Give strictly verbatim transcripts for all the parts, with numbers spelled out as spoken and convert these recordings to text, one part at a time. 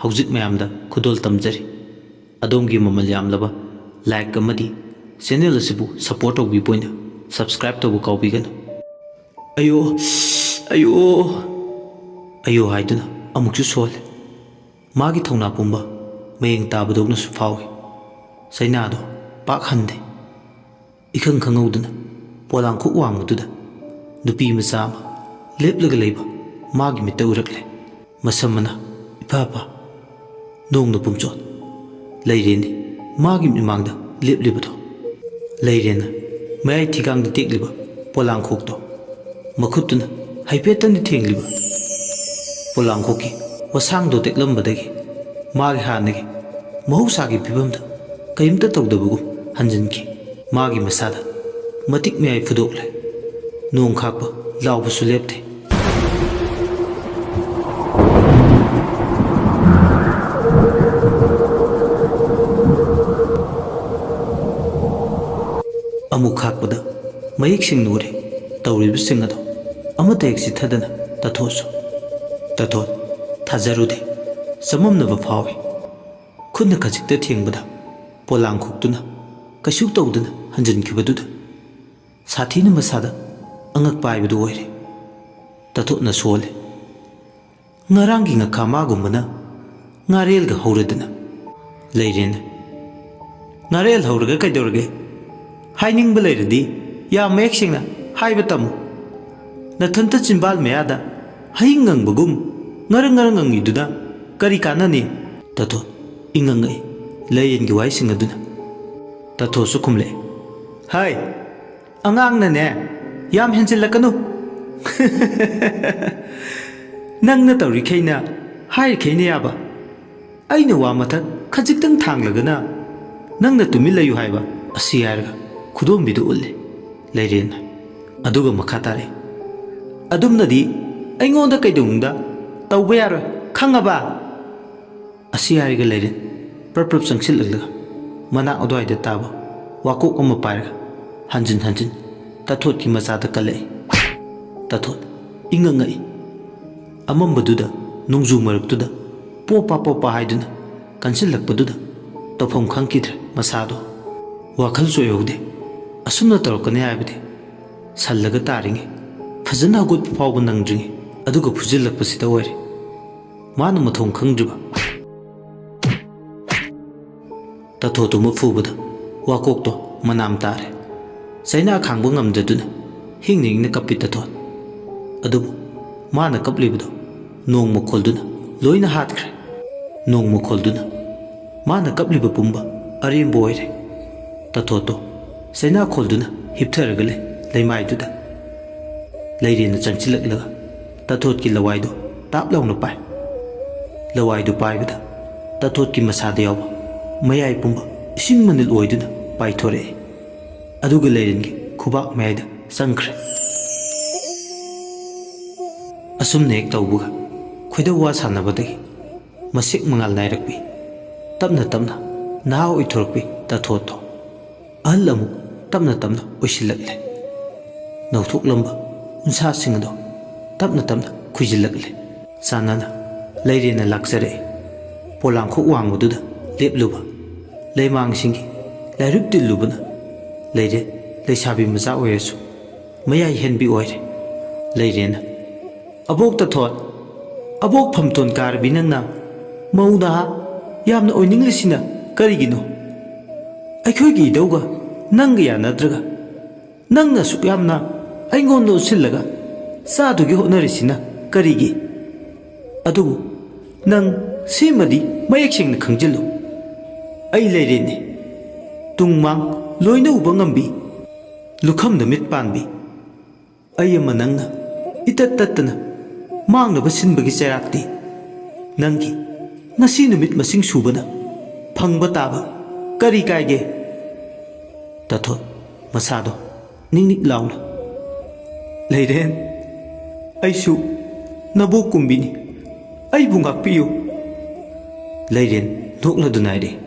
ꯍꯧꯖꯤꯛ ꯃꯌꯥꯝꯗ ꯈꯨꯗꯣꯜ ꯇꯝꯖꯔꯤ꯫ ꯑꯗꯣꯝꯒꯤ ꯃꯃꯜ ꯌꯥꯝꯂꯕ like ꯑꯃꯗꯤ channel ꯑꯁꯤꯕꯨ support ꯇꯧꯕꯤꯕ ꯑꯣꯏꯅ subscribe ꯇꯧꯕ ꯀꯥꯎꯕꯤꯒꯅꯨ꯫ "ꯑꯌꯣ, ꯑꯌꯣ, ꯑꯌꯣ" ꯍꯥꯏꯗꯨꯅ ꯑꯃꯨꯛꯁꯨ ꯁꯣꯜꯂꯦ꯫ ꯃꯥꯒꯤ ꯊꯧꯅꯥ ꯄꯨꯝꯕ ꯃꯌꯦꯡ ꯇꯥꯕꯗꯧꯅꯁꯨ ꯐꯥꯎꯏ꯫ ꯆꯩꯅꯥꯗꯣ ꯄꯥꯛ ꯍꯟꯗꯦ꯫ ꯏꯈꯪ ꯈꯪꯍꯧꯗꯅ ꯄꯣꯂꯥꯡꯈꯣꯛ ꯋꯥꯡꯃꯗꯨꯗ ꯅꯨꯄꯤ ꯃꯆꯥ ꯑꯃ ꯂꯦꯞꯂꯒ ꯂꯩꯕ ꯃꯥꯒꯤ ꯃꯤꯠꯇ ꯎꯔꯛꯂꯦ꯫ ꯃꯁꯝ ꯃꯅꯥ ꯏꯐꯥ ꯐꯥ, ꯅꯣꯡꯅ ꯄꯨꯝꯆꯣꯠ꯫ ꯂꯩꯔꯦꯟꯅꯤ ꯃꯥꯒꯤ ꯃꯤꯠꯃꯥꯡꯗ ꯂꯦꯞꯂꯤꯕꯗꯣ꯫ ꯂꯩꯔꯦꯟꯅ ꯃꯌꯥꯏ ꯊꯤꯒꯥꯡꯗ ꯇꯦꯛꯂꯤꯕ ꯄꯣꯂꯥꯡꯈꯣꯛꯇꯣ ꯃꯈꯨꯠꯇꯨꯅ ꯍꯥꯏꯐꯦꯠꯇꯪꯗꯤ ꯊꯦꯡꯂꯤꯕ꯫ ꯄꯣꯂꯥꯡꯈꯣꯛꯀꯤ ꯋꯥꯁꯥꯡꯗꯣ ꯇꯦꯛꯂꯝꯕꯗꯒꯤ ꯃꯥꯒꯤ ꯍꯥꯟꯅꯒꯤ ꯃꯍꯧꯁꯥꯒꯤ ꯐꯤꯕꯝꯗ ꯀꯔꯤꯝꯇ ꯇꯧꯗꯕꯒꯨꯝ ꯍꯟꯖꯤꯟꯈꯤ꯫ ꯃꯥꯒꯤ ꯃꯁꯥꯗ ꯃꯇꯤꯛ ꯃꯌꯥꯏ ꯐꯨꯗꯣꯛꯂꯦ꯫ ꯅꯣꯡ ꯈꯥꯛꯄ ꯂꯥꯎꯕꯁꯨ ꯂꯦꯞꯇꯦ꯫ ꯑꯃꯨꯛ ꯈꯥꯛꯄꯗ ꯃꯌꯦꯛ ꯁꯦꯡꯅ ꯎꯔꯦ ꯇꯧꯔꯤꯕꯁꯤꯡ ꯑꯗꯣ꯫ ꯑꯃꯠꯇ ꯍꯦꯛ ꯆꯤꯠꯊꯗꯅ ꯇꯥꯊꯣꯠꯁꯨ꯫ ꯇꯥꯊꯣꯠ ꯊꯥꯖꯔꯨꯗꯦ꯫ ꯆꯃꯝꯅꯕ ꯐꯥꯎꯏ꯫ ꯈꯨꯠꯅ ꯈꯖꯤꯛꯇ ꯊꯦꯡꯕꯗ ꯄꯣꯂꯥꯡꯈꯣꯛꯇꯨꯅ ꯀꯩꯁꯨ ꯇꯧꯗꯅ ꯍꯟꯖꯤꯟꯈꯤꯕꯗꯨꯗ ꯁꯥꯊꯤꯅ ꯃꯁꯥꯗ ꯑꯉꯛꯄ ꯍꯥꯏꯕꯗꯨ ꯑꯣꯏꯔꯦ꯫ ꯇꯥꯊꯣꯠꯅ ꯁꯣꯜꯂꯦ꯫ "ꯉꯔꯥꯡꯒꯤ ꯉꯥꯈꯥ ꯃꯥꯒꯨꯝꯕꯅ ꯉꯥꯔꯦꯜꯒ ꯍꯧꯔꯗꯅ" ꯂꯩꯔꯦꯅ꯫ "ꯉꯥꯔꯦꯜ ꯍꯧꯔꯒ ꯀꯩꯗꯧꯔꯒꯦ? ꯍꯥꯏꯅꯤꯡꯕ ꯂꯩꯔꯗꯤ ꯌꯥꯝ ꯃꯌꯦꯛ ꯁꯦꯡꯅ ꯍꯥꯏꯕ ꯇꯝꯃꯨ꯫ ꯅꯊꯟꯇ ꯆꯤꯟꯕꯥꯜ ꯃꯌꯥꯗ ꯍꯌꯤꯡ ꯉꯪꯕꯒꯨꯝ ꯉꯔꯪ ꯉꯔꯪ ꯉꯪꯉꯤꯗꯨꯅ ꯀꯔꯤ ꯀꯥꯟꯅꯅꯤ?" ꯇꯥꯊꯣꯠ ꯏꯉꯪꯉꯛꯏ ꯂꯩꯔꯦꯟꯒꯤ ꯋꯥꯍꯩꯁꯤꯡ ꯑꯗꯨꯅ꯫ ꯇꯥꯊꯣꯠꯁꯨ ꯈꯨꯝꯂꯛꯏ, "ꯍꯥꯏ, ꯑꯉꯥꯡꯅꯅꯦ ꯌꯥꯝ ꯍꯦꯟꯖꯤꯜꯂꯛꯀꯅꯨ꯫ ꯅꯪꯅ ꯇꯧꯔꯤꯈꯩꯅ ꯍꯥꯏꯔꯤꯈꯩꯅ ꯌꯥꯕ꯫ ꯑꯩꯅ ꯋꯥ ꯃꯊꯛ ꯈꯖꯤꯛꯇꯪ ꯊꯥꯡꯂꯒꯅ ꯅꯪꯅ ꯇꯨꯃꯤꯟ ꯂꯩꯌꯨ ꯍꯥꯏꯕ" ꯑꯁꯤ ꯍꯥꯏꯔꯒ ꯈꯨꯗꯣꯝꯕꯤꯗꯨ ꯎꯠꯂꯦ ꯂꯩꯔꯦꯟꯅ꯫ ꯑꯗꯨꯒ ꯃꯈꯥ ꯇꯥꯔꯛꯏ, "ꯑꯗꯨꯝꯅꯗꯤ ꯑꯩꯉꯣꯟꯗ ꯀꯩꯗꯧꯅꯨꯡꯗ ꯇꯧꯕ ꯌꯥꯔꯣꯏ, ꯈꯪꯉꯕ?" ꯑꯁꯤ ꯍꯥꯏꯔꯒ ꯂꯩꯔꯦꯟ ꯄ꯭ꯔꯞ ꯄ꯭ꯔꯞ ꯆꯪꯁꯤꯜꯂꯛꯂꯒ ꯃꯅꯥꯛ ꯑꯗꯨꯋꯥꯏꯗ ꯇꯥꯕ ꯋꯥꯀꯣꯛ ꯑꯃ ꯄꯥꯏꯔꯒ ꯍꯟꯖꯤꯟ ꯍꯟꯖꯤꯟ ꯇꯥꯊꯣꯠꯀꯤ ꯃꯆꯥꯗ ꯀꯜꯂꯛꯏ꯫ ꯇꯥꯊꯣꯠ ꯏꯉꯛ ꯉꯛꯏ꯫ ꯑꯃꯝꯕꯗꯨꯗ, ꯅꯣꯡꯖꯨ ꯃꯔꯛꯇꯨꯗ ꯄꯣꯞꯄ ꯄꯣꯞꯄ ꯍꯥꯏꯗꯨꯅ ꯀꯟꯁꯤꯜꯂꯛꯄꯗꯨꯗ ꯇꯧꯐꯝ ꯈꯪꯈꯤꯗ꯭ꯔꯦ ꯃꯁꯥꯗꯣ꯫ ꯋꯥꯈꯜꯁꯨ ꯑꯣꯏꯍꯧꯗꯦ꯫ ꯑꯁꯨꯝꯅ ꯇꯧꯔꯛꯀꯅꯤ ꯍꯥꯏꯕꯗꯤ꯫ ꯁꯜꯂꯒ ꯇꯥꯔꯤꯉꯩ ꯐꯖꯅ ꯍꯧꯒꯠꯄ ꯐꯥꯎꯕ ꯅꯪꯗ꯭ꯔꯤꯉꯩ ꯑꯗꯨꯒ ꯐꯨꯖꯤꯜꯂꯛꯄꯁꯤꯗ ꯑꯣꯏꯔꯦ ꯃꯥꯅ ꯃꯊꯣꯡ ꯈꯪꯗ꯭ꯔꯤꯕ꯫ ꯇꯥꯊꯣꯠꯇꯨ ꯃꯐꯨꯕꯗ ꯋꯥꯀꯣꯛꯇꯣ ꯃꯅꯥꯝ ꯇꯥꯔꯦ꯫ ꯆꯩꯅꯥ ꯈꯥꯡꯕ ꯉꯝꯗꯗꯨꯅ ꯍꯤꯡꯅ ꯍꯤꯡꯅ ꯀꯞꯄꯤ ꯇꯥꯊꯣꯠ꯫ ꯑꯗꯨꯕꯨ ꯃꯥꯅ ꯀꯞꯂꯤꯕꯗꯣ ꯅꯣꯡ ꯃꯈꯣꯜꯗꯨꯅ ꯂꯣꯏꯅ ꯍꯥꯠꯈ꯭ꯔꯦ꯫ ꯅꯣꯡ ꯃꯈꯣꯜꯗꯨꯅ ꯃꯥꯅ ꯀꯞꯂꯤꯕ ꯄꯨꯝꯕ ꯑꯔꯦꯝꯕ ꯑꯣꯏꯔꯦ꯫ ꯇꯥꯊꯣꯠꯇꯣ ꯆꯩꯅꯥꯈꯣꯜꯗꯨꯅ ꯍꯤꯞꯊꯔꯒ ꯂꯩ ꯂꯩꯃꯥꯏꯗꯨꯗ꯫ ꯂꯩꯔꯦꯟꯅ ꯆꯪꯁꯤꯜꯂꯛꯂꯒ ꯇꯥꯊꯣꯠꯀꯤ ꯂꯋꯥꯏꯗꯨ ꯇꯥꯞ ꯂꯥꯎꯅ ꯄꯥꯏ꯫ ꯂꯋꯥꯏꯗꯨ ꯄꯥꯏꯕꯗ ꯇꯥꯊꯣꯠꯀꯤ ꯃꯁꯥꯗ ꯌꯥꯎꯕ ꯃꯌꯥꯏ ꯄꯨꯝꯕ ꯏꯁꯤꯡ ꯃꯅꯤꯜ ꯑꯣꯏꯗꯨꯅ ꯄꯥꯏꯊꯣꯔꯛꯏ꯫ ꯑꯗꯨꯒ ꯂꯩꯔꯦꯟꯒꯤ ꯈꯨꯕꯥꯛ ꯃꯌꯥꯏꯗ ꯆꯪꯈ꯭ꯔꯦ꯫ ꯑꯁꯨꯝꯅ ꯍꯦꯛ ꯇꯧꯕꯒ ꯈꯣꯏꯗꯧ ꯋꯥ ꯁꯥꯟꯅꯕꯗꯒꯤ ꯃꯁꯦꯛ ꯃꯉꯥꯜ ꯅꯥꯏꯔꯛꯄꯤ꯫ ꯇꯞꯅ ꯇꯞꯅ ꯅꯍꯥ ꯑꯣꯏꯊꯣꯔꯛꯄꯤ ꯇꯥꯊꯣꯠꯇꯣ ꯑꯍꯜ ꯑꯃꯨꯛ ꯇꯞꯅ ꯇꯞꯅ ꯑꯣꯏꯁꯤꯜꯂꯛꯂꯦ꯫ ꯅꯧꯊꯣꯛꯂꯝꯕ ꯎꯟꯁꯥꯁꯤꯡ ꯑꯗꯣ ꯇꯞꯅ ꯇꯞꯅ ꯈꯨꯏꯖꯤꯜꯂꯛꯂꯦ꯫ ꯆꯥꯟꯅꯅ ꯂꯩꯔꯦꯟꯅ ꯂꯥꯛꯆꯔꯛꯏ꯫ ꯄꯣꯂꯥꯡꯈꯣꯛ ꯋꯥꯡꯕꯗꯨꯗ ꯂꯦꯞꯂꯨꯕ ꯂꯩꯃꯥꯡꯁꯤꯡꯒꯤ ꯂꯥꯏꯔꯨꯞ ꯇꯤꯜꯂꯨꯕꯅ ꯂꯩꯔꯦ꯫ ꯂꯩꯁꯥꯕꯤ ꯃꯆꯥ ꯑꯣꯏꯔꯁꯨ ꯃꯌꯥꯏ ꯍꯦꯟꯕꯤ ꯑꯣꯏꯔꯦ꯫ ꯂꯩꯔꯦꯟꯅ "ꯑꯕꯣꯛ ꯇꯥꯊꯣꯠ, ꯑꯕꯣꯛ ꯐꯝꯇꯣꯟ ꯀꯥꯔꯕꯤ, ꯅꯪꯅ ꯃꯧ ꯅꯍꯥ ꯌꯥꯝꯅ ꯑꯣꯏꯅꯤꯡꯂꯤꯁꯤꯅ ꯀꯔꯤꯒꯤꯅꯣ? ꯑꯩꯈꯣꯏꯒꯤ ꯏꯙꯧꯒ ꯅꯪꯒ ꯌꯥꯅꯗ꯭ꯔꯒ ꯅꯪꯅ ꯑꯁꯨꯛ ꯌꯥꯝꯅ ꯑꯩꯉꯣꯟꯗ ꯑꯣꯟꯁꯤꯜꯂꯒ ꯆꯥꯗꯨꯒꯤ ꯍꯣꯠꯅꯔꯤꯁꯤꯅ ꯀꯔꯤꯒꯤ? ꯑꯗꯨꯕꯨ ꯅꯪ ꯁꯤꯃꯗꯤ ꯃꯌꯦꯛ ꯁꯦꯡꯅ ꯈꯪꯖꯤꯜꯂꯨ, ꯑꯩ ꯂꯩꯔꯦꯟꯅꯤ, ꯇꯨꯡ ꯃꯥꯡ ꯂꯣꯏꯅ ꯎꯕ ꯉꯝꯕꯤ, ꯂꯨꯈꯝꯗ ꯃꯤꯠ ꯄꯥꯟꯕꯤ꯫ ꯑꯩ ꯑꯃ ꯅꯪꯅ ꯏꯇꯠ ꯇꯠꯇꯅ ꯃꯥꯡꯅꯕ ꯁꯤꯟꯕꯒꯤ ꯆꯩꯔꯥꯛꯇꯤ ꯅꯪꯒꯤ ꯉꯁꯤ ꯅꯨꯃꯤꯠ ꯃꯁꯤꯡ ꯁꯨꯕꯅ ꯐꯪꯕ ꯇꯥꯕ ꯀꯔꯤ ꯀꯥꯏꯒꯦ?" ꯇꯥꯊꯣꯠ ꯃꯁꯥꯗꯣ ꯅꯤꯛ ꯅꯤꯛ ꯂꯥꯎꯅ, "ꯂꯩꯔꯦꯟ, ꯑꯩꯁꯨ ꯅꯕꯣꯛ ꯀꯨꯝꯕꯤꯅꯤ, ꯑꯩꯕꯨ ꯉꯥꯛꯄꯤꯌꯨ꯫" ꯂꯩꯔꯦꯟ ꯅꯣꯛꯂꯗꯨꯅ ꯍꯥꯏꯔꯛꯏ,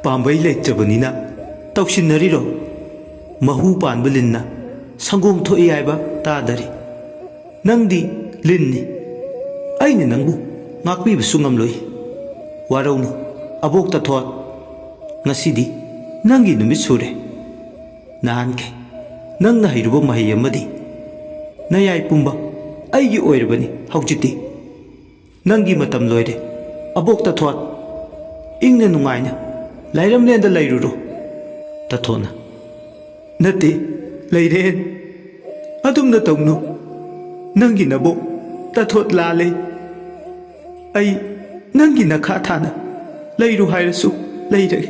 "ꯄꯥꯝꯕꯩ ꯂꯩꯇ꯭ꯔꯕꯅꯤꯅ ꯇꯧꯁꯤꯟꯅꯔꯤꯔꯣ? ꯃꯍꯨ ꯄꯥꯟꯕ ꯂꯤꯟꯅ ꯁꯪꯒꯣꯝ ꯊꯣꯛꯏ ꯍꯥꯏꯕ ꯇꯥꯗꯔꯤ꯫ ꯅꯪꯗꯤ ꯂꯤꯟꯅꯤ, ꯑꯩꯅ ꯅꯪꯕꯨ ꯉꯥꯛꯄꯤꯕꯁꯨ ꯉꯝꯂꯣꯏ꯫ ꯋꯥꯔꯧꯅꯨ, ꯑꯕꯣꯛ ꯇꯥꯊꯣꯠ꯫ ꯉꯁꯤꯗꯤ ꯅꯪꯒꯤ ꯅꯨꯃꯤꯠ ꯁꯨꯔꯦ꯫ ꯅꯍꯥꯟꯈꯩ ꯅꯪꯅ ꯍꯩꯔꯨꯕ ꯃꯍꯩ ꯑꯃꯗꯤ ꯅꯌꯥꯏ ꯄꯨꯝꯕ ꯑꯩꯒꯤ ꯑꯣꯏꯔꯕꯅꯤ ꯍꯧꯖꯤꯛꯇꯤ꯫ ꯅꯪꯒꯤ ꯃꯇꯝ ꯂꯣꯏꯔꯦ, ꯑꯕꯣꯛ ꯇꯥꯊꯣꯠ꯫ ꯏꯪꯅ ꯅꯨꯡꯉꯥꯏꯅ ꯂꯥꯏꯔꯝꯂꯦꯟꯗ ꯂꯩꯔꯨꯔꯣ꯫ ꯇꯥꯊꯣꯠꯅ, ꯅꯠꯇꯦ, ꯂꯩꯔꯦꯟ꯫ ꯑꯗꯨꯝꯅ ꯇꯧꯅꯨ꯫ ꯅꯪꯒꯤ ꯅꯕꯣꯛ ꯇꯥꯊꯣꯠ ꯂꯥꯜꯂꯦ꯫ ꯑꯩ ꯅꯪꯒꯤ ꯅꯈꯥ ꯊꯥꯅ ꯂꯩꯔꯨ ꯍꯥꯏꯔꯁꯨ ꯂꯩꯔꯒꯦ꯫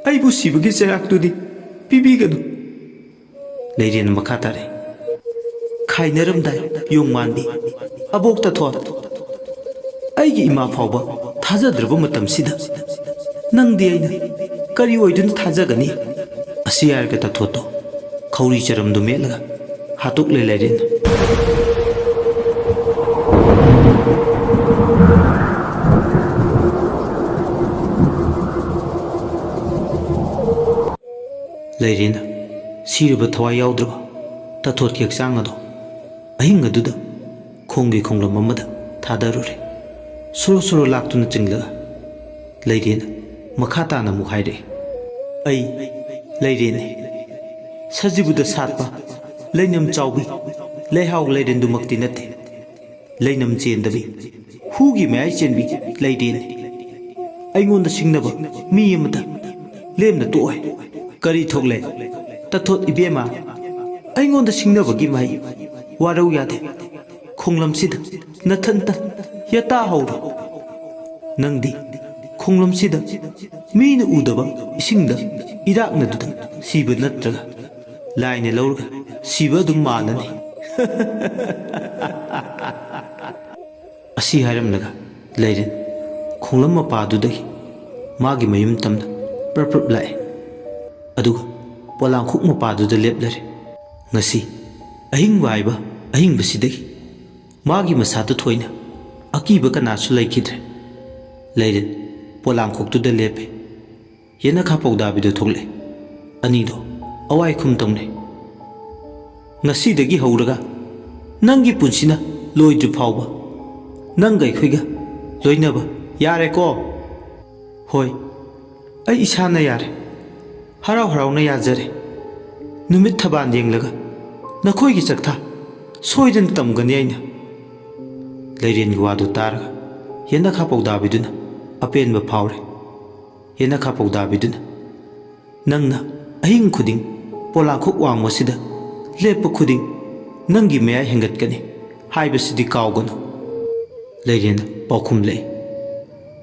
ꯑꯩꯕꯨ ꯁꯤꯕꯒꯤ ꯆꯩꯔꯥꯛꯇꯨꯗꯤ ꯄꯤꯕꯤꯒꯅꯨ꯫ ꯂꯩꯔꯦꯟ ꯃꯈꯥ ꯇꯥꯔꯦ꯫ ꯈꯥꯏꯅꯔꯝꯗꯥꯏ ꯌꯣꯡ ꯃꯥꯟꯕꯤ, ꯑꯕꯣꯛ ꯇꯥꯊꯣꯠ꯫ ꯑꯩꯒꯤ ꯏꯃꯥ ꯐꯥꯎꯕ ꯊꯥꯖꯗ꯭ꯔꯕ ꯃꯇꯝꯁꯤꯗ ꯅꯪꯗꯤ ꯑꯩꯅ ꯀꯔꯤ ꯑꯣꯏꯗꯨꯅ ꯊꯥꯖꯒꯅꯤ? ꯑꯁꯤ ꯍꯥꯏꯔꯒ ꯇꯥꯊꯣꯠꯇꯣ ꯈꯧꯔꯤ ꯆꯔꯝꯗꯨ ꯃꯦꯠꯂꯒ ꯍꯥꯠꯇꯣꯛꯂꯦ ꯂꯩꯔꯦꯟ꯫ ꯂꯩꯔꯦꯟ ꯁꯤꯔꯕ ꯊꯋꯥꯏ ꯌꯥꯎꯗ꯭ꯔꯕ ꯇꯥꯊꯣꯠꯀꯤ ꯍꯛꯆꯥꯡ ꯑꯗꯣ ꯑꯍꯤꯡ ꯑꯗꯨꯗ ꯈꯣꯡꯒꯤ ꯈꯣꯡꯂꯝ ꯑꯃꯗ ꯊꯥꯗꯔꯨꯔꯦ꯫ ꯁꯣꯔꯣ ꯁꯣꯔꯣ ꯂꯥꯛꯇꯨꯅ ꯆꯤꯡꯂꯒ ꯂꯩꯔꯦꯟ ꯃꯈꯥ ꯇꯥꯅ ꯑꯃꯨꯛ ꯍꯥꯏꯔꯛꯏ, ꯑꯩ ꯂꯩꯔꯦꯟꯅꯤ꯫ ꯁꯖꯤꯕꯨꯗ ꯁꯥꯠꯄ ꯂꯩꯅꯝ ꯆꯥꯎꯕꯤ ꯂꯩꯍꯥꯎ ꯂꯩꯔꯦꯟꯗꯨꯃꯛꯇꯤ ꯅꯠꯇꯦ꯫ ꯂꯩꯅꯝ ꯆꯦꯟꯗꯕꯤ, ꯍꯨꯒꯤ ꯃꯌꯥꯏ ꯆꯦꯟꯕꯤ ꯂꯩꯔꯦꯟꯅꯤ꯫ ꯑꯩꯉꯣꯟꯗ ꯁꯤꯡꯅꯕ ꯃꯤ ꯑꯃꯇ ꯂꯦꯝꯅ ꯇꯣꯛꯑꯣꯏ꯫ ꯀꯔꯤ ꯊꯣꯛꯂꯦ? ꯇꯥꯊꯣꯠ ꯏꯕꯦꯝꯃ, ꯑꯩꯉꯣꯟꯗ ꯁꯤꯡꯅꯕꯒꯤ ꯃꯍꯩ ꯋꯥꯔꯧ ꯌꯥꯗꯦ꯫ ꯈꯣꯡꯂꯝꯁꯤꯗ ꯅꯊꯟꯇ ꯌꯥꯇꯥ ꯍꯧꯔꯣ꯫ ꯅꯪꯗꯤ ꯈꯣꯡꯂꯝꯁꯤꯗ ꯃꯤꯅ ꯎꯗꯕ ꯏꯁꯤꯡꯗ ꯏꯔꯥꯛꯅꯗꯨꯅ ꯁꯤꯕ ꯅꯠꯇ꯭ꯔꯒ ꯂꯥꯏꯅ ꯂꯧꯔꯒ ꯁꯤꯕ ꯑꯗꯨꯝ ꯃꯥꯜꯂꯅꯤ꯫ ꯑꯁꯤ ꯍꯥꯏꯔꯝꯂꯒ ꯂꯩꯔꯦꯟ ꯈꯣꯡꯂꯝ ꯃꯄꯥꯗꯨꯗꯒꯤ ꯃꯥꯒꯤ ꯃꯌꯨꯝ ꯇꯝꯅ ꯄ꯭ꯔꯞ ꯄ꯭ꯔꯞ ꯂꯥꯛꯑꯦ꯫ ꯑꯗꯨꯒ ꯄꯣꯂꯥꯡꯈꯣꯛ ꯃꯄꯥꯗꯨꯗ ꯂꯦꯞꯂꯔꯦ꯫ ꯉꯁꯤ ꯑꯍꯤꯡꯕ ꯍꯥꯏꯕ ꯑꯍꯤꯡꯕꯁꯤꯗꯒꯤ ꯃꯥꯒꯤ ꯃꯁꯥꯗ ꯊꯣꯏꯅ ꯑꯀꯤꯕ ꯀꯅꯥꯁꯨ ꯂꯩꯈꯤꯗ꯭ꯔꯦ꯫ ꯂꯩꯔꯦꯟ ꯄꯣꯂꯥꯡꯈꯣꯛꯇꯨꯗ ꯂꯦꯞꯄꯦ꯫ ꯌꯦꯅꯈꯥ ꯄꯧꯗꯥꯕꯤꯗꯣ ꯊꯣꯛꯂꯛꯑꯦ꯫ ꯑꯅꯤꯗꯣ ꯑꯋꯥꯏ ꯈꯨꯝ ꯇꯧꯅꯩ꯫ ꯉꯁꯤꯗꯒꯤ ꯍꯧꯔꯒ ꯅꯪꯒꯤ ꯄꯨꯟꯁꯤꯅ ꯂꯣꯏꯗ꯭ꯔꯤ ꯐꯥꯎꯕ ꯅꯪꯒ ꯑꯩꯈꯣꯏꯒ ꯂꯣꯏꯅꯕ ꯌꯥꯔꯦꯀꯣ? ꯍꯣꯏ, ꯑꯩ ꯏꯁꯥꯅ ꯌꯥꯔꯦ꯫ ꯍꯔꯥꯎ ꯍꯔꯥꯎꯅ ꯌꯥꯖꯔꯦ꯫ ꯅꯨꯃꯤꯠ ꯊꯕꯥꯟ ꯌꯦꯡꯂꯒ ꯅꯈꯣꯏꯒꯤ ꯆꯥꯛꯊꯥ ꯁꯣꯏꯗꯅ ꯇꯝꯒꯅꯤ ꯑꯩꯅ꯫ ꯂꯩꯔꯦꯟꯒꯤ ꯋꯥꯗꯨ ꯇꯥꯔꯒ ꯌꯦꯅꯈꯥ ꯄꯧꯗꯥꯕꯤꯗꯨꯅ ꯑꯄꯦꯟꯕ ꯐꯥꯎꯔꯦ꯫ ꯌꯦꯅꯈꯥ ꯄꯧꯗꯥꯕꯤꯗꯨꯅ, "ꯅꯪꯅ ꯑꯍꯤꯡ ꯈꯨꯗꯤꯡ ꯄꯣꯂꯥꯡꯈꯣꯛ ꯋꯥꯡꯃꯁꯤꯗ ꯂꯦꯞꯄ ꯈꯨꯗꯤꯡ ꯅꯪꯒꯤ ꯃꯌꯥꯏ ꯍꯦꯟꯒꯠꯀꯅꯤ ꯍꯥꯏꯕꯁꯤꯗꯤ ꯀꯥꯎꯒꯅꯨ꯫" ꯂꯩꯔꯦꯟꯅ ꯄꯥꯎꯈꯨꯝꯂꯛꯏ,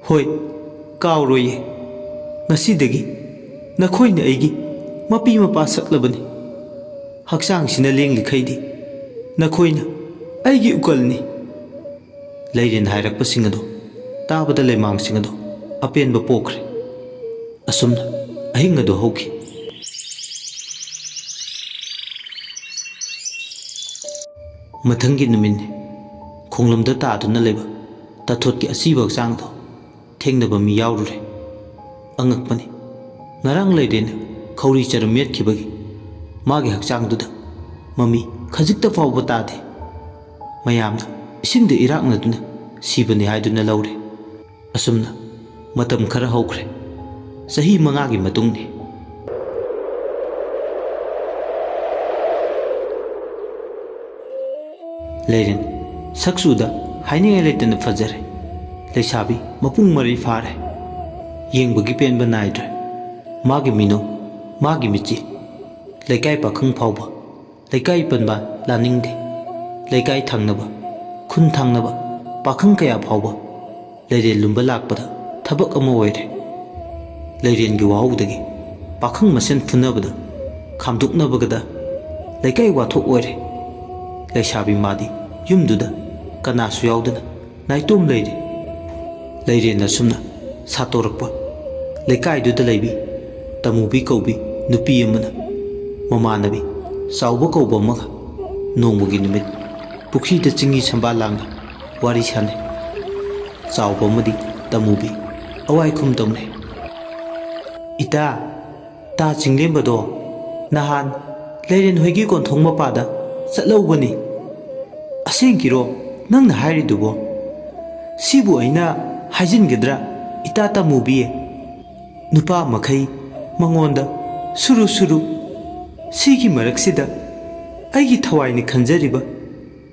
"ꯍꯣꯏ, ꯀꯥꯎꯔꯣꯏꯌꯦ꯫ ꯉꯁꯤꯗꯒꯤ ꯅꯈꯣꯏꯅ ꯑꯩꯒꯤ ꯃꯄꯤ ꯃꯄꯥ ꯁꯛꯂꯕꯅꯤ꯫ ꯍꯛꯆꯥꯡꯁꯤꯅ ꯂꯦꯡꯂꯤꯈꯩꯗꯤ ꯅꯈꯣꯏꯅ ꯑꯩꯒꯤ ꯎꯀꯜꯅꯤ꯫" ꯂꯩꯔꯦꯟ ꯍꯥꯏꯔꯛꯄꯁꯤꯡ ꯑꯗꯨ ꯇꯥꯕꯗ ꯂꯩꯃꯥꯡꯁꯤꯡ ꯑꯗꯨ ꯑꯄꯦꯟꯕ ꯄꯣꯛꯈ꯭ꯔꯦ꯫ ꯑꯁꯨꯝꯅ ꯑꯍꯤꯡ ꯑꯗꯨ ꯍꯧꯈꯤ꯫ ꯃꯊꯪꯒꯤ ꯅꯨꯃꯤꯠꯅꯤ꯫ ꯈꯣꯡꯂꯝꯗ ꯇꯥꯗꯨꯅ ꯂꯩꯕ ꯇꯥꯊꯣꯠꯀꯤ ꯑꯁꯤꯕ ꯍꯛꯆꯥꯡꯗꯣ ꯊꯦꯡꯅꯕ ꯃꯤ ꯌꯥꯎꯔꯨꯔꯦ꯫ ꯑꯉꯛꯄꯅꯤ, ꯉꯔꯥꯡ ꯂꯩꯔꯦꯅ ꯈꯧꯔꯤ ꯆꯔꯝ ꯃꯦꯠꯈꯤꯕꯒꯤ ꯃꯥꯒꯤ ꯍꯛꯆꯥꯡꯗꯨꯗ ꯃꯃꯤ ꯈꯖꯤꯛꯇ ꯐꯥꯎꯕ ꯇꯥꯗꯦ꯫ ꯃꯌꯥꯝꯅ ꯏꯁꯤꯡꯗ ꯏꯔꯥꯛꯅꯗꯨꯅ ꯁꯤꯕꯅꯤ ꯍꯥꯏꯗꯨꯅ ꯂꯧꯔꯦ꯫ ꯑꯁꯨꯝꯅ ꯃꯇꯝ ꯈꯔ ꯍꯧꯈ꯭ꯔꯦ꯫ ꯆꯍꯤ ꯃꯉꯥꯒꯤ ꯃꯇꯨꯡꯅꯤ꯫ ꯂꯩꯔꯦꯟ, ꯁꯛꯆꯨꯗ ꯍꯥꯏꯅꯤꯡꯉꯥꯏ ꯂꯩꯇꯅ ꯐꯖꯔꯦ꯫ ꯂꯩꯁꯥꯕꯤ ꯃꯄꯨꯡ ꯃꯔꯩ ꯐꯥꯔꯦ꯫ ꯌꯦꯡꯕꯒꯤ ꯄꯦꯟꯕ ꯅꯥꯏꯗ꯭ꯔꯦ꯫ ꯃꯥꯒꯤ ꯃꯤꯅꯣꯛ, ꯃꯥꯒꯤ ꯃꯤꯠꯆꯤ, ꯂꯩꯀꯥꯏ ꯄꯥꯈꯪ ꯐꯥꯎꯕ, ꯂꯩꯀꯥꯏ ꯄꯟꯕ ꯂꯥꯅꯤꯡꯗꯦ꯫ ꯂꯩꯀꯥꯏ ꯊꯪꯅꯕ, ꯈꯨꯟ ꯊꯪꯅꯕ ꯄꯥꯈꯪ ꯀꯌꯥ ꯐꯥꯎꯕ ꯂꯩꯔꯦꯟ ꯂꯨꯝꯕ ꯂꯥꯛꯄꯗ ꯊꯕꯛ ꯑꯃ ꯑꯣꯏꯔꯦ꯫ ꯂꯩꯔꯦꯟꯒꯤ ꯋꯥꯍꯧꯗꯒꯤ ꯄꯥꯈꯪ ꯃꯁꯦꯟ ꯐꯨꯅꯕꯗ, ꯈꯥꯝꯗꯣꯛꯅꯕꯒꯗ ꯂꯩꯀꯥꯏ ꯋꯥꯊꯣꯛ ꯑꯣꯏꯔꯦ꯫ ꯂꯩꯁꯥꯕꯤ ꯃꯥꯗꯤ ꯌꯨꯝꯗꯨꯗ ꯀꯅꯥꯁꯨ ꯌꯥꯎꯗꯅ ꯅꯥꯏꯇꯣꯝ ꯂꯩꯔꯦ꯫ ꯂꯩꯔꯦꯟ ꯑꯁꯨꯝꯅ ꯁꯥꯠꯇꯣꯔꯛꯄ ꯂꯩꯀꯥꯏꯗꯨꯗ ꯂꯩꯕꯤ ꯇꯃꯨꯕꯤ ꯀꯧꯕꯤ ꯅꯨꯄꯤ ꯑꯃꯅ ꯃꯃꯥꯟꯅꯕꯤ ꯆꯥꯎꯕ ꯀꯧꯕ ꯑꯃꯒ ꯅꯣꯡꯃꯒꯤ ꯅꯨꯃꯤꯠ ꯄꯨꯈ꯭ꯔꯤꯗ ꯆꯤꯡꯍꯤ ꯁꯝꯕꯥꯜ ꯂꯥꯡꯅ ꯋꯥꯔꯤ ꯁꯥꯟꯅꯩ꯫ ꯆꯥꯎꯕ ꯑꯃꯗꯤ ꯇꯃꯨꯕꯤ ꯑꯋꯥꯏ ꯈꯨꯝ ꯇꯧꯅꯩ꯫ "ꯏꯇꯥ, ꯇꯥ ꯆꯤꯡꯂꯦꯝꯕꯗꯣ ꯅꯍꯥꯟ ꯂꯩꯔꯦꯟ ꯍꯣꯏꯒꯤ ꯀꯣꯟꯊꯣꯡ ꯃꯄꯥꯗ ꯆꯠꯍꯧꯕꯅꯤ꯫ ꯑꯁꯦꯡꯀꯤꯔꯣ ꯅꯪꯅ ꯍꯥꯏꯔꯤꯗꯨꯕꯣ?" ꯁꯤꯕꯨ ꯑꯩꯅ ꯍꯥꯏꯖꯤꯟꯒꯗ꯭ꯔꯥ, ꯏꯇꯥ ꯇꯥꯃꯨꯕꯤ? ꯅꯨꯄꯥ ꯃꯈꯩ ꯃꯉꯣꯟꯗ ꯁꯨꯔꯨ ꯁꯨꯔꯨ꯫ ꯁꯤꯒꯤ ꯃꯔꯛꯁꯤꯗ ꯑꯩꯒꯤ ꯊꯋꯥꯏꯅꯤ ꯈꯟꯖꯔꯤꯕ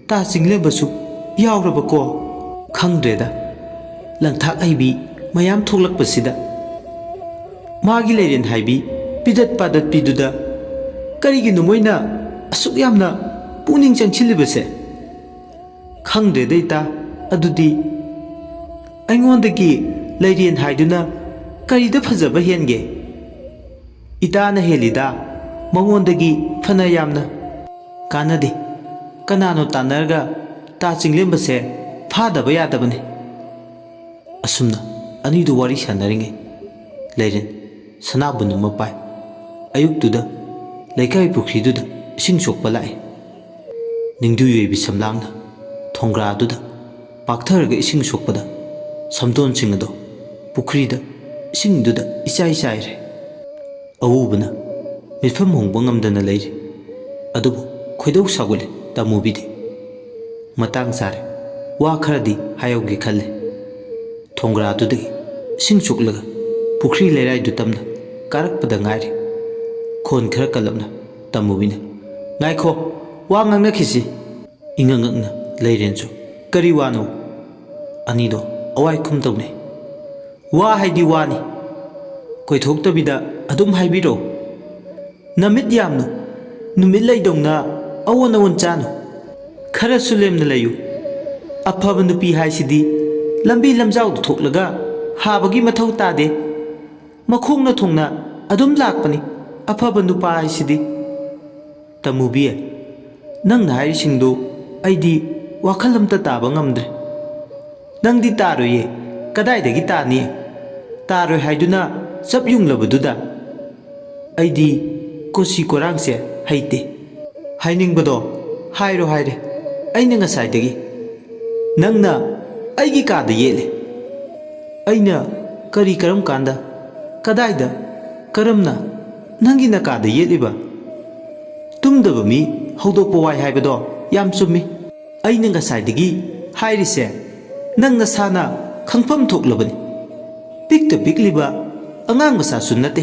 ꯇꯥ ꯆꯤꯡꯂꯦꯝꯕꯁꯨ ꯌꯥꯎꯔꯕꯀꯣ? ꯈꯪꯗ꯭ꯔꯦꯗ, ꯂꯪꯊꯥꯛ ꯍꯩꯕꯤ ꯃꯌꯥꯝ ꯊꯣꯛꯂꯛꯄꯁꯤꯗ꯫ ꯃꯥꯒꯤ ꯂꯩꯔꯦꯟ ꯍꯥꯏꯕꯤ ꯄꯤꯗꯠ ꯄꯥꯗꯠꯄꯤꯗꯨꯗ ꯀꯔꯤꯒꯤꯅꯣ ꯃꯣꯏꯅ ꯑꯁꯨꯛ ꯌꯥꯝꯅ ꯄꯨꯛꯅꯤꯡ ꯆꯪꯁꯤꯜꯂꯤꯕꯁꯦ? ꯈꯪꯗ꯭ꯔꯦꯗ ꯏꯇꯥ, ꯑꯗꯨꯗꯤ ꯑꯩꯉꯣꯟꯗꯒꯤ ꯂꯩꯔꯦꯟ ꯍꯥꯏꯗꯨꯅ ꯀꯔꯤꯗ ꯐꯖꯕ ꯍꯦꯟꯒꯦ? ꯏꯇꯥꯅ ꯍꯦꯜꯂꯤꯗ, ꯃꯉꯣꯟꯗꯒꯤ ꯐꯅ ꯌꯥꯝꯅ꯫ ꯀꯥꯟꯅꯗꯦ, ꯀꯅꯥꯅꯣ ꯇꯥꯟꯅꯔꯒ ꯇꯥ ꯆꯤꯡꯂꯦꯝꯕꯁꯦ ꯐꯥꯗꯕ ꯌꯥꯗꯕꯅꯤ꯫ ꯑꯁꯨꯝꯅ ꯑꯅꯤꯗꯨ ꯋꯥꯔꯤ ꯁꯥꯟꯅꯔꯤꯉꯩ ꯂꯩꯔꯦꯟ ꯁꯅꯥꯕꯨꯟ ꯑꯃ ꯄꯥꯏ꯫ ꯑꯌꯨꯛꯇꯨꯗ ꯂꯩꯀꯥꯏ ꯄꯨꯈ꯭ꯔꯤꯗꯨꯗ ꯏꯁꯤꯡ ꯁꯣꯛꯄ ꯂꯥꯛꯏ꯫ ꯅꯤꯡꯗꯨ ꯌꯩꯕꯤ ꯁꯝꯂꯥꯡꯅ ꯊꯣꯡꯒ꯭ꯔꯥꯗꯨꯗ ꯄꯥꯛꯊꯔꯒ ꯏꯁꯤꯡ ꯁꯣꯛꯄꯗ ꯁꯝꯗꯣꯟꯁꯤꯡ ꯑꯗꯣ ꯄꯨꯈ꯭ꯔꯤꯗ ꯏꯁꯤꯡꯗꯨꯗ ꯏꯆꯥꯏ ꯆꯥꯏꯔꯦ꯫ ꯑꯎꯕꯅ ꯃꯤꯠꯐꯝ ꯍꯣꯡꯕ ꯉꯝꯗꯅ ꯂꯩꯔꯤ꯫ ꯑꯗꯨꯕꯨ ꯈꯣꯏꯗꯧ ꯁꯥꯎꯒꯠꯂꯦ ꯇꯥꯃꯨꯕꯤꯗꯤ꯫ ꯃꯇꯥꯡ ꯆꯥꯔꯦ, ꯋꯥ ꯈꯔꯗꯤ ꯍꯥꯏꯍꯧꯒꯦ ꯈꯜꯂꯦ꯫ ꯊꯣꯡꯒ꯭ꯔꯥꯗꯨꯗꯒꯤ ꯏꯁꯤꯡ ꯆꯨꯞꯂꯒ ꯄꯨꯈ꯭ꯔꯤ ꯂꯩꯔꯥꯏꯗꯨ ꯇꯝꯅ ꯀꯥꯔꯛꯄꯗ ꯉꯥꯏꯔꯤ꯫ ꯈꯣꯟ ꯈꯔ ꯀꯜꯂꯞꯅ ꯇꯥꯃꯨꯕꯤꯅ, "ꯉꯥꯏꯈꯣ, ꯋꯥ ꯉꯥꯡꯅꯈꯤꯁꯤ!" ꯏꯉꯛ ꯉꯛꯅ ꯂꯩꯔꯦꯟꯁꯨ, "ꯀꯔꯤ ꯋꯥꯅꯣ?" ꯑꯅꯤꯗꯣ ꯑꯋꯥꯏ ꯈꯨꯝ ꯇꯧꯅꯩ꯫ "ꯋꯥ ꯍꯥꯏꯗꯤ ꯋꯥꯅꯤ꯫ ꯀꯣꯏꯊꯣꯛꯇꯕꯤꯗ ꯑꯗꯨꯝ ꯍꯥꯏꯕꯤꯔꯛꯎ꯫ ꯅꯃꯤꯠ ꯌꯥꯝꯅ ꯅꯨꯃꯤꯠ ꯂꯩꯗꯧꯅ ꯑꯑꯣꯟ ꯑꯑꯣꯟ ꯆꯥꯅꯨ꯫ ꯈꯔꯁꯨ ꯂꯦꯝꯅ ꯂꯩꯌꯨ꯫ ꯑꯐꯕ ꯅꯨꯄꯤ ꯍꯥꯏꯁꯤꯗꯤ ꯂꯝꯕꯤ ꯂꯝꯖꯥꯎꯗ ꯊꯣꯛꯂꯒ ꯍꯥꯕꯒꯤ ꯃꯊꯧ ꯇꯥꯗꯦ꯫ ꯃꯈꯣꯡꯅ ꯊꯨꯡꯅ ꯑꯗꯨꯝ ꯂꯥꯛꯄꯅꯤ ꯑꯐꯕ ꯅꯨꯄꯥ ꯍꯥꯏꯁꯤꯗꯤ꯫" "ꯇꯃꯨꯕꯤ, ꯅꯪꯅ ꯍꯥꯏꯔꯤꯁꯤꯡꯗꯨ ꯑꯩꯗꯤ ꯋꯥꯈꯜ ꯑꯝꯇ ꯇꯥꯕ ꯉꯝꯗ꯭ꯔꯦ꯫ ꯅꯪꯗꯤ ꯇꯥꯔꯣꯏꯌꯦ, ꯀꯗꯥꯏꯗꯒꯤ ꯇꯥꯅꯤ? ꯇꯥꯔꯣꯏ ꯍꯥꯏꯗꯨꯅ ꯆꯞ ꯌꯨꯡꯂꯕꯗꯨꯗ꯫ ꯑꯩꯗꯤ ꯀꯣꯆꯤ ꯀꯣꯔꯥꯡꯁꯦ ꯍꯩꯇꯦ꯫ ꯍꯥꯏꯅꯤꯡꯕꯗꯣ ꯍꯥꯏꯔꯣ ꯍꯥꯏꯔꯦ꯫ ꯑꯩꯅ ꯉꯁꯥꯏꯗꯒꯤ ꯅꯪꯅ ꯑꯩꯒꯤ ꯀꯥꯗ ꯌꯦꯠꯂꯦ꯫ ꯑꯩꯅ ꯀꯔꯤ, ꯀꯔꯝ ꯀꯥꯟꯗ, ꯀꯗꯥꯏꯗ, ꯀꯔꯝꯅ ꯅꯪꯒꯤ ꯅꯀꯥꯗ ꯌꯦꯠꯂꯤꯕ? ꯇꯨꯝꯗꯕ ꯃꯤ ꯍꯧꯗꯣꯛꯄ ꯋꯥꯏ ꯍꯥꯏꯕꯗꯣ ꯌꯥꯝ ꯆꯨꯝꯃꯤ꯫ ꯑꯩꯅ ꯉꯁꯥꯏꯗꯒꯤ ꯍꯥꯏꯔꯤꯁꯦ, ꯅꯪ ꯅꯁꯥꯅ ꯈꯪꯐꯝ ꯊꯣꯛꯂꯕꯅꯤ꯫ ꯄꯤꯛꯇ ꯄꯤꯛꯂꯤꯕ ꯑꯉꯥꯡ ꯃꯆꯥꯁꯨ ꯅꯠꯇꯦ꯫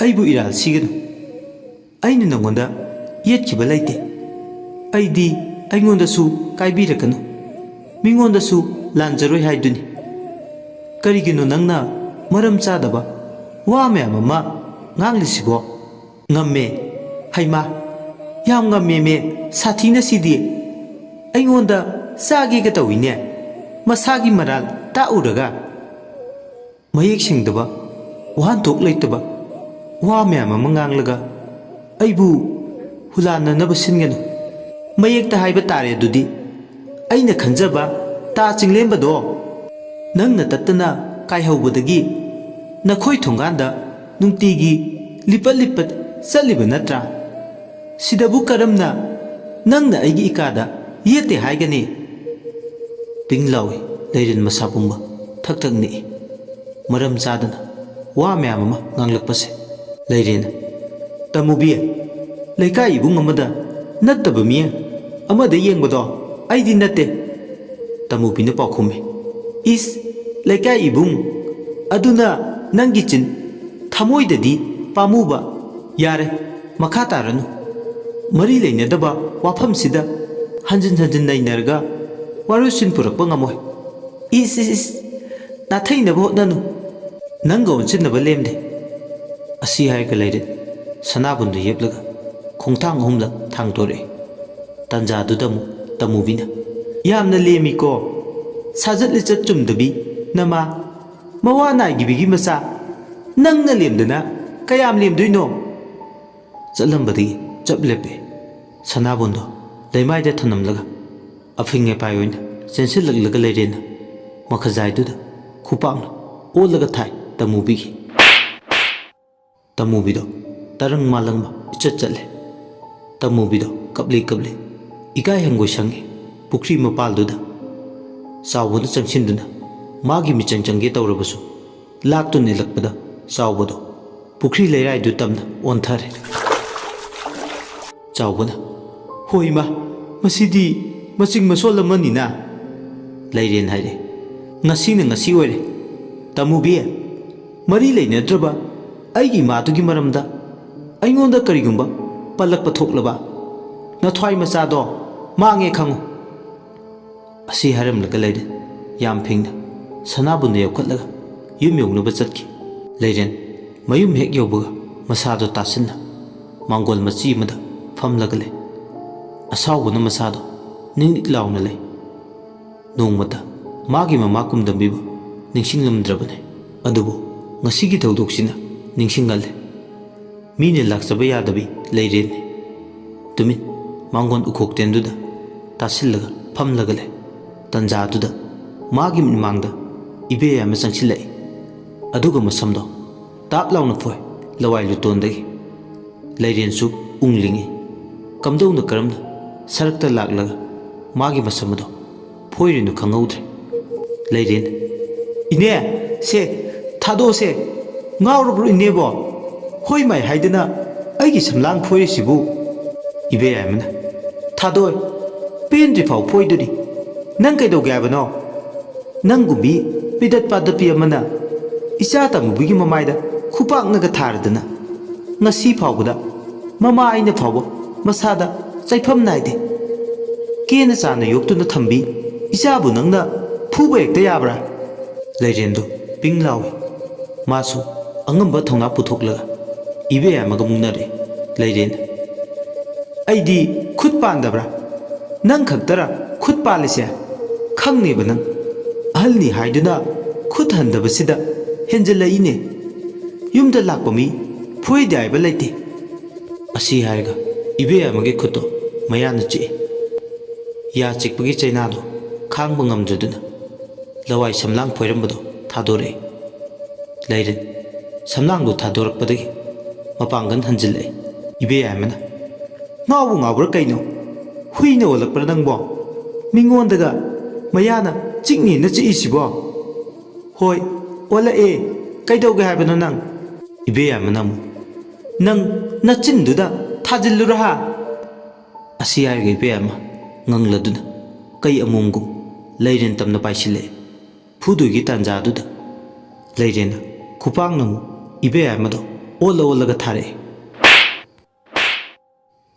ꯑꯩꯕꯨ ꯏꯔꯥꯜ ꯁꯤꯒꯅꯨ꯫ ꯑꯩꯅ ꯅꯪꯉꯣꯟꯗ ꯌꯦꯠꯈꯤꯕ ꯂꯩꯇꯦ꯫ ꯑꯩꯗꯤ ꯑꯩꯉꯣꯟꯗꯁꯨ ꯀꯥꯏꯕꯤꯔꯛꯀꯅꯨ, ꯃꯤꯉꯣꯟꯗꯁꯨ ꯂꯥꯟꯖꯔꯣꯏ ꯍꯥꯏꯗꯨꯅꯤ꯫ ꯀꯔꯤꯒꯤꯅꯣ ꯅꯪꯅ ꯃꯔꯝ ꯆꯥꯗꯕ ꯋꯥ ꯃꯌꯥꯝ ꯑꯃ ꯉꯥꯡꯂꯤꯁꯤꯕꯣ? ꯉꯝꯃꯦ꯫ ꯍꯩꯃꯥ, ꯌꯥꯝ ꯉꯝꯃꯦꯃꯦ꯫ ꯁꯥꯊꯤꯅ ꯁꯤꯗꯤ꯫ ꯑꯩꯉꯣꯟꯗ ꯆꯥꯒꯦꯒ ꯇꯧꯏꯅꯦ꯫ ꯃꯁꯥꯒꯤ ꯃꯔꯥꯜ ꯇꯥꯛꯎꯔꯒ꯫ ꯃꯌꯦꯛ ꯁꯦꯡꯗꯕ, ꯋꯥꯍꯟꯊꯣꯛ ꯂꯩꯇꯕ ꯋꯥ ꯃꯌꯥꯝ ꯑꯃ ꯉꯥꯡꯂꯒ ꯑꯩꯕꯨ ꯍꯨꯂꯥꯟꯅꯅꯕ ꯁꯤꯟꯒꯅꯨ꯫ ꯃꯌꯦꯛꯇ ꯍꯥꯏꯕ ꯇꯥꯔꯦ ꯑꯗꯨꯗꯤ꯫ ꯑꯩꯅ ꯈꯟꯖꯕ ꯇꯥ ꯆꯤꯡꯂꯦꯝꯕꯗꯣ ꯅꯪꯅ ꯇꯠꯇꯅ ꯀꯥꯏꯍꯧꯕꯗꯒꯤ ꯅꯈꯣꯏ ꯊꯣꯡꯒꯥꯟꯗ ꯅꯨꯡꯇꯤꯒꯤ ꯂꯤꯄꯠ ꯂꯤꯄꯠ ꯆꯠꯂꯤꯕ ꯅꯠꯇ꯭ꯔꯥ? ꯁꯤꯗꯕꯨ ꯀꯔꯝꯅ ꯅꯪꯅ ꯑꯩꯒꯤ ꯏꯀꯥꯗ ꯌꯦꯠꯇꯦ ꯍꯥꯏꯒꯅꯤ? ꯄꯤꯡ ꯂꯥꯎꯏ ꯂꯩꯔꯦꯟ ꯃꯁꯥ ꯄꯨꯝꯕ ꯊꯛ ꯊꯛ ꯅꯤꯛꯏ꯫ ꯃꯔꯝ ꯆꯥꯗꯅ ꯋꯥ ꯃꯌꯥꯝ ꯑꯃ ꯉꯥꯡꯂꯛꯄꯁꯦ꯫ ꯂꯩꯔꯦꯟ, ꯇꯃꯨꯕꯤ, ꯂꯩꯀꯥꯏ ꯏꯕꯨꯡ ꯑꯃꯗ ꯅꯠꯇꯕ ꯃꯤꯠꯌꯦꯡ ꯑꯃꯗ ꯌꯦꯡꯕꯗꯣ ꯑꯩꯗꯤ ꯅꯠꯇꯦ꯫ ꯇꯃꯨꯕꯤꯅ ꯄꯥꯎꯈꯨꯝꯃꯤ꯫ ꯏꯁ, ꯂꯩꯀꯥꯏ ꯏꯕꯨꯡ ꯑꯗꯨꯅ ꯅꯪꯒꯤ ꯆꯤꯟ, ꯊꯃꯣꯏꯗꯗꯤ ꯄꯥꯝꯃꯨꯕ꯫ ꯌꯥꯔꯦ, ꯃꯈꯥ ꯇꯥꯔꯅꯨ꯫ ꯃꯔꯤ ꯂꯩꯅꯗꯕ ꯋꯥꯐꯝꯁꯤꯗ ꯍꯟꯖꯤꯟ ꯍꯟꯖꯤꯟ ꯅꯩꯅꯔꯒ ꯋꯥꯔꯣꯏꯁꯤꯟ ꯄꯨꯔꯛꯄ ꯉꯝꯃꯣꯏ꯫ ꯏꯁ, ꯏꯁ, ꯏꯁ, ꯅꯥꯊꯩꯅꯕ ꯍꯣꯠꯅꯅꯨ꯫ ꯅꯪꯒ ꯑꯣꯟꯁꯤꯟꯅꯕ ꯂꯦꯝꯗꯦ꯫ ꯑꯁꯤ ꯍꯥꯏꯔꯒ ꯂꯩꯔꯦ ꯁꯅꯥꯕꯨꯟꯗꯨ ꯌꯦꯞꯂꯒ ꯈꯣꯡꯊꯥꯡ ꯑꯍꯨꯝꯂꯛ ꯊꯥꯡꯗꯣꯔꯛꯏ꯫ ꯇꯥꯟꯖꯥꯗꯨꯗ ꯑꯃꯨꯛ ꯇꯃꯨꯕꯤꯅ, "ꯌꯥꯝꯅ ꯂꯦꯝꯃꯤꯀꯣ, ꯁꯥꯖꯠ ꯂꯤꯆꯠ ꯆꯨꯝꯗꯕꯤ ꯅꯃꯥ, ꯃꯋꯥ ꯅꯥꯏꯗꯕꯤꯒꯤ ꯃꯆꯥ, ꯅꯪꯅ ꯂꯦꯝꯗꯅ ꯀꯌꯥꯝ ꯂꯦꯝꯗꯣꯏꯅꯣ?" ꯆꯠꯂꯝꯕꯗꯒꯤ ꯆꯞ ꯂꯦꯞꯄꯦ꯫ ꯁꯅꯥꯕꯨꯟꯗꯣ ꯂꯩꯃꯥꯏꯗ ꯊꯅꯝꯂꯒ ꯑꯐꯤꯡ ꯑꯄꯥꯏ ꯑꯣꯏꯅ ꯆꯦꯟꯁꯤꯜꯂꯛꯂꯒ ꯂꯩꯔꯦꯅ ꯃꯈꯖꯥꯏꯗꯨꯗ ꯈꯨꯄꯥꯛꯅ ꯑꯣꯜꯂꯒ ꯊꯥꯏ ꯇꯃꯨꯕꯤꯒꯤ꯫ ꯇꯃꯨꯕꯤꯗꯣ ꯇꯔꯪ ꯃꯥꯂꯪꯕ ꯏꯆꯠ ꯆꯠꯂꯦ꯫ ꯇꯃꯨꯕꯤꯗꯣ ꯀꯞꯂꯤ ꯀꯞꯂꯤ ꯏꯀꯥꯏ ꯍꯪꯒꯣꯏ ꯁꯪꯉꯤ ꯄꯨꯈ꯭ꯔꯤ ꯃꯄꯥꯜꯗꯨꯗ꯫ ꯆꯥꯎꯕꯅ ꯆꯪꯁꯤꯟꯗꯨꯅ ꯃꯥꯒꯤ ꯃꯤꯆꯪ ꯆꯪꯒꯦ ꯇꯧꯔꯕꯁꯨ ꯂꯥꯛꯇꯨꯅ ꯏꯜꯂꯛꯄꯗ ꯆꯥꯎꯕꯗꯣ ꯄꯨꯈ꯭ꯔꯤ ꯂꯩꯔꯥꯏꯗꯨ ꯇꯝꯅ ꯑꯣꯟꯊꯔꯦ꯫ ꯆꯥꯎꯕꯅ, "ꯍꯣꯏ ꯏꯃꯥ, ꯃꯁꯤꯗꯤ ꯃꯆꯤꯡ ꯃꯁꯣꯜ ꯑꯃꯅꯤꯅ꯫ ꯂꯩꯔꯦꯟ ꯍꯥꯏꯔꯦ꯫ "ꯉꯁꯤꯅ ꯉꯁꯤ ꯑꯣꯏꯔꯦ꯫ ꯇꯥꯃꯨꯕꯤ, ꯃꯔꯤ ꯂꯩꯅꯗ꯭ꯔꯕ ꯑꯩꯒꯤ ꯏꯃꯥꯗꯨꯒꯤ ꯃꯔꯝꯗ ꯑꯩꯉꯣꯟꯗ ꯀꯔꯤꯒꯨꯝꯕ ꯄꯜꯂꯛꯄ ꯊꯣꯛꯂꯕ, ꯅꯊ꯭ꯋꯥꯏ ꯃꯆꯥꯗꯣ ꯃꯥꯡꯉꯦ ꯈꯪꯉꯨ꯫" ꯑꯁꯤ ꯍꯥꯏꯔꯝꯂꯒ ꯂꯩꯔꯦ꯫ ꯌꯥꯝ ꯐꯤꯡꯅ ꯁꯅꯥꯕꯨꯟꯗ ꯌꯣꯛꯈꯠꯂꯒ ꯌꯨꯝ ꯌꯧꯅꯕ ꯆꯠꯈꯤ꯫ ꯂꯩꯔꯦꯟ ꯃꯌꯨꯝ ꯍꯦꯛ ꯌꯧꯕꯒ ꯃꯁꯥꯗꯣ ꯇꯥꯁꯤꯟꯅ ꯃꯥꯡꯒꯣꯜ ꯃꯆꯤ ꯑꯃꯗ ꯐꯝꯂꯒ ꯂꯩ꯫ ꯑꯁꯥꯎꯕꯅ ꯃꯁꯥꯗꯣ ꯅꯤꯛ ꯅꯤꯛ ꯂꯥꯎꯅ ꯂꯩ꯫ ꯅꯣꯡꯃꯇ ꯃꯥꯒꯤ ꯃꯃꯥ ꯀꯨꯝꯗꯝꯕꯤꯕꯨ ꯅꯤꯡꯁꯤꯡꯂꯝꯗ꯭ꯔꯕꯅꯤ꯫ ꯑꯗꯨꯕꯨ ꯉꯁꯤꯒꯤ ꯊꯧꯗꯣꯛꯁꯤꯅ ꯅꯤꯡꯁꯤꯡꯍꯜꯂꯦ꯫ ꯃꯤꯅ ꯂꯥꯛꯆꯕ ꯌꯥꯗꯕꯤ ꯂꯩꯔꯦꯅꯦ꯫ ꯇꯨꯃꯤꯟ ꯃꯥꯡꯒꯣꯟ ꯎꯈꯣꯛꯇꯦꯟꯗꯨꯗ ꯇꯥꯁꯤꯜꯂꯒ ꯐꯝꯂꯒ ꯂꯩ꯫ ꯇꯟꯖꯥꯗꯨꯗ ꯃꯥꯒꯤ ꯃꯤꯠꯃꯥꯡꯗ ꯏꯕꯦꯌꯥꯏꯃ ꯆꯪꯁꯤꯜꯂꯛꯏ꯫ ꯑꯗꯨꯒ ꯃꯁꯝꯗꯣ ꯇꯥꯞ ꯂꯥꯎꯅ ꯐꯣꯏ, ꯂꯋꯥꯏ ꯂꯨꯇꯣꯟꯗꯒꯤ꯫ ꯂꯩꯔꯦꯟꯁꯨ ꯎꯪꯂꯤꯉꯩ ꯀꯝꯗꯧꯅ ꯀꯔꯝꯅ ꯁꯔꯛꯇ ꯂꯥꯛꯂꯒ ꯃꯥꯒꯤ ꯃꯁꯝ ꯑꯗꯣ ꯐꯣꯏꯔꯤꯅꯣ ꯈꯪꯍꯧꯗ꯭ꯔꯦ꯫ ꯂꯩꯔꯦꯟ, "ꯏꯅꯦ, ꯁꯦ, ꯊꯥꯗꯣꯛꯑꯣꯁꯦ꯫ ꯉꯥꯎꯔꯕ꯭ꯔꯣ ꯏꯅꯦꯕꯣ? ꯍꯣꯏ ꯃꯥꯏ ꯍꯥꯏꯗꯅ ꯑꯩꯒꯤ ꯁꯝꯂꯥꯡ ꯐꯣꯏꯔꯤꯁꯤꯕꯨ?" ꯏꯕꯦꯌꯥꯏꯃꯅ, "ꯊꯥꯗꯣꯏ, ꯄꯦꯟꯗ꯭ꯔꯤꯐꯥꯎ ꯐꯣꯏꯗꯣꯔꯤ꯫ ꯅꯪ ꯀꯩꯗꯧꯒꯦ ꯍꯥꯏꯕꯅꯣ? ꯅꯪꯒꯨꯝꯕꯤ ꯄꯤꯗꯠ ꯄꯥꯗꯠꯄꯤ ꯑꯃꯅ ꯏꯆꯥ ꯇꯥꯃꯨꯕꯤꯒꯤ ꯃꯃꯥꯏꯗ ꯈꯨꯄꯥꯛꯅꯒ ꯊꯥꯔꯗꯅ ꯉꯁꯤ ꯐꯥꯎꯕꯗ ꯃꯃꯥ ꯑꯩꯅ ꯐꯥꯎꯕ ꯃꯁꯥꯗ ꯆꯩꯐꯝ ꯅꯥꯏꯗꯦ꯫ ꯀꯦꯅ ꯆꯥꯅ ꯌꯣꯛꯇꯨꯅ ꯊꯝꯕꯤ ꯏꯆꯥꯕꯨ ꯅꯪꯅ ꯐꯨꯕ ꯍꯦꯛꯇ ꯌꯥꯕ꯭ꯔꯥ?" ꯂꯩꯔꯦꯟꯗꯣ ꯄꯤꯡ ꯂꯥꯎꯏ꯫ ꯃꯥꯁꯨ ꯑꯉꯝꯕ ꯊꯧꯅꯥ ꯄꯨꯊꯣꯛꯂꯒ ꯏꯕꯦꯌꯥꯏꯃꯒ ꯃꯨꯛꯅꯔꯦ꯫ ꯂꯩꯔꯦꯟ, "ꯑꯩꯗꯤ ꯈꯨꯠ ꯄꯥꯟꯗꯕ꯭ꯔꯥ? ꯅꯪ ꯈꯛꯇꯔ ꯈꯨꯠ ꯄꯥꯜꯂꯤꯁꯦ? ꯈꯪꯅꯦꯕ ꯅꯪ꯫ ꯑꯍꯜꯅꯤ ꯍꯥꯏꯗꯨꯅ ꯈꯨꯠ ꯍꯟꯗꯕꯁꯤꯗ ꯍꯦꯟꯖꯜꯂꯛꯏꯅꯦ꯫ ꯌꯨꯝꯗ ꯂꯥꯛꯄ ꯃꯤ ꯐꯨꯏꯗꯦ ꯍꯥꯏꯕ ꯂꯩꯇꯦ꯫" ꯑꯁꯤ ꯍꯥꯏꯔꯒ ꯏꯕꯦꯌꯥꯏꯃꯒꯤ ꯈꯨꯠꯇꯣ ꯃꯌꯥꯅ ꯆꯤꯛꯏ꯫ ꯌꯥ ꯆꯤꯛꯄꯒꯤ ꯆꯩꯅꯥꯗꯣ ꯈꯥꯡꯕ ꯉꯝꯗ꯭ꯔꯗꯨꯅ ꯂꯋꯥꯏ ꯁꯝꯂꯥꯡ ꯐꯣꯏꯔꯝꯕꯗꯣ ꯊꯥꯗꯣꯔꯛꯏ꯫ ꯂꯩꯔꯦꯟ ꯁꯝꯂꯥꯡꯗꯣ ꯊꯥꯗꯣꯔꯛꯄꯗꯒꯤ ꯃꯄꯥꯡꯒꯜ ꯍꯟꯖꯤꯜꯂꯛꯏ꯫ ꯏꯕꯦꯌꯥꯏꯃꯅ, "ꯉꯥꯎꯕꯨ ꯉꯥꯎꯕ꯭ꯔꯥ ꯀꯩꯅꯣ? ꯍꯨꯏꯅ ꯑꯣꯜꯂꯛꯄ꯭ꯔꯥ ꯅꯪꯕꯣ? ꯃꯤꯉꯣꯟꯗꯒ ꯃꯌꯥꯅ ꯆꯤꯛꯅꯦꯅ ꯆꯤꯛꯏꯁꯤꯕꯣ?" "ꯍꯣꯏ, ꯑꯣꯜꯂꯛꯑꯦ꯫ ꯀꯩꯗꯧꯒꯦ ꯍꯥꯏꯕꯅꯣ ꯅꯪ?" ꯏꯕꯦꯌꯥꯏꯃꯅ ꯑꯃꯨꯛ, "ꯅꯪ ꯅꯆꯤꯟꯗꯨꯗ ꯊꯥꯖꯤꯜꯂꯨꯔꯥ ꯍꯥ?" ꯑꯁꯤ ꯍꯥꯏꯔꯒ ꯏꯕꯦꯌꯥꯏꯃ ꯉꯪꯂꯗꯨꯅ ꯀꯩ ꯑꯃꯣꯝꯒꯨꯝ ꯂꯩꯔꯦꯟ ꯇꯝꯅ ꯄꯥꯏꯁꯤꯜꯂꯛꯑꯦ꯫ ꯐꯨꯗꯣꯏꯒꯤ ꯇꯥꯟꯖꯥꯗꯨꯗ ꯂꯩꯔꯦꯟꯅ ꯈꯨꯄꯥꯛꯅ ꯑꯃꯨꯛ ꯏꯕꯦꯌꯥꯏꯃꯗꯣ ꯑꯣꯜꯂ ꯑꯣꯜꯂꯒ ꯊꯥꯔꯛꯑꯦ꯫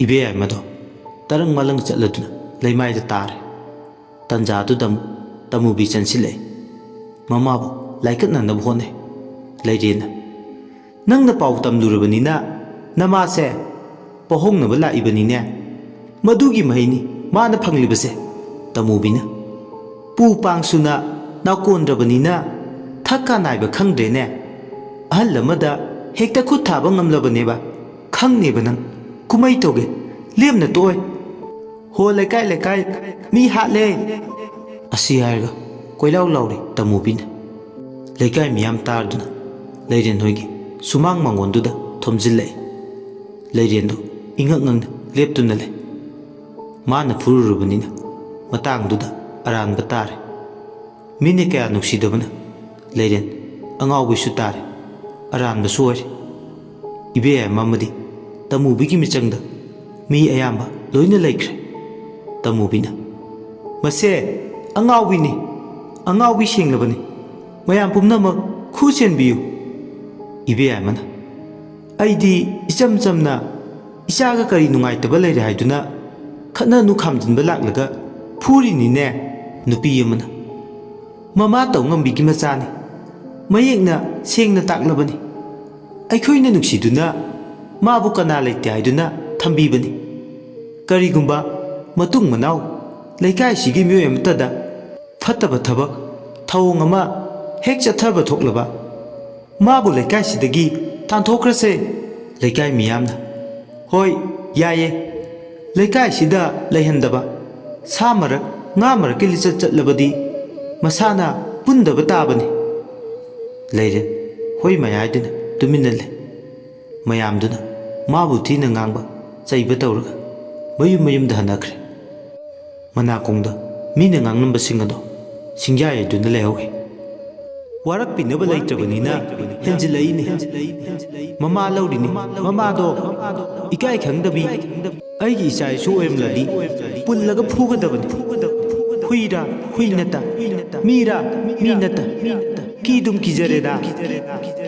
ꯏꯕꯦꯌꯥꯏꯃꯗꯣ ꯇꯔꯪ ꯃꯂꯪ ꯆꯠꯂꯗꯨꯅ ꯂꯩꯃꯥꯏꯗ ꯇꯥꯔꯦ꯫ ꯇꯥꯟꯖꯥꯗꯨꯗ ꯑꯃꯨꯛ ꯇꯃꯨꯕꯤ ꯆꯪꯁꯤꯜꯂꯛꯑꯦ꯫ ꯃꯃꯥꯕꯨ ꯂꯥꯏꯀꯠꯅꯅꯕ ꯍꯣꯠꯅꯩ꯫ ꯂꯩꯔꯦꯟꯅ, "ꯅꯪꯅ ꯄꯥꯎ ꯇꯝꯂꯨꯔꯕꯅꯤꯅ ꯅꯃꯥꯁꯦ ꯄꯣꯍꯧꯅꯕ ꯂꯥꯛꯏꯕꯅꯤꯅꯦ꯫ ꯃꯗꯨꯒꯤ ꯃꯍꯩꯅꯤ ꯃꯥꯅ ꯐꯪꯂꯤꯕꯁꯦ"꯫ ꯇꯃꯨꯕꯤꯅ, "ꯄꯨ ꯄꯥꯡꯁꯨꯅ ꯅꯥꯎꯀꯣꯟꯗ꯭ꯔꯕꯅꯤꯅ ꯊꯛꯀ ꯅꯥꯏꯕ ꯈꯪꯗ꯭ꯔꯦꯅꯦ꯫ ꯑꯍꯜ ꯑꯃꯗ ꯍꯦꯛꯇ ꯈꯨꯠ ꯊꯥꯕ ꯉꯝꯂꯕꯅꯦꯕ꯫ ꯈꯪꯅꯦꯕ ꯅꯪ꯫ ꯀꯨꯝꯍꯩ ꯇꯧꯒꯦ꯫ ꯂꯦꯝꯅ ꯇꯣꯛꯑꯣꯏ꯫ ꯍꯣ ꯂꯩꯀꯥꯏ ꯂꯩꯀꯥꯏ ꯃꯤ ꯍꯥꯠꯂꯦ"꯫ ꯑꯁꯤ ꯍꯥꯏꯔꯒ ꯀꯣꯏꯂꯥꯎ ꯂꯥꯎꯔꯤ ꯇꯃꯨꯕꯤꯅ꯫ ꯂꯩꯀꯥꯏ ꯃꯤꯌꯥꯝ ꯇꯥꯔꯗꯨꯅ ꯂꯩꯔꯦꯟ ꯍꯣꯏꯒꯤ ꯁꯨꯃꯥꯡ ꯃꯥꯡꯒꯣꯟꯗꯨꯗ ꯊꯣꯝꯖꯤꯜꯂꯛꯏ꯫ ꯂꯩꯔꯦꯟꯗꯣ ꯏꯉꯛ ꯉꯛꯅ ꯂꯦꯞꯇꯨꯅ ꯂꯩ꯫ ꯃꯥꯅ ꯐꯨꯔꯨꯔꯕꯅꯤꯅ ꯃꯇꯥꯡꯗꯨꯗ ꯑꯔꯥꯟꯕ ꯇꯥꯔꯦ꯫ ꯃꯤꯅ ꯀꯌꯥ ꯅꯨꯡꯁꯤꯗꯕꯅ ꯂꯩꯔꯦꯟ ꯑꯉꯥꯎꯕꯤꯁꯨ ꯇꯥꯔꯦ, ꯑꯔꯥꯟꯕꯁꯨ ꯑꯣꯏꯔꯦ꯫ ꯏꯕꯦꯌꯥꯏꯃ ꯑꯃꯗꯤ ꯇꯃꯨꯕꯤꯒꯤ ꯃꯤꯆꯪꯗ ꯃꯤ ꯑꯌꯥꯝꯕ ꯂꯣꯏꯅ ꯂꯩꯈ꯭ꯔꯦ꯫ ꯇꯃꯨꯕꯤꯅ, "ꯃꯁꯦ ꯑꯉꯥꯎꯕꯤꯅꯤ, ꯑꯉꯥꯎꯕꯤ ꯁꯦꯡꯂꯕꯅꯤ꯫ ꯃꯌꯥꯝ ꯄꯨꯝꯅꯃꯛ ꯈꯨ ꯆꯦꯟꯕꯤꯌꯨ"꯫ ꯏꯕꯦꯌꯥꯏꯃꯅ, "ꯑꯩꯗꯤ ꯏꯆꯝ ꯆꯝꯅ ꯏꯆꯥꯒ ꯀꯔꯤ ꯅꯨꯡꯉꯥꯏꯇꯕ ꯂꯩꯔꯦ ꯍꯥꯏꯗꯨꯅ ꯈꯠꯅ ꯅꯨꯡ ꯈꯥꯝꯖꯤꯟꯕ ꯂꯥꯛꯂꯒ ꯐꯨꯔꯤꯅꯤꯅꯦ"꯫ ꯅꯨꯄꯤ ꯑꯃꯅ, "ꯃꯃꯥ ꯇꯧ ꯉꯝꯕꯤꯒꯤ ꯃꯆꯥꯅꯤ꯫ ꯃꯌꯦꯛꯅ ꯁꯦꯡꯅ ꯇꯥꯛꯂꯕꯅꯤ꯫ ꯑꯩꯈꯣꯏꯅ ꯅꯨꯡꯁꯤꯗꯨꯅ ꯃꯥꯕꯨ ꯀꯅꯥ ꯂꯩꯇꯦ ꯍꯥꯏꯗꯨꯅ ꯊꯝꯕꯤꯕꯅꯤ꯫ ꯀꯔꯤꯒꯨꯝꯕ ꯃꯇꯨꯡ ꯃꯅꯥꯎ ꯂꯩꯀꯥꯏꯁꯤꯒꯤ ꯃꯤꯑꯣꯏ ꯑꯃꯠꯇꯗ ꯐꯠꯇꯕ ꯊꯕꯛ ꯊꯧꯑꯣꯡ ꯑꯃ ꯍꯦꯛ ꯆꯠꯊꯕ ꯊꯣꯛꯂꯕ, ꯃꯥꯕꯨ ꯂꯩꯀꯥꯏꯁꯤꯗꯒꯤ ꯇꯥꯟꯊꯣꯛꯈ꯭ꯔꯁꯦ"꯫ ꯂꯩꯀꯥꯏ ꯃꯤꯌꯥꯝꯅ, "ꯍꯣꯏ, ꯌꯥꯏꯌꯦ꯫ ꯂꯩꯀꯥꯏꯁꯤꯗ ꯂꯩꯍꯟꯗꯕ, ꯁꯥ ꯃꯔꯛ, ꯉꯥ ꯃꯔꯛꯀꯤ ꯂꯤꯆꯠ ꯆꯠꯂꯕꯗꯤ ꯃꯁꯥꯅ ꯄꯨꯟꯗꯕ ꯇꯥꯕꯅꯤ"꯫ ꯂꯩꯔꯦ ꯍꯣꯏ ꯃꯌꯥꯏꯗꯨꯅ ꯇꯨꯃꯤꯟꯅ ꯂꯩ꯫ ꯃꯌꯥꯝꯗꯨꯅ ꯃꯥꯕꯨ ꯊꯤꯅ ꯉꯥꯡꯕ, ꯆꯩꯕ ꯇꯧꯔꯒ ꯃꯌꯨꯝ ꯃꯌꯨꯝꯗ ꯍꯟꯅꯈ꯭ꯔꯦ꯫ ꯃꯅꯥꯀꯣꯡꯗ ꯃꯤꯅ ꯉꯥꯡꯂꯝꯕꯁꯤꯡ ꯑꯗꯣ ꯁꯤꯡꯌꯥ ꯌꯩꯗꯨꯅ ꯂꯩꯍꯧꯏ꯫ ꯋꯥꯔꯛꯄꯤꯅꯕ ꯂꯩꯇ꯭ꯔꯕꯅꯤꯅ ꯍꯦꯟꯖꯤꯜꯂꯛꯏꯅꯦ꯫ ꯃꯃꯥ ꯂꯧꯔꯤꯅꯤ꯫ ꯃꯃꯥꯗꯣ ꯏꯀꯥꯏ ꯈꯪꯗꯕꯤ ꯑꯩꯒꯤ ꯏꯆꯥ ꯏꯁꯨ ꯑꯣꯏꯔꯝꯂꯗꯤ ꯄꯨꯜꯂꯒ ꯐꯨꯒꯗꯕꯅꯤ꯫ ꯍꯨꯏꯔꯥ ꯍꯨꯏ ꯅꯠꯇ, ꯃꯤꯔꯥ ꯃꯤ ꯅꯠꯇ, ꯀꯤꯗꯨꯝ ꯀꯤꯖꯔꯦꯗ꯫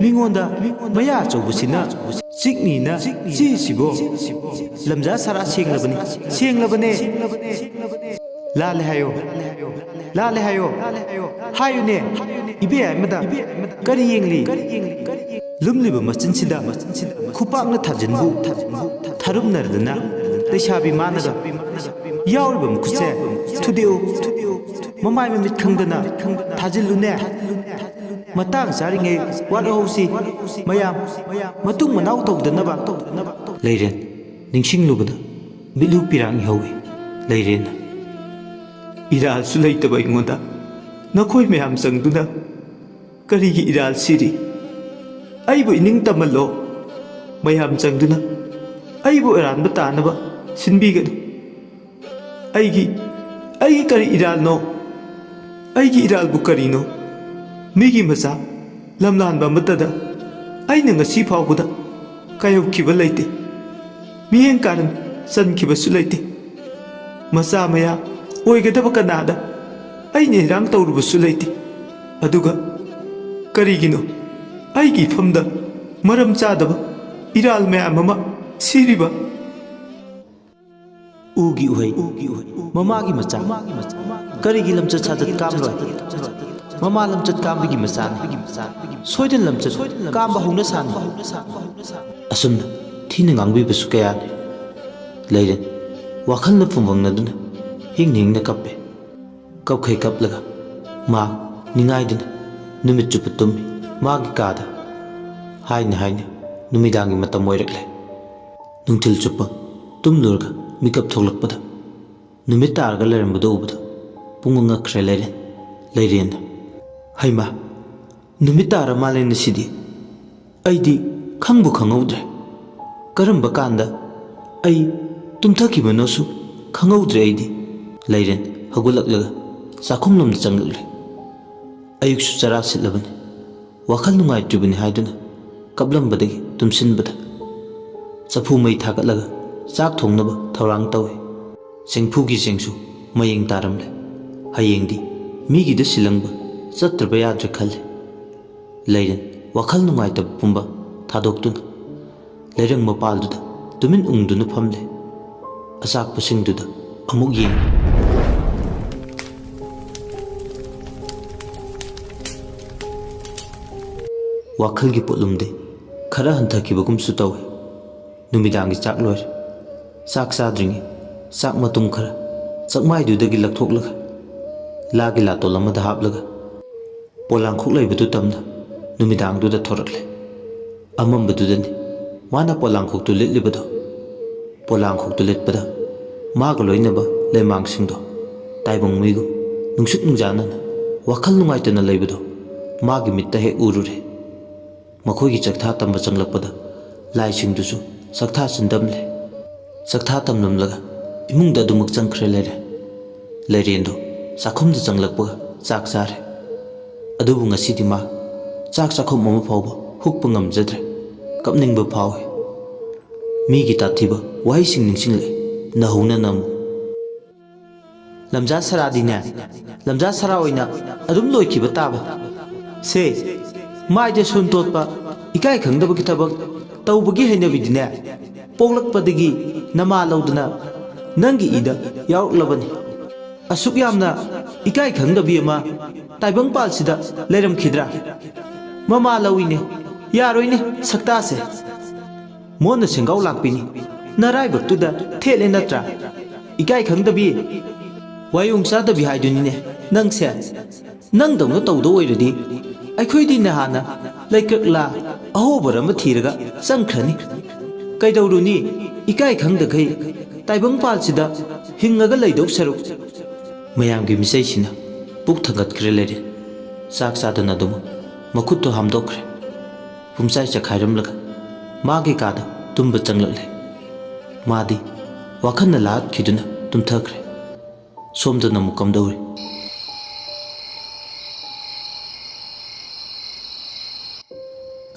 ꯃꯤꯉꯣꯟꯗ ꯃꯌꯥ ꯑꯆꯧꯕꯁꯤꯅ ꯆꯤꯛꯅꯤꯅ ꯆꯤꯛꯏꯁꯤꯕꯣ꯫ ꯂꯝꯖꯥ ꯁꯔꯥ ꯁꯦꯡꯂꯕꯅꯤ, ꯁꯦꯡꯂꯕꯅꯦ꯫ ꯂꯥꯜꯂꯦ ꯍꯥꯏꯌꯣ, ꯂꯥꯜꯂꯦ ꯍꯥꯏꯌꯣ꯫ ꯍꯥꯏꯌꯨꯅꯦ, ꯏꯕꯦ ꯑꯃꯗ ꯀꯔꯤ ꯌꯦꯡꯂꯤ? ꯂꯨꯝꯂꯤꯕ ꯃꯆꯤꯟꯁꯤꯗ ꯈꯨꯄꯥꯛꯅ ꯊꯥꯖꯤꯟꯕꯨ ꯊꯥꯔꯨꯝꯅꯔꯗꯅ ꯂꯩꯁꯥꯕꯤ ꯃꯥꯅꯒ ꯌꯥꯎꯔꯤꯕ ꯃꯈꯨꯠꯁꯦ ꯊꯨꯗꯦꯛꯎ꯫ ꯃꯃꯥꯏ ꯃꯃꯤꯠ ꯈꯪꯗꯅ ꯊꯥꯖꯤꯜꯂꯨꯅꯦ꯫ ꯃꯇꯥꯡ ꯆꯥꯔꯤꯉꯩ ꯋꯥꯠꯍꯧꯁꯤ ꯃꯌꯥꯝ, ꯃꯇꯨꯡ ꯃꯅꯥꯎ ꯇꯧꯗꯅꯕ꯫ ꯂꯩꯔꯦꯟ ꯅꯤꯡꯁꯤꯡꯂꯨꯕꯗ ꯃꯤꯠꯂꯨ ꯄꯤꯔꯥꯡ ꯏꯍꯧꯏ꯫ ꯂꯩꯔꯦꯟꯅ, "ꯏꯔꯥꯜꯁꯨ ꯂꯩꯇꯕ ꯑꯩꯉꯣꯟꯗ ꯅꯈꯣꯏ ꯃꯌꯥꯝ ꯆꯪꯗꯨꯅ ꯀꯔꯤꯒꯤ ꯏꯔꯥꯜ ꯁꯤꯔꯤ? ꯑꯩꯕꯨ ꯏꯅꯤꯡ ꯇꯝꯍꯜꯂꯣ꯫ ꯃꯌꯥꯝ ꯆꯪꯗꯨꯅ ꯑꯩꯕꯨ ꯑꯔꯥꯟꯕ ꯇꯥꯅꯕ ꯁꯤꯟꯕꯤꯒꯅꯨ꯫ ꯑꯩꯒꯤ, ꯑꯩꯒꯤ ꯀꯔꯤ ꯏꯔꯥꯜꯅꯣ? ꯑꯩꯒꯤ ꯏꯔꯥꯜꯕꯨ ꯀꯔꯤꯅꯣ? ꯃꯤꯒꯤ ꯃꯆꯥ ꯂꯝꯂꯥꯟꯕ ꯑꯃꯠꯇꯗ ꯑꯩꯅ ꯉꯁꯤ ꯐꯥꯎꯕꯗ ꯀꯥꯏꯍꯧꯈꯤꯕ ꯂꯩꯇꯦ꯫ ꯃꯤꯠꯌꯦꯡ ꯀꯥꯔꯟ ꯆꯟꯈꯤꯕꯁꯨ ꯂꯩꯇꯦ꯫ ꯃꯆꯥ ꯃꯌꯥ ꯑꯣꯏꯒꯗꯕ ꯀꯅꯥꯗ ꯑꯩꯅ ꯏꯔꯥꯡ ꯇꯧꯔꯨꯕꯁꯨ ꯂꯩꯇꯦ꯫ ꯑꯗꯨꯒ ꯀꯔꯤꯒꯤꯅꯣ ꯑꯩꯒꯤ ꯏꯐꯝꯗ ꯃꯔꯝ ꯆꯥꯗꯕ ꯏꯔꯥꯜ ꯃꯌꯥꯝ ꯑꯃ ꯁꯤꯔꯤꯕ?" ꯎꯒꯤ ꯎꯍꯩ, ꯃꯃꯥꯒꯤ ꯃꯆꯥ, ꯀꯔꯤꯒꯤ ꯂꯝꯆꯠ ꯁꯥꯖꯠ ꯀꯥꯝꯂꯣꯏ? ꯃꯃꯥ ꯂꯝꯆꯠ ꯀꯥꯝꯕꯒꯤ ꯃꯆꯥꯅꯤ꯫ ꯁꯣꯏꯗꯅ ꯂꯝꯆꯠ ꯀꯥꯝꯕ ꯍꯧꯅ ꯁꯥꯅꯤ꯫ ꯑꯁꯨꯝꯅ ꯊꯤꯅ ꯉꯥꯡꯕꯤꯕꯁꯨ ꯀꯌꯥꯅꯤ꯫ ꯂꯩꯔꯦꯟ ꯋꯥꯈꯜꯅ ꯐꯨꯝꯕꯪꯅꯗꯨꯅ ꯍꯤꯡ ꯍꯤꯡꯅ ꯀꯞꯄꯦ꯫ ꯀꯞꯈꯩ ꯀꯞꯂꯒ ꯃꯥ ꯅꯤꯡꯉꯥꯏꯗꯨꯅ ꯅꯨꯃꯤꯠ ꯆꯨꯞꯄ ꯇꯨꯝꯃꯤ꯫ ꯃꯥꯒꯤ ꯀꯥꯗ ꯍꯥꯏꯅ ꯍꯥꯏꯅ ꯅꯨꯃꯤꯗꯥꯡꯒꯤ ꯃꯇꯝ ꯑꯣꯏꯔꯛꯂꯦ꯫ ꯅꯨꯡꯊꯤꯜ ꯆꯨꯞꯄ ꯇꯨꯝꯂꯨꯔꯒ ꯃꯤꯀꯞ ꯊꯣꯛꯂꯛꯄꯗ ꯅꯨꯃꯤꯠ ꯇꯥꯔꯒ ꯂꯩꯔꯝꯕꯗꯨ ꯎꯕꯗ ꯄꯨꯡꯉꯛ ꯉꯛꯈ꯭ꯔꯦ ꯂꯩꯔꯦꯟ꯫ ꯂꯩꯔꯦꯟꯅ, "ꯍꯩꯃꯥ, ꯅꯨꯃꯤꯠ ꯇꯥꯔ ꯃꯥꯜꯂꯦ ꯉꯁꯤꯗꯤ꯫ ꯑꯩꯗꯤ ꯈꯪꯕꯨ ꯈꯪꯍꯧꯗ꯭ꯔꯦ꯫ ꯀꯔꯝꯕ ꯀꯥꯟꯗ ꯑꯩ ꯇꯨꯝꯊꯈꯤꯕꯅꯣꯁꯨ ꯈꯪꯍꯧꯗ꯭ꯔꯦ ꯑꯩꯗꯤ꯫" ꯂꯩꯔꯦꯟ ꯍꯧꯒꯠꯂꯛꯂꯒ ꯆꯥꯛꯈꯨꯝꯂꯣꯝꯗ ꯆꯪꯂꯛꯂꯦ꯫ ꯑꯌꯨꯛꯁꯨ ꯆꯔꯥ ꯁꯤꯠꯂꯕꯅꯤ꯫ ꯋꯥꯈꯜ ꯅꯨꯡꯉꯥꯏꯇ꯭ꯔꯤꯕꯅꯤ ꯍꯥꯏꯗꯨꯅ ꯀꯞꯂꯝꯕꯗꯒꯤ ꯇꯨꯝꯁꯤꯟꯕꯗ ꯆꯐꯨ ꯃꯩ ꯊꯥꯒꯠꯂꯒ ꯆꯥꯛ ꯊꯣꯡꯅꯕ ꯊꯧꯔꯥꯡ ꯇꯧꯏ꯫ ꯆꯦꯡꯐꯨꯒꯤ ꯆꯦꯡꯁꯨ ꯃꯌꯦꯡ ꯇꯥꯔꯝꯂꯦ꯫ ꯍꯌꯦꯡꯗꯤ ꯃꯤꯒꯤꯗ ꯁꯤꯜꯂꯪꯕ ꯆꯠꯇ꯭ꯔꯕ ꯌꯥꯗ꯭ꯔꯦ ꯈꯜꯂꯦ꯫ ꯂꯩꯔꯦꯟ ꯋꯥꯈꯜ ꯅꯨꯡꯉꯥꯏꯇꯕ ꯄꯨꯝꯕ ꯊꯥꯗꯣꯛꯇꯨꯅ ꯂꯩꯔꯪ ꯃꯄꯥꯜꯗꯨꯗ ꯇꯨꯃꯤꯟ ꯎꯪꯗꯨꯅ ꯐꯝꯂꯦ꯫ ꯑꯆꯥꯛꯄꯁꯤꯡꯗꯨꯗ ꯑꯃꯨꯛ ꯌꯦꯡ꯫ ꯋꯥꯈꯜꯒꯤ ꯄꯣꯠꯂꯨꯝꯗꯤ ꯈꯔ ꯍꯟꯊꯈꯤꯕꯒꯨꯝꯁꯨ ꯇꯧꯏ꯫ ꯅꯨꯃꯤꯗꯥꯡꯒꯤ ꯆꯥꯛ ꯂꯣꯏꯔꯦ꯫ ꯆꯥꯛ ꯆꯥꯗ꯭ꯔꯤꯉꯩ ꯆꯥꯛ ꯃꯇꯨꯝ ꯈꯔ ꯆꯥꯛꯃꯥꯏꯗꯨꯗꯒꯤ ꯂꯧꯊꯣꯛꯂꯒ ꯂꯥꯒꯤ ꯂꯥꯇꯣꯜ ꯑꯃꯗ ꯍꯥꯞꯂꯒ ꯄꯣꯂꯥꯡꯈꯣꯛ ꯂꯩꯕꯗꯨ ꯇꯝꯅ ꯅꯨꯃꯤꯗꯥꯡꯗꯨꯗ ꯊꯣꯔꯛꯂꯦ꯫ ꯑꯃꯝꯕꯗꯨꯗꯅꯤ ꯃꯥꯅ ꯄꯣꯂꯥꯡꯈꯣꯛꯇꯨ ꯂꯤꯠꯂꯤꯕꯗꯣ꯫ ꯄꯣꯂꯥꯡꯈꯣꯛꯇꯨ ꯂꯤꯠꯄꯗ ꯃꯥꯒ ꯂꯣꯏꯅꯕ ꯂꯩꯃꯥꯡꯁꯤꯡꯗꯣ ꯇꯥꯏꯕꯪ ꯃꯩꯒꯨꯝ ꯅꯨꯡꯁꯤꯠ ꯅꯨꯡꯖꯥꯅꯅ ꯋꯥꯈꯜ ꯅꯨꯡꯉꯥꯏꯇꯅ ꯂꯩꯕꯗꯣ ꯃꯥꯒꯤ ꯃꯤꯠꯇ ꯍꯦꯛ ꯎꯔꯨꯔꯦ꯫ ꯃꯈꯣꯏꯒꯤ ꯆꯥꯛꯊꯥ ꯇꯝꯕ ꯆꯪꯂꯛꯄꯗ ꯂꯥꯏꯁꯤꯡꯗꯨꯁꯨ ꯆꯥꯛꯊꯥ ꯆꯤꯟꯗꯝꯂꯦ꯫ ꯆꯥꯛꯊꯥ ꯇꯝꯂꯝꯂꯒ ꯏꯃꯨꯡꯗ ꯑꯗꯨꯃꯛ ꯆꯪꯈ꯭ꯔꯦ ꯂꯩꯔꯦ꯫ ꯂꯩꯔꯦꯟꯗꯣ ꯆꯥꯛꯈꯨꯝꯗ ꯆꯪꯂꯛꯄꯒ ꯆꯥꯛ ꯆꯥꯔꯦ꯫ ꯑꯗꯨꯕꯨ ꯉꯁꯤꯗꯤ ꯃꯥ ꯆꯥꯛ ꯆꯥꯛꯈꯨꯝ ꯑꯃ ꯐꯥꯎꯕ ꯍꯨꯛꯄ ꯉꯝꯖꯗ꯭ꯔꯦ꯫ ꯀꯞꯅꯤꯡꯕ ꯐꯥꯎꯏ꯫ ꯃꯤꯒꯤ ꯇꯥꯊꯤꯕ ꯋꯥꯍꯩꯁꯤꯡ ꯅꯤꯡꯁꯤꯡꯂꯛꯏ꯫ ꯅꯍꯧꯅꯅ ꯑꯃꯨꯛ ꯂꯝꯖꯥ ꯁꯔꯥꯗꯤꯅꯦ, ꯂꯝꯖꯥ ꯁꯔꯥ ꯑꯣꯏꯅ ꯑꯗꯨꯝ ꯂꯣꯏꯈꯤꯕ ꯇꯥꯕ꯫ ꯁꯦ, ꯃꯥꯏꯗ ꯁꯨꯟ ꯇꯣꯠꯄ, ꯏꯀꯥꯏ ꯈꯪꯗꯕꯒꯤ ꯊꯕꯛ ꯇꯧꯕꯒꯤ ꯍꯩꯅꯕꯤꯗꯤꯅꯦ, ꯄꯣꯛꯂꯛꯄꯗꯒꯤ ꯅꯃꯥ ꯂꯧꯗꯅ ꯅꯪꯒꯤ ꯏꯗ ꯌꯥꯎꯔꯛꯂꯕꯅꯤ꯫ ꯑꯁꯨꯛ ꯌꯥꯝꯅ ꯏꯀꯥꯏ ꯈꯪꯗꯕꯤ ꯑꯃ ꯇꯥꯏꯕꯪꯄꯥꯜꯁꯤꯗ ꯂꯩꯔꯝꯈꯤꯗ꯭ꯔꯥ? ꯃꯃꯥ ꯂꯧꯏꯅꯦ, ꯌꯥꯔꯣꯏꯅꯦ ꯁꯛꯇꯥꯁꯦ꯫ ꯃꯣꯟꯅ ꯁꯦꯡꯒꯥꯎ ꯂꯥꯛꯄꯤꯅꯤ, ꯅꯔꯥꯏꯕꯛꯇꯨꯗ ꯊꯦꯠꯂꯦ ꯅꯠꯇ꯭ꯔꯥ? ꯏꯀꯥꯏ ꯈꯪꯗꯕꯤ, ꯋꯥꯌꯣꯡ ꯆꯥꯗꯕꯤ ꯍꯥꯏꯗꯨꯅꯤꯅꯦ ꯅꯪꯁꯦ꯫ ꯅꯪꯗꯧꯅ ꯇꯧꯗꯧ ꯑꯣꯏꯔꯗꯤ ꯑꯩꯈꯣꯏꯗꯤ ꯅꯍꯥꯟꯅ ꯂꯩꯀ꯭ꯔꯛꯂꯥ ꯑꯍꯣꯕꯔ ꯑꯃ ꯊꯤꯔꯒ ꯆꯪꯈ꯭ꯔꯅꯤ꯫ ꯀꯩꯗꯧꯔꯨꯅꯤ, ꯏꯀꯥꯏ ꯈꯪꯗꯈꯩ ꯇꯥꯏꯕꯪꯄꯥꯜꯁꯤꯗ ꯍꯤꯡꯉꯒ ꯂꯩꯗꯧ ꯁꯔꯨꯛ꯫ ꯃꯌꯥꯝꯒꯤ ꯃꯤꯆꯩꯁꯤꯅ ꯄꯨꯛ ꯊꯥꯡꯒꯠꯈ꯭ꯔꯦ ꯂꯩꯔꯦ꯫ ꯆꯥꯛ ꯆꯥꯗꯅ ꯑꯗꯨꯃꯛ ꯃꯈꯨꯠꯇꯣ ꯍꯥꯝꯗꯣꯛꯈ꯭ꯔꯦ꯫ ꯄꯨꯝꯆꯥꯏ ꯆꯈꯥꯏꯔꯝꯂꯒ ꯃꯥꯒꯤ ꯀꯥꯗ ꯇꯨꯝꯕ ꯆꯪꯂꯛꯂꯦ꯫ ꯃꯥꯗꯤ ꯋꯥꯈꯜꯅ ꯂꯥꯍꯠꯈꯤꯗꯨꯅ ꯇꯨꯝꯊꯈ꯭ꯔꯦ꯫ ꯁꯣꯝꯗꯅ ꯑꯃꯨꯛ ꯀꯝꯗꯧꯔꯤ?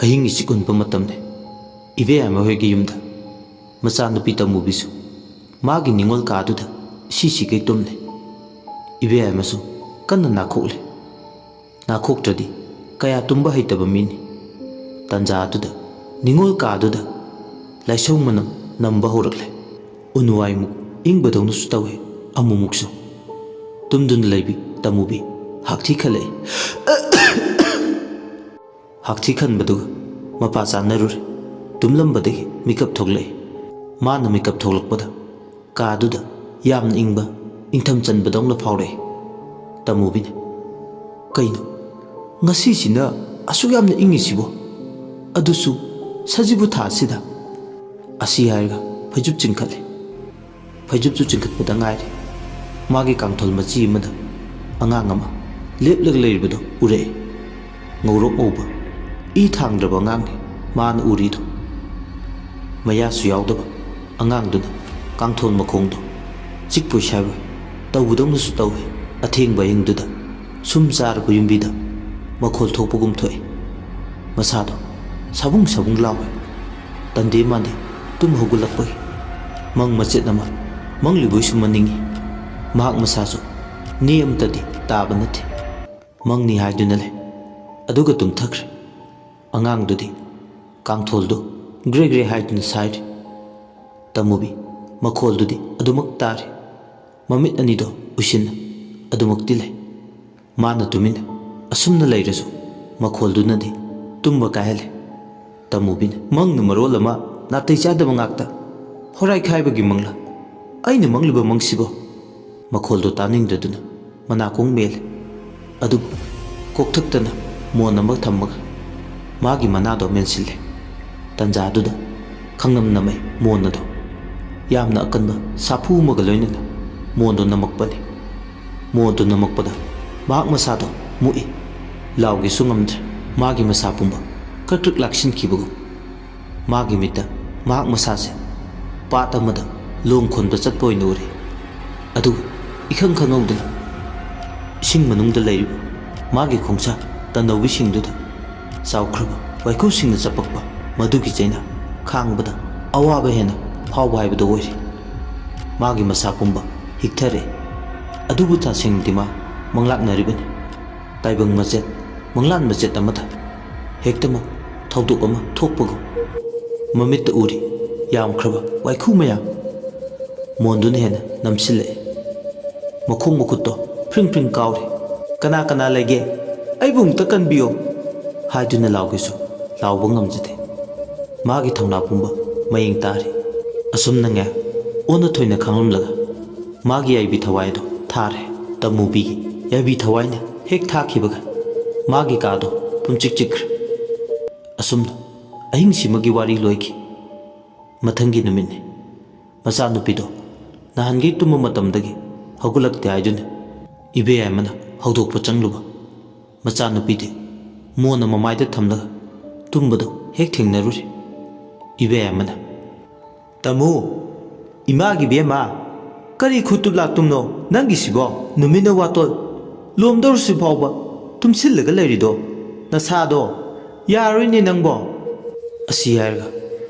ꯑꯍꯤꯡ ꯏꯆꯤꯛ ꯎꯟꯕ ꯃꯇꯝꯅꯤ꯫ ꯏꯕꯦꯝꯃ ꯍꯣꯏꯒꯤ ꯌꯨꯝꯗ ꯃꯆꯥꯅꯨꯄꯤ ꯇꯃꯨꯕꯤꯁꯨ ꯃꯥꯒꯤ ꯅꯤꯡꯉꯣꯜ ꯀꯥꯗꯨꯗ ꯏꯁꯤ ꯁꯤꯒꯩ ꯇꯨꯝꯂꯤ꯫ ꯏꯕꯦꯝꯃꯁꯨ ꯀꯟꯅ ꯅꯥꯈꯣꯛꯂꯤ꯫ ꯅꯥꯈꯣꯛꯇ꯭ꯔꯗꯤ ꯀꯌꯥ ꯇꯨꯝꯕ ꯍꯩꯇꯕ ꯃꯤꯅꯤ꯫ ꯇꯟꯖꯥ ꯑꯗꯨꯗ ꯅꯤꯡꯉꯣꯜ ꯀꯥꯗꯨꯗ ꯂꯥꯏꯁꯧ ꯃꯅꯝ ꯅꯝꯕ ꯍꯧꯔꯛꯂꯦ꯫ ꯎꯟꯋꯥꯏꯃꯨꯛ ꯏꯪꯕꯗꯧꯅꯁꯨ ꯇꯧꯏ꯫ ꯑꯃꯨꯛꯃꯨꯛꯁꯨ ꯇꯨꯝꯗꯨꯅ ꯂꯩꯕꯤ ꯇꯃꯨꯕꯤ ꯍꯥꯛꯊꯤ ꯈꯜꯂꯛꯏ꯫ ꯍꯥꯛꯊꯤ ꯈꯟꯕꯗꯨꯒ ꯃꯄꯥ ꯆꯥꯅꯔꯨꯔꯦ꯫ ꯇꯨꯝꯂꯝꯕꯗꯒꯤ ꯃꯤꯀꯞ ꯊꯣꯛꯂꯛꯏ꯫ ꯃꯥꯅ ꯃꯤꯀꯞ ꯊꯣꯛꯂꯛꯄꯗ ꯀꯥꯗꯨꯗ ꯌꯥꯝꯅ ꯏꯪꯕ, ꯏꯪꯊꯝ ꯆꯟꯕꯗꯧꯅ ꯐꯥꯎꯔꯛꯏ꯫ ꯇꯃꯨꯕꯤꯅ, "ꯀꯩꯅꯣ, ꯉꯁꯤꯁꯤꯅ ꯑꯁꯨꯛ ꯌꯥꯝꯅ ꯏꯪꯉꯤꯁꯤꯕꯣ? ꯑꯗꯨꯁꯨ ꯁꯖꯤꯕꯨ ꯊꯥ ꯑꯁꯤꯗ?" ꯑꯁꯤ ꯍꯥꯏꯔꯒ ꯐꯩꯖꯨꯞ ꯆꯤꯡꯈꯠꯂꯦ꯫ ꯐꯩꯖꯨꯞꯁꯨ ꯆꯤꯡꯈꯠꯄꯗ ꯉꯥꯏꯔꯤ, ꯃꯥꯒꯤ ꯀꯥꯡꯊꯣꯜ ꯃꯆꯤ ꯑꯃꯗ ꯑꯉꯥꯡ ꯑꯃ ꯂꯦꯞꯂꯒ ꯂꯩꯔꯤꯕꯗꯨ ꯎꯔꯛꯏ꯫ ꯉꯧꯔꯣꯛ ꯉꯧꯕ, ꯏ ꯊꯥꯡꯗ꯭ꯔꯕ ꯑꯉꯥꯡꯅꯤ ꯃꯥꯅ ꯎꯔꯤꯗꯨ꯫ ꯃꯌꯥꯁꯨ ꯌꯥꯎꯗꯕ ꯑꯉꯥꯡꯗꯨꯅ ꯀꯥꯡꯊꯣꯜ ꯃꯈꯣꯡꯗꯨ ꯆꯤꯛꯄꯣꯏ ꯁꯥꯏꯕꯣꯏ ꯇꯧꯕꯗꯧꯅꯁꯨ ꯇꯧꯏ꯫ ꯑꯊꯦꯡꯕ ꯑꯍꯤꯡꯗꯨꯗ ꯁꯨꯝ ꯆꯥꯔꯕ ꯌꯨꯝꯕꯤꯗ ꯃꯈꯣꯜ ꯊꯣꯛꯄꯒꯨꯝ ꯊꯣꯛꯏ꯫ ꯃꯁꯥꯗꯣ ꯁꯥꯕꯨꯡ ꯁꯥꯕꯨꯡ ꯂꯥꯎꯏ꯫ ꯇꯟꯗꯦ ꯃꯥꯟꯗꯦ ꯇꯨꯝ ꯍꯧꯒꯠꯂꯛꯄꯒꯤ꯫ ꯃꯪ ꯃꯆꯦꯠ ꯑꯃ ꯃꯪꯂꯤꯕꯣꯏꯁꯨ ꯃꯅꯤꯡꯏ꯫ ꯃꯍꯥꯛ ꯃꯁꯥꯁꯨ ꯅꯦ ꯑꯃꯇꯗꯤ ꯇꯥꯕ ꯅꯠꯇꯦ꯫ ꯃꯪꯅꯤ ꯍꯥꯏꯗꯨꯅ ꯂꯩ꯫ ꯑꯗꯨꯒ ꯇꯨꯝꯊꯈ꯭ꯔꯦ꯫ ꯑꯉꯥꯡꯗꯨꯗꯤ ꯀꯥꯡꯊꯣꯜꯗꯨ ꯒ꯭ꯔꯦ ꯒ꯭ꯔꯦ ꯍꯥꯏꯗꯨꯅ ꯁꯥꯏꯔꯤ꯫ ꯇꯃꯨꯕꯤ ꯃꯈꯣꯜꯗꯨꯗꯤ ꯑꯗꯨꯃꯛ ꯇꯥꯔꯤ꯫ ꯃꯃꯤꯠ ꯑꯅꯤꯗꯣ ꯎꯏꯁꯤꯟꯅ ꯑꯗꯨꯃꯛꯇꯤ ꯂꯩ꯫ ꯃꯥꯅ ꯇꯨꯃꯤꯟꯅ ꯑꯁꯨꯝꯅ ꯂꯩꯔꯁꯨ ꯃꯈꯣꯜꯗꯨꯅꯗꯤ ꯇꯨꯝꯕ ꯀꯥꯏꯍꯜꯂꯦ꯫ ꯇꯃꯨꯕꯤꯅ, "ꯃꯪꯅ ꯃꯔꯣꯜ ꯑꯃ ꯅꯥꯇꯩ ꯆꯥꯗꯕ ꯉꯥꯛꯇ, ꯍꯣꯔꯥꯏ ꯈꯥꯏꯕꯒꯤ ꯃꯪꯂꯥ? ꯑꯩꯅ ꯃꯪꯂꯤꯕ ꯃꯪꯁꯤꯕꯣ?" ꯃꯈꯣꯜꯗꯣ ꯇꯥꯅꯤꯡꯗꯗꯨꯅ ꯃꯅꯥꯀꯣꯡ ꯃꯦꯜꯂꯦ꯫ ꯑꯗꯨꯕꯨ ꯀꯣꯛꯊꯛꯇꯅ ꯃꯣꯟ ꯑꯃ ꯊꯝꯃꯒ ꯃꯥꯒꯤ ꯃꯅꯥꯗꯣ ꯃꯦꯟꯁꯤꯜꯂꯦ꯫ ꯇꯟꯖꯥꯗꯨꯗ ꯈꯪꯅꯝ ꯅꯝꯃꯦ ꯃꯣꯟ ꯑꯗꯣ꯫ ꯌꯥꯝꯅ ꯑꯀꯟꯕ ꯁꯥꯐꯨ ꯑꯃꯒ ꯂꯣꯏꯅꯅ ꯃꯣꯟꯗꯣ ꯅꯝꯃꯛꯄꯅꯤ꯫ ꯃꯣꯟꯗꯣ ꯅꯝꯃꯛꯄꯗ ꯃꯍꯥꯛ ꯃꯁꯥꯗꯣ ꯃꯨꯛꯏ꯫ ꯂꯥꯎꯒꯦꯁꯨ ꯉꯝꯗ꯭ꯔꯦ꯫ ꯃꯥꯒꯤ ꯃꯁꯥ ꯄꯨꯝꯕ ꯀ꯭ꯔꯛ ꯀ꯭ꯔꯛ ꯂꯥꯛꯁꯤꯟꯈꯤꯕꯒꯨꯝ꯫ ꯃꯥꯒꯤ ꯃꯤꯠꯇ ꯃꯍꯥꯛ ꯃꯁꯥꯁꯦ ꯄꯥꯠ ꯑꯃꯗ ꯂꯣꯡ ꯈꯣꯟꯕ ꯆꯠꯄ ꯑꯣꯏꯅ ꯎꯔꯦ꯫ ꯑꯗꯨꯒ ꯏꯈꯪ ꯈꯪꯍꯧꯗꯅ ꯏꯁꯤꯡ ꯃꯅꯨꯡꯗ ꯂꯩꯔꯤꯕ ꯃꯥꯒꯤ ꯈꯣꯡꯁꯥ ꯇꯅꯧꯕꯤꯁꯤꯡꯗꯨꯗ ꯆꯥꯎꯈ꯭ꯔꯕ ꯋꯥꯏꯈꯨꯁꯤꯡꯅ ꯆꯄꯛꯄ ꯃꯗꯨꯒꯤ ꯆꯩꯅꯥ ꯈꯥꯡꯕꯗ ꯑꯋꯥꯕ ꯍꯦꯟꯅ ꯐꯥꯎꯕ ꯍꯥꯏꯕꯗꯨ ꯑꯣꯏꯔꯦ꯫ ꯃꯥꯒꯤ ꯃꯁꯥ ꯄꯨꯝꯕ ꯍꯤꯛꯊꯔꯦ꯫ ꯑꯗꯨꯕꯨ ꯇꯁꯦꯡꯅꯗꯤ ꯃꯥ ꯃꯪꯂꯥꯛꯅꯔꯤꯕꯅꯤ꯫ ꯇꯥꯏꯕꯪ ꯃꯆꯦꯠ, ꯃꯪꯂꯥꯟ ꯃꯆꯦꯠ ꯑꯃꯗ ꯍꯦꯛꯇꯃꯛ ꯊꯧꯗꯣꯛ ꯑꯃ ꯊꯣꯛꯄꯒꯨꯝ꯫ ꯃꯃꯤꯠꯇ ꯎꯔꯤ ꯌꯥꯝꯈ꯭ꯔꯕ ꯋꯥꯏꯈꯨ ꯃꯌꯥꯝ ꯃꯣꯟꯗꯨꯅ ꯍꯦꯟꯅ ꯅꯝꯁꯤꯜꯂꯛꯏ꯫ ꯃꯈꯣꯡ ꯃꯈꯨꯠꯇꯣ ꯐ꯭ꯔꯤꯡ ꯐ꯭ꯔꯤꯡ ꯀꯥꯎꯔꯤ꯫ "ꯀꯅꯥ ꯀꯅꯥ ꯂꯩꯒꯦ? ꯑꯩꯕꯨ ꯑꯃꯨꯛꯇ ꯀꯟꯕꯤꯌꯣ" ꯍꯥꯏꯗꯨꯅ ꯂꯥꯎꯒꯦꯁꯨ ꯂꯥꯎꯕ ꯉꯝꯖꯗꯦ꯫ ꯃꯥꯒꯤ ꯊꯧꯅꯥ ꯄꯨꯝꯕ ꯃꯌꯦꯡ ꯇꯥꯔꯤ꯫ ꯑꯁꯨꯝꯅ ꯉꯥꯏꯍꯥꯛ ꯑꯣꯟꯅ ꯊꯣꯏꯅ ꯈꯥꯡꯂꯝꯂꯒ ꯃꯥꯒꯤ ꯌꯥꯏꯕꯤ ꯊꯋꯥꯏ ꯑꯗꯨ ꯊꯥꯔꯦ꯫ ꯇꯃꯨꯕꯤꯒꯤ ꯌꯥꯏꯕꯤ ꯊꯋꯥꯏꯅ ꯍꯦꯛ ꯊꯥꯈꯤꯕꯒ ꯃꯥꯒꯤ ꯀꯥꯗꯣ ꯄꯨꯝꯆꯤꯛ ꯆꯤꯛꯈ꯭ꯔꯦ꯫ ꯑꯁꯨꯝꯅ ꯑꯍꯤꯡꯁꯤꯃꯒꯤ ꯋꯥꯔꯤ ꯂꯣꯏꯈꯤ꯫ ꯃꯊꯪꯒꯤ ꯅꯨꯃꯤꯠꯅꯤ꯫ ꯃꯆꯥꯅꯨꯄꯤꯗꯣ ꯅꯍꯥꯟꯒꯩ ꯇꯨꯝꯕ ꯃꯇꯝꯗꯒꯤ ꯍꯧꯒꯠꯂꯛꯇꯦ ꯍꯥꯏꯗꯨꯅ ꯏꯕꯦꯌꯥꯏꯃꯅ ꯍꯧꯗꯣꯛꯄ ꯆꯪꯂꯨꯕ꯫ ꯃꯆꯥꯅꯨꯄꯤꯗꯤ ꯃꯣꯟꯅ ꯃꯃꯥꯏꯗ ꯊꯝꯂꯒ ꯇꯨꯝꯕꯗꯣ ꯍꯦꯛ ꯊꯦꯡꯅꯔꯨꯔꯦ꯫ ꯏꯕꯦꯌꯥꯏꯃꯅ, "ꯇꯥꯃꯣ, ꯏꯃꯥꯒꯤ ꯕꯦꯝꯃ, ꯀꯔꯤ ꯈꯨꯇꯨꯞ ꯂꯥꯛꯇꯨꯝꯅꯣ ꯅꯪꯒꯤꯁꯤꯕꯣ? ꯅꯨꯃꯤꯠꯅ ꯋꯥꯇꯣꯜ ꯂꯣꯝꯗꯧꯔꯁꯤ ꯐꯥꯎꯕ ꯇꯨꯝꯁꯤꯜꯂꯒ ꯂꯩꯔꯤꯗꯣ ꯅꯁꯥꯗꯣ ꯌꯥꯔꯣꯏꯅꯦ ꯅꯪꯕꯣ"꯫ ꯑꯁꯤ ꯍꯥꯏꯔꯒ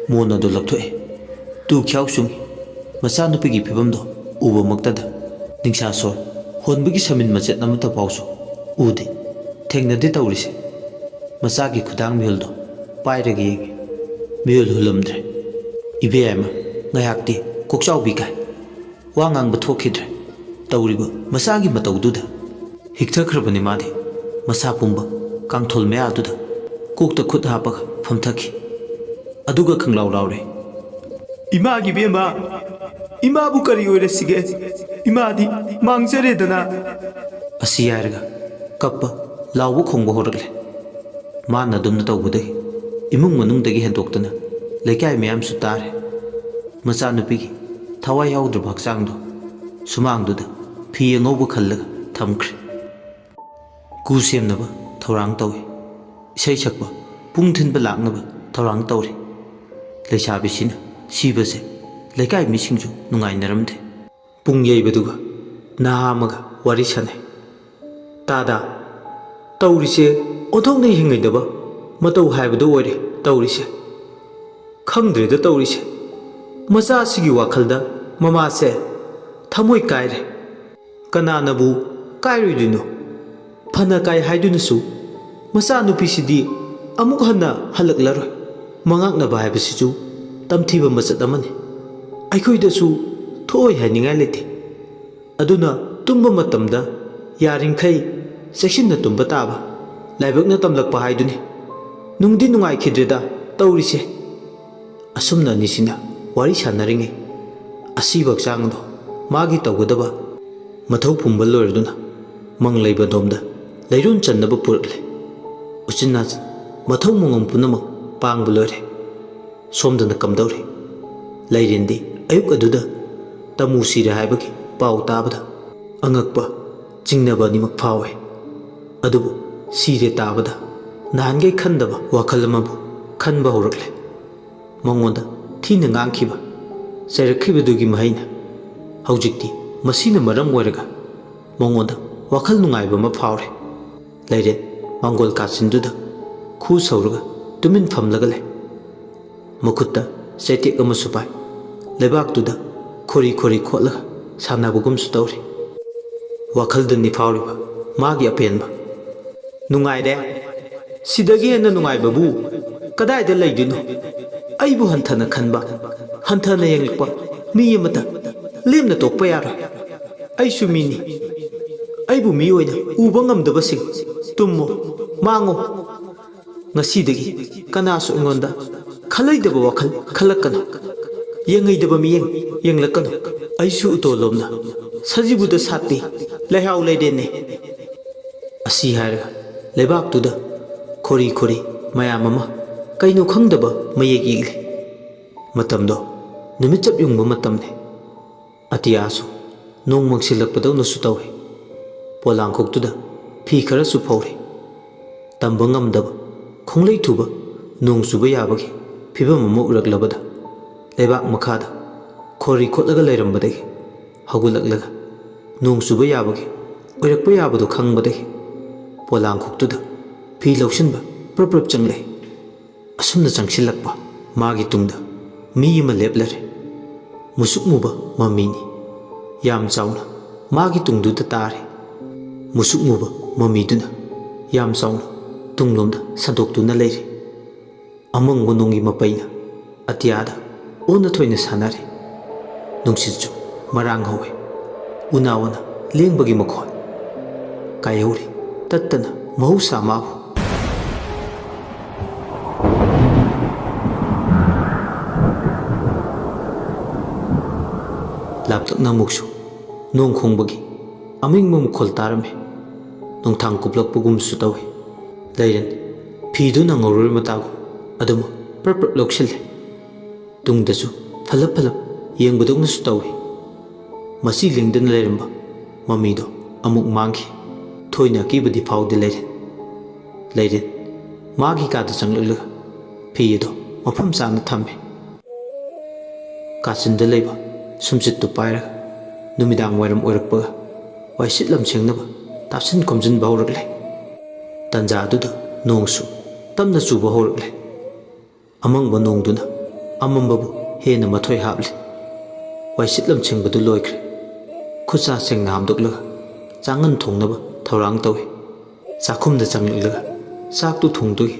ꯃꯣꯟ ꯑꯗꯨ ꯂꯧꯊꯣꯛꯑꯦ꯫ ꯇꯨ ꯈ꯭ꯌꯥꯎ ꯆꯨꯡꯏ꯫ ꯃꯆꯥꯅꯨꯄꯤꯒꯤ ꯐꯤꯕꯝꯗꯣ ꯎꯕꯃꯛꯇꯗ ꯅꯤꯡꯁꯥ ꯁꯣꯔ ꯍꯣꯟꯕꯒꯤ ꯁꯃꯤꯟ ꯃꯆꯦꯠ ꯑꯃꯠꯇ ꯐꯥꯎꯁꯨ ꯎꯗꯦ꯫ ꯊꯦꯡꯅꯗꯦ ꯇꯧꯔꯤꯁꯦ꯫ ꯃꯆꯥꯒꯤ ꯈꯨꯗꯥꯡ ꯃꯤꯍꯨꯜꯗꯣ ꯄꯥꯏꯔꯒ ꯌꯦꯡꯉꯤ꯫ ꯃꯤꯍꯨꯜ ꯍꯨꯜꯂꯝꯗ꯭ꯔꯦ꯫ ꯏꯕꯦꯝꯃ ꯉꯥꯏꯍꯥꯛꯇꯤ ꯀꯣꯛꯆꯥꯎꯕꯤ ꯀꯥꯏ꯫ ꯋꯥ ꯉꯥꯡꯕ ꯊꯣꯛꯈꯤꯗ꯭ꯔꯦ꯫ ꯇꯧꯔꯤꯕ ꯃꯆꯥꯒꯤ ꯃꯇꯧꯗꯨꯗ ꯍꯤꯛꯊꯈ꯭ꯔꯕꯅꯤ ꯃꯥꯗꯤ꯫ ꯃꯁꯥ ꯄꯨꯝꯕ ꯀꯥꯡꯊꯣꯜ ꯃꯌꯥꯗꯨꯗ ꯀꯣꯛꯇ ꯈꯨꯠ ꯍꯥꯞꯄꯒ ꯐꯝꯊꯈꯤ꯫ ꯑꯗꯨꯒ ꯈꯪꯂꯥꯎ ꯂꯥꯎꯔꯦ꯫ "ꯏꯃꯥꯒꯤ ꯕꯦꯝꯃ, ꯏꯃꯥꯕꯨ ꯀꯔꯤ ꯑꯣꯏꯔꯁꯤꯒꯦ? ꯏꯃꯥꯗꯤ ꯃꯥꯡꯖꯔꯦꯗꯅ"꯫ ꯑꯁꯤ ꯍꯥꯏꯔꯒ ꯀꯞꯄ, ꯂꯥꯎꯕ ꯈꯣꯡꯕ ꯍꯧꯔꯛꯂꯦ꯫ ꯃꯥꯅ ꯑꯗꯨꯝꯅ ꯇꯧꯕꯗꯒꯤ ꯏꯃꯨꯡ ꯃꯅꯨꯡꯗꯒꯤ ꯍꯦꯟꯗꯣꯛꯇꯅ ꯂꯩꯀꯥꯏ ꯃꯌꯥꯝꯁꯨ ꯇꯥꯔꯦ꯫ ꯃꯆꯥꯅꯨꯄꯤꯒꯤ ꯊꯋꯥꯏ ꯌꯥꯎꯗ꯭ꯔꯕ ꯍꯛꯆꯥꯡꯗꯣ ꯁꯨꯃꯥꯡꯗꯨꯗ ꯐꯤ ꯑꯉꯧꯕ ꯈꯜꯂꯒ ꯊꯝꯈ꯭ꯔꯦ꯫ ꯀꯨ ꯁꯦꯝꯅꯕ ꯊꯧꯔꯥꯡ ꯇꯧꯏ꯫ ꯏꯁꯩ ꯁꯛꯄ, ꯄꯨꯡ ꯊꯤꯟꯕ ꯂꯥꯛꯅꯕ ꯊꯧꯔꯥꯡ ꯇꯧꯔꯤ꯫ ꯂꯩꯁꯥꯕꯤꯁꯤꯅ ꯁꯤꯕꯁꯦ ꯂꯩꯀꯥꯏ ꯃꯤꯁꯤꯡꯁꯨ ꯅꯨꯡꯉꯥꯏꯅꯔꯝꯗꯦ꯫ ꯄꯨꯡ ꯌꯩꯕꯗꯨꯒ ꯅꯍꯥ ꯑꯃꯒ ꯋꯥꯔꯤ ꯁꯥꯟꯅꯩ꯫ "ꯇꯥꯗ, ꯇꯧꯔꯤꯁꯦ ꯑꯣꯟꯊꯣꯛꯅ ꯍꯤꯡꯉꯩꯗꯕ ꯃꯇꯧ ꯍꯥꯏꯕꯗꯨ ꯑꯣꯏꯔꯦ ꯇꯧꯔꯤꯁꯦ꯫ ꯈꯪꯗ꯭ꯔꯦꯗ ꯇꯧꯔꯤꯁꯦ꯫ ꯃꯆꯥꯁꯤꯒꯤ ꯋꯥꯈꯜꯗ ꯃꯃꯥꯁꯦ ꯊꯃꯣꯏ ꯀꯥꯏꯔꯦ"꯫ ꯀꯅꯥꯅꯕꯨ ꯀꯥꯏꯔꯣꯏꯗꯣꯏꯅꯣ? ꯐꯅ ꯀꯥꯏ ꯍꯥꯏꯗꯨꯅꯁꯨ ꯃꯆꯥꯅꯨꯄꯤꯁꯤꯗꯤ ꯑꯃꯨꯛ ꯍꯟꯅ ꯍꯜꯂꯛꯂꯔꯣꯏ꯫ ꯃꯉꯥꯛꯅꯕ ꯍꯥꯏꯕꯁꯤꯁꯨ ꯇꯝꯊꯤꯕ ꯃꯆꯠ ꯑꯃꯅꯤ꯫ ꯑꯩꯈꯣꯏꯗꯁꯨ ꯊꯣꯛꯑꯣꯏ ꯍꯥꯏꯅꯤꯡꯉꯥꯏ ꯂꯩꯇꯦ꯫ ꯑꯗꯨꯅ ꯇꯨꯝꯕ ꯃꯇꯝꯗ ꯌꯥꯔꯤꯈꯩ ꯆꯦꯛꯁꯤꯟꯅ ꯇꯨꯝꯕ ꯇꯥꯕ꯫ ꯂꯥꯏꯕꯛꯅ ꯇꯝꯂꯛꯄ ꯍꯥꯏꯗꯨꯅꯤ꯫ ꯅꯨꯡꯗꯤ ꯅꯨꯡꯉꯥꯏꯈꯤꯗ꯭ꯔꯦꯗ ꯇꯧꯔꯤꯁꯦ꯫ ꯑꯁꯨꯝꯅ ꯑꯅꯤꯁꯤꯅ ꯋꯥꯔꯤ ꯁꯥꯟꯅꯔꯤꯉꯩ, ꯑꯁꯤꯕ ꯍꯛꯆꯥꯡꯗꯣ ꯃꯥꯒꯤ ꯇꯧꯒꯗꯕ ꯃꯊꯧ ꯄꯨꯝꯕ ꯂꯣꯏꯔꯗꯨꯅ ꯃꯪ ꯂꯩꯕ ꯑꯗꯣꯝꯗ ꯂꯩꯔꯣꯟ ꯆꯟꯅꯕ ꯄꯨꯔꯛꯂꯦ꯫ ꯎꯆꯤꯟ ꯅꯥꯆꯤꯟ ꯃꯊꯧ ꯃꯉꯝ ꯄꯨꯝꯅꯃꯛ ꯄꯥꯡꯕ ꯂꯣꯏꯔꯦ꯫ ꯁꯣꯝꯗꯅ ꯀꯝꯗꯧꯔꯤ? ꯂꯩꯔꯦꯟꯗꯤ ꯑꯌꯨꯛ ꯑꯗꯨꯗ ꯇꯃꯨ ꯁꯤꯔꯦ ꯍꯥꯏꯕꯒꯤ ꯄꯥꯎ ꯇꯥꯕꯗ ꯑꯉꯛꯄ, ꯆꯤꯡꯅꯕ ꯑꯅꯤꯃꯛ ꯐꯥꯎꯏ꯫ ꯑꯗꯨꯕꯨ ꯁꯤꯔꯦ ꯇꯥꯕꯗ ꯅꯍꯥꯟꯈꯩ ꯈꯟꯗꯕ ꯋꯥꯈꯜ ꯑꯃꯕꯨ ꯈꯟꯕ ꯍꯧꯔꯛꯂꯦ꯫ ꯃꯉꯣꯟꯗ ꯊꯤꯅ ꯉꯥꯡꯈꯤꯕ, ꯆꯩꯔꯛꯈꯤꯕꯗꯨꯒꯤ ꯃꯍꯩꯅ ꯍꯧꯖꯤꯛꯇꯤ ꯃꯁꯤꯅ ꯃꯔꯝ ꯑꯣꯏꯔꯒ ꯃꯉꯣꯟꯗ ꯋꯥꯈꯜ ꯅꯨꯡꯉꯥꯏꯕ ꯑꯃ ꯐꯥꯎꯔꯦ꯫ ꯂꯩꯔꯦꯟ ꯃꯥꯡꯒꯣꯜ ꯀꯥꯆꯤꯟꯗꯨꯗ ꯈꯨ ꯁꯧꯔꯒ ꯇꯨꯃꯤꯟ ꯐꯝꯂꯒ ꯂꯩ꯫ ꯃꯈꯨꯠꯇ ꯆꯩꯇꯦꯛ ꯑꯃꯁꯨ ꯄꯥꯏ꯫ ꯂꯩꯕꯥꯛꯇꯨꯗ ꯈꯣꯔꯤ ꯈꯣꯔꯤ ꯈꯣꯠꯂꯒ ꯁꯥꯟꯅꯕꯒꯨꯝꯁꯨ ꯇꯧꯔꯤ꯫ ꯋꯥꯈꯜꯗꯅꯤ ꯐꯥꯎꯔꯤꯕ ꯃꯥꯒꯤ ꯑꯄꯦꯟꯕ꯫ "ꯅꯨꯡꯉꯥꯏꯔꯦ꯫ ꯁꯤꯗꯒꯤ ꯍꯦꯟꯅ ꯅꯨꯡꯉꯥꯏꯕꯕꯨ ꯀꯗꯥꯏꯗ ꯂꯩꯗꯣꯏꯅꯣ? ꯑꯩꯕꯨ ꯍꯟꯊꯅ ꯈꯟꯕ, ꯍꯟꯊꯅ ꯌꯦꯡꯂꯛꯄ ꯃꯤ ꯑꯃꯇ ꯂꯦꯝꯅ ꯇꯣꯛꯄ ꯌꯥꯔꯣꯏ꯫ ꯑꯩꯁꯨ ꯃꯤꯅꯤ꯫ ꯑꯩꯕꯨ ꯃꯤ ꯑꯣꯏꯅ ꯎꯕ ꯉꯝꯗꯕꯁꯤꯡ, ꯇꯨꯝꯃꯣ, ꯃꯥꯡꯉꯣ꯫ ꯉꯁꯤꯗꯒꯤ ꯀꯅꯥꯁꯨ ꯑꯩꯉꯣꯟꯗ ꯈꯜꯂꯩꯗꯕ ꯋꯥꯈꯜ ꯈꯜꯂꯛꯀꯅꯨ꯫ ꯌꯦꯡꯉꯩꯗꯕ ꯃꯤꯠꯌꯦꯡ ꯌꯦꯡꯂꯛꯀꯅꯨ꯫ ꯑꯩꯁꯨ ꯎꯇꯣꯜꯂꯣꯝꯗ ꯁꯖꯤꯕꯨꯗ ꯁꯥꯠꯄꯤ ꯂꯩꯍꯥꯎ ꯂꯩꯔꯦꯟꯅꯦ꯫" ꯑꯁꯤ ꯍꯥꯏꯔꯒ ꯂꯩꯕꯥꯛꯇꯨꯗ ꯈꯣꯔꯤ ꯈꯣꯔꯤ ꯃꯌꯥꯝ ꯑꯃ ꯀꯩꯅꯣ ꯈꯪꯗꯕ ꯃꯌꯦꯛ ꯌꯦꯛꯂꯤ꯫ ꯃꯇꯝꯗꯣ ꯅꯨꯃꯤꯠ ꯆꯞ ꯌꯨꯡꯕ ꯃꯇꯝꯅꯤ꯫ ꯑꯇꯤꯌꯥꯁꯨ ꯅꯣꯡ ꯃꯪꯁꯤꯜꯂꯛꯄꯗꯧꯅꯁꯨ ꯇꯧꯏ꯫ ꯄꯣꯂꯥꯡꯈꯣꯛꯇꯨꯗ ꯐꯤ ꯈꯔꯁꯨ ꯐꯧꯔꯤ꯫ ꯇꯝꯕ ꯉꯝꯗꯕ ꯈꯣꯡꯂꯩ ꯊꯨꯕ ꯅꯣꯡ ꯆꯨꯕ ꯌꯥꯕꯒꯤ ꯐꯤꯕꯝ ꯑꯃ ꯎꯔꯛꯂꯕꯗ ꯂꯩꯕꯥꯛ ꯃꯈꯥꯗ ꯈꯣꯔꯤ ꯈꯣꯠꯂꯒ ꯂꯩꯔꯝꯕꯗꯒꯤ ꯍꯧꯒꯠꯂꯛꯂꯒ ꯅꯣꯡ ꯆꯨꯕ ꯌꯥꯕꯒꯤ ꯑꯣꯏꯔꯛꯄ ꯌꯥꯕꯗꯨ ꯈꯪꯕꯗꯒꯤ ꯄꯣꯂꯥꯡꯈꯣꯛꯇꯨꯗ ꯐꯤ ꯂꯧꯁꯤꯟꯕ ꯄ꯭ꯔꯞ ꯄ꯭ꯔꯞ ꯆꯪꯂꯛꯏ꯫ ꯑꯁꯨꯝꯅ ꯆꯪꯁꯤꯜꯂꯛꯄ ꯃꯥꯒꯤ ꯇꯨꯡꯗ ꯃꯤ ꯑꯃ ꯂꯦꯞꯂꯔꯦ꯫ ꯃꯨꯁꯨꯛ ꯃꯨꯕ ꯃꯃꯤꯅꯤ꯫ ꯌꯥꯝ ꯆꯥꯎꯅ ꯃꯥꯒꯤ ꯇꯨꯡꯗꯨꯗ ꯇꯥꯔꯦ꯫ ꯃꯨꯁꯨꯛ ꯃꯨꯕ ꯃꯃꯤꯗꯨꯅ ꯌꯥꯝ ꯆꯥꯎꯅ ꯇꯨꯡꯂꯣꯝꯗ ꯁꯟꯗꯣꯛꯇꯨꯅ ꯂꯩꯔꯦ꯫ ꯑꯃꯪꯕ ꯅꯣꯡꯒꯤ ꯃꯄꯩꯅ ꯑꯇꯤꯌꯥꯗ ꯑꯣꯟꯅ ꯊꯣꯏꯅ ꯁꯥꯟꯅꯔꯦ꯫ ꯅꯨꯡꯁꯤꯠꯁꯨ ꯃꯔꯥꯡ ꯍꯧꯋꯦ꯫ ꯎꯅꯥ ꯋꯥꯅ ꯂꯦꯡꯕꯒꯤ ꯃꯈꯣꯟ꯫ ꯀꯥꯏꯍꯧꯔꯦ ꯇꯠꯇꯅ ꯃꯍꯧꯁꯥ ꯃꯥꯕꯨ꯫ ꯂꯥꯞꯇꯛꯅ ꯑꯃꯨꯛꯁꯨ ꯅꯣꯡ ꯈꯣꯡꯕꯒꯤ ꯑꯃꯤꯡꯕ ꯃꯈꯣꯜ ꯇꯥꯔꯝꯃꯤ꯫ ꯅꯣꯡꯊꯥꯡ ꯀꯨꯞꯂꯛꯄꯒꯨꯝꯁꯨ ꯇꯧꯏ꯫ ꯂꯩꯔꯦꯟ ꯐꯤꯗꯨ ꯅꯪꯍꯧꯔꯣꯏ ꯃꯇꯥꯒꯨꯝ ꯑꯗꯨꯃꯛ ꯄ꯭ꯔꯞ ꯄ꯭ꯔꯞ ꯂꯧꯁꯤꯜꯂꯦ꯫ ꯇꯨꯡꯗꯁꯨ ꯐꯂꯞ ꯐꯂꯞ ꯌꯦꯡꯕꯗꯧꯅꯁꯨ ꯇꯧꯏ꯫ ꯃꯁꯤ ꯂꯦꯡꯗꯅ ꯂꯩꯔꯝꯕ ꯃꯃꯤꯗꯣ ꯑꯃꯨꯛ ꯃꯥꯡꯈꯤ꯫ ꯊꯣꯏꯅ ꯑꯀꯤꯕꯗꯤ ꯐꯥꯎꯗꯦ ꯂꯩꯔꯦꯟ꯫ ꯂꯩꯔꯦꯟ ꯃꯥꯒꯤ ꯀꯥꯗ ꯆꯪꯂꯛꯂꯒ ꯐꯤ ꯑꯗꯣ ꯃꯐꯝ ꯆꯥꯅ ꯊꯝꯃꯤ꯫ ꯀꯥꯆꯤꯟꯗ ꯂꯩꯕ ꯁꯨꯝꯆꯤꯠꯇꯨ ꯄꯥꯏꯔꯒ ꯅꯨꯃꯤꯗꯥꯡ ꯋꯥꯏꯔꯝ ꯑꯣꯏꯔꯛꯄꯒ ꯋꯥꯏꯁꯤꯠ ꯂꯝꯁꯦꯡꯅꯕ ꯇꯥꯁꯤꯟ ꯈꯣꯝꯖꯤꯟꯕ ꯍꯧꯔꯛꯂꯦ꯫ ꯇꯟꯖꯥꯗꯨꯗ ꯅꯣꯡꯁꯨ ꯇꯞꯅ ꯆꯨꯕ ꯍꯧꯔꯛꯂꯦ꯫ ꯑꯃꯪꯕ ꯅꯣꯡꯗꯨꯅ ꯑꯃꯝꯕꯕꯨ ꯍꯦꯟꯅ ꯃꯊꯣꯏ ꯍꯥꯞꯂꯦ꯫ ꯋꯥꯏꯁꯤꯠ ꯂꯝꯁꯦꯡꯕꯗꯨ ꯂꯣꯏꯈ꯭ꯔꯦ꯫ ꯈꯨꯠꯁꯥ ꯁꯦꯡꯅ ꯍꯥꯝꯗꯣꯛꯂꯒ ꯆꯥꯉꯟ ꯊꯣꯡꯅꯕ ꯊꯧꯔꯥꯡ ꯇꯧꯏ꯫ ꯆꯥꯛꯈꯨꯝꯗ ꯆꯪꯂꯛꯂꯒ ꯆꯥꯛꯇꯨ ꯊꯣꯡꯗꯣꯛꯏ꯫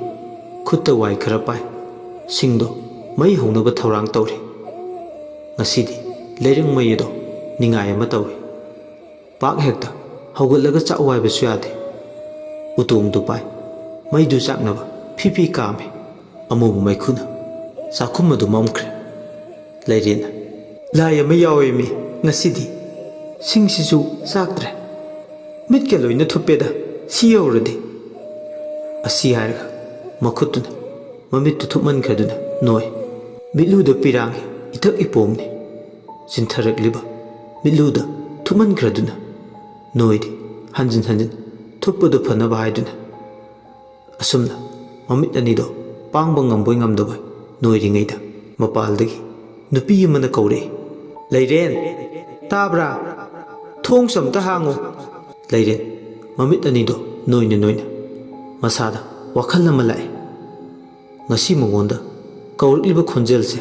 ꯈꯨꯠꯇ ꯋꯥꯏ ꯈꯔ ꯄꯥꯏ꯫ ꯁꯤꯡꯗꯣ ꯃꯩ ꯍꯧꯅꯕ ꯊꯧꯔꯥꯡ ꯇꯧꯔꯤ꯫ ꯉꯁꯤꯗꯤ ꯂꯩꯔꯪ ꯃꯩ ꯑꯗꯣ ꯅꯤꯡꯉꯥꯏ ꯑꯃ ꯇꯧꯏ꯫ ꯄꯥꯛ ꯍꯦꯛꯇ ꯍꯧꯒꯠꯂꯒ ꯆꯥꯛ ꯋꯥꯏꯕꯁꯨ ꯌꯥꯗꯦ꯫ ꯎꯇꯣꯡꯗꯨ ꯄꯥꯏ꯫ ꯃꯩꯗꯨ ꯆꯥꯛꯅꯕ ꯐꯤ ꯐꯤ ꯀꯥꯝꯃꯤ꯫ ꯑꯃꯨꯕ ꯃꯩꯈꯨꯅ ꯆꯥꯛꯈꯨꯝ ꯑꯗꯨ ꯃꯝꯈ꯭ꯔꯦ꯫ ꯂꯩꯔꯦꯟꯅ, "ꯂꯥꯏ ꯑꯃ ꯌꯥꯎꯋꯦꯃꯤ ꯉꯁꯤꯗꯤ꯫ ꯁꯤꯡꯁꯤꯁꯨ ꯆꯥꯛꯇ꯭ꯔꯦ꯫ ꯃꯤꯠꯀ ꯂꯣꯏꯅ ꯊꯨꯞꯄꯦꯗ ꯁꯤ ꯌꯧꯔꯗꯤ"꯫ ꯑꯁꯤ ꯍꯥꯏꯔꯒ ꯃꯈꯨꯠꯇꯨꯅ ꯃꯃꯤꯠꯇꯨ ꯊꯨꯞꯃꯟꯈ꯭ꯔꯗꯨꯅ ꯅꯣꯏ꯫ ꯃꯤꯠꯂꯨꯗ ꯄꯤꯔꯥꯡꯒꯤ ꯏꯊꯛ ꯏꯄꯣꯝꯅꯤ꯫ ꯆꯤꯟꯊꯔꯛꯂꯤꯕ ꯃꯤꯠꯂꯨꯗ ꯊꯨꯞꯃꯟꯈ꯭ꯔꯗꯨꯅ ꯅꯣꯏꯔꯤ꯫ ꯍꯟꯖꯤꯟ ꯍꯟꯖꯤꯟ ꯊꯨꯞꯄꯗꯨ ꯐꯅꯕ ꯍꯥꯏꯗꯨꯅ꯫ ꯑꯁꯨꯝꯅ ꯃꯃꯤꯠ ꯑꯅꯤꯗꯣ ꯄꯥꯡꯕ ꯉꯝꯕꯣꯏ ꯉꯝꯗꯕꯣꯏ ꯅꯣꯏꯔꯤꯉꯩꯗ ꯃꯄꯥꯜꯗꯒꯤ ꯅꯨꯄꯤ ꯑꯃꯅ ꯀꯧꯔꯛꯏ, "ꯂꯩꯔꯦꯟ, ꯇꯥꯕ꯭ꯔꯥ? ꯊꯣꯡꯁꯨ ꯑꯝꯇ ꯍꯥꯡꯉꯨ!" ꯂꯩꯔꯦꯟ ꯃꯃꯤꯠ ꯑꯅꯤꯗꯣ ꯅꯣꯏꯅ ꯅꯣꯏꯅ ꯃꯁꯥꯗ ꯋꯥꯈꯜ ꯑꯃ ꯂꯥꯛꯏ꯫ ꯉꯁꯤ ꯃꯉꯣꯟꯗ ꯀꯧꯔꯛꯂꯤꯕ ꯈꯣꯟꯖꯦꯜꯁꯦ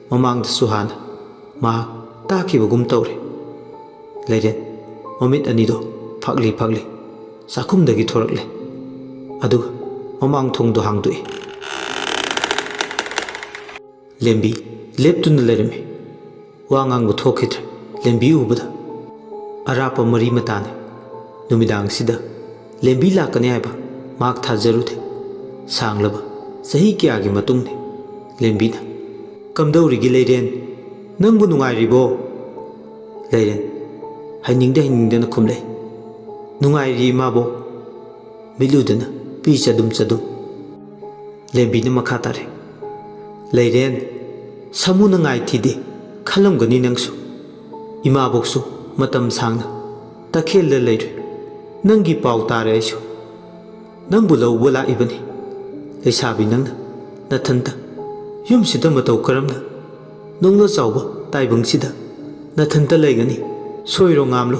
ꯃꯃꯥꯡꯗꯁꯨ ꯍꯥꯟꯅ ꯃꯍꯥꯛ ꯇꯥꯈꯤꯕꯒꯨꯝ ꯇꯧꯔꯦ꯫ ꯂꯩꯔꯦꯟ ꯃꯃꯤꯠ ꯑꯅꯤꯗꯣ ꯐꯥꯛꯂꯤ ꯐꯥꯛꯂꯤ ꯆꯥꯛꯈꯨꯝꯗꯒꯤ ꯊꯣꯔꯛꯂꯦ꯫ ꯑꯗꯨꯒ ꯃꯃꯥꯡ ꯊꯣꯡꯗꯣ ꯍꯥꯡꯗꯣꯛꯏ꯫ ꯂꯦꯝꯕꯤ ꯂꯦꯞꯇꯨꯅ ꯂꯩꯔꯝꯃꯤ꯫ ꯋꯥ ꯉꯥꯡꯕ ꯊꯣꯛꯈꯤꯗ꯭ꯔꯦ꯫ ꯂꯦꯝꯕꯤ ꯎꯕꯗ ꯑꯔꯥꯞꯄ ꯃꯔꯤ ꯃꯇꯥꯅꯤ꯫ ꯅꯨꯃꯤꯗꯥꯡꯁꯤꯗ ꯂꯦꯝꯕꯤ ꯂꯥꯛꯀꯅꯤ ꯍꯥꯏꯕ ꯃꯍꯥꯛ ꯊꯥꯖꯔꯨꯗꯦ꯫ ꯁꯥꯡꯂꯕ ꯆꯍꯤ ꯀꯌꯥꯒꯤ ꯃꯇꯨꯡꯅꯤ꯫ ꯂꯦꯝꯕꯤꯅ, "ꯀꯝꯗꯧꯔꯤꯒꯦ ꯂꯩꯔꯦꯟ? ꯅꯪꯕꯨ ꯅꯨꯡꯉꯥꯏꯔꯤꯕꯣ?" ꯂꯩꯔꯦꯟ ꯍꯥꯏꯅꯤꯡꯗ ꯍꯥꯏꯅꯤꯡꯗꯅ ꯈꯨꯝꯂꯛꯏ꯫ "ꯅꯨꯡꯉꯥꯏꯔꯤ ꯏꯃꯥꯕꯣꯛ꯫" ꯃꯤꯠꯂꯨꯗꯅ ꯄꯤ ꯆꯗꯨꯝ ꯆꯗꯨꯝ꯫ ꯂꯦꯝꯕꯤꯅ ꯃꯈꯥ ꯇꯥꯔꯦ꯫ "ꯂꯩꯔꯦꯟ, ꯁꯥꯃꯨꯅ ꯉꯥꯏ ꯊꯤꯗꯦ ꯈꯜꯂꯝꯒꯅꯤ ꯅꯪꯁꯨ꯫ ꯏꯃꯥꯕꯣꯛꯁꯨ ꯃꯇꯝ ꯁꯥꯡꯅ ꯇꯈꯦꯜꯗ ꯂꯩꯔꯨꯏ꯫ ꯅꯪꯒꯤ ꯄꯥꯎ ꯇꯥꯔꯦ ꯑꯩꯁꯨ꯫ ꯅꯪꯕꯨ ꯂꯧꯕ ꯂꯥꯛꯏꯕꯅꯤ꯫ ꯂꯩꯁꯥꯕꯤ ꯅꯪꯅ ꯅꯊꯟꯇ ꯌꯨꯝꯁꯤꯗ ꯃꯇꯧ ꯀꯔꯝꯅ ꯅꯨꯡꯅ ꯆꯥꯎꯕ ꯇꯥꯏꯕꯪꯁꯤꯗ ꯅꯊꯟꯇ ꯂꯩꯒꯅꯤ? ꯁꯣꯏꯔꯣ ꯉꯥꯝꯂꯣ,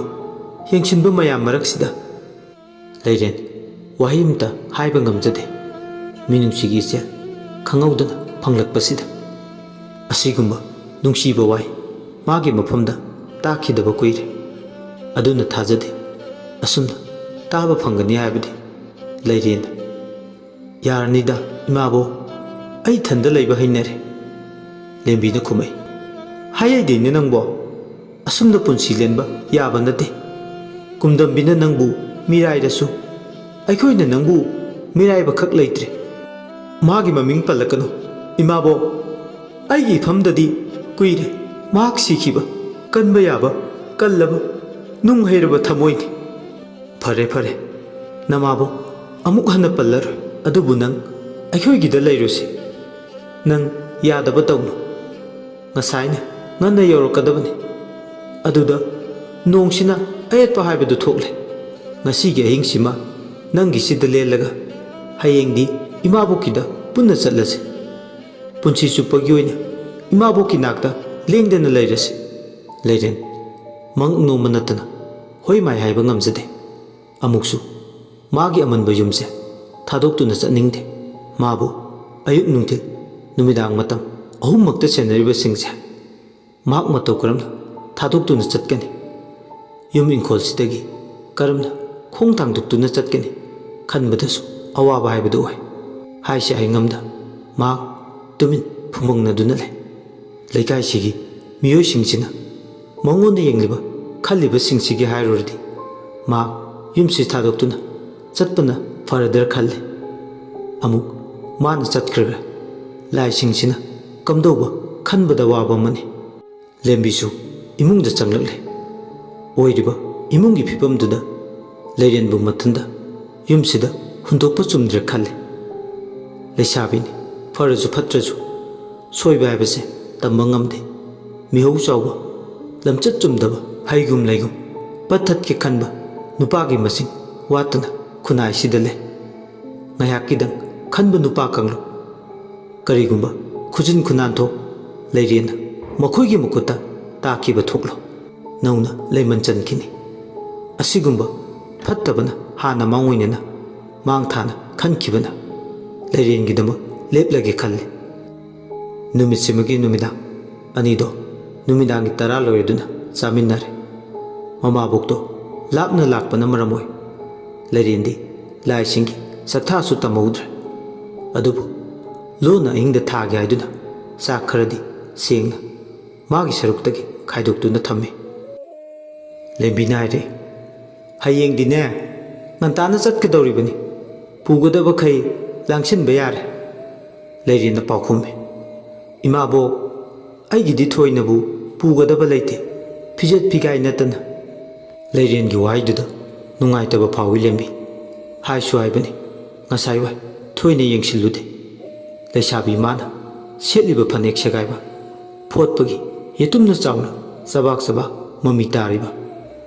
ꯌꯦꯡꯁꯤꯟꯕ ꯃꯌꯥꯝ ꯃꯔꯛꯁꯤꯗ?" ꯂꯩꯔꯦꯟ ꯋꯥꯍꯩ ꯑꯃꯇ ꯍꯥꯏꯕ ꯉꯝꯖꯗꯦ꯫ ꯃꯤꯅꯨꯡꯁꯤꯒꯤ ꯏꯆꯦꯜ ꯈꯪꯍꯧꯗꯅ ꯐꯪꯂꯛꯄꯁꯤꯗ꯫ ꯑꯁꯤꯒꯨꯝꯕ ꯅꯨꯡꯁꯤꯕ ꯋꯥꯍꯩ ꯃꯥꯒꯤ ꯃꯐꯝꯗ ꯇꯥꯈꯤꯗꯕ ꯀꯨꯏꯔꯦ꯫ ꯑꯗꯨꯅ ꯊꯥꯖꯗꯦ ꯑꯁꯨꯝꯅ ꯇꯥꯕ ꯐꯪꯒꯅꯤ ꯍꯥꯏꯕꯗꯤ꯫ ꯂꯩꯔꯦꯟ, "ꯌꯥꯔꯅꯤꯗ ꯏꯃꯥꯕꯣ, ꯑꯩ ꯏꯊꯟꯗ ꯂꯩꯕ ꯍꯩꯅꯔꯦ꯫" ꯂꯦꯝꯕꯤꯅ ꯈꯨꯝꯃꯛꯏ꯫ "ꯍꯥꯏꯍꯩꯗꯦꯅꯦ ꯅꯪꯕꯣ꯫ ꯑꯁꯨꯝꯅ ꯄꯨꯟꯁꯤ ꯂꯦꯟꯕ ꯌꯥꯕ ꯅꯠꯇꯦ꯫ ꯀꯨꯝꯗꯝꯕꯤꯅ ꯅꯪꯕꯨ ꯃꯤꯔꯥꯏꯔꯁꯨ ꯑꯩꯈꯣꯏꯅ ꯅꯪꯕꯨ ꯃꯤꯔꯥꯏꯕꯈꯛ ꯂꯩꯇ꯭ꯔꯦ꯫" "ꯃꯥꯒꯤ ꯃꯃꯤꯡ ꯄꯜꯂꯛꯀꯅꯨ ꯏꯃꯥꯕꯣ꯫ ꯑꯩꯒꯤ ꯏꯐꯝꯗꯗꯤ ꯀꯨꯏꯔꯦ ꯃꯍꯥꯛ ꯁꯤꯈꯤꯕ꯫ ꯀꯟꯕ ꯌꯥꯕ, ꯀꯜꯂꯕ, ꯅꯨꯡ ꯍꯩꯔꯕ ꯊꯃꯣꯏꯅꯤ꯫" "ꯐꯔꯦ, ꯐꯔꯦ, ꯅꯃꯥꯕꯣꯛ ꯑꯃꯨꯛ ꯍꯟꯅ ꯄꯜꯂꯔꯣꯏ꯫ ꯑꯗꯨꯕꯨ ꯅꯪ ꯑꯩꯈꯣꯏꯒꯤꯗ ꯂꯩꯔꯨꯁꯤ꯫ ꯅꯪ ꯌꯥꯗꯕ ꯇꯧꯅꯨ꯫ ꯉꯁꯥꯏꯅ ꯉꯟꯅ ꯌꯧꯔꯛꯀꯗꯕꯅꯤ꯫ ꯑꯗꯨꯗ ꯅꯣꯡꯁꯤꯅ ꯑꯌꯦꯠꯄ ꯍꯥꯏꯕꯗꯨ ꯊꯣꯛꯂꯦ꯫ ꯉꯁꯤꯒꯤ ꯑꯍꯤꯡꯁꯤꯃ ꯅꯪꯒꯤꯁꯤꯗ ꯂꯦꯜꯂꯒ ꯍꯌꯦꯡꯗꯤ ꯏꯃꯥꯕꯣꯛꯀꯤꯗ ꯄꯨꯟꯅ ꯆꯠꯂꯁꯤ꯫ ꯄꯨꯟꯁꯤ ꯆꯨꯞꯄꯒꯤ ꯑꯣꯏꯅ ꯏꯃꯥꯕꯣꯛꯀꯤ ꯅꯥꯛꯇ ꯂꯦꯡꯗꯅ ꯂꯩꯔꯁꯤ꯫" ꯂꯩꯔꯦꯟ ꯃꯪ ꯅꯣꯝꯕ ꯅꯠꯇꯅ ꯍꯣꯏ ꯃꯥꯏ ꯍꯥꯏꯕ ꯉꯝꯖꯗꯦ꯫ ꯑꯃꯨꯛꯁꯨ ꯃꯥꯒꯤ ꯑꯃꯟꯕ ꯌꯨꯝꯁꯦ ꯊꯥꯗꯣꯛꯇꯨꯅ ꯆꯠꯅꯤꯡꯗꯦ꯫ ꯃꯥꯕꯨ ꯑꯌꯨꯛ, ꯅꯨꯡꯊꯤꯜ, ꯅꯨꯃꯤꯗꯥꯡ ꯃꯇꯝ ꯑꯍꯨꯝꯃꯛꯇ ꯁꯦꯟꯅꯔꯤꯕꯁꯤꯡꯁꯦ ꯃꯍꯥꯛ ꯃꯇꯧ ꯀꯔꯝꯅ ꯊꯥꯗꯣꯛꯇꯨꯅ ꯆꯠꯀꯅꯤ? ꯌꯨꯝ ꯏꯪꯈꯣꯜꯁꯤꯗꯒꯤ ꯀꯔꯝꯅ ꯈꯣꯡ ꯊꯥꯡꯗꯣꯛꯇꯨꯅ ꯆꯠꯀꯅꯤ ꯈꯟꯕꯗꯁꯨ ꯑꯋꯥꯕ ꯍꯥꯏꯕꯗꯨ ꯑꯣꯏ꯫ ꯍꯥꯏꯁꯤ ꯍꯥꯏꯉꯝꯗ ꯃꯍꯥꯛ ꯇꯨꯃꯤꯟ ꯐꯨꯝꯕꯪꯅꯗꯨꯅ ꯂꯩ꯫ ꯂꯩꯀꯥꯏꯁꯤꯒꯤ ꯃꯤꯑꯣꯏꯁꯤꯡꯁꯤꯅ ꯃꯉꯣꯟꯗ ꯌꯦꯡꯂꯤꯕ ꯈꯜꯂꯤꯕꯁꯤꯡꯁꯤꯒꯤ ꯍꯥꯏꯔꯨꯔꯗꯤ ꯃꯍꯥꯛ ꯌꯨꯝꯁꯤ ꯊꯥꯗꯣꯛꯇꯨꯅ ꯆꯠꯄꯅ ꯐꯔꯗ꯭ꯔ ꯈꯜꯂꯤ꯫ ꯑꯃꯨꯛ ꯃꯥꯅ ꯆꯠꯈ꯭ꯔꯒ ꯂꯥꯏꯁꯤꯡꯁꯤꯅ ꯀꯝꯗꯧꯕ ꯈꯟꯕꯗ ꯋꯥꯕ ꯑꯃꯅꯤ꯫ ꯂꯦꯝꯕꯤꯁꯨ ꯏꯃꯨꯡꯗ ꯆꯪꯂꯛꯂꯦ꯫ ꯑꯣꯏꯔꯤꯕ ꯏꯃꯨꯡꯒꯤ ꯐꯤꯕꯝꯗꯨꯗ ꯂꯩꯔꯦꯟꯕꯨ ꯃꯊꯟꯗ ꯌꯨꯝꯁꯤꯗ ꯍꯨꯟꯗꯣꯛꯄ ꯆꯨꯝꯗ꯭ꯔꯦ ꯈꯜꯂꯦ꯫ ꯂꯩꯁꯥꯕꯤꯅꯤ, ꯐꯔꯁꯨ ꯐꯠꯇ꯭ꯔꯁꯨ ꯁꯣꯏꯕ ꯍꯥꯏꯕꯁꯦ ꯇꯝꯕ ꯉꯝꯗꯦ꯫ ꯃꯤꯍꯧ ꯆꯥꯎꯕ, ꯂꯝꯆꯠ ꯆꯨꯝꯗꯕ, ꯍꯩꯒꯨꯝ ꯂꯩꯒꯨꯝ ꯄꯠꯊꯠꯀꯦ ꯈꯟꯕ ꯅꯨꯄꯥꯒꯤ ꯃꯁꯤꯡ ꯋꯥꯠꯇꯅ ꯈꯨꯟꯅꯥꯏꯁꯤꯗ ꯂꯩ꯫ ꯉꯥꯏꯍꯥꯛꯀꯤꯗꯪ ꯈꯟꯕ ꯅꯨꯄꯥ ꯀꯥꯡꯂꯨꯞ, ꯀꯔꯤꯒꯨꯝꯕ ꯈꯨꯖꯤꯟ ꯈꯨꯅꯥꯟꯊꯣꯛ ꯂꯩꯔꯦꯅ ꯃꯈꯣꯏꯒꯤ ꯃꯈꯨꯠꯇ ꯇꯥꯈꯤꯕ ꯊꯣꯛꯂꯣ, ꯅꯧꯅ ꯂꯩꯃꯟ ꯆꯟꯈꯤꯅꯤ꯫ ꯑꯁꯤꯒꯨꯝꯕ ꯐꯠꯇꯕꯅ ꯍꯥꯟꯅ ꯃꯥꯡꯑꯣꯏꯅꯅ ꯃꯥꯡ ꯊꯥꯅ ꯈꯟꯈꯤꯕꯅ ꯂꯩꯔꯦꯟꯒꯤꯗꯃꯛ ꯂꯦꯞꯂꯒꯦ ꯈꯜꯂꯤ꯫ ꯅꯨꯃꯤꯠꯁꯤꯃꯒꯤ ꯅꯨꯃꯤꯗꯥꯡ ꯑꯅꯤꯗꯣ ꯅꯨꯃꯤꯗꯥꯡꯒꯤ ꯇꯔꯥ ꯂꯣꯏꯔꯗꯨꯅ ꯆꯥꯃꯤꯟꯅꯔꯦ꯫ ꯃꯃꯥꯕꯣꯛꯇꯣ ꯂꯥꯞꯅ ꯂꯥꯛꯄꯅ ꯃꯔꯝ ꯑꯣꯏ ꯂꯩꯔꯦꯟꯗꯤ ꯂꯥꯏꯁꯤꯡꯒꯤ ꯁꯛꯊꯥꯁꯨ ꯇꯝꯍꯧꯗ꯭ꯔꯦ꯫ ꯑꯗꯨꯕꯨ ꯂꯣꯟꯅ ꯑꯍꯤꯡꯗ ꯊꯥꯒꯦ ꯍꯥꯏꯗꯨꯅ ꯆꯥꯛ ꯈꯔꯗꯤ ꯁꯦꯡꯅ ꯃꯥꯒꯤ ꯁꯔꯨꯛꯇꯒꯤ ꯈꯥꯏꯗꯣꯛꯇꯨꯅ ꯊꯝꯃꯤ꯫ ꯂꯦꯝꯕꯤꯅ ꯍꯥꯏꯔꯛꯏ, "ꯍꯌꯦꯡꯗꯤꯅꯦ ꯉꯟꯇꯥꯅ ꯆꯠꯀꯗꯧꯔꯤꯕꯅꯤ꯫ ꯄꯨꯒꯗꯕꯈꯩ ꯂꯥꯡꯁꯤꯟꯕ ꯌꯥꯔꯦ꯫" ꯂꯩꯔꯦꯟꯅ ꯄꯥꯎꯈꯨꯝꯃꯤ, "ꯏꯃꯥꯕꯣꯛ, ꯑꯩꯒꯤꯗꯤ ꯊꯣꯏꯅꯕꯨ ꯄꯨꯒꯗꯕ ꯂꯩꯇꯦ, ꯐꯤꯖꯦꯠ ꯐꯤꯒꯥꯏ ꯅꯠꯇꯅ꯫" ꯂꯩꯔꯦꯟꯒꯤ ꯋꯥꯍꯩꯗꯨꯗ ꯅꯨꯡꯉꯥꯏꯇꯕ ꯐꯥꯎꯏ ꯂꯦꯝꯕꯤ꯫ ꯍꯥꯏꯁꯨ ꯍꯥꯏꯕꯅꯤ, ꯉꯁꯥꯏ ꯋꯥꯏ ꯊꯣꯏꯅ ꯌꯦꯡꯁꯤꯜꯂꯨꯗꯦ꯫ ꯂꯩꯁꯥꯕꯤ ꯃꯥꯅ ꯁꯦꯠꯂꯤꯕ ꯐꯅꯦꯛ ꯁꯦꯒꯥꯏꯕ, ꯐꯣꯠꯄꯒꯤ ꯌꯦꯇꯨꯝꯅ ꯆꯥꯎꯅ ꯆꯕꯥꯛ ꯆꯕꯥꯛ ꯃꯃꯤ ꯇꯥꯔꯤꯕ,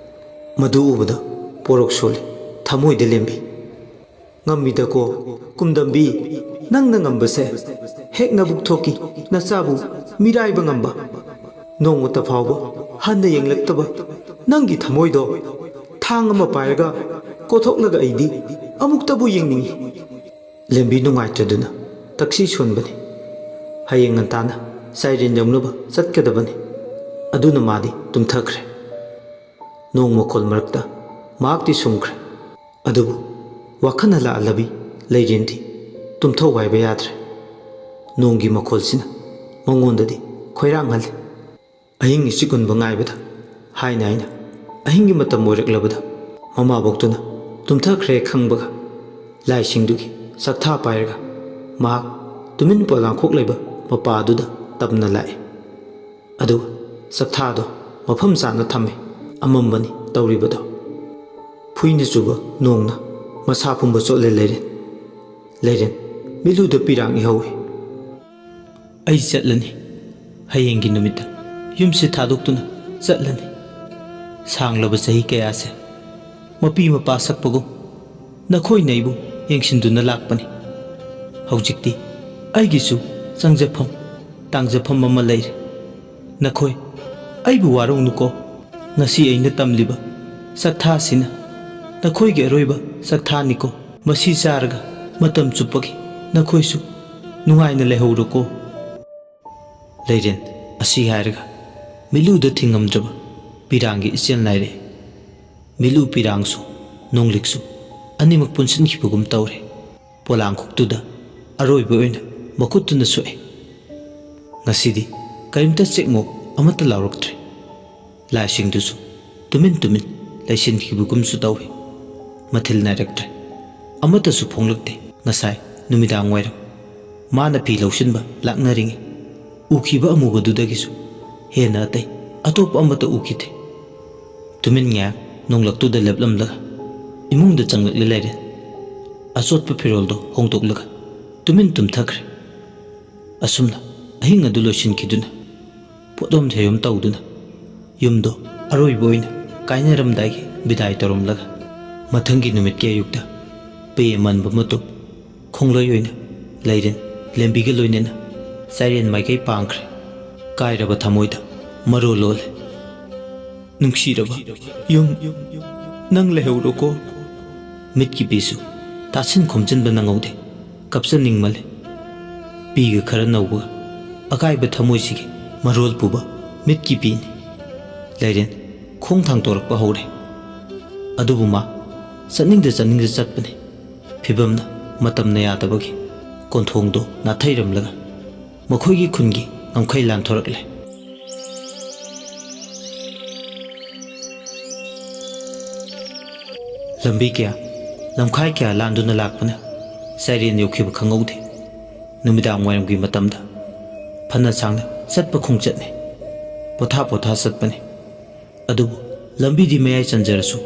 ꯃꯗꯨ ꯎꯕꯗ ꯄꯣꯔꯣꯛ ꯁꯣꯜꯂꯤ ꯊꯃꯣꯏꯗ ꯂꯦꯝꯕꯤ꯫ "ꯉꯝꯃꯤꯗꯀꯣ ꯀꯨꯝꯗꯝꯕꯤ, ꯅꯪꯅ ꯉꯝꯕꯁꯦ꯫ ꯍꯦꯛ ꯅꯕꯨꯛ ꯊꯣꯛꯀꯤ ꯅꯆꯥꯕꯨ ꯃꯤꯔꯥꯏꯕ ꯉꯝꯕ, ꯅꯣꯡꯃꯇ ꯐꯥꯎꯕ ꯍꯟꯅ ꯌꯦꯡꯂꯛꯇꯕ ꯅꯪꯒꯤ ꯊꯃꯣꯏꯗꯣ ꯊꯥꯡ ꯑꯃ ꯄꯥꯏꯔꯒ ꯀꯣꯊꯣꯛꯂꯒ ꯑꯩꯗꯤ ꯑꯃꯨꯛꯇꯕꯨ ꯌꯦꯡꯅꯤꯡꯏ꯫" ꯂꯦꯝꯕꯤ ꯅꯨꯡꯉꯥꯏꯇ꯭ꯔꯗꯨꯅ ꯇꯛꯁꯤ ꯁꯣꯟꯕꯅꯤ꯫ ꯍꯌꯦꯡ ꯉꯟꯇꯥꯅ ꯁꯥꯏꯔꯦꯟ ꯌꯧꯅꯕ ꯆꯠꯀꯗꯕꯅꯤ꯫ ꯑꯗꯨꯅ ꯃꯥꯗꯤ ꯇꯨꯝꯊꯈ꯭ꯔꯦ꯫ ꯅꯣꯡ ꯃꯈꯣꯜ ꯃꯔꯛꯇ ꯃꯍꯥꯛꯇꯤ ꯁꯨꯝꯈ꯭ꯔꯦ꯫ ꯑꯗꯨꯕꯨ ꯋꯥꯈꯜꯅ ꯂꯥꯛꯂꯕꯤ ꯂꯩꯔꯦꯟꯗꯤ ꯇꯨꯝꯊꯧ ꯍꯥꯏꯕ ꯌꯥꯗ꯭ꯔꯦ꯫ ꯅꯣꯡꯒꯤ ꯃꯈꯣꯜꯁꯤꯅ ꯃꯉꯣꯟꯗꯗꯤ ꯈꯣꯏꯔꯥꯡꯍꯜꯂꯤ꯫ ꯑꯍꯤꯡꯒꯤ ꯆꯤꯛꯍꯟꯕ ꯉꯥꯏꯕꯗ ꯍꯥꯏꯅ ꯍꯥꯏꯅ ꯑꯍꯤꯡꯒꯤ ꯃꯇꯝ ꯑꯣꯏꯔꯛꯂꯕꯗ ꯃꯃꯥꯕꯣꯛꯇꯨꯅ ꯇꯨꯝꯊꯈ꯭ꯔꯦ ꯈꯪꯕꯒ ꯂꯥꯏꯁꯤꯡꯗꯨꯒꯤ ꯆꯥꯛꯊꯥ ꯄꯥꯏꯔꯒ ꯃꯍꯥꯛ ꯇꯨꯃꯤꯟ ꯄꯣꯂꯥꯡꯈꯣꯛ ꯂꯩꯕ ꯃꯄꯥꯗꯨꯗ ꯇꯞꯅ ꯂꯥꯛꯏ꯫ ꯑꯗꯨꯒ ꯆꯥꯛꯊꯥꯗꯣ ꯃꯐꯝ ꯆꯥꯅ ꯊꯝꯃꯤ꯫ ꯑꯃꯝꯕꯅꯤ ꯇꯧꯔꯤꯕꯗꯣ꯫ ꯐꯨꯏꯅ ꯆꯨꯕ ꯅꯣꯡꯅ ꯃꯁꯥ ꯄꯨꯝꯕ ꯆꯣꯠꯂꯦ ꯂꯩꯔꯦꯟ꯫ ꯂꯩꯔꯦꯟ ꯃꯤꯠꯂꯨꯗ ꯄꯤꯔꯥꯡ ꯏꯍꯧꯏ꯫ "ꯑꯩ ꯆꯠꯂꯅꯤ꯫ ꯍꯌꯦꯡꯒꯤ ꯅꯨꯃꯤꯠꯇ ꯌꯨꯝꯁꯤ ꯊꯥꯗꯣꯛꯇꯨꯅ ꯆꯠꯂꯅꯤ꯫ ꯁꯥꯡꯂꯕ ꯆꯍꯤ ꯀꯌꯥꯁꯦ ꯃꯄꯤ ꯃꯄꯥ ꯁꯛꯄꯒꯨꯝ ꯅꯈꯣꯏꯅ ꯑꯩꯕꯨ ꯌꯦꯡꯁꯤꯟꯗꯨꯅ ꯂꯥꯛꯄꯅꯤ꯫ ꯍꯧꯖꯤꯛꯇꯤ ꯑꯩꯒꯤꯁꯨ ꯆꯪꯖꯐꯝ ꯇꯥꯡꯖꯐꯝ ꯑꯃ ꯂꯩꯔꯦ꯫ ꯅꯈꯣꯏ ꯑꯩꯕꯨ ꯋꯥꯔꯧꯅꯨꯀꯣ꯫ ꯉꯁꯤ ꯑꯩꯅ ꯇꯝꯂꯤꯕ ꯆꯥꯛꯊꯥꯁꯤꯅ ꯅꯈꯣꯏꯒꯤ ꯑꯔꯣꯏꯕ ꯆꯥꯛꯊꯥꯅꯤꯀꯣ꯫ ꯃꯁꯤ ꯆꯥꯔꯒ ꯃꯇꯝ ꯆꯨꯞꯄꯒꯤ ꯅꯈꯣꯏꯁꯨ ꯅꯨꯡꯉꯥꯏꯅ ꯂꯩꯍꯧꯔꯣꯀꯣ꯫" ꯂꯩꯔꯦꯟ ꯑꯁꯤ ꯍꯥꯏꯔꯒ ꯃꯤꯠꯂꯨꯗ ꯊꯤꯡꯉꯝꯗ꯭ꯔꯕ ꯄꯤꯔꯥꯡꯒꯤ ꯏꯆꯦꯜ ꯅꯥꯏꯔꯦ꯫ ꯃꯤꯠꯂꯨ ꯄꯤꯔꯥꯡꯁꯨ ꯅꯣꯡꯂꯤꯛꯁꯨ ꯑꯅꯤꯃꯛ ꯄꯨꯟꯁꯤꯟꯈꯤꯕꯒꯨꯝ ꯇꯧꯔꯦ꯫ ꯄꯣꯂꯥꯡꯈꯣꯛꯇꯨꯗ ꯑꯔꯣꯏꯕ ꯑꯣꯏꯅ ꯃꯈꯨꯠꯇꯨꯅ ꯁꯣꯛꯑꯦ꯫ ꯉꯁꯤꯗꯤ ꯀꯔꯤꯝꯇ ꯆꯦꯛꯃꯣꯛ ꯑꯃꯠꯇ ꯂꯥꯎꯔꯛꯇ꯭ꯔꯦ꯫ ꯂꯥꯏꯁꯤꯡꯗꯨꯁꯨ ꯇꯨꯃꯤꯟ ꯇꯨꯃꯤꯟ ꯂꯩꯁꯤꯟꯈꯤꯕꯒꯨꯝꯁꯨ ꯇꯧꯏ꯫ ꯃꯊꯤꯜ ꯅꯥꯏꯔꯛꯇ꯭ꯔꯦ꯫ ꯑꯃꯠꯇꯁꯨ ꯐꯣꯡꯂꯛꯇꯦ꯫ ꯉꯁꯥꯏ ꯅꯨꯃꯤꯗꯥꯡ ꯋꯥꯏꯔꯝ ꯃꯥꯅ ꯐꯤ ꯂꯧꯁꯤꯟꯕ ꯂꯥꯛꯅꯔꯤꯉꯩ ꯎꯈꯤꯕ ꯑꯃꯨꯕꯗꯨꯗꯒꯤꯁꯨ ꯍꯦꯟꯅ ꯑꯇꯩ ꯑꯇꯣꯞꯄ ꯑꯃꯠꯇ ꯎꯈꯤꯗꯦ꯫ ꯇꯨꯃꯤꯟ ꯉꯥꯏꯍꯥꯛ ꯅꯣꯡꯂꯛꯇꯨꯗ ꯂꯦꯞꯂꯝꯂꯒ ꯏꯃꯨꯡꯗ ꯆꯪꯂꯛꯂꯦ ꯂꯩꯔꯦ꯫ ꯑꯆꯣꯠꯄ ꯐꯤꯔꯣꯜꯗꯣ ꯍꯣꯡꯗꯣꯛꯂꯒ ꯇꯨꯃꯤꯟ ꯇꯨꯝꯊꯈ꯭ꯔꯦ꯫ ꯑꯁꯨꯝꯅ ꯑꯍꯤꯡ ꯑꯗꯨ ꯂꯣꯏꯁꯤꯟꯈꯤꯗꯨꯅ ꯄꯣꯠꯂꯣꯝ ꯊꯩꯔꯣꯝ ꯇꯧꯗꯨꯅ ꯌꯨꯝꯗꯣ ꯑꯔꯣꯏꯕ ꯑꯣꯏꯅ ꯀꯥꯏꯅꯔꯝꯗꯥꯏꯒꯤ ꯕꯤꯗꯥꯏ ꯇꯧꯔꯝꯂꯒ ꯃꯊꯪꯒꯤ ꯅꯨꯃꯤꯠꯀꯤ ꯑꯌꯨꯛꯇ ꯄꯦ ꯃꯟꯕ ꯃꯇꯨꯡ ꯈꯣꯡꯂꯣꯏ ꯑꯣꯏꯅ ꯂꯩꯔꯦꯟ ꯂꯦꯝꯕꯤꯒ ꯂꯣꯏꯅꯅ ꯆꯥꯏꯔꯦꯟ ꯃꯥꯏꯀꯩ ꯄꯥꯡꯈ꯭ꯔꯦ꯫ ꯀꯥꯏꯔꯕ ꯊꯃꯣꯏꯗ ꯃꯔꯣ ꯂꯣꯜꯂꯦ꯫ "ꯅꯨꯡꯁꯤꯔꯕ ꯌꯨꯝ, ꯅꯪ ꯂꯩꯍꯧꯔꯣꯀꯣ꯫" ꯃꯤꯠꯀꯤ ꯄꯤꯁꯨ ꯇꯥꯁꯤꯟ ꯈꯣꯝꯖꯤꯟꯕ ꯅꯪꯍꯧꯗꯦ꯫ ꯀꯞꯆꯅꯤꯡꯃꯜꯂꯦ꯫ ꯄꯤꯒ ꯈꯔ ꯅꯧꯕꯒ ꯑꯀꯥꯏꯕ ꯊꯃꯣꯏꯁꯤꯒꯤ ꯃꯔꯣꯜ ꯄꯨꯕ ꯃꯤꯠꯀꯤ ꯄꯤꯅꯤ꯫ ꯂꯩꯔꯦꯟ ꯈꯣꯡ ꯊꯥꯡꯗꯣꯔꯛꯄ ꯍꯧꯔꯦ꯫ ꯑꯗꯨꯕꯨ ꯃꯥ ꯆꯠꯅꯤꯡꯗ ꯆꯠꯅꯤꯡꯗ ꯆꯠꯄꯅꯤ꯫ ꯐꯤꯕꯝꯅ ꯃꯇꯝꯅ ꯌꯥꯗꯕꯒꯤ ꯀꯣꯟꯊꯣꯡꯗꯣ ꯅꯥꯊꯩꯔꯝꯂꯒ ꯃꯈꯣꯏꯒꯤ ꯈꯨꯟꯒꯤ ꯉꯝꯈꯩ ꯂꯥꯟꯊꯣꯔꯛꯂꯦ꯫ ꯂꯝꯕꯤ ꯀꯌꯥ, ꯂꯝꯈꯥꯏ ꯀꯌꯥ ꯂꯥꯟꯗꯨꯅ ꯂꯥꯛꯄꯅ ꯆꯥꯏꯔꯦꯟ ꯌꯧꯈꯤꯕ ꯈꯪꯍꯧꯗꯦ꯫ ꯅꯨꯃꯤꯗꯥꯡ ꯋꯥꯏꯔꯝꯒꯤ ꯃꯇꯝꯗ ꯐꯅ ꯁꯥꯡꯅ ꯆꯠꯄ ꯈꯣꯡꯆꯠꯅꯤ꯫ ꯄꯣꯊꯥ ꯄꯣꯊꯥ ꯆꯠꯄꯅꯤ꯫ ꯑꯗꯨꯕꯨ ꯂꯝꯕꯤꯗꯤ ꯃꯌꯥꯏ ꯆꯟꯖꯔꯁꯨ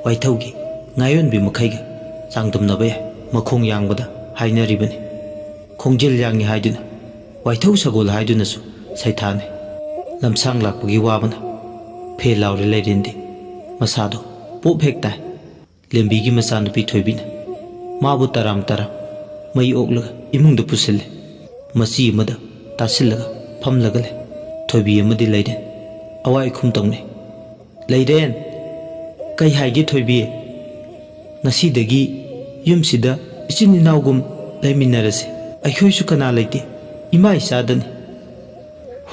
ꯋꯥꯏꯊꯧꯒꯤ ꯉꯥꯌꯣꯟꯕꯤ ꯃꯈꯩꯒ ꯆꯥꯡꯗꯝꯅꯕ ꯌꯥꯏ꯫ ꯃꯈꯣꯡ ꯌꯥꯡꯕꯗ ꯍꯥꯏꯅꯔꯤꯕꯅꯤ꯫ ꯈꯣꯡꯖꯦꯜ ꯌꯥꯡꯏ ꯍꯥꯏꯗꯨꯅ ꯋꯥꯏꯊꯧ ꯁꯒꯣꯜ ꯍꯥꯏꯗꯨꯅꯁꯨ ꯁꯩꯊꯥꯅꯩ꯫ ꯂꯝꯁꯥꯡ ꯂꯥꯛꯄꯒꯤ ꯋꯥꯕꯅ ꯐꯦ ꯂꯥꯎꯔꯦ ꯂꯩꯔꯦꯟꯗꯤ꯫ ꯃꯁꯥꯗꯣ ꯄꯣꯞ ꯍꯦꯛ ꯇꯥꯏ꯫ ꯂꯦꯝꯕꯤꯒꯤ ꯃꯆꯥꯅꯨꯄꯤ ꯊꯣꯏꯕꯤꯅ ꯃꯥꯕꯨ ꯇꯔꯥꯝ ꯇꯔꯥꯝ ꯃꯩ ꯑꯣꯛꯂꯒ ꯏꯃꯨꯡꯗ ꯄꯨꯁꯤꯜꯂꯦ꯫ ꯃꯆꯤ ꯑꯃꯗ ꯇꯥꯁꯤꯜꯂꯒ ꯐꯝꯂꯒ ꯂꯩ꯫ ꯊꯣꯏꯕꯤ ꯑꯃꯗꯤ ꯂꯩꯔꯦ꯫ ꯑꯋꯥꯏ ꯑꯈꯨꯝ ꯇꯧꯅꯩ꯫ "ꯂꯩꯔꯦꯟ, ꯀꯩ ꯍꯥꯏꯒꯦ ꯊꯣꯏꯕꯤ? ꯉꯁꯤꯗꯒꯤ ꯌꯨꯝꯁꯤꯗ ꯏꯆꯤꯟ ꯏꯅꯥꯎꯒꯨꯝ ꯂꯩꯃꯤꯟꯅꯔꯁꯦ꯫ ꯑꯩꯈꯣꯏꯁꯨ ꯀꯅꯥ ꯂꯩꯇꯦ, ꯏꯃꯥ ꯏꯆꯥꯗꯅꯤ꯫"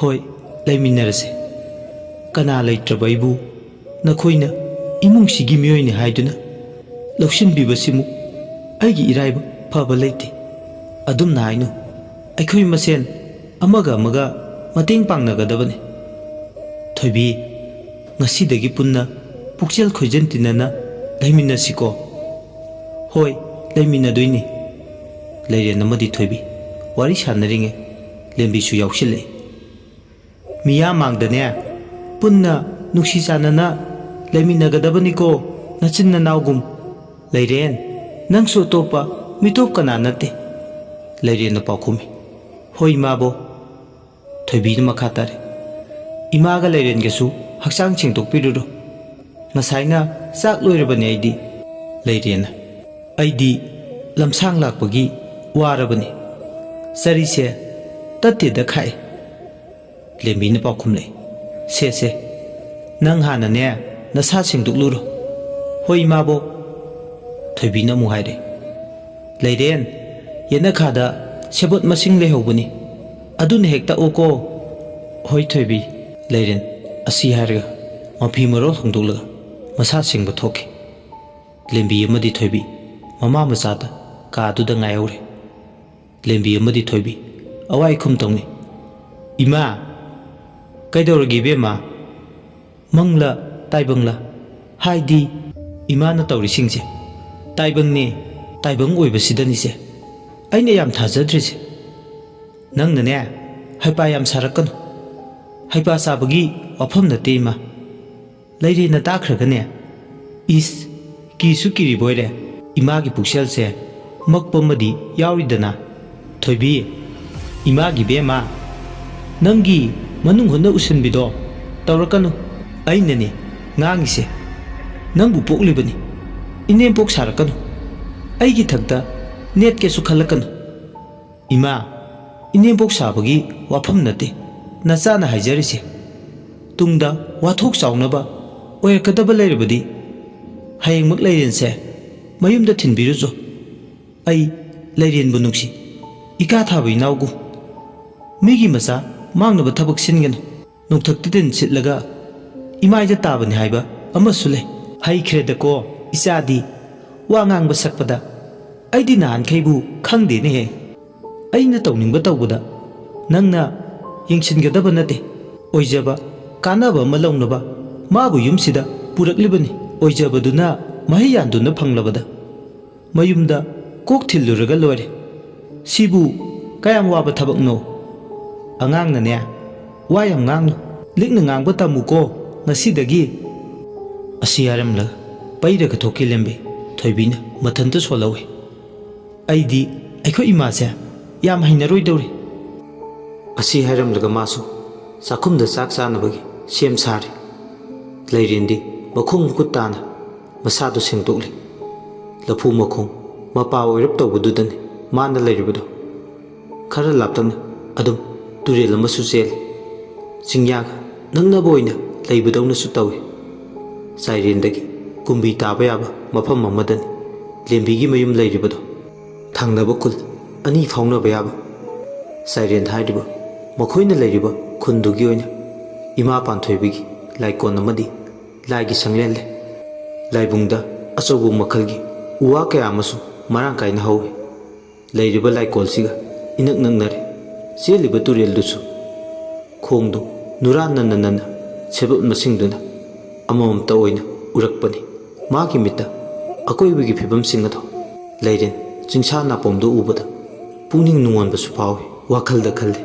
"ꯍꯣꯏ, ꯂꯩꯃꯤꯟꯅꯔꯁꯦ꯫ ꯀꯅꯥ ꯂꯩꯇ꯭ꯔꯕ ꯑꯩꯕꯨ ꯅꯈꯣꯏꯅ ꯏꯃꯨꯡꯁꯤꯒꯤ ꯃꯤꯑꯣꯏꯅꯤ ꯍꯥꯏꯗꯨꯅ ꯂꯧꯁꯤꯟꯕꯤꯕꯁꯤꯃꯨꯛ ꯑꯩꯒꯤ ꯏꯔꯥꯏꯕꯛ ꯐꯕ ꯂꯩꯇꯦ꯫ ꯑꯗꯨꯝꯅ ꯍꯥꯏꯅꯨ, ꯑꯩꯈꯣꯏ ꯃꯁꯦꯟ ꯑꯃꯒ ꯑꯃꯒ ꯃꯇꯦꯡ ꯄꯥꯡꯅꯒꯗꯕꯅꯤ꯫ ꯊꯣꯏꯕꯤ, ꯉꯁꯤꯗꯒꯤ ꯄꯨꯟꯅ ꯄꯨꯛꯆꯦꯜ ꯈꯣꯏꯖꯟ ꯇꯤꯟꯅꯅ ꯂꯩꯃꯤꯟꯅꯁꯤꯀꯣ꯫" "ꯍꯣꯏ, ꯂꯩꯃꯤꯟꯅꯗꯣꯏꯅꯤ꯫" ꯂꯩꯔꯦꯟ ꯑꯃꯗꯤ ꯊꯣꯏꯕꯤ ꯋꯥꯔꯤ ꯁꯥꯟꯅꯔꯤꯉꯩ ꯂꯦꯝꯕꯤꯁꯨ ꯌꯥꯎꯁꯤꯜꯂꯛꯏ꯫ "ꯃꯤꯌꯥꯝ ꯃꯥꯡꯗꯅꯦ ꯄꯨꯟꯅ ꯅꯨꯡꯁꯤ ꯆꯥꯟꯅꯅ ꯂꯩꯃꯤꯟꯅꯒꯗꯕꯅꯤꯀꯣ, ꯅꯆꯤꯟ ꯅꯅꯥꯎꯒꯨꯝ꯫ ꯂꯩꯔꯦꯟ, ꯅꯪꯁꯨ ꯑꯇꯣꯞꯄ ꯃꯤꯇꯣꯞ ꯀꯅꯥ ꯅꯠꯇꯦ꯫" ꯂꯩꯔꯦꯟꯅ ꯄꯥꯎꯈꯨꯝꯃꯤ꯫ "ꯍꯣꯏ, ꯏꯃꯥꯕꯣ꯫" ꯊꯣꯏꯕꯤꯅ ꯃꯈꯥ ꯇꯥꯔꯦ꯫ "ꯏꯃꯥꯒ ꯂꯩꯔꯦꯟꯒꯁꯨ ꯍꯛꯆꯥꯡ ꯁꯦꯡꯗꯣꯛꯄꯤꯔꯨꯔꯣ꯫ ꯉꯁꯥꯏꯅ ꯆꯥꯛ ꯂꯣꯏꯔꯕꯅꯤ ꯑꯩꯗꯤ꯫" ꯂꯩꯔꯦꯟꯅ, "ꯑꯩꯗꯤ ꯂꯝꯁꯥꯡ ꯂꯥꯛꯄꯒꯤ ꯋꯥꯔꯕꯅꯤ꯫ ꯆꯔꯤꯁꯦ ꯇꯠꯇꯦꯗ ꯈꯥꯛꯑꯦ꯫" ꯂꯦꯝꯕꯤꯅ ꯄꯥꯎꯈꯨꯝꯂꯦ꯫ "ꯁꯦ, ꯁꯦ, ꯅꯪ ꯍꯥꯟꯅꯅꯦ ꯅꯁꯥ ꯁꯦꯡꯗꯣꯛꯂꯨꯔꯣ꯫" "ꯍꯣꯏ, ꯏꯃꯥꯕꯣꯛ꯫" ꯊꯣꯏꯕꯤꯅ ꯑꯃꯨꯛ ꯍꯥꯏꯔꯦ꯫ "ꯂꯩꯔꯦꯟ, ꯌꯦꯅꯈꯥꯗ ꯁꯦꯕꯣꯠ ꯃꯁꯤꯡ ꯂꯩꯍꯧꯕꯅꯤ, ꯑꯗꯨꯅ ꯍꯦꯛ ꯇꯛꯎꯀꯣ꯫" "ꯍꯣꯏ, ꯊꯣꯏꯕꯤ꯫" ꯂꯩꯔꯦꯟ ꯑꯁꯤ ꯍꯥꯏꯔꯒ ꯃꯐꯤ ꯃꯔꯣꯜ ꯍꯣꯡꯗꯣꯛꯂꯒ ꯃꯁꯥ ꯁꯦꯡꯕ ꯊꯣꯛꯈꯤ꯫ ꯂꯦꯝꯕꯤ ꯑꯃꯗꯤ ꯊꯣꯏꯕꯤ ꯃꯃꯥ ꯃꯆꯥꯗ ꯀꯥꯗꯨꯗ ꯉꯥꯏꯍꯧꯔꯦ꯫ ꯂꯦꯝꯕꯤ ꯑꯃꯗꯤ ꯊꯣꯏꯕꯤ ꯑꯋꯥꯏ ꯈꯨꯝ ꯇꯧꯅꯤ꯫ "ꯏꯃꯥ!" "ꯀꯩꯗꯧꯔꯒꯦ ꯏꯕꯦꯝꯃ?" "ꯃꯪꯂ ꯇꯥꯏꯕꯪꯂ? ꯍꯥꯏꯗꯤ ꯏꯃꯥꯅ ꯇꯧꯔꯤꯁꯤꯡꯁꯦ ꯇꯥꯏꯕꯪꯅꯦ, ꯇꯥꯏꯕꯪ ꯑꯣꯏꯕꯁꯤꯗꯅꯤꯁꯦ ꯑꯩꯅ ꯌꯥꯝ ꯊꯥꯖꯗ꯭ꯔꯤꯁꯦ꯫ ꯅꯪꯅꯅꯦ ꯍꯩꯄꯥ ꯌꯥꯝ ꯁꯥꯔꯛꯀꯅꯨ꯫ ꯍꯩꯄꯥ ꯁꯥꯕꯒꯤ ꯋꯥꯐꯝ ꯅꯠꯇꯦ ꯏꯃꯥ꯫ ꯂꯩꯔꯦꯅ ꯇꯥꯈ꯭ꯔꯒꯅꯦ꯫ ꯏꯁ, ꯀꯤꯁꯨ ꯀꯤꯔꯤꯕꯣꯏꯔꯦ꯫ ꯏꯃꯥꯒꯤ ꯄꯨꯛꯁꯦꯜꯁꯦ ꯃꯛꯄ ꯑꯃꯗꯤ ꯌꯥꯎꯔꯤꯗꯅ꯫ ꯊꯣꯏꯕꯤ, ꯏꯃꯥꯒꯤ ꯕꯦꯝꯃ, ꯅꯪꯒꯤ ꯃꯅꯨꯡ ꯍꯨꯠꯅ ꯎꯁꯤꯟꯕꯤꯗꯣ ꯇꯧꯔꯛꯀꯅꯨ꯫ ꯑꯩꯅꯅꯦ ꯉꯥꯡꯉꯤꯁꯦ, ꯅꯪꯕꯨ ꯄꯣꯛꯂꯤꯕꯅꯤ꯫ ꯏꯅꯦꯝꯄꯣꯛ ꯁꯥꯔꯛꯀꯅꯨ꯫ ꯑꯩꯒꯤ ꯊꯛꯇ ꯅꯦꯠꯀꯦꯁꯨ ꯈꯜꯂꯛꯀꯅꯨ꯫ ꯏꯃꯥ, ꯏꯅꯦꯝꯕꯣꯛ ꯁꯥꯕꯒꯤ ꯋꯥꯐꯝ ꯅꯠꯇꯦ ꯅꯆꯥꯅ ꯍꯥꯏꯖꯔꯤꯁꯦ꯫ ꯇꯨꯡꯗ ꯋꯥꯊꯣꯛ ꯆꯥꯎꯅꯕ ꯑꯣꯏꯔꯛꯀꯗꯕ ꯂꯩꯔꯕꯗꯤ ꯍꯌꯦꯡꯃꯛ ꯂꯩꯔꯦꯟꯁꯦ ꯃꯌꯨꯝꯗ ꯊꯤꯟꯕꯤꯔꯨꯆꯣ꯫ ꯑꯩ ꯂꯩꯔꯦꯟꯕꯨ ꯅꯨꯡꯁꯤ, ꯏꯀꯥ ꯊꯥꯕ ꯏꯅꯥꯎꯒꯨꯝ꯫ ꯃꯤꯒꯤ ꯃꯆꯥ ꯃꯥꯡꯅꯕ ꯊꯕꯛ ꯁꯤꯟꯒꯅꯨ꯫ ꯅꯣꯡꯊꯛꯇ ꯇꯤꯟ ꯁꯤꯠꯂꯒ ꯏꯃꯥꯏꯗ ꯇꯥꯕꯅꯤ ꯍꯥꯏꯕ ꯑꯃꯁꯨ ꯂꯩ꯫ ꯍꯩꯈ꯭ꯔꯦꯗꯀꯣ ꯏꯆꯥꯗꯤ, ꯋꯥ ꯉꯥꯡꯕ ꯁꯛꯄꯗ꯫ ꯑꯩꯗꯤ ꯅꯍꯥꯟꯈꯩꯕꯨ ꯈꯪꯗꯦꯅꯦꯍꯦ꯫ ꯑꯩꯅ ꯇꯧꯅꯤꯡꯕ ꯇꯧꯕꯗ ꯅꯪꯅ ꯌꯦꯡꯁꯤꯟꯒꯗꯕ ꯅꯠꯇꯦ꯫ ꯑꯣꯏꯖꯕ ꯀꯥꯟꯅꯕ ꯑꯃ ꯂꯧꯅꯕ ꯃꯥꯕꯨ ꯌꯨꯝꯁꯤꯗ ꯄꯨꯔꯛꯂꯤꯕꯅꯤ꯫ ꯑꯣꯏꯖꯕꯗꯨꯅ ꯃꯍꯩ ꯌꯥꯟꯗꯨꯅ ꯐꯪꯂꯕꯗ ꯃꯌꯨꯝꯗ ꯀꯣꯛ ꯊꯤꯜꯂꯨꯔꯒ ꯂꯣꯏꯔꯦ꯫ ꯁꯤꯕꯨ ꯀꯌꯥꯝ ꯋꯥꯕ ꯊꯕꯛꯅꯣ? ꯑꯉꯥꯡꯅꯅꯦ, ꯋꯥ ꯌꯥꯝ ꯉꯥꯡꯅꯨ, ꯂꯤꯛꯅ ꯉꯥꯡꯕ ꯇꯝꯃꯨꯀꯣ ꯉꯁꯤꯗꯒꯤ꯫ ꯑꯁꯤ ꯍꯥꯏꯔꯝꯂꯒ ꯄꯩꯔꯒ ꯊꯣꯛꯈꯤ ꯂꯦꯝꯕꯤ꯫ ꯊꯣꯏꯕꯤꯅ ꯃꯊꯟꯇ ꯁꯣꯜꯍꯧꯏ꯫ ꯑꯩꯗꯤ ꯑꯩꯈꯣꯏ ꯏꯃꯥꯁꯦ ꯌꯥꯝ ꯍꯩꯅꯔꯣꯏꯗꯧꯔꯤ꯫ ꯑꯁꯤ ꯍꯥꯏꯔꯝꯂꯒ ꯃꯥꯁꯨ ꯆꯥꯛꯈꯨꯝꯗ ꯆꯥꯛ ꯆꯥꯅꯕꯒꯤ ꯁꯦꯝ ꯁꯥꯔꯤ꯫ ꯂꯩꯔꯦꯟꯗꯤ ꯃꯈꯣꯡ ꯃꯈꯨꯠ ꯇꯥꯅ ꯃꯁꯥꯗꯨ ꯁꯦꯡꯗꯣꯛꯂꯤ꯫ ꯂꯐꯨ ꯃꯈꯣꯡ ꯃꯄꯥ ꯑꯣꯏꯔꯞ ꯇꯧꯕꯗꯨꯗꯅꯤ ꯃꯥꯅ ꯂꯩꯔꯤꯕꯗꯨ꯫ ꯈꯔ ꯂꯥꯞꯇꯛꯅ ꯑꯗꯨꯝ ꯇꯨꯔꯦꯜ ꯑꯃꯁꯨ ꯆꯦꯜꯂꯤ꯫ ꯆꯤꯡꯌꯥꯒ ꯅꯛꯅꯕ ꯑꯣꯏꯅ ꯂꯩꯕꯗꯧꯅꯁꯨ ꯇꯧꯏ꯫ ꯆꯥꯏꯔꯦꯟꯗꯒꯤ ꯀꯨꯝꯕꯤ ꯇꯥꯕ ꯌꯥꯕ ꯃꯐꯝ ꯑꯃꯗꯅꯤ ꯂꯦꯝꯕꯤꯒꯤ ꯃꯌꯨꯝ ꯂꯩꯔꯤꯕꯗꯨ꯫ ꯊꯪꯅꯕ ꯈꯨꯜ ꯑꯅꯤ ꯐꯥꯎꯅꯕ ꯌꯥꯕ ꯆꯥꯏꯔꯦꯟ ꯍꯥꯏꯔꯤꯕ ꯃꯈꯣꯏꯅ ꯂꯩꯔꯤꯕ ꯈꯨꯟꯗꯨꯒꯤ ꯑꯣꯏꯅ ꯏꯃꯥ ꯄꯥꯟꯊꯣꯏꯕꯤꯒꯤ ꯂꯥꯏꯀꯣꯟ ꯑꯃꯗꯤ ꯂꯥꯏꯒꯤ ꯁꯪꯂꯦꯟ ꯂꯩ꯫ ꯂꯥꯏꯕꯨꯡꯗ ꯑꯆꯧꯕ ꯃꯈꯜꯒꯤ ꯎ ꯋꯥ ꯀꯌꯥ ꯑꯃꯁꯨ ꯃꯔꯥꯡ ꯀꯥꯏꯅ ꯍꯧꯏ꯫ ꯂꯩꯔꯤꯕ ꯂꯥꯏꯀꯣꯜꯁꯤꯒ ꯏꯅꯛ ꯅꯛꯅꯔꯦ꯫ ꯆꯦꯜꯂꯤꯕ ꯇꯨꯔꯦꯜꯗꯨꯁꯨ ꯈꯣꯡꯗꯨ ꯅꯨꯔꯥ ꯅꯟꯅ ꯅꯟꯅ ꯁꯦꯕꯠ ꯃꯁꯤꯡꯗꯨꯅ ꯑꯃꯃꯝꯇ ꯑꯣꯏꯅ ꯎꯔꯛꯄꯅꯤ꯫ ꯃꯥꯒꯤ ꯃꯤꯠꯇ ꯑꯀꯣꯏꯕꯒꯤ ꯐꯤꯕꯝꯁꯤꯡ ꯑꯗꯣ ꯂꯩꯔꯦꯟ ꯆꯤꯡꯁꯥ ꯅꯥꯄꯣꯝꯗꯨ ꯎꯕꯗ ꯄꯨꯛꯅꯤꯡ ꯅꯨꯡꯉꯣꯟꯕꯁꯨ ꯐꯥꯎꯏ꯫ ꯋꯥꯈꯜꯗ ꯈꯜꯂꯤ,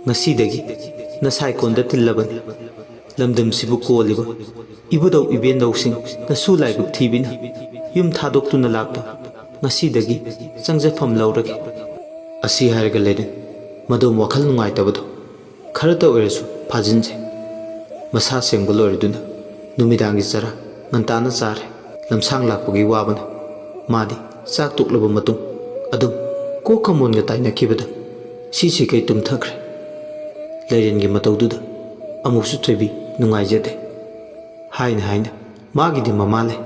"ꯉꯁꯤꯗꯒꯤ ꯅꯁꯥꯏꯀꯣꯟꯗ ꯇꯤꯜꯂꯕꯅꯤ꯫ ꯂꯝꯗꯝꯁꯤꯕꯨ ꯀꯣꯜꯂꯤꯕ ꯏꯕꯨꯙꯧ ꯏꯕꯦꯟꯗꯧꯁꯤꯡ ꯅꯁꯨ ꯂꯥꯏꯕꯛ ꯊꯤꯕꯤꯅ ꯌꯨꯝ ꯊꯥꯗꯣꯛꯇꯨꯅ ꯂꯥꯛꯄ ꯉꯁꯤꯗꯒꯤ ꯆꯪꯖꯐꯝ ꯂꯧꯔꯒꯦ"꯫ ꯑꯁꯤ ꯍꯥꯏꯔꯒ ꯂꯩꯔꯦꯟ ꯃꯗꯣꯝ ꯋꯥꯈꯜ ꯅꯨꯡꯉꯥꯏꯇꯕꯗꯣ ꯈꯔꯇ ꯑꯣꯏꯔꯁꯨ ꯐꯥꯖꯤꯟꯖꯩ꯫ ꯃꯁꯥ ꯁꯦꯡꯕ ꯂꯣꯏꯔꯗꯨꯅ ꯅꯨꯃꯤꯗꯥꯡꯒꯤ ꯆꯔꯥ ꯉꯟꯇꯥꯅ ꯆꯥꯔꯦ꯫ ꯂꯝꯁꯥꯡ ꯂꯥꯛꯄꯒꯤ ꯋꯥꯕꯅ ꯃꯥꯗꯤ ꯆꯥꯛ ꯇꯣꯛꯂꯕ ꯃꯇꯨꯡ ꯑꯗꯨꯝ ꯀꯣꯛꯀ ꯃꯣꯟꯒ ꯇꯥꯏꯅꯈꯤꯕꯗ ꯁꯤꯁꯤ ꯀꯩ ꯇꯨꯝꯊꯈ꯭ꯔꯦ꯫ ꯂꯩꯔꯦꯟꯒꯤ ꯃꯇꯧꯗꯨꯗ ꯑꯃꯨꯛꯁꯨ ꯊꯣꯏꯕꯤ ꯅꯨꯡꯉꯥꯏꯖꯗꯦ꯫ ꯍꯥꯏꯅ ꯍꯥꯏꯅ ꯃꯥꯒꯤꯗꯤ ꯃꯃꯥ ꯂꯩ,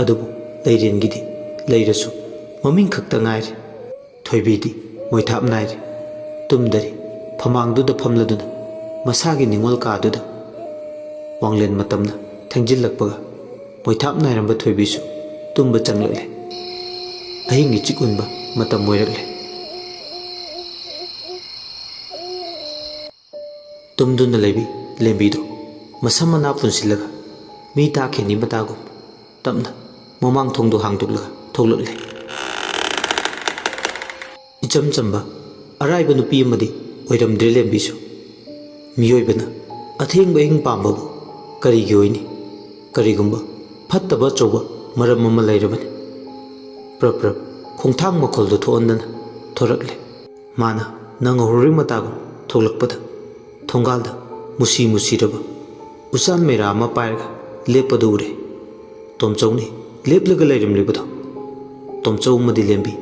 ꯑꯗꯨꯕꯨ ꯂꯩꯔꯦꯟꯒꯤꯗꯤ ꯂꯩꯔꯁꯨ ꯃꯃꯤꯡ ꯈꯛꯇ ꯉꯥꯏꯔꯦ꯫ ꯊꯣꯏꯕꯤꯗꯤ ꯃꯣꯏꯊꯥꯞ ꯅꯥꯏꯔꯦ꯫ ꯇꯨꯝꯗꯔꯤ꯫ ꯐꯃꯥꯡꯗꯨꯗ ꯐꯝꯂꯗꯨꯅ ꯃꯁꯥꯒꯤ ꯅꯤꯡꯉꯣꯜ ꯀꯥꯗꯨꯗ ꯋꯥꯡꯂꯦꯟ ꯃꯇꯝꯅ ꯊꯦꯡꯖꯤꯜꯂꯛꯄꯒ ꯃꯣꯏꯊꯥꯞ ꯅꯥꯏꯔꯝꯕ ꯊꯣꯏꯕꯤꯁꯨ ꯇꯨꯝꯕ ꯆꯪꯂꯛꯂꯦ꯫ ꯑꯍꯤꯡꯒꯤ ꯆꯤꯛ ꯎꯟꯕ ꯃꯇꯝ ꯑꯣꯏꯔꯛꯂꯦ꯫ ꯇꯨꯝꯗꯨꯅ ꯂꯩꯕꯤ ꯂꯦꯝꯕꯤꯗꯨ ꯃꯁꯝ ꯃꯅꯥ ꯄꯨꯟꯁꯤꯜꯂꯒ ꯃꯤ ꯇꯥꯈꯤꯅꯤ ꯃꯇꯥꯒꯨꯝ ꯇꯞꯅ ꯃꯃꯥꯡ ꯊꯣꯡꯗꯣ ꯍꯥꯡꯗꯣꯛꯂꯒ ꯊꯣꯛꯂꯛꯂꯦ꯫ ꯏꯆꯝ ꯆꯝꯕ ꯑꯔꯥꯏꯕ ꯅꯨꯄꯤ ꯑꯃꯗꯤ ꯑꯣꯏꯔꯝꯗ꯭ꯔꯦ ꯂꯦꯝꯕꯤꯁꯨ꯫ ꯃꯤꯑꯣꯏꯕꯅ ꯑꯊꯦꯡꯕ ꯑꯍꯤꯡ ꯄꯥꯝꯕꯕꯨ ꯀꯔꯤꯒꯤ ꯑꯣꯏꯅꯤ? ꯀꯔꯤꯒꯨꯝꯕ ꯐꯠꯇꯕ ꯑꯆꯧꯕ ꯃꯔꯝ ꯑꯃ ꯂꯩꯔꯕꯅꯤ꯫ ꯄ꯭ꯔꯞ ꯄ꯭ꯔꯞ ꯈꯣꯡꯊꯥꯡ ꯃꯈꯣꯜꯗꯨ ꯊꯣꯛꯍꯟꯗꯅ ꯊꯣꯔꯛꯂꯦ꯫ ꯃꯥꯅ ꯅꯪꯍꯧꯔꯣꯏ ꯃꯇꯥꯒꯨꯝ ꯊꯣꯛꯂꯛꯄꯗ ꯊꯣꯡꯒꯥꯜꯗ ꯃꯨꯁꯤ ꯃꯨꯁꯤꯔꯕ ꯎꯆꯥꯟ ꯃꯩꯔꯥ ꯑꯃ ꯄꯥꯏꯔꯒ ꯂꯦꯞꯄꯗꯨ ꯎꯔꯦ꯫ ꯇꯣꯝꯆꯧꯅꯤ ꯂꯦꯞꯂꯒ ꯂꯩꯔꯝꯂꯤꯕꯗꯣ꯫ ꯇꯣꯝꯆꯧ ꯑꯃꯗꯤ ꯂꯦꯝꯕꯤ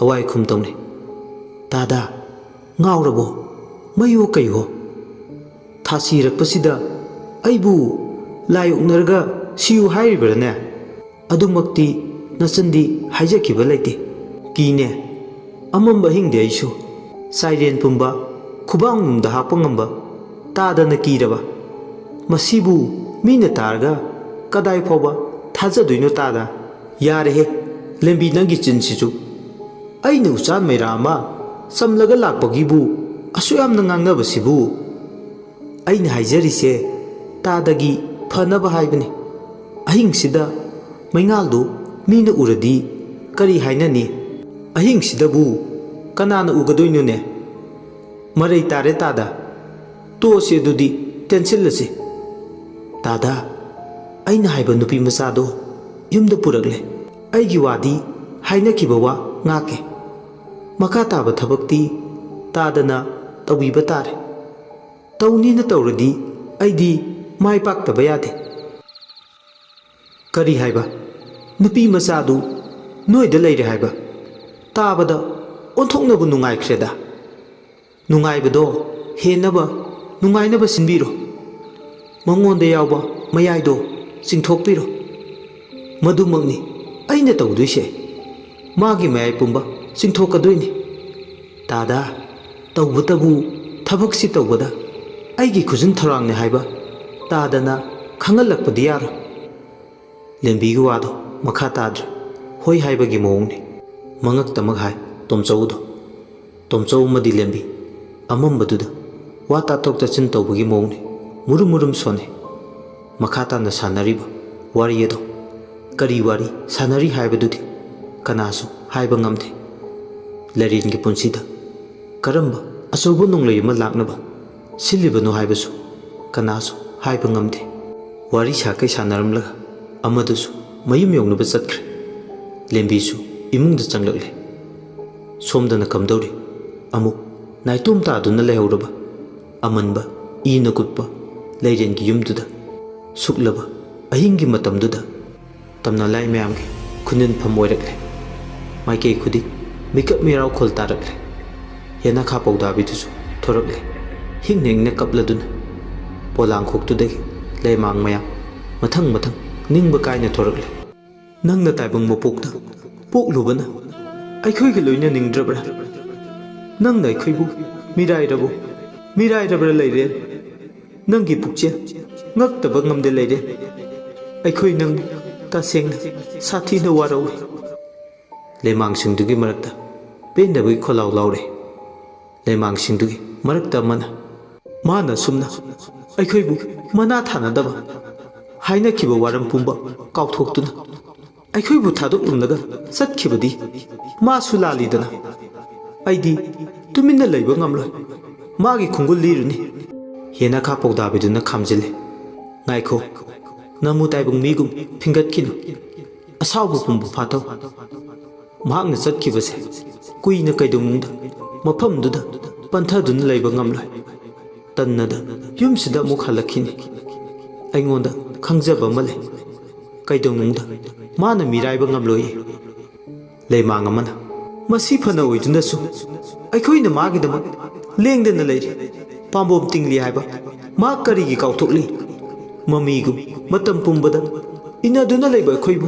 ꯑꯋꯥꯏ ꯈꯨꯝ ꯇꯧꯅꯩ꯫ "ꯇꯥꯗꯥ, ꯉꯥꯎꯔꯕꯣ? ꯃꯩꯌꯣ ꯀꯩꯌꯣ? ꯊꯥꯁꯤꯔꯛꯄꯁꯤꯗ ꯑꯩꯕꯨ ꯂꯥꯏ ꯑꯣꯛꯅꯔꯒ ꯁꯤꯌꯨ ꯍꯥꯏꯔꯤꯕ꯭ꯔꯥꯅꯦ? ꯑꯗꯨꯃꯛꯇꯤ ꯅꯆꯟꯗꯤ ꯍꯥꯏꯖꯈꯤꯕ ꯂꯩꯇꯦ꯫ ꯀꯤꯅꯦ꯫ ꯑꯃꯝꯕ ꯑꯍꯤꯡꯗꯤ ꯑꯩꯁꯨ ꯆꯥꯏꯔꯦꯟ ꯄꯨꯝꯕ ꯈꯨꯕꯥꯡꯅꯨꯡꯗ ꯍꯥꯞꯄ ꯉꯝꯕ ꯇꯥꯗꯅ ꯀꯤꯔꯕ?" ꯃꯁꯤꯕꯨ ꯃꯤꯅ ꯇꯥꯔꯒ ꯀꯗꯥꯏ ꯐꯥꯎꯕ ꯊꯥꯖꯗꯣꯏꯅꯣ ꯇꯥꯗ? ꯌꯥꯔꯦꯍꯦ, ꯂꯦꯝꯕꯤ, ꯅꯪꯒꯤ ꯆꯤꯟꯁꯤꯁꯨ꯫ ꯑꯩꯅ ꯎꯆꯥꯟ ꯃꯩꯔꯥ ꯑꯃ ꯆꯝꯂꯒ ꯂꯥꯛꯄꯒꯤꯕꯨ ꯑꯁꯨꯛ ꯌꯥꯝꯅ ꯉꯥꯡꯅꯕꯁꯤꯕꯨ? ꯑꯩꯅ ꯍꯥꯏꯖꯔꯤꯁꯦ ꯇꯥꯗꯒꯤ ꯐꯅꯕ ꯍꯥꯏꯕꯅꯤ꯫ ꯑꯍꯤꯡꯁꯤꯗ ꯃꯩꯉꯥꯜꯗꯨ ꯃꯤꯅ ꯎꯔꯗꯤ ꯀꯔꯤ ꯍꯥꯏꯅꯅꯤ? ꯑꯍꯤꯡꯁꯤꯗꯕꯨ ꯀꯅꯥꯅ ꯎꯒꯗꯣꯏꯅꯣꯅꯦ? ꯃꯔꯩ ꯇꯥꯔꯦ ꯇꯥꯗ꯫ ꯇꯣꯛꯑꯁꯤ ꯑꯗꯨꯗꯤ, ꯇꯦꯟꯁꯤꯜꯂꯁꯤ꯫ ꯇꯥꯗ, ꯑꯩꯅ ꯍꯥꯏꯕ ꯅꯨꯄꯤ ꯃꯆꯥꯗꯣ ꯌꯨꯝꯗ ꯄꯨꯔꯛꯂꯦ꯫ ꯑꯩꯒꯤ ꯋꯥꯗꯤ ꯍꯥꯏꯅꯈꯤꯕ ꯋꯥ ꯉꯥꯛꯀꯦ꯫ ꯃꯈꯥ ꯇꯥꯕ ꯊꯕꯛꯇꯤ ꯇꯥꯗꯅ ꯇꯧꯕꯤꯕ ꯇꯥꯔꯦ꯫ ꯇꯧꯅꯤꯅ ꯇꯧꯔꯗꯤ ꯑꯩꯗꯤ ꯃꯥꯏ ꯄꯥꯛꯇꯕ ꯌꯥꯗꯦ꯫ ꯀꯔꯤ ꯍꯥꯏꯕ? ꯅꯨꯄꯤ ꯃꯆꯥꯗꯨ ꯅꯣꯏꯗ ꯂꯩꯔꯦ ꯍꯥꯏꯕ? ꯇꯥꯕꯗ ꯑꯣꯟꯊꯣꯛꯅꯕꯨ ꯅꯨꯡꯉꯥꯏꯈ꯭ꯔꯦꯗ꯫ ꯅꯨꯡꯉꯥꯏꯕꯗꯣ ꯍꯦꯟꯅꯕ ꯅꯨꯡꯉꯥꯏꯅꯕ ꯁꯤꯟꯕꯤꯔꯣ꯫ ꯃꯉꯣꯟꯗ ꯌꯥꯎꯕ ꯃꯌꯥꯏꯗꯣ ꯆꯤꯡꯊꯣꯛꯄꯤꯔꯣ꯫ ꯃꯗꯨꯃꯛꯅꯤ ꯑꯩꯅ ꯇꯧꯗꯣꯏꯁꯦ꯫ ꯃꯥꯒꯤ ꯃꯌꯥꯏ ꯄꯨꯝꯕ ꯆꯤꯡꯊꯣꯛꯀꯗꯣꯏꯅꯤ꯫ ꯇꯥꯗ, ꯇꯧꯕꯇꯕꯨ ꯊꯕꯛꯁꯤ ꯇꯧꯕꯗ ꯑꯩꯒꯤ ꯈꯨꯖꯤꯟ ꯊꯧꯔꯥꯡꯅꯤ ꯍꯥꯏꯕ ꯇꯥꯗꯅ ꯈꯪꯍꯜꯂꯛꯄꯗꯤ ꯌꯥꯔꯣꯏ꯫ ꯂꯦꯝꯕꯤꯒꯤ ꯋꯥꯗꯣ ꯃꯈꯥ ꯇꯥꯗ꯭ꯔꯦ꯫ ꯍꯣꯏ ꯍꯥꯏꯕꯒꯤ ꯃꯑꯣꯡꯅꯤ꯫ ꯃꯉꯛꯇꯃꯛ ꯍꯥꯏ ꯇꯣꯝꯆꯧꯗꯣ꯫ ꯇꯣꯝꯆꯧ ꯑꯃꯗꯤ ꯂꯦꯝꯕꯤ ꯑꯃꯝꯕꯗꯨꯗ ꯋꯥ ꯇꯥꯊꯣꯛ ꯇꯥꯁꯤꯟ ꯇꯧꯕꯒꯤ ꯃꯑꯣꯡꯅꯤ꯫ ꯃꯨꯔꯨꯝ ꯃꯨꯔꯨꯝ ꯁꯣꯟꯅꯩ꯫ ꯃꯈꯥ ꯇꯥꯅ ꯁꯥꯟꯅꯔꯤꯕ ꯋꯥꯔꯤ ꯑꯗꯣ ꯀꯔꯤ ꯋꯥꯔꯤ ꯁꯥꯟꯅꯔꯤ ꯍꯥꯏꯕꯗꯨꯗꯤ ꯀꯅꯥꯁꯨ ꯍꯥꯏꯕ ꯉꯝꯗꯦ꯫ ꯂꯥꯏꯔꯦꯟꯒꯤ ꯄꯨꯟꯁꯤꯗ ꯀꯔꯝꯕ ꯑꯆꯧꯕ ꯅꯣꯡꯂꯩ ꯑꯃ ꯂꯥꯛꯅꯕ ꯁꯤꯜꯂꯤꯕꯅꯣ ꯍꯥꯏꯕꯁꯨ ꯀꯅꯥꯁꯨ ꯍꯥꯏꯕ ꯉꯝꯗꯦ꯫ ꯋꯥꯔꯤ ꯁꯥꯀꯩ ꯁꯥꯟꯅꯔꯝꯂꯒ ꯑꯃꯗꯨꯁꯨ ꯃꯌꯨꯝ ꯌꯧꯅꯕ ꯆꯠꯈ꯭ꯔꯦ꯫ ꯂꯦꯝꯕꯤꯁꯨ ꯏꯃꯨꯡꯗ ꯆꯪꯂꯛꯂꯦ꯫ ꯁꯣꯝꯗꯅ ꯀꯝꯗꯧꯔꯤ? ꯑꯃꯨꯛ ꯅꯥꯏꯇꯣꯝ ꯇꯥꯗꯨꯅ ꯂꯩꯍꯧꯔꯕ ꯑꯃꯟꯕ ꯏꯅ ꯀꯨꯠꯄ ꯂꯩꯔꯦꯟꯒꯤ ꯌꯨꯝꯗꯨꯗ ꯁꯨꯛꯂꯕ ꯑꯍꯤꯡꯒꯤ ꯃꯇꯝꯗꯨꯗ ꯇꯝꯅ ꯂꯥꯏ ꯃꯌꯥꯝꯒꯤ ꯈꯨꯅꯤꯟꯐꯝ ꯑꯣꯏꯔꯛꯂꯦ꯫ ꯃꯥꯏꯀꯩ ꯈꯨꯗꯤꯡ ꯃꯤꯀꯞ ꯃꯤꯔꯥꯎꯈꯣꯜ ꯇꯥꯔꯛꯂꯦ꯫ ꯌꯦꯅꯈꯥ ꯄꯧꯗꯥꯕꯤꯗꯨꯁꯨ ꯊꯣꯔꯛꯂꯦ꯫ ꯍꯤꯡꯅ ꯍꯤꯡꯅ ꯀꯞꯂꯗꯨꯅ ꯄꯣꯂꯥꯡꯈꯣꯛꯇꯨꯗꯒꯤ ꯂꯩꯃꯥꯡ ꯃꯌꯥꯝ ꯃꯊꯪ ꯃꯊꯪ ꯅꯤꯡꯕ ꯀꯥꯏꯅ ꯊꯣꯔꯛꯂꯦ꯫ "ꯅꯪꯅ ꯇꯥꯏꯕꯪ ꯃꯄꯣꯛꯇ ꯄꯣꯛꯂꯨꯕꯅ ꯑꯩꯈꯣꯏꯒ ꯂꯣꯏꯅꯅꯤꯡꯗ꯭ꯔꯕ꯭ꯔꯥ? ꯅꯪꯅ ꯑꯩꯈꯣꯏꯕꯨ ꯃꯤꯔꯥꯏꯔꯕꯣ? ꯃꯤꯔꯥꯏꯔꯕ꯭ꯔꯥ ꯂꯩꯔꯦ? ꯅꯪꯒꯤ ꯄꯨꯛꯆꯦꯜ ꯉꯛꯇꯕ ꯉꯝꯗꯦ ꯂꯩꯔꯦ꯫ ꯑꯩꯈꯣꯏ ꯅꯪꯕꯨ ꯇꯁꯦꯡꯅ ꯁꯥꯊꯤꯅ ꯋꯥꯔꯧꯏ꯫ ꯂꯩꯃꯥꯡꯁꯤꯡꯗꯨꯒꯤ ꯃꯔꯛꯇ ꯄꯦꯟꯗꯕꯒꯤ ꯈꯣꯜꯂꯥꯎ ꯂꯥꯎꯔꯦ꯫ ꯂꯩꯃꯥꯡꯁꯤꯡꯗꯨꯒꯤ ꯃꯔꯛꯇ ꯑꯃꯅ, "ꯃꯥꯅ ꯑꯁꯨꯝꯅ ꯑꯩꯈꯣꯏꯕꯨ ꯃꯅꯥ ꯊꯥꯅꯗꯕ ꯍꯥꯏꯅꯈꯤꯕ ꯋꯥꯔꯝ ꯄꯨꯝꯕ ꯀꯥꯎꯊꯣꯛꯇꯨꯅ ꯑꯩꯈꯣꯏꯕꯨ ꯊꯥꯗꯣꯛꯂꯝꯂꯒ ꯆꯠꯈꯤꯕꯗꯤ ꯃꯥꯁꯨ ꯂꯥꯜꯂꯤꯗꯅ꯫ ꯑꯩꯗꯤ ꯇꯨꯃꯤꯟꯅ ꯂꯩꯕ ꯉꯝꯂꯣꯏ꯫ ꯃꯥꯒꯤ ꯈꯣꯡꯒꯨꯜ ꯂꯤꯔꯨꯅꯤ꯫" ꯍꯦꯅꯈꯥ ꯄꯥꯎꯗꯥꯕꯤꯗꯨꯅ ꯈꯥꯝꯖꯤꯜꯂꯦ꯫ "ꯉꯥꯏꯈꯣ, ꯅꯃꯨ ꯇꯥꯏꯕꯪ ꯃꯤꯒꯨꯝ ꯐꯤꯡꯒꯠꯈꯤꯅꯨ꯫ ꯑꯁꯥꯎꯕ ꯄꯨꯝꯕ ꯐꯥꯊꯧ꯫ ꯃꯍꯥꯛꯅ ꯆꯠꯈꯤꯕꯁꯦ ꯀꯨꯏꯅ ꯀꯩꯗꯧꯅꯨꯡꯗ ꯃꯐꯝꯗꯨꯗ ꯄꯟꯊꯗꯨꯅ ꯂꯩꯕ ꯉꯝꯂꯣꯏ꯫ ꯇꯟꯅꯗ ꯌꯨꯝꯁꯤꯗ ꯑꯃꯨꯛ ꯍꯜꯂꯛꯈꯤꯅꯤ꯫ ꯑꯩꯉꯣꯟꯗ ꯈꯪꯖꯕ ꯑꯃ ꯂꯩ꯫ ꯀꯩꯗꯧꯅꯨꯡꯗ ꯃꯥꯅ ꯃꯤꯔꯥꯏꯕ ꯉꯝꯂꯣꯏꯌꯦ꯫" ꯂꯩꯃꯥꯡ ꯑꯃꯅ, "ꯃꯁꯤ ꯐꯅ ꯑꯣꯏꯗꯨꯅꯁꯨ ꯑꯩꯈꯣꯏꯅ ꯃꯥꯒꯤꯗꯃꯛ ꯂꯦꯡꯗꯅ ꯂꯩꯔꯤ꯫ ꯄꯥꯝꯕꯣꯝ ꯇꯤꯡꯂꯤ ꯍꯥꯏꯕ ꯃꯥ ꯀꯔꯤꯒꯤ ꯀꯥꯎꯊꯣꯛꯂꯤ? ꯃꯃꯤꯒꯨꯝ ꯃꯇꯝ ꯄꯨꯝꯕꯗ ꯏꯟꯅꯗꯨꯅ ꯂꯩꯕ ꯑꯩꯈꯣꯏꯕꯨ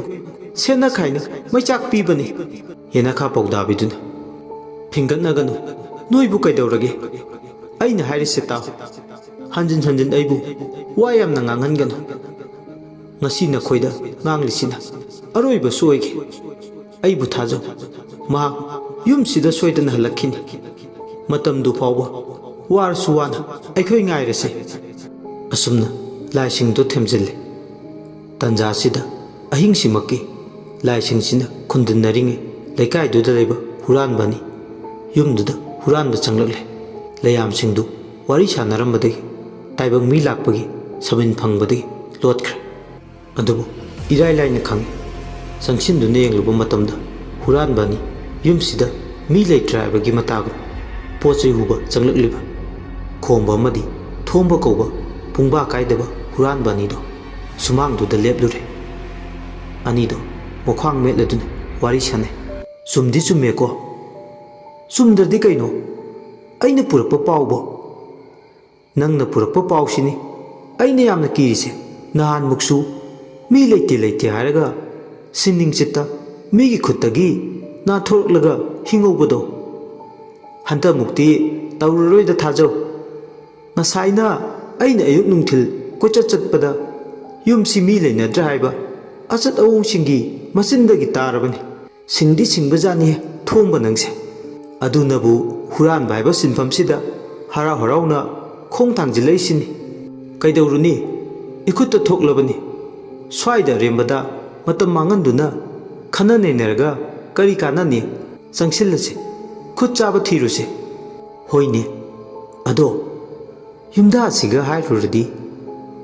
ꯁꯦꯠꯅ ꯈꯥꯏꯅ ꯃꯩꯆꯥꯛ ꯄꯤꯕꯅꯤ꯫" ꯍꯦꯅꯈꯥ ꯄꯥꯎꯗꯥꯕꯤꯗꯨꯅ, "ꯐꯤꯡꯒꯠꯅꯒꯅꯨ, ꯅꯣꯏꯕꯨ ꯀꯩꯗꯧꯔꯒꯦ? ꯑꯩꯅ ꯍꯥꯏꯔꯤꯁꯦ ꯇꯥꯎ꯫ ꯍꯟꯖꯤꯟ ꯍꯟꯖꯤꯟ ꯑꯩꯕꯨ ꯋꯥ ꯌꯥꯝꯅ ꯉꯥꯡꯍꯟꯒꯅꯨ꯫ ꯉꯁꯤ ꯅꯈꯣꯏꯗ ꯉꯥꯡꯂꯤꯁꯤꯅ ꯑꯔꯣꯏꯕꯁꯨ ꯑꯣꯏꯒꯦ꯫ ꯑꯩꯕꯨ ꯊꯥꯖꯧ, ꯃꯍꯥꯛ ꯌꯨꯝꯁꯤꯗ ꯁꯣꯏꯗꯅ ꯍꯜꯂꯛꯈꯤꯅꯤ꯫ ꯃꯇꯝꯗꯨ ꯐꯥꯎꯕ ꯋꯥꯔꯁꯨ ꯋꯥꯅ ꯑꯩꯈꯣꯏ ꯉꯥꯏꯔꯁꯦ꯫" ꯑꯁꯨꯝꯅ ꯂꯥꯏꯁꯤꯡꯗꯨ ꯊꯦꯝꯖꯤꯜꯂꯤ꯫ ꯇꯟꯖꯥꯁꯤꯗ ꯑꯍꯤꯡꯁꯤꯃꯛꯀꯤ ꯂꯥꯏꯁꯤꯡꯁꯤꯅ ꯈꯨꯟꯗꯟꯅꯔꯤꯉꯩ ꯂꯩꯀꯥꯏꯗꯨꯗ ꯂꯩꯕ ꯍꯨꯔꯥꯟꯕ ꯑꯅꯤ ꯌꯨꯝꯗꯨꯗ ꯍꯨꯔꯥꯟꯕ ꯆꯪꯂꯛꯂꯦ꯫ ꯂꯩꯌꯥꯝꯁꯤꯡꯗꯨ ꯋꯥꯔꯤ ꯁꯥꯟꯅꯔꯝꯕꯗꯒꯤ ꯇꯥꯏꯕꯪ ꯃꯤ ꯂꯥꯛꯄꯒꯤ ꯁꯃꯤꯟ ꯐꯪꯕꯗꯒꯤ ꯂꯣꯠꯈ꯭ꯔꯦ꯫ ꯑꯗꯨꯕꯨ ꯏꯔꯥꯏ ꯂꯥꯏꯅ ꯈꯪꯏ꯫ ꯆꯪꯁꯤꯟꯗꯨꯅ ꯌꯦꯡꯂꯨꯕ ꯃꯇꯝꯗ ꯍꯨꯔꯥꯟꯕ ꯑꯅꯤ ꯌꯨꯝꯁꯤꯗ ꯃꯤ ꯂꯩꯇ꯭ꯔꯦ ꯍꯥꯏꯕꯒꯤ ꯃꯇꯥꯒꯨꯝ ꯄꯣꯠ ꯆꯩ ꯍꯨꯕ ꯆꯪꯂꯛꯂꯤꯕ꯫ ꯈꯣꯝꯕ ꯑꯃꯗꯤ ꯊꯣꯝꯕ ꯀꯧꯕ ꯄꯨꯡꯕꯥ ꯀꯥꯏꯗꯕ ꯍꯨꯔꯥꯟꯕ ꯑꯅꯤꯗꯣ ꯁꯨꯃꯥꯡꯗꯨꯗ ꯂꯦꯞꯂꯨꯔꯦ꯫ ꯑꯅꯤꯗꯣ ꯃꯈ꯭ꯋꯥꯡ ꯃꯦꯠꯂꯗꯨꯅ ꯋꯥꯔꯤ ꯁꯥꯟꯅꯩ꯫ "ꯆꯨꯝꯗꯤ ꯆꯨꯝꯃꯦꯀꯣ?" "ꯆꯨꯝꯗ꯭ꯔꯗꯤ ꯀꯩꯅꯣ? ꯑꯩꯅ ꯄꯨꯔꯛꯄ ꯄꯥꯎꯕꯣ?" "ꯅꯪꯅ ꯄꯨꯔꯛꯄ ꯄꯥꯎꯁꯤꯅꯤ ꯑꯩꯅ ꯌꯥꯝꯅ ꯀꯤꯔꯤꯁꯦ꯫ ꯅꯍꯥꯟꯃꯨꯛꯁꯨ ꯃꯤ ꯂꯩꯇꯦ ꯂꯩꯇꯦ ꯍꯥꯏꯔꯒ ꯁꯤꯟꯅꯤꯡ ꯆꯤꯠꯇ ꯃꯤꯒꯤ ꯈꯨꯠꯇꯒꯤ ꯅꯥꯟꯊꯣꯔꯛꯂꯒ ꯍꯤꯡꯍꯧꯕꯗꯣ꯫ ꯍꯟꯗꯛꯃꯨꯛꯇꯤ ꯇꯧꯔꯔꯣꯏꯗ ꯊꯥꯖꯧ꯫ ꯉꯁꯥꯏꯅ ꯑꯩꯅ ꯑꯌꯨꯛ ꯅꯨꯡꯊꯤꯜ ꯀꯣꯏꯆꯠ ꯆꯠꯄꯗ ꯌꯨꯝꯁꯤ ꯃꯤ ꯂꯩꯅꯗ꯭ꯔꯦ ꯍꯥꯏꯕ ꯑꯆꯠ ꯑꯋꯣꯡꯁꯤꯡꯒꯤ ꯃꯆꯤꯟꯗꯒꯤ ꯇꯥꯔꯕꯅꯤ꯫ ꯁꯤꯡꯗꯤ ꯁꯤꯡꯕꯖꯥꯠꯅꯤꯍꯦ ꯊꯣꯡꯕ ꯅꯪꯁꯦ꯫ ꯑꯗꯨꯅꯕꯨ ꯍꯨꯔꯥꯟꯕ ꯍꯥꯏꯕ ꯁꯤꯟꯐꯝꯁꯤꯗ ꯍꯔꯥꯎ ꯍꯔꯥꯎꯅ ꯈꯣꯡ ꯊꯥꯡꯖꯤꯜꯂꯛꯏꯁꯤꯅꯤ꯫ ꯀꯩꯗꯧꯔꯨꯅꯤ? ꯏꯈꯨꯠꯇ ꯊꯣꯛꯂꯕꯅꯤ꯫ ꯁ꯭ꯋꯥꯏꯗ ꯑꯔꯦꯝꯕꯗ ꯃꯇꯝ ꯃꯥꯡꯍꯟꯗꯨꯅ ꯈꯟꯅ ꯅꯩꯅꯔꯒ ꯀꯔꯤ ꯀꯥꯟꯅꯅꯤ? ꯆꯪꯁꯤꯜꯂꯁꯤ, ꯈꯨꯠ ꯆꯥꯕ ꯊꯤꯔꯨꯁꯤ꯫ ꯍꯣꯏꯅꯦ, ꯑꯗꯣ ꯌꯨꯝꯗ ꯑꯁꯤꯒ ꯍꯥꯏꯔꯨꯔꯗꯤ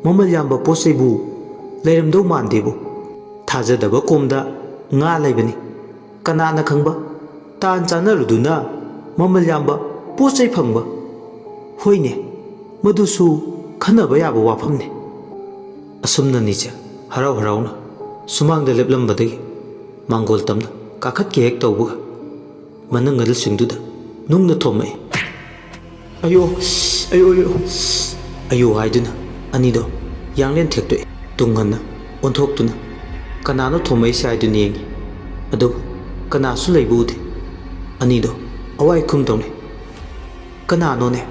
ꯃꯃꯜ ꯌꯥꯝꯕ ꯄꯣꯠ ꯆꯩꯕꯨ ꯂꯩꯔꯝꯗꯧ ꯃꯥꯟꯗꯦꯕꯨ꯫ ꯊꯥꯖꯗꯕ ꯀꯣꯝꯗ ꯉꯥ ꯂꯩꯕꯅꯤ꯫ ꯀꯅꯥꯅ ꯈꯪꯕ? ꯇꯥꯟ ꯆꯥꯟꯅꯔꯨꯗꯨꯅ ꯃꯃꯜ ꯌꯥꯝꯕ ꯄꯣꯠ ꯆꯩ ꯐꯪꯕ꯫ ꯍꯣꯏꯅꯦ, ꯃꯗꯨꯁꯨ ꯈꯟꯅꯕ ꯌꯥꯕ ꯋꯥꯐꯝꯅꯤ꯫ ꯑꯁꯨꯝꯅꯅꯤꯁꯦ ꯍꯔꯥꯎ ꯍꯔꯥꯎꯅ ꯁꯨꯃꯥꯡꯗ ꯂꯦꯞꯂꯝꯕꯗꯒꯤ ꯃꯥꯡꯒꯣꯜ ꯇꯝꯅ ꯀꯥꯈꯠꯀꯦ ꯍꯦꯛ ꯇꯧꯕꯒ ꯃꯅꯪꯒꯜꯁꯤꯡꯗꯨꯗ ꯅꯨꯡꯅ ꯊꯣꯝꯃꯛꯏ꯫ "ꯑꯌꯣ, ꯑꯌꯣ, ꯑꯌꯣ!" ꯑꯌꯣ ꯍꯥꯏꯗꯨꯅ ꯑꯅꯤꯗꯣ ꯌꯥꯡꯂꯦꯟ ꯊꯦꯛꯇꯣꯛꯏ꯫ ꯇꯨꯡ ꯍꯟꯅ ꯑꯣꯟꯊꯣꯛꯇꯨꯅ ꯀꯅꯥꯅꯣ ꯊꯣꯝꯃꯛꯏꯁꯦ ꯍꯥꯏꯗꯨꯅ ꯌꯦꯡꯉꯤ꯫ ꯑꯗꯨꯕꯨ ꯀꯅꯥꯁꯨ ꯂꯩꯕ ꯎꯗꯦ꯫ ꯑꯅꯤꯗꯣ ꯑꯋꯥꯏ ꯈꯨꯝ ꯇꯧꯅꯩ꯫ "ꯀꯅꯥꯅꯣꯅꯦ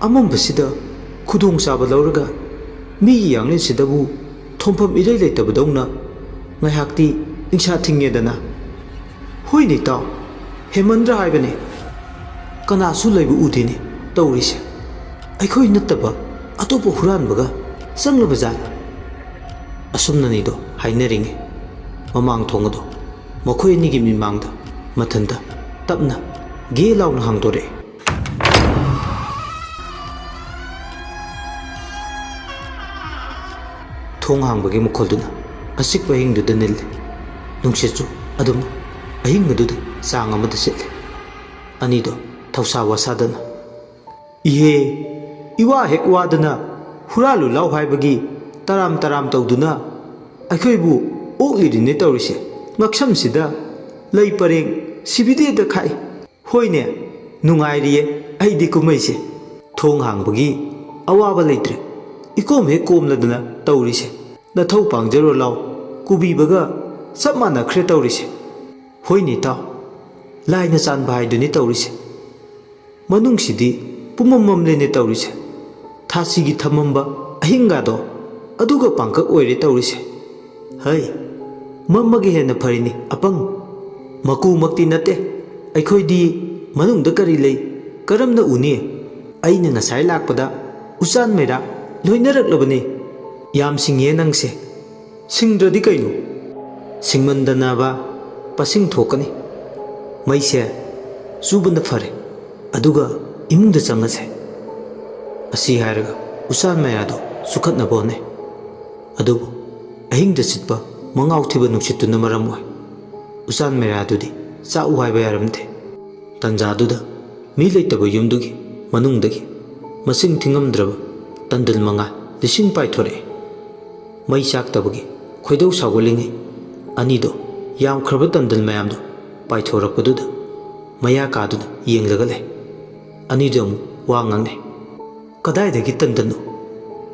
ꯑꯃꯝꯕꯁꯤꯗ ꯈꯨꯗꯣꯡꯆꯥꯕ ꯂꯧꯔꯒ ꯃꯤꯒꯤ ꯌꯥꯡꯂꯦꯟꯁꯤꯗꯕꯨ ꯊꯣꯝꯐꯝ ꯏꯔꯩ ꯂꯩꯇꯕꯗꯧꯅ ꯉꯥꯏꯍꯥꯛꯇꯤ ꯅꯤꯡꯁꯥ ꯊꯤꯡꯉꯦꯗꯅ?" "ꯍꯣꯏꯅꯦ ꯏꯇꯥꯎ, ꯍꯦꯃꯟꯗ꯭ꯔ ꯍꯥꯏꯕꯅꯦ꯫ ꯀꯅꯥꯁꯨ ꯂꯩꯕ ꯎꯗꯦꯅꯦ ꯇꯧꯔꯤꯁꯦ꯫ ꯑꯩꯈꯣꯏ ꯅꯠꯇꯕ ꯑꯇꯣꯞꯄ ꯍꯨꯔꯥꯟꯕꯒ ꯆꯪꯂꯕ ꯖꯥꯠꯂ?" ꯑꯁꯨꯝꯅꯅꯤꯗꯣ ꯍꯥꯏꯅꯔꯤꯉꯩ ꯃꯃꯥꯡ ꯊꯣꯡ ꯑꯗꯣ ꯃꯈꯣꯏ ꯑꯅꯤꯒꯤ ꯃꯤꯃꯥꯡꯗ ꯃꯊꯟꯇ ꯇꯞꯅ ꯒꯦ ꯂꯥꯎꯅ ꯍꯥꯡꯗꯣꯔꯛꯑꯦ꯫ ꯊꯣꯡ ꯍꯥꯡꯕꯒꯤ ꯃꯈꯣꯜꯗꯨꯅ ꯑꯆꯤꯛꯄ ꯑꯍꯤꯡꯗꯨꯗ ꯅꯤꯜꯂꯤ꯫ ꯅꯨꯡꯁꯤꯠꯁꯨ ꯑꯗꯨꯝ ꯑꯍꯤꯡ ꯑꯗꯨꯗ ꯆꯥꯡ ꯑꯃꯗ ꯁꯤꯠꯂꯤ꯫ ꯑꯅꯤꯗꯣ ꯊꯧꯁꯥ ꯋꯥꯁꯥꯗꯅ, "ꯏꯍꯦ, ꯏꯋꯥ ꯍꯦꯛ ꯋꯥꯗꯅ ꯍꯨꯔꯥꯜꯂꯨ ꯂꯥꯎ ꯍꯥꯏꯕꯒꯤ ꯇꯔꯥꯝ ꯇꯔꯥꯝ ꯇꯧꯗꯨꯅ ꯑꯩꯈꯣꯏꯕꯨ ꯑꯣꯛꯂꯤꯔꯤꯅꯦ ꯇꯧꯔꯤꯁꯦ꯫ ꯉꯛꯁꯝꯁꯤꯗ ꯂꯩ ꯄꯔꯦꯡ ꯁꯤꯕꯤꯗꯦꯗ ꯈꯥꯛꯏ꯫ ꯍꯣꯏꯅꯦ, ꯅꯨꯡꯉꯥꯏꯔꯤꯌꯦ ꯑꯩꯗꯤ ꯀꯨꯝꯍꯩꯁꯦ꯫ ꯊꯣꯡ ꯍꯥꯡꯕꯒꯤ ꯑꯋꯥꯕ ꯂꯩꯇ꯭ꯔꯦ꯫ ꯏꯀꯣꯝ ꯍꯦꯛ ꯀꯣꯝꯂꯗꯅ ꯇꯧꯔꯤꯁꯦ꯫ ꯅꯊꯧ ꯄꯥꯡꯖꯔꯣ ꯂꯥꯎ, ꯀꯨꯕꯤꯕꯒ ꯆꯞ ꯃꯥꯟꯅꯈ꯭ꯔꯦ ꯇꯧꯔꯤꯁꯦ꯫" "ꯍꯣꯏꯅꯦ ꯏꯇꯥꯎ, ꯂꯥꯏꯅ ꯆꯥꯟꯕ ꯍꯥꯏꯗꯨꯅꯤ ꯇꯧꯔꯤꯁꯦ꯫ ꯃꯅꯨꯡꯁꯤꯗꯤ ꯄꯨꯝꯃꯝ ꯃꯝꯂꯦꯅꯦ ꯇꯧꯔꯤꯁꯦ꯫ ꯊꯥꯁꯤꯒꯤ ꯊꯝꯃꯝꯕ ꯑꯍꯤꯡꯒꯥꯗꯣ ꯑꯗꯨꯒ ꯄꯥꯡꯀꯛ ꯑꯣꯏꯔꯦ ꯇꯧꯔꯤꯁꯦ꯫ ꯍꯩ, ꯃꯝꯃꯒ ꯍꯦꯟꯅ ꯐꯔꯤꯅꯤ ꯑꯄꯪ꯫ ꯃꯀꯨꯃꯛꯇꯤ ꯅꯠꯇꯦ꯫ ꯑꯩꯈꯣꯏꯗꯤ ꯃꯅꯨꯡꯗ ꯀꯔꯤ ꯂꯩ ꯀꯔꯝꯅ ꯎꯅꯤ? ꯑꯩꯅ ꯉꯁꯥꯏ ꯂꯥꯛꯄꯗ ꯎꯆꯥꯟ ꯃꯩꯔꯥ ꯂꯣꯏꯅꯔꯛꯂꯕꯅꯤ꯫ ꯌꯥꯝ ꯁꯤꯡꯉꯦ ꯅꯪꯁꯦ꯫ ꯁꯤꯡꯗ꯭ꯔꯗꯤ ꯀꯩꯅꯣ? ꯁꯤꯡꯃꯟꯗꯅꯕ ꯄꯁꯤꯡ ꯊꯣꯛꯀꯅꯤ꯫ ꯃꯩꯁꯦ ꯆꯨꯕꯅ ꯐꯔꯦ, ꯑꯗꯨꯒ ꯏꯃꯨꯡꯗ ꯆꯪꯉꯁꯦ꯫ ꯑꯁꯤ ꯍꯥꯏꯔꯒ ꯎꯆꯥꯟ ꯃꯌꯥꯗꯨ ꯆꯨꯈꯠꯅꯕ ꯍꯣꯠꯅꯩ꯫ ꯑꯗꯨꯕꯨ ꯑꯍꯤꯡꯗ ꯁꯤꯠꯄ ꯃꯉꯥꯎ ꯊꯤꯕ ꯅꯨꯡꯁꯤꯠꯇꯨꯅ ꯃꯔꯝ ꯑꯣꯏ ꯎꯆꯥꯟ ꯃꯌꯥꯗꯨꯗꯤ ꯆꯥꯛꯎ ꯍꯥꯏꯕ ꯌꯥꯔꯝꯗꯦ꯫ ꯇꯟꯖꯥꯗꯨꯗ ꯃꯤ ꯂꯩꯇꯕ ꯌꯨꯝꯗꯨꯒꯤ ꯃꯅꯨꯡꯗꯒꯤ ꯃꯁꯤꯡ ꯊꯤꯉꯝꯗ꯭ꯔꯕ ꯇꯟꯗꯜ ꯃꯉꯥ ꯂꯤꯁꯤꯡ ꯄꯥꯏꯊꯣꯔꯛꯑꯦ꯫ ꯃꯩ ꯆꯥꯛꯇꯕꯒꯤ ꯈꯣꯏꯗꯧ ꯁꯥꯎꯒꯠꯂꯤꯉꯩ ꯑꯅꯤꯗꯣ ꯌꯥꯝꯈ꯭ꯔꯕ ꯇꯟꯗꯜ ꯃꯌꯥꯝꯗꯣ ꯄꯥꯏꯊꯣꯔꯛꯄꯗꯨꯗ ꯃꯌꯥ ꯀꯥꯗꯨꯅ ꯌꯦꯡꯂꯒ ꯂꯩ꯫ ꯑꯅꯤꯗꯣ ꯑꯃꯨꯛ ꯋꯥ ꯉꯥꯡꯅꯩ꯫ "ꯀꯗꯥꯏꯗꯒꯤ ꯇꯟꯗꯜꯅꯣ?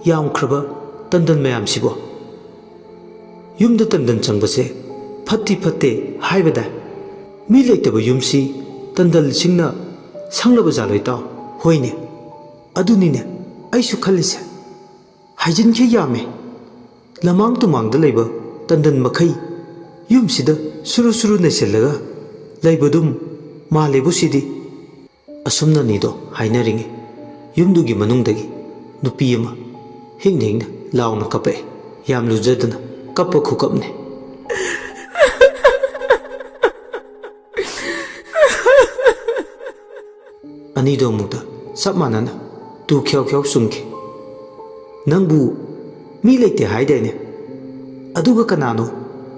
ꯌꯥꯝꯈ꯭ꯔꯕ ꯇꯟꯗꯜ ꯃꯌꯥꯝꯁꯤꯕꯣ? ꯌꯨꯝꯗ ꯇꯟꯗꯜ ꯆꯪꯕꯁꯦ ꯐꯠꯇꯤ ꯐꯠꯇꯦ ꯍꯥꯏꯕꯗꯥꯏ? ꯃꯤ ꯂꯩꯇꯕ ꯌꯨꯝꯁꯤ ꯇꯟꯗꯜꯁꯤꯡꯅ ꯁꯪꯂꯕ ꯖꯥꯠꯂꯣꯏ ꯇꯥꯎ?" "ꯍꯣꯏꯅꯦ, ꯑꯗꯨꯅꯤꯅꯦ ꯑꯩꯁꯨ ꯈꯜꯂꯤꯁꯦ꯫ ꯍꯥꯏꯖꯤꯟꯈꯤ ꯌꯥꯝꯃꯦ꯫ ꯂꯃꯥꯡ ꯇꯨꯃꯥꯡꯗ ꯂꯩꯕ ꯇꯟꯗꯟ ꯃꯈꯩ ꯌꯨꯝꯁꯤꯗ ꯁꯨꯔꯨ ꯁꯨꯔꯨ ꯅꯩꯁꯤꯜꯂꯒ ꯂꯩꯕꯗꯨꯝ ꯃꯥꯜꯂꯦꯕꯨ ꯁꯤꯗꯤ꯫" ꯑꯁꯨꯝꯅ ꯑꯅꯤꯗꯣ ꯍꯥꯏꯅꯔꯤꯉꯩ ꯌꯨꯝꯗꯨꯒꯤ ꯃꯅꯨꯡꯗꯒꯤ ꯅꯨꯄꯤ ꯑꯃ ꯍꯤꯡꯅ ꯍꯤꯡꯅ ꯂꯥꯎꯅ ꯀꯞꯄꯛꯑꯦ꯫ ꯌꯥꯝ ꯂꯨꯖꯗꯅ ꯀꯞꯄ ꯈꯨꯀꯞꯅꯦ꯫ ꯑꯅꯤꯗꯣ ꯑꯃꯨꯛꯇ ꯆꯞ ꯃꯥꯟꯅꯅ ꯇꯨ ꯈ꯭ꯌꯥꯎ ꯈ꯭ꯌꯥꯎ ꯆꯨꯝꯈꯤ꯫ "ꯅꯪꯕꯨ ꯃꯤ ꯂꯩꯇꯦ ꯍꯥꯏꯗꯥꯏꯅꯦ? ꯑꯗꯨꯒ ꯀꯅꯥꯅꯣ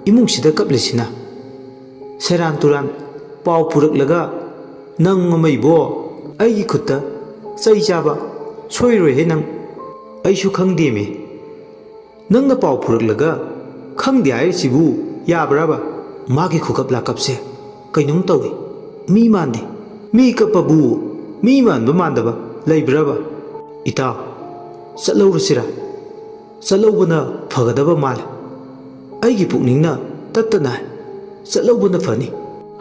ꯏꯃꯨꯡꯁꯤꯗ ꯀꯞꯂꯤꯁꯤꯅ? ꯁꯦꯔꯥꯟ ꯇꯨꯔꯥꯟ ꯄꯥꯎ ꯄꯨꯔꯛꯂꯒ ꯅꯪ ꯑꯃ ꯏꯕꯣ, ꯑꯩꯒꯤ ꯈꯨꯠꯇ ꯆꯩ ꯆꯥꯕ ꯁꯣꯏꯔꯣꯏꯍꯦ ꯅꯪ꯫ ꯑꯩꯁꯨ ꯈꯪꯗꯦꯃꯤ꯫ ꯅꯪꯅ ꯄꯥꯎ ꯄꯨꯔꯛꯂꯒ ꯈꯪꯗꯦ ꯍꯥꯏꯔꯤꯁꯤꯕꯨ ꯌꯥꯕ꯭ꯔꯕ?" ꯃꯥꯒꯤ ꯈꯨꯀꯞ ꯂꯥꯀꯞꯁꯦ ꯀꯩꯅꯣꯝ ꯇꯧꯏ꯫ ꯃꯤ ꯃꯥꯟꯗꯦ꯫ ꯃꯤ ꯀꯞꯄꯕꯨ ꯃꯤ ꯃꯥꯟꯕ ꯃꯥꯟꯗꯕ ꯂꯩꯕ꯭ꯔꯕ? "ꯏꯇꯥꯎ, ꯆꯠꯍꯧꯔꯁꯤꯔꯥ? ꯆꯠꯍꯧꯕꯅ ꯐꯒꯗꯕ ꯃꯥꯜꯂꯦ꯫ ꯑꯩꯒꯤ ꯄꯨꯛꯅꯤꯡꯅ ꯇꯠꯇꯅ ꯍꯥꯏ, ꯆꯠꯍꯧꯕꯅ ꯐꯅꯤ꯫"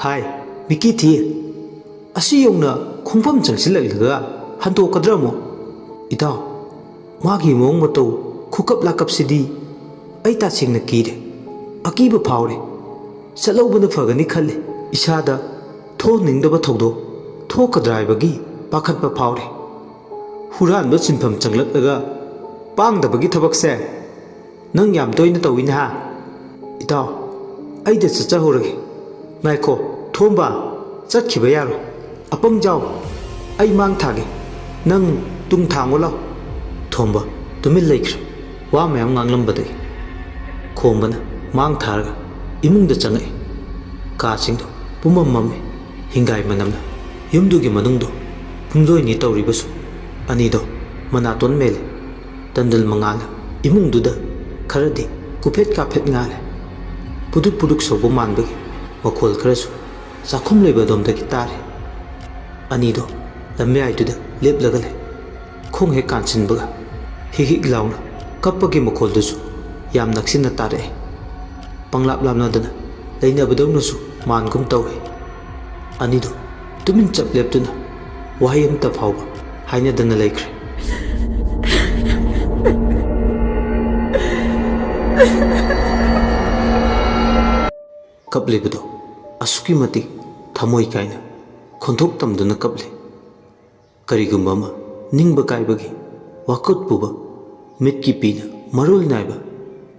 ꯍꯥꯏ, ꯃꯤꯀꯤ ꯊꯤ꯫ ꯑꯁꯤ ꯌꯧꯅ ꯈꯣꯡꯐꯝ ꯆꯪꯁꯤꯜꯂꯛꯂꯒ ꯍꯟꯇꯣꯛꯀꯗ꯭ꯔꯥ ꯑꯃꯨꯛ? "ꯏꯇꯥꯎ, ꯃꯥꯒꯤ ꯃꯑꯣꯡ ꯃꯇꯧ, ꯈꯨꯀꯞ ꯂꯥꯀꯞꯁꯤꯗꯤ ꯑꯩ ꯇꯁꯦꯡꯅ ꯀꯤꯔꯦ, ꯑꯀꯤꯕ ꯐꯥꯎꯔꯦ꯫ ꯆꯠꯍꯧꯕꯅ ꯐꯒꯅꯤ ꯈꯜꯂꯦ꯫ ꯏꯁꯥꯗ ꯊꯣꯛꯍꯟꯅꯤꯡꯗꯕ ꯊꯧꯗꯣꯛ ꯊꯣꯛꯀꯗ꯭ꯔꯥ ꯍꯥꯏꯕꯒꯤ ꯄꯥꯈꯠꯄ ꯐꯥꯎꯔꯦ꯫ ꯍꯨꯔꯥꯟꯕ ꯁꯤꯟꯐꯝ ꯆꯪꯂꯛꯂꯒ ꯄꯥꯡꯗꯕꯒꯤ ꯊꯕꯛꯁꯦ ꯅꯪ ꯌꯥꯝ ꯇꯣꯏꯅ ꯇꯧꯏꯅꯦ ꯍꯥ? ꯏꯇꯥꯎ, ꯑꯩꯗ ꯆꯠꯆꯍꯧꯔꯒꯦ꯫ ꯉꯥꯏꯈꯣ, ꯊꯣꯝꯕ, ꯆꯠꯈꯤꯕ ꯌꯥꯔꯣꯏ꯫ ꯑꯄꯪꯖꯥꯎ, ꯑꯩ ꯃꯥꯡ ꯊꯥꯒꯦ꯫ ꯅꯪ ꯇꯨꯡ ꯊꯥꯡꯉꯣ ꯂꯥꯎ꯫ ꯊꯣꯝꯕ ꯇꯨꯃꯤꯟ ꯂꯩꯈ꯭ꯔꯦ꯫ ꯋꯥ ꯃꯌꯥꯝ ꯉꯥꯡꯂꯝꯕꯗꯒꯤ ꯈꯣꯝꯕꯅ ꯃꯥꯡ ꯊꯥꯔꯒ ꯏꯃꯨꯡꯗ ꯆꯪꯉꯛꯏ꯫ ꯀꯥꯁꯤꯡꯗꯣ ꯄꯨꯝꯃꯝ ꯃꯝꯃꯤ꯫ ꯍꯤꯡꯒꯥꯏ ꯃꯅꯝꯅ ꯌꯨꯝꯗꯨꯒꯤ ꯃꯅꯨꯡꯗꯣ ꯄꯨꯝꯂꯣꯏꯅꯤ ꯇꯧꯔꯤꯕꯁꯨ꯫ ꯑꯅꯤꯗꯣ ꯃꯅꯥꯇꯣꯟ ꯃꯦꯜꯂꯤ꯫ ꯇꯟꯗꯜ ꯃꯉꯥꯜꯅ ꯏꯃꯨꯡꯗꯨꯗ ꯈꯔꯗꯤ ꯀꯨꯐꯦꯠ ꯀꯥꯐꯦꯠ ꯉꯥꯜꯂꯦ꯫ ꯄꯨꯗꯨꯛ ꯄꯨꯗꯨꯛ ꯁꯧꯕ ꯃꯥꯟꯕꯒꯤ ꯃꯈꯣꯜ ꯈꯔꯁꯨ ꯆꯥꯛꯈꯨꯝ ꯂꯩꯕ ꯑꯗꯣꯝꯗꯒꯤ ꯇꯥꯔꯦ꯫ ꯑꯅꯤꯗꯣ ꯂꯝꯌꯥꯏꯗꯨꯗ ꯂꯦꯞꯂꯒ ꯂꯩ꯫ ꯈꯣꯡ ꯍꯦꯛ ꯀꯥꯟꯁꯤꯟꯕꯒ ꯍꯤꯛ ꯍꯤꯛ ꯂꯥꯎꯅ ꯀꯞꯄꯒꯤ ꯃꯈꯣꯜꯗꯨꯁꯨ ꯌꯥꯝ ꯅꯛꯁꯤꯟꯅ ꯇꯥꯔꯛꯑꯦ꯫ ꯄꯪꯂꯥꯞ ꯂꯥꯞꯅꯗꯅ ꯂꯩꯅꯕꯗꯧꯅꯁꯨ ꯃꯥꯟꯒꯨꯝ ꯇꯧꯏ꯫ ꯑꯅꯤꯗꯣ ꯇꯨꯃꯤꯟ ꯆꯞ ꯂꯦꯞꯇꯨꯅ ꯋꯥꯍꯩ ꯑꯃꯠꯇ ꯐꯥꯎꯕ ꯍꯥꯏꯅꯗꯅ ꯂꯩꯈ꯭ꯔꯦ꯫ ꯀꯞꯂꯤꯕꯗꯣ ꯑꯁꯨꯛꯀꯤ ꯃꯇꯤꯛ ꯊꯃꯣꯏ ꯀꯥꯏꯅ ꯈꯣꯟꯊꯣꯛ ꯇꯝꯗꯨꯅ ꯀꯞꯂꯤ꯫ ꯀꯔꯤꯒꯨꯝꯕ ꯑꯃ ꯅꯤꯡꯕ ꯀꯥꯏꯕꯒꯤ ꯋꯥꯀꯠ ꯄꯨꯕ, ꯃꯤꯠꯀꯤ ꯄꯤꯅ ꯃꯔꯣꯜ ꯅꯥꯏꯕ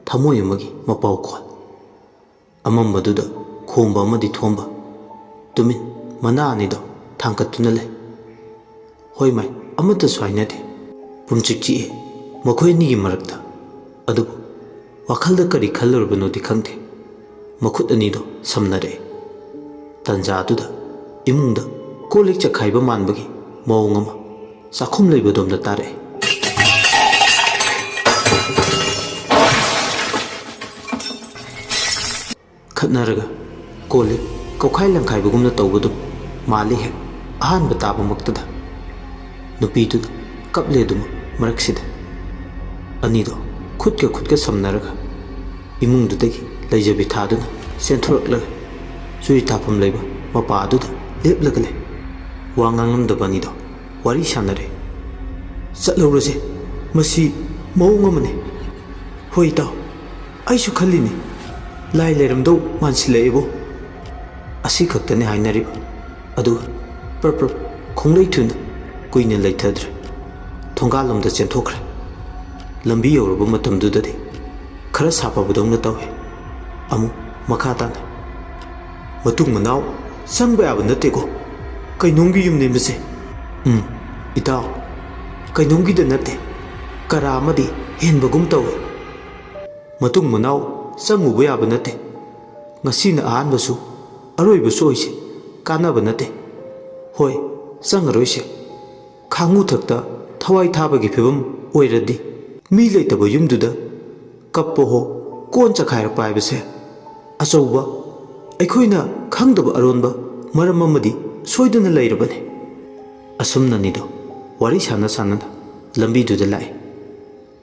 ꯊꯃꯣꯏ ꯑꯃꯒꯤ ꯃꯄꯥꯎꯈꯣꯜ꯫ ꯑꯃꯝꯕꯗꯨꯗ ꯈꯣꯝꯕ ꯑꯃꯗꯤ ꯊꯣꯝꯕ ꯇꯨꯃꯤꯟ ꯃꯅꯥ ꯑꯅꯤꯗꯣ ꯊꯥꯡꯒꯠꯇꯨꯅ ꯂꯩ꯫ ꯍꯣꯏ ꯃꯥꯏ, ꯑꯃꯠꯇꯁꯨ ꯍꯥꯏꯅꯗꯦ꯫ ꯄꯨꯝꯆꯤꯛ ꯆꯤꯛꯏ ꯃꯈꯣꯏ ꯑꯅꯤꯒꯤ ꯃꯔꯛꯇ꯫ ꯑꯗꯨꯕꯨ ꯋꯥꯈꯜꯗ ꯀꯔꯤ ꯈꯜꯂꯨꯔꯕꯅꯣꯗꯤ ꯈꯪꯗꯦ꯫ ꯃꯈꯨꯠ ꯑꯅꯤꯗꯣ ꯁꯝꯅꯔꯛꯑꯦ꯫ ꯇꯟꯖꯥꯗꯨꯗ ꯏꯃꯨꯡꯗ ꯀꯣꯜ ꯂꯤꯛ ꯆꯈꯥꯏꯕ ꯃꯥꯟꯕꯒꯤ ꯃꯑꯣꯡ ꯑꯃ ꯆꯥꯛꯈꯨꯝ ꯂꯩꯕꯗꯣꯝꯗ ꯇꯥꯔꯛꯑꯦ꯫ ꯈꯠꯅꯔꯒ ꯀꯣꯜ ꯂꯤꯛ ꯀꯧꯈꯥꯏ ꯂꯪꯈꯥꯏꯕꯒꯨꯝꯅ ꯇꯧꯕꯗꯨ ꯃꯥꯜꯂꯤ ꯍꯦꯛ ꯑꯍꯥꯟꯕ ꯇꯥꯕꯃꯛꯇꯗ꯫ ꯅꯨꯄꯤꯗꯨꯅ ꯀꯞꯂꯦ ꯑꯗꯨꯃꯛ ꯃꯔꯛꯁꯤꯗ꯫ ꯑꯅꯤꯗꯣ ꯈꯨꯠꯀ ꯈꯨꯠꯀ ꯁꯝꯅꯔꯒ ꯏꯃꯨꯡꯗꯨꯗꯒꯤ ꯂꯩꯖꯕꯤ ꯊꯥꯗꯨꯅ ꯆꯦꯟꯊꯣꯔꯛꯂꯒ ꯆꯨꯔꯤ ꯊꯥꯐꯝ ꯂꯩꯕ ꯃꯄꯥ ꯑꯗꯨꯗ ꯂꯦꯞꯂꯒ ꯂꯩ꯫ ꯋꯥ ꯉꯥꯡꯂꯝꯗꯕ ꯑꯅꯤꯗꯣ ꯋꯥꯔꯤ ꯁꯥꯟꯅꯔꯦ꯫ "ꯆꯠꯍꯧꯔꯁꯦ, ꯃꯁꯤ ꯃꯑꯣꯡ ꯑꯃꯅꯤ꯫ ꯍꯣꯏ ꯏꯇꯥꯎ, ꯑꯩꯁꯨ ꯈꯜꯂꯤꯅꯤ, ꯂꯥꯏ ꯂꯩꯔꯝꯗꯧ ꯃꯥꯟꯁꯤꯜꯂꯛꯑꯦꯕꯣ꯫ ꯑꯁꯤ ꯈꯛꯇꯅꯤ ꯍꯥꯏꯅꯔꯤꯕ꯫ ꯑꯗꯨꯒ ꯄ꯭ꯔꯞ ꯄ꯭ꯔꯞ ꯈꯣꯡꯂꯩ ꯊꯨꯅ ꯀꯨꯏꯅ ꯂꯩꯊꯗ꯭ꯔꯦ, ꯊꯣꯡꯒꯥꯜꯂꯣꯝꯗ ꯆꯦꯟꯊꯣꯛꯈ꯭ꯔꯦ꯫ ꯂꯝꯕꯤ ꯌꯧꯔꯕ ꯃꯇꯝꯗꯨꯗꯗꯤ ꯈꯔ ꯁꯥꯐꯕꯗꯧꯅ ꯇꯧꯏ꯫ ꯑꯃꯨꯛ ꯃꯈꯥ ꯇꯥꯅ, "ꯃꯇꯨꯡ ꯃꯅꯥꯎ ꯆꯪꯕ ꯌꯥꯕ ꯅꯠꯇꯦꯀꯣ, ꯀꯩꯅꯣꯝꯒꯤ ꯌꯨꯝꯅꯦ ꯃꯁꯦ꯫ ꯎꯝ, ꯏꯇꯥꯎ, ꯀꯩꯅꯣꯝꯒꯤꯗ ꯅꯠꯇꯦ, ꯀꯔꯥ ꯑꯃꯗꯤ ꯍꯦꯟꯕꯒꯨꯝ ꯇꯧꯏ꯫ ꯃꯇꯨꯡ ꯃꯅꯥꯎ ꯆꯪꯉꯨꯕ ꯌꯥꯕ ꯅꯠꯇꯦ꯫ ꯉꯁꯤꯅ ꯑꯍꯥꯟꯕꯁꯨ ꯑꯔꯣꯏꯕꯁꯨ ꯑꯣꯏꯁꯦ, ꯀꯥꯟꯅꯕ ꯅꯠꯇꯦ꯫ ꯍꯣꯏ, ꯆꯪꯉꯔꯣꯏꯁꯦ꯫ ꯈꯥꯡꯉꯨꯊꯛꯇ ꯊꯋꯥꯏ ꯊꯥꯕꯒꯤ ꯐꯤꯕꯝ ꯑꯣꯏꯔꯗꯤ, ꯃꯤ ꯂꯩꯇꯕ ꯌꯨꯝꯗꯨꯗ ꯀꯞꯄ ꯍꯣ, ꯀꯣꯟ ꯆꯈꯥꯏꯔꯛꯄ ꯍꯥꯏꯕꯁꯦ ꯑꯆꯧꯕ, ꯑꯩꯈꯣꯏꯅ ꯈꯪꯗꯕ ꯑꯔꯣꯟꯕ ꯃꯔꯝ ꯑꯃꯗꯤ ꯁꯣꯏꯗꯅ ꯂꯩꯔꯕꯅꯤ"꯫ ꯑꯁꯨꯝꯅꯅꯤꯗꯣ ꯋꯥꯔꯤ ꯁꯥꯟꯅ ꯁꯥꯟꯅꯅ ꯂꯝꯕꯤꯗꯨꯗ ꯂꯥꯛꯏ꯫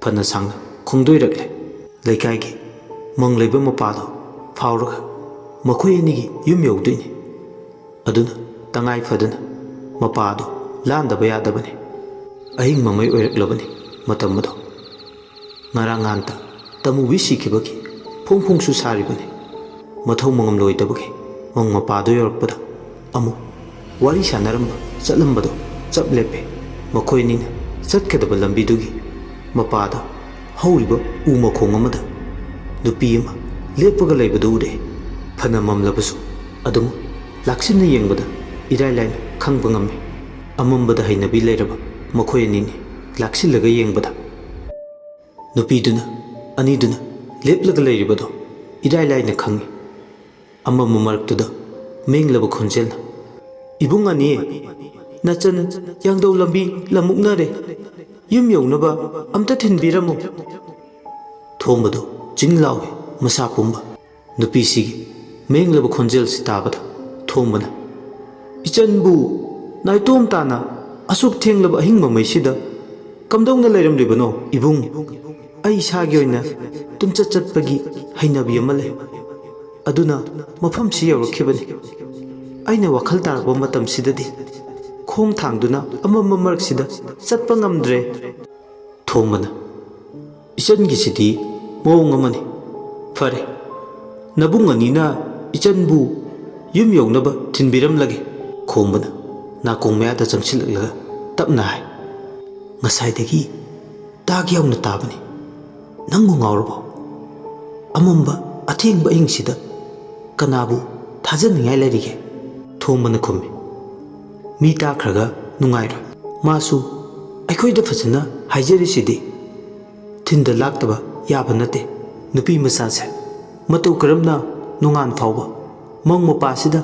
ꯐꯅ ꯁꯥꯡꯅ ꯈꯣꯡꯗꯣꯏꯔꯛꯂꯦ꯫ ꯂꯩꯀꯥꯏꯒꯤ ꯃꯪ ꯂꯩꯕ ꯃꯄꯥꯗꯣ ꯐꯥꯎꯔꯒ ꯃꯈꯣꯏ ꯑꯅꯤꯒꯤ ꯌꯨꯝ ꯌꯧꯗꯣꯏꯅꯤ꯫ ꯑꯗꯨꯅ ꯇꯉꯥꯏ ꯐꯗꯅ ꯃꯄꯥꯗꯣ ꯂꯥꯟꯗꯕ ꯌꯥꯗꯕꯅꯤ꯫ ꯑꯍꯤꯡ ꯃꯃꯩ ꯑꯣꯏꯔꯛꯂꯕꯅꯤ ꯃꯇꯝ ꯑꯗꯣ꯫ ꯉꯔꯥꯡ ꯉꯍꯥꯟꯇ ꯇꯃꯨꯕꯤ ꯁꯤꯈꯤꯕꯒꯤ ꯐꯣꯡ ꯐꯣꯡꯁꯨ ꯁꯥꯔꯤꯕꯅꯤ꯫ ꯃꯊꯧ ꯃꯉꯝ ꯂꯣꯏꯗꯕꯒꯤ ꯃꯪ ꯃꯄꯥꯗꯨ ꯌꯧꯔꯛꯄꯗ ꯑꯃꯨꯛ ꯋꯥꯔꯤ ꯁꯥꯟꯅꯔꯝꯕ ꯆꯠꯂꯝꯕꯗꯣ ꯆꯞ ꯂꯦꯞꯄꯦ꯫ ꯃꯈꯣꯏ ꯑꯅꯤꯅ ꯆꯠꯀꯗꯕ ꯂꯝꯕꯤꯗꯨꯒꯤ ꯃꯄꯥꯗ ꯍꯧꯔꯤꯕ ꯎ ꯃꯈꯣꯡ ꯑꯃꯗ ꯅꯨꯄꯤ ꯑꯃ ꯂꯦꯞꯄꯒ ꯂꯩꯕꯗꯨ ꯎꯔꯦ꯫ ꯐꯅ ꯃꯝꯂꯕꯁꯨ ꯑꯗꯨꯝ ꯂꯥꯛꯁꯤꯟꯅ ꯌꯦꯡꯕꯗ ꯏꯔꯥꯏ ꯂꯥꯏꯅ ꯈꯪꯕ ꯉꯝꯃꯤ꯫ ꯑꯃꯝꯕꯗ ꯍꯩꯅꯕꯤ ꯂꯩꯔꯕ ꯃꯈꯣꯏ ꯑꯅꯤꯅꯤ꯫ ꯂꯥꯛꯁꯤꯜꯂꯒ ꯌꯦꯡꯕꯗ ꯅꯨꯄꯤꯗꯨꯅ ꯑꯅꯤꯗꯨꯅ ꯂꯦꯞꯂꯒ ꯂꯩꯔꯤꯕꯗꯣ ꯏꯔꯥꯏ ꯂꯥꯏꯅ ꯈꯪꯉꯤ꯫ ꯑꯃꯝꯕ ꯃꯔꯛꯇꯨꯗ ꯃꯦꯡꯂꯕ ꯈꯣꯟꯖꯦꯜꯅ, "ꯏꯕꯨꯡ ꯑꯅꯤ, ꯅꯆꯟ ꯌꯥꯡꯗꯧ ꯂꯝꯕꯤ ꯂꯝꯃꯨꯛꯅꯔꯦ꯫ ꯌꯨꯝ ꯌꯧꯅꯕ ꯑꯝꯇ ꯊꯤꯟꯕꯤꯔꯝꯃꯨ"꯫ ꯊꯣꯝꯕꯗꯨ ꯆꯤꯡ ꯂꯥꯎꯏ ꯃꯁꯥ ꯄꯨꯝꯕ꯫ ꯅꯨꯄꯤꯁꯤꯒꯤ ꯃꯦꯡꯂꯕ ꯈꯣꯟꯖꯦꯜꯁꯤ ꯇꯥꯕꯗ ꯊꯣꯝꯕꯅ, "ꯏꯆꯟꯕꯨ ꯅꯥꯏꯇꯣꯝ ꯇꯥꯅ ꯑꯁꯨꯛ ꯊꯦꯡꯂꯕ ꯑꯍꯤꯡ ꯃꯃꯩꯁꯤꯗ ꯀꯝꯗꯧꯅ ꯂꯩꯔꯝꯂꯤꯕꯅꯣ ꯏꯕꯨꯡ? ꯑꯩ ꯏꯁꯥꯒꯤ ꯑꯣꯏꯅ ꯇꯨꯝꯆꯠ ꯆꯠꯄꯒꯤ ꯍꯩꯅꯕꯤ ꯑꯃ ꯂꯩ꯫ ꯑꯗꯨꯅ ꯃꯐꯝꯁꯤ ꯌꯧꯔꯛꯈꯤꯕꯅꯤ꯫ ꯑꯩꯅ ꯋꯥꯈꯜ ꯇꯥꯔꯛꯄ ꯃꯇꯝꯁꯤꯗꯗꯤ ꯈꯣꯡ ꯊꯥꯡꯗꯨꯅ ꯑꯃꯝꯕ ꯃꯔꯛꯁꯤꯗ ꯆꯠꯄ ꯉꯝꯗ꯭ꯔꯦ"꯫ ꯈꯣꯝꯕꯅ, "ꯏꯆꯟꯒꯤꯁꯤꯗꯤ ꯃꯑꯣꯡ ꯑꯃꯅꯤ꯫ ꯐꯔꯦ, ꯅꯕꯨꯡ ꯑꯅꯤꯅ ꯏꯆꯟꯕꯨ ꯌꯨꯝ ꯌꯧꯅꯕ ꯊꯤꯟꯕꯤꯔꯝꯂꯒꯦ꯫" ꯈꯣꯝꯕꯅ ꯅꯥꯀꯣꯡ ꯃꯌꯥꯗ ꯆꯪꯁꯤꯜꯂꯛꯂꯒ ꯇꯞꯅ ꯍꯥꯏ, "ꯉꯁꯥꯏꯗꯒꯤ ꯇꯥꯒꯦ ꯌꯥꯎꯅ ꯇꯥꯕꯅꯤ꯫ ꯅꯪꯕꯨ ꯉꯥꯎꯔꯕꯣ? ꯑꯃꯝꯕ ꯑꯊꯦꯡꯕ ꯑꯍꯤꯡꯁꯤꯗ ꯀꯅꯥꯕꯨ ꯊꯥꯖꯅꯤꯡꯉꯥꯏ ꯂꯩꯔꯤꯒꯦ?" ꯈꯣꯝꯕꯅ ꯈꯨꯝꯃꯤ, "ꯃꯤ ꯇꯥꯈ꯭ꯔꯒ ꯅꯨꯡꯉꯥꯏꯔꯣꯏ꯫ ꯃꯥꯁꯨ ꯑꯩꯈꯣꯏꯗ ꯐꯖꯅ ꯍꯥꯏꯖꯔꯤꯁꯤꯗꯤ꯫ ꯊꯤꯟꯗ ꯂꯥꯛꯇꯕ ꯌꯥꯕ ꯅꯠꯇꯦ꯫ ꯅꯨꯄꯤ ꯃꯆꯥꯁꯦ ꯃꯇꯧ ꯀꯔꯝꯅ ꯅꯣꯡꯉꯥꯟ ꯐꯥꯎꯕ ꯃꯪ ꯃꯄꯥꯁꯤꯗ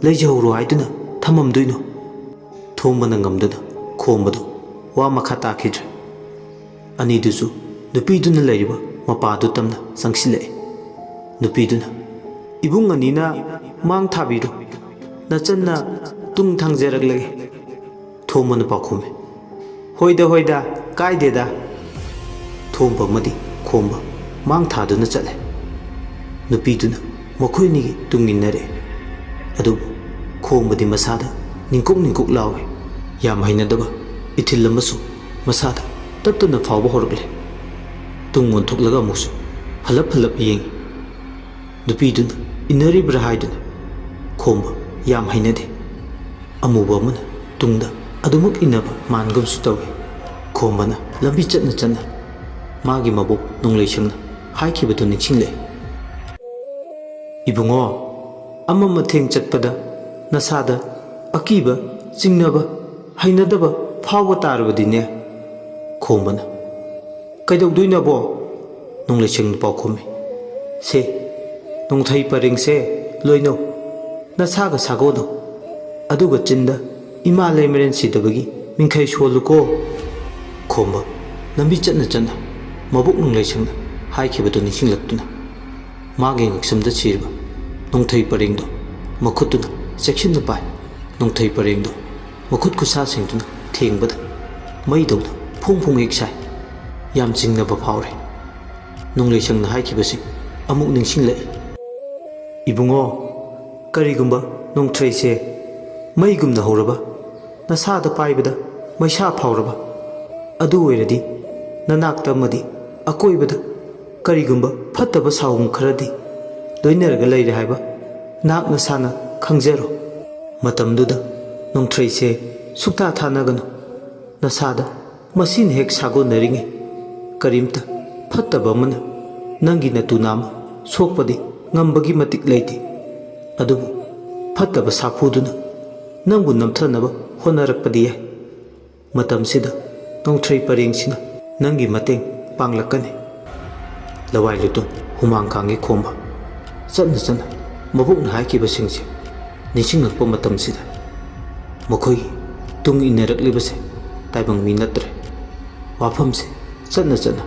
ꯂꯩꯖꯍꯧꯔꯣ ꯍꯥꯏꯗꯨꯅ ꯊꯝꯃꯝꯗꯣꯏꯅꯣ?" ꯈꯣꯝꯕꯅ ꯉꯝꯗꯅ ꯈꯣꯝꯕꯗꯨ ꯋꯥ ꯃꯈꯥ ꯇꯥꯈꯤꯗ꯭ꯔꯦ꯫ ꯑꯅꯤꯗꯨꯁꯨ ꯅꯨꯄꯤꯗꯨꯅ ꯂꯩꯔꯤꯕ ꯃꯄꯥꯗꯨ ꯇꯝꯅ ꯆꯪꯁꯤꯜꯂꯛꯏ꯫ ꯅꯨꯄꯤꯗꯨꯅ, "ꯏꯕꯨꯡ ꯑꯅꯤꯅ ꯃꯥꯡ ꯊꯥꯕꯤꯔꯣ, ꯅꯆꯟꯅ ꯇꯨꯡ ꯊꯥꯡꯖꯔꯛꯂꯒꯦ꯫" ꯈꯣꯝꯕꯅ ꯄꯥꯎꯈꯨꯝꯃꯤ, "ꯍꯣꯏꯗ, ꯍꯣꯏꯗ, ꯀꯥꯏꯗꯦꯗ꯫" ꯈꯣꯝꯕ ꯑꯃꯗꯤ ꯈꯣꯝꯕ ꯃꯥꯡ ꯊꯥꯗꯨꯅ ꯆꯠꯂꯦ꯫ ꯅꯨꯄꯤꯗꯨꯅ ꯃꯈꯣꯏ ꯑꯅꯤꯒꯤ ꯇꯨꯡ ꯏꯟꯅꯔꯛꯑꯦ꯫ ꯑꯗꯨꯕꯨ ꯈꯣꯝꯕꯗꯤ ꯃꯁꯥꯗ ꯅꯤꯡꯀꯨꯛ ꯅꯤꯡꯀꯨꯛ ꯂꯥꯎꯏ꯫ ꯌꯥꯝ ꯍꯩꯅꯗꯕ ꯏꯊꯤꯜ ꯑꯃꯁꯨ ꯃꯁꯥꯗ ꯇꯞ ꯇꯞꯅ ꯐꯥꯎꯕ ꯍꯧꯔꯛꯂꯦ꯫ ꯇꯨꯡ ꯑꯣꯟꯊꯣꯛꯂꯒ ꯑꯃꯨꯛꯁꯨ ꯐꯂꯞ ꯐꯂꯞ ꯌꯦꯡꯏ꯫ ꯅꯨꯄꯤꯗꯨꯅ ꯏꯟꯅꯔꯤꯕ꯭ꯔꯥ ꯍꯥꯏꯗꯨꯅ ꯈꯣꯝꯕ ꯌꯥꯝ ꯍꯩꯅꯗꯦ꯫ ꯑꯃꯨꯕ ꯑꯃꯅ ꯇꯨꯡꯗ ꯑꯗꯨꯃꯛ ꯏꯟꯅꯕ ꯃꯥꯟꯒꯨꯝꯁꯨ ꯇꯧꯏ꯫ ꯈꯣꯝꯕꯅ ꯂꯝꯕꯤ ꯆꯠꯅ ꯆꯠꯅ ꯃꯥꯒꯤ ꯃꯕꯣꯛ ꯅꯣꯡꯂꯩꯁꯪꯅ ꯍꯥꯏꯈꯤꯕꯗꯨ ꯅꯤꯡꯁꯤꯡꯂꯛꯏ꯫ "ꯏꯕꯨꯡꯉꯣ, ꯑꯃꯝ ꯑꯊꯦꯡ ꯆꯠꯄꯗ ꯅꯁꯥꯗ ꯑꯀꯤꯕ, ꯆꯤꯡꯅꯕ, ꯍꯩꯅꯗꯕ ꯐꯥꯎꯕ ꯇꯥꯔꯕꯗꯤꯅꯦ꯫" ꯈꯣꯝꯕꯅ, "ꯀꯩꯗꯧꯗꯣꯏꯅꯣꯕꯣ?" ꯅꯣꯡꯂꯩꯁꯪꯅ ꯄꯥꯎꯈꯨꯝꯃꯤ, "ꯁꯦ, ꯅꯣꯡꯊꯩ ꯄꯔꯦꯡꯁꯦ ꯂꯣꯏꯅꯧ, ꯅꯁꯥꯒ ꯁꯥꯒꯣꯟꯅꯧ, ꯑꯗꯨꯒ ꯆꯤꯟꯗ ꯏꯃꯥ ꯂꯩꯃꯔꯦꯟ ꯁꯤꯗꯕꯒꯤ ꯃꯤꯡꯈꯩ ꯁꯣꯜꯂꯨꯀꯣ꯫" ꯈꯣꯝꯕ ꯂꯝꯕꯤ ꯆꯠꯅ ꯆꯠꯅ ꯃꯕꯣꯛ ꯅꯣꯡꯂꯩꯁꯪꯅ ꯍꯥꯏꯈꯤꯕꯗꯨ ꯅꯤꯡꯁꯤꯡꯂꯛꯇꯨꯅ ꯃꯥꯒꯤ ꯉꯛꯁꯝꯗ ꯁꯤꯔꯤꯕ ꯅꯣꯡꯊꯩ ꯄꯔꯦꯡꯗꯣ ꯃꯈꯨꯠꯇꯨꯅ ꯆꯦꯛꯁꯤꯟꯅ ꯄꯥꯏ꯫ ꯅꯣꯡꯊꯩ ꯄꯔꯦꯡꯗꯣ ꯃꯈꯨꯠ ꯈꯨꯠꯁꯥꯁꯤꯡꯗꯨꯅ ꯊꯦꯡꯕꯗ ꯃꯩꯗꯧꯅ ꯐꯣꯡ ꯐꯣꯡ ꯍꯦꯛ ꯁꯥꯏ꯫ ꯌꯥꯝ ꯆꯤꯡꯅꯕ ꯐꯥꯎꯔꯦ꯫ ꯅꯣꯡꯂꯩꯁꯪꯅ ꯍꯥꯏꯈꯤꯕꯁꯤꯡ ꯑꯃꯨꯛ ꯅꯤꯡꯁꯤꯡꯂꯛꯏ꯫ "ꯏꯕꯨꯡꯉꯣ, ꯀꯔꯤꯒꯨꯝꯕ ꯅꯣꯡꯊꯩꯁꯦ ꯃꯩꯒꯨꯝꯅ ꯍꯧꯔꯕ, ꯅꯁꯥꯗ ꯄꯥꯏꯕꯗ ꯃꯩꯁꯥ ꯐꯥꯎꯔꯕ, ꯑꯗꯨ ꯑꯣꯏꯔꯗꯤ ꯅꯅꯥꯛꯇ ꯑꯃꯗꯤ ꯑꯀꯣꯏꯕꯗ ꯀꯔꯤꯒꯨꯝꯕ ꯐꯠꯇꯕ ꯁꯥꯑꯣꯝ ꯈꯔꯗꯤ ꯂꯣꯏꯅꯔꯒ ꯂꯩꯔꯦ ꯍꯥꯏꯕ ꯅꯍꯥꯛ ꯅꯁꯥꯅ ꯈꯪꯖꯔꯣ꯫ ꯃꯇꯝꯗꯨꯗ ꯅꯣꯡꯊ꯭ꯔꯩꯁꯦ ꯁꯨꯛꯊꯥ ꯊꯥꯅꯒꯅꯨ꯫ ꯅꯁꯥꯗ ꯃꯁꯤꯅ ꯍꯦꯛ ꯁꯥꯒꯣꯟꯅꯔꯤꯉꯩ ꯀꯔꯤꯝꯇ ꯐꯠꯇꯕ ꯑꯃꯅ ꯅꯪꯒꯤ ꯅꯇꯨ ꯅꯥꯝꯃ ꯁꯣꯛꯄꯗꯤ ꯉꯝꯕꯒꯤ ꯃꯇꯤꯛ ꯂꯩꯇꯦ꯫ ꯑꯗꯨꯕꯨ ꯐꯠꯇꯕ ꯁꯥꯐꯨꯗꯨꯅ ꯅꯪꯕꯨ ꯅꯝꯊꯅꯕ ꯍꯣꯠꯅꯔꯛꯄꯗꯤ ꯌꯥꯏ꯫ ꯃꯇꯝꯁꯤꯗ ꯅꯣꯡꯊ꯭ꯔꯩ ꯄꯔꯦꯡꯁꯤꯅ ꯅꯪꯒꯤ ꯃꯇꯦꯡ ꯄꯥꯡꯂꯛꯀꯅꯤ꯫ ꯂꯋꯥꯏ ꯂꯨꯇꯣꯟ ꯍꯨꯃꯥꯡ ꯀꯥꯡꯒꯤ ꯈꯣꯝꯕ ꯆꯠꯅ ꯆꯠꯅ ꯃꯕꯣꯛꯅ ꯍꯥꯏꯈꯤꯕꯁꯤꯡꯁꯦ ꯅꯤꯡꯁꯤꯡꯂꯛꯄ ꯃꯇꯝꯁꯤꯗ ꯃꯈꯣꯏꯒꯤ ꯇꯨꯡ ꯏꯟꯅꯔꯛꯂꯤꯕꯁꯦ ꯇꯥꯏꯕꯪ ꯃꯤ ꯅꯠꯇ꯭ꯔꯦ꯫ ꯋꯥꯐꯝꯁꯦ ꯆꯠꯅ ꯆꯠꯅ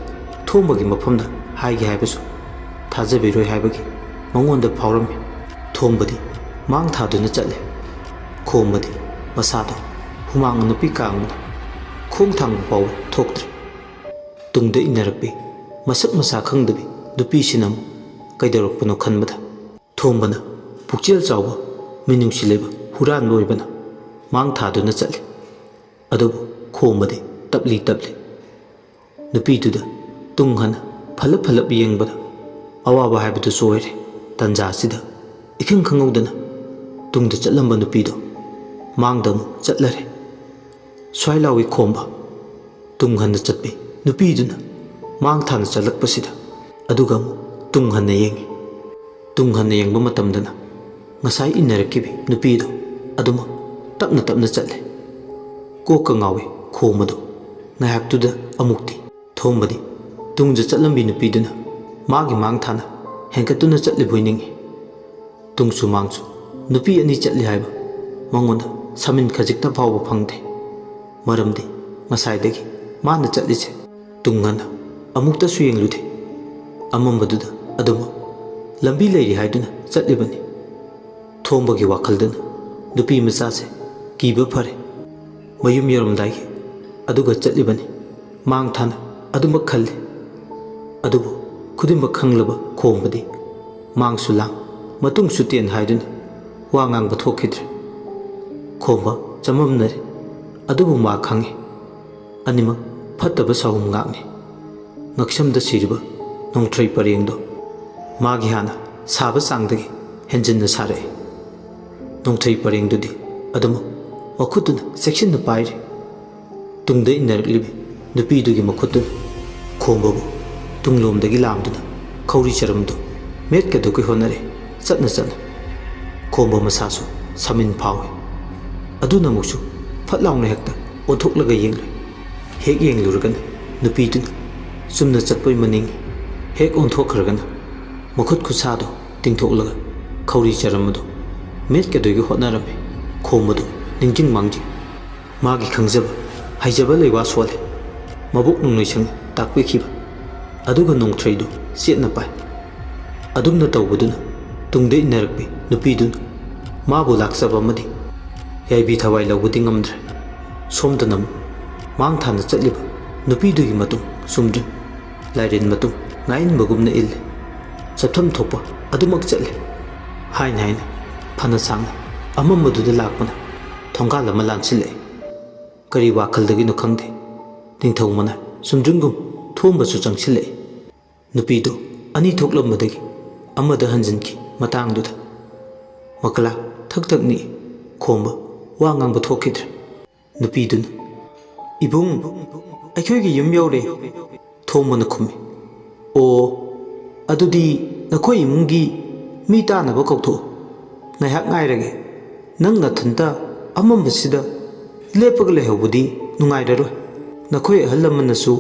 ꯊꯣꯝꯕꯒꯤ ꯃꯐꯝꯗ ꯍꯥꯏꯒꯦ ꯍꯥꯏꯕꯁꯨ ꯊꯥꯖꯕꯤꯔꯣꯏ ꯍꯥꯏꯕꯒꯤ ꯃꯉꯣꯟꯗ ꯐꯥꯎꯔꯝꯃꯤ꯫ ꯊꯣꯝꯕꯗꯤ ꯃꯥꯡ ꯊꯥꯗꯨꯅ ꯆꯠꯂꯦ꯫ ꯈꯣꯝꯕꯗꯤ ꯃꯁꯥꯗ ꯍꯨꯃꯥꯡ ꯅꯨꯄꯤ ꯀꯥꯡꯕꯅ ꯈꯣꯡ ꯊꯥꯡꯕ ꯐꯥꯎꯕ ꯊꯣꯛꯇ꯭ꯔꯦ꯫ ꯇꯨꯡꯗ ꯏꯟꯅꯔꯛꯄꯤ ꯃꯁꯛ ꯃꯁꯥ ꯈꯪꯗꯕꯤ ꯅꯨꯄꯤꯁꯤꯅ ꯑꯃꯨꯛ ꯀꯩꯗꯧꯔꯛꯄꯅꯣ ꯈꯟꯕꯗ ꯊꯣꯝꯕꯅ ꯄꯨꯛꯆꯦꯜ ꯆꯥꯎꯕ ꯃꯤꯅꯨꯡꯁꯤ ꯂꯩꯕ ꯍꯨꯔꯥꯟꯕ ꯑꯣꯏꯕꯅ ꯃꯥꯡ ꯊꯥꯗꯨꯅ ꯆꯠꯂꯤ꯫ ꯑꯗꯨꯕꯨ ꯈꯣꯝꯕꯗꯤ ꯇꯞꯂꯤ ꯇꯞꯂꯤ ꯅꯨꯄꯤꯗꯨꯗ ꯇꯨꯡ ꯍꯟꯅ ꯐꯂꯞ ꯐꯂꯞ ꯌꯦꯡꯕꯗ ꯑꯋꯥꯕ ꯍꯥꯏꯕꯗꯨꯁꯨ ꯑꯣꯏꯔꯦ꯫ ꯇꯟꯖꯥꯁꯤꯗ ꯏꯈꯪ ꯈꯪꯍꯧꯗꯅ ꯇꯨꯡꯗ ꯆꯠꯂꯝꯕ ꯅꯨꯄꯤꯗꯣ ꯃꯥꯡꯗ ꯑꯃꯨꯛ ꯆꯠꯂꯔꯦ꯫ ꯁ꯭ꯋꯥꯏ ꯂꯥꯎꯏ ꯈꯣꯝꯕ꯫ ꯇꯨꯡ ꯍꯟꯅ ꯆꯠꯄꯤ ꯅꯨꯄꯤꯗꯨꯅ ꯃꯥꯡ ꯊꯥꯅ ꯆꯠꯂꯛꯄꯁꯤꯗ ꯑꯗꯨꯒ ꯑꯃꯨꯛ ꯇꯨꯡ ꯍꯟꯅ ꯌꯦꯡꯉꯤ꯫ ꯇꯨꯡ ꯍꯟꯅ ꯌꯦꯡꯕ ꯃꯇꯝꯗꯅ ꯉꯁꯥꯏ ꯏꯟꯅꯔꯛꯈꯤꯕꯤ ꯅꯨꯄꯤꯗꯣ ꯑꯗꯨꯃꯛ ꯇꯞꯅ ꯇꯞꯅ ꯆꯠꯂꯦ꯫ ꯀꯣꯛꯀ ꯉꯥꯎꯏ ꯈꯣꯝꯕꯗꯣ꯫ ꯉꯥꯏꯍꯥꯛꯇꯨꯗ ꯑꯃꯨꯛꯇꯤ ꯊꯣꯝꯕꯗꯤ ꯇꯨꯡꯗ ꯆꯠꯂꯝꯕꯤ ꯅꯨꯄꯤꯗꯨꯅ ꯃꯥꯒꯤ ꯃꯥꯡ ꯊꯥꯅ ꯍꯦꯟꯒꯠꯇꯨꯅ ꯆꯠꯂꯤꯕꯣꯏ ꯅꯤꯡꯏ꯫ ꯇꯨꯡꯁꯨ ꯃꯥꯡꯁꯨ ꯅꯨꯄꯤ ꯑꯅꯤ ꯆꯠꯂꯤ ꯍꯥꯏꯕ ꯃꯉꯣꯟꯗ ꯁꯃꯤꯟ ꯈꯖꯤꯛꯇ ꯐꯥꯎꯕ ꯐꯪꯗꯦ꯫ ꯃꯔꯝꯗꯤ ꯉꯁꯥꯏꯗꯒꯤ ꯃꯥꯅ ꯆꯠꯂꯤꯁꯦ ꯇꯨꯡ ꯍꯟꯅ ꯑꯃꯨꯛꯇꯁꯨ ꯌꯦꯡꯂꯨꯗꯦ꯫ ꯑꯃꯝꯕꯗꯨꯗ ꯑꯗꯨꯃꯛ ꯂꯝꯕꯤ ꯂꯩꯔꯤ ꯍꯥꯏꯗꯨꯅ ꯆꯠꯂꯤꯕꯅꯤ꯫ ꯊꯣꯝꯕꯒꯤ ꯋꯥꯈꯜꯗꯅ ꯅꯨꯄꯤ ꯃꯆꯥꯁꯦ ꯀꯤꯕ ꯐꯔꯦ꯫ ꯃꯌꯨꯝ ꯌꯧꯔꯝꯗꯥꯏꯒꯤ ꯑꯗꯨꯒ ꯆꯠꯂꯤꯕꯅꯤ꯫ ꯃꯥꯡ ꯊꯥꯅ ꯑꯗꯨꯃꯛ ꯈꯜꯂꯤ꯫ ꯑꯗꯨꯕꯨ ꯈꯨꯗꯤꯡꯃꯛ ꯈꯪꯂꯕ ꯈꯣꯝꯕꯗꯤ ꯃꯥꯡꯁꯨ ꯂꯥꯡ, ꯃꯇꯨꯡꯁꯨ ꯇꯦꯟ ꯍꯥꯏꯗꯨꯅ ꯋꯥ ꯉꯥꯡꯕ ꯊꯣꯛꯈꯤꯗ꯭ꯔꯦ꯫ ꯈꯣꯝꯕ ꯆꯃꯝꯅꯔꯦ꯫ ꯑꯗꯨꯕꯨ ꯃꯥ ꯈꯪꯏ꯫ ꯑꯅꯤꯃꯛ ꯐꯠꯇꯕ ꯁꯥꯍꯨꯝ ꯉꯥꯛꯅꯤ꯫ ꯉꯛꯁꯝꯗ ꯁꯤꯔꯤꯕ ꯅꯣꯡꯊ꯭ꯔꯩ ꯄꯔꯦꯡꯗꯣ ꯃꯥꯒꯤ ꯍꯥꯟꯅ ꯁꯥꯕ ꯆꯥꯡꯗꯒꯤ ꯍꯦꯟꯖꯤꯟꯅ ꯁꯥꯔꯛꯏ꯫ ꯅꯣꯡꯊ꯭ꯔꯩ ꯄꯔꯦꯡꯗꯨꯗꯤ ꯑꯗꯨꯃꯛ ꯃꯈꯨꯠꯇꯨꯅ ꯆꯦꯛꯁꯤꯟꯅ ꯄꯥꯏꯔꯤ꯫ ꯇꯨꯡꯗ ꯏꯟꯅꯔꯛꯂꯤꯕꯤ ꯅꯨꯄꯤꯗꯨꯒꯤ ꯃꯈꯨꯠꯇꯨꯅ ꯈꯣꯝꯕꯕꯨ ꯇꯨꯡꯂꯣꯝꯗꯒꯤ ꯂꯥꯝꯗꯨꯅ ꯈꯧꯔꯤ ꯆꯔꯝꯗꯨ ꯃꯦꯠꯀꯗꯧꯒꯤ ꯍꯣꯠꯅꯔꯦ꯫ ꯆꯠꯅ ꯆꯠꯅ ꯈꯣꯝꯕ ꯃꯁꯥꯁꯨ ꯁꯥꯃꯤꯟ ꯐꯥꯎꯏ꯫ ꯑꯗꯨꯅ ꯑꯃꯨꯛꯁꯨ ꯐꯠ ꯂꯥꯎꯅ ꯍꯦꯛꯇ ꯑꯣꯟꯊꯣꯛꯂꯒ ꯌꯦꯡꯂꯨꯏ꯫ ꯍꯦꯛ ꯌꯦꯡꯂꯨꯔꯒꯅ ꯅꯨꯄꯤꯗꯨꯅ ꯆꯨꯝꯅ ꯆꯠꯄꯣꯏ ꯃꯅꯤꯡꯏ꯫ ꯍꯦꯛ ꯑꯣꯟꯊꯣꯛꯈ꯭ꯔꯒꯅ ꯃꯈꯨꯠ ꯈꯨꯠꯁꯥꯗꯣ ꯇꯤꯡꯊꯣꯛꯂꯒ ꯈꯧꯔꯤ ꯆꯔꯝꯕꯗꯣ ꯃꯦꯠꯀꯗꯣꯏꯒꯤ ꯍꯣꯠꯅꯔꯝꯃꯤ꯫ ꯈꯣꯝꯕꯗꯣ ꯅꯤꯡꯖꯤꯡ ꯃꯥꯡꯖꯤꯡ꯫ ꯃꯥꯒꯤ ꯈꯪꯖꯕ ꯍꯩꯖꯕ ꯂꯩꯋꯥ ꯁꯣꯜꯂꯦ꯫ ꯃꯕꯨꯛ ꯅꯨꯡꯅꯣꯏꯁꯪꯅ ꯇꯥꯛꯄꯤꯈꯤꯕ ꯑꯗꯨꯒ ꯅꯣꯡꯊ꯭ꯔꯩꯗꯨ ꯆꯦꯠꯅ ꯄꯥꯏ꯫ ꯑꯗꯨꯝꯅ ꯇꯧꯕꯗꯨꯅ ꯇꯨꯡꯗ ꯏꯟꯅꯔꯛꯄꯤ ꯅꯨꯄꯤꯗꯨꯅ ꯃꯥꯕꯨ ꯂꯥꯛꯆꯕ ꯑꯃꯗꯤ ꯌꯥꯏꯕꯤ ꯊꯋꯥꯏ ꯂꯧꯕꯗꯤ ꯉꯝꯗ꯭ꯔꯦ꯫ ꯁꯣꯝꯗꯅ ꯑꯃꯨꯛ ꯃꯥꯡ ꯊꯥꯅ ꯆꯠꯂꯤꯕ ꯅꯨꯄꯤꯗꯨꯒꯤ ꯃꯇꯨꯡ ꯆꯨꯝꯗ꯭ꯔꯤꯡ ꯂꯥꯏꯔꯦꯟ ꯃꯇꯨꯡ ꯉꯥꯏꯟꯕꯒꯨꯝꯅ ꯏꯜꯂꯤ꯫ ꯆꯠꯐꯝ ꯊꯣꯛꯄ ꯑꯗꯨꯃꯛ ꯆꯠꯂꯤ꯫ ꯍꯥꯏꯅ ꯍꯥꯏꯅ ꯐꯅ ꯁꯥꯡꯅ ꯑꯃꯝꯕꯗꯨꯗ ꯂꯥꯛꯄꯅ ꯊꯣꯡꯒꯥꯜ ꯑꯃ ꯂꯥꯟꯁꯤꯜꯂꯛꯏ꯫ ꯀꯔꯤ ꯋꯥꯈꯜꯗꯒꯤꯅꯣ ꯈꯪꯗꯦ, ꯅꯤꯡꯊꯧ ꯃꯅꯥꯏ ꯆꯨꯝꯗ꯭ꯔꯤꯡꯒꯨꯝ ꯊꯣꯝꯕꯁꯨ ꯆꯪꯁꯤꯜꯂꯛꯏ꯫ ꯅꯨꯄꯤꯗꯨ ꯑꯅꯤ ꯊꯣꯛꯂꯝꯕꯗꯒꯤ ꯑꯃꯗ ꯍꯟꯖꯤꯟꯈꯤ꯫ ꯃꯇꯥꯡꯗꯨꯗ ꯃꯀꯂꯥ ꯊꯛ ꯊꯛ ꯅꯤꯛꯏ꯫ ꯈꯣꯝꯕ ꯋꯥ ꯉꯥꯡꯕ ꯊꯣꯛꯈꯤꯗ꯭ꯔꯦ꯫ ꯅꯨꯄꯤꯗꯨꯅ, "ꯏꯕꯨꯡ, ꯑꯩꯈꯣꯏꯒꯤ ꯌꯨꯝ ꯌꯧꯔꯦ꯫" ꯊꯣꯝꯕꯅ ꯈꯨꯝꯃꯤ꯫ "ꯑꯣ, ꯑꯗꯨꯗꯤ ꯅꯈꯣꯏ ꯏꯃꯨꯡꯒꯤ ꯃꯤ ꯇꯥꯅꯕ ꯀꯧꯊꯣꯛꯎ꯫ ꯉꯥꯏꯍꯥꯛ ꯉꯥꯏꯔꯒꯦ꯫ ꯅꯪ ꯅꯊꯟꯇ ꯑꯃꯝꯕꯁꯤꯗ ꯂꯦꯞꯄꯒ ꯂꯩꯍꯧꯕꯗꯤ ꯅꯨꯡꯉꯥꯏꯔꯔꯣꯏ꯫ ꯅꯈꯣꯏ ꯑꯍꯜ ꯂꯃꯟꯅꯁꯨ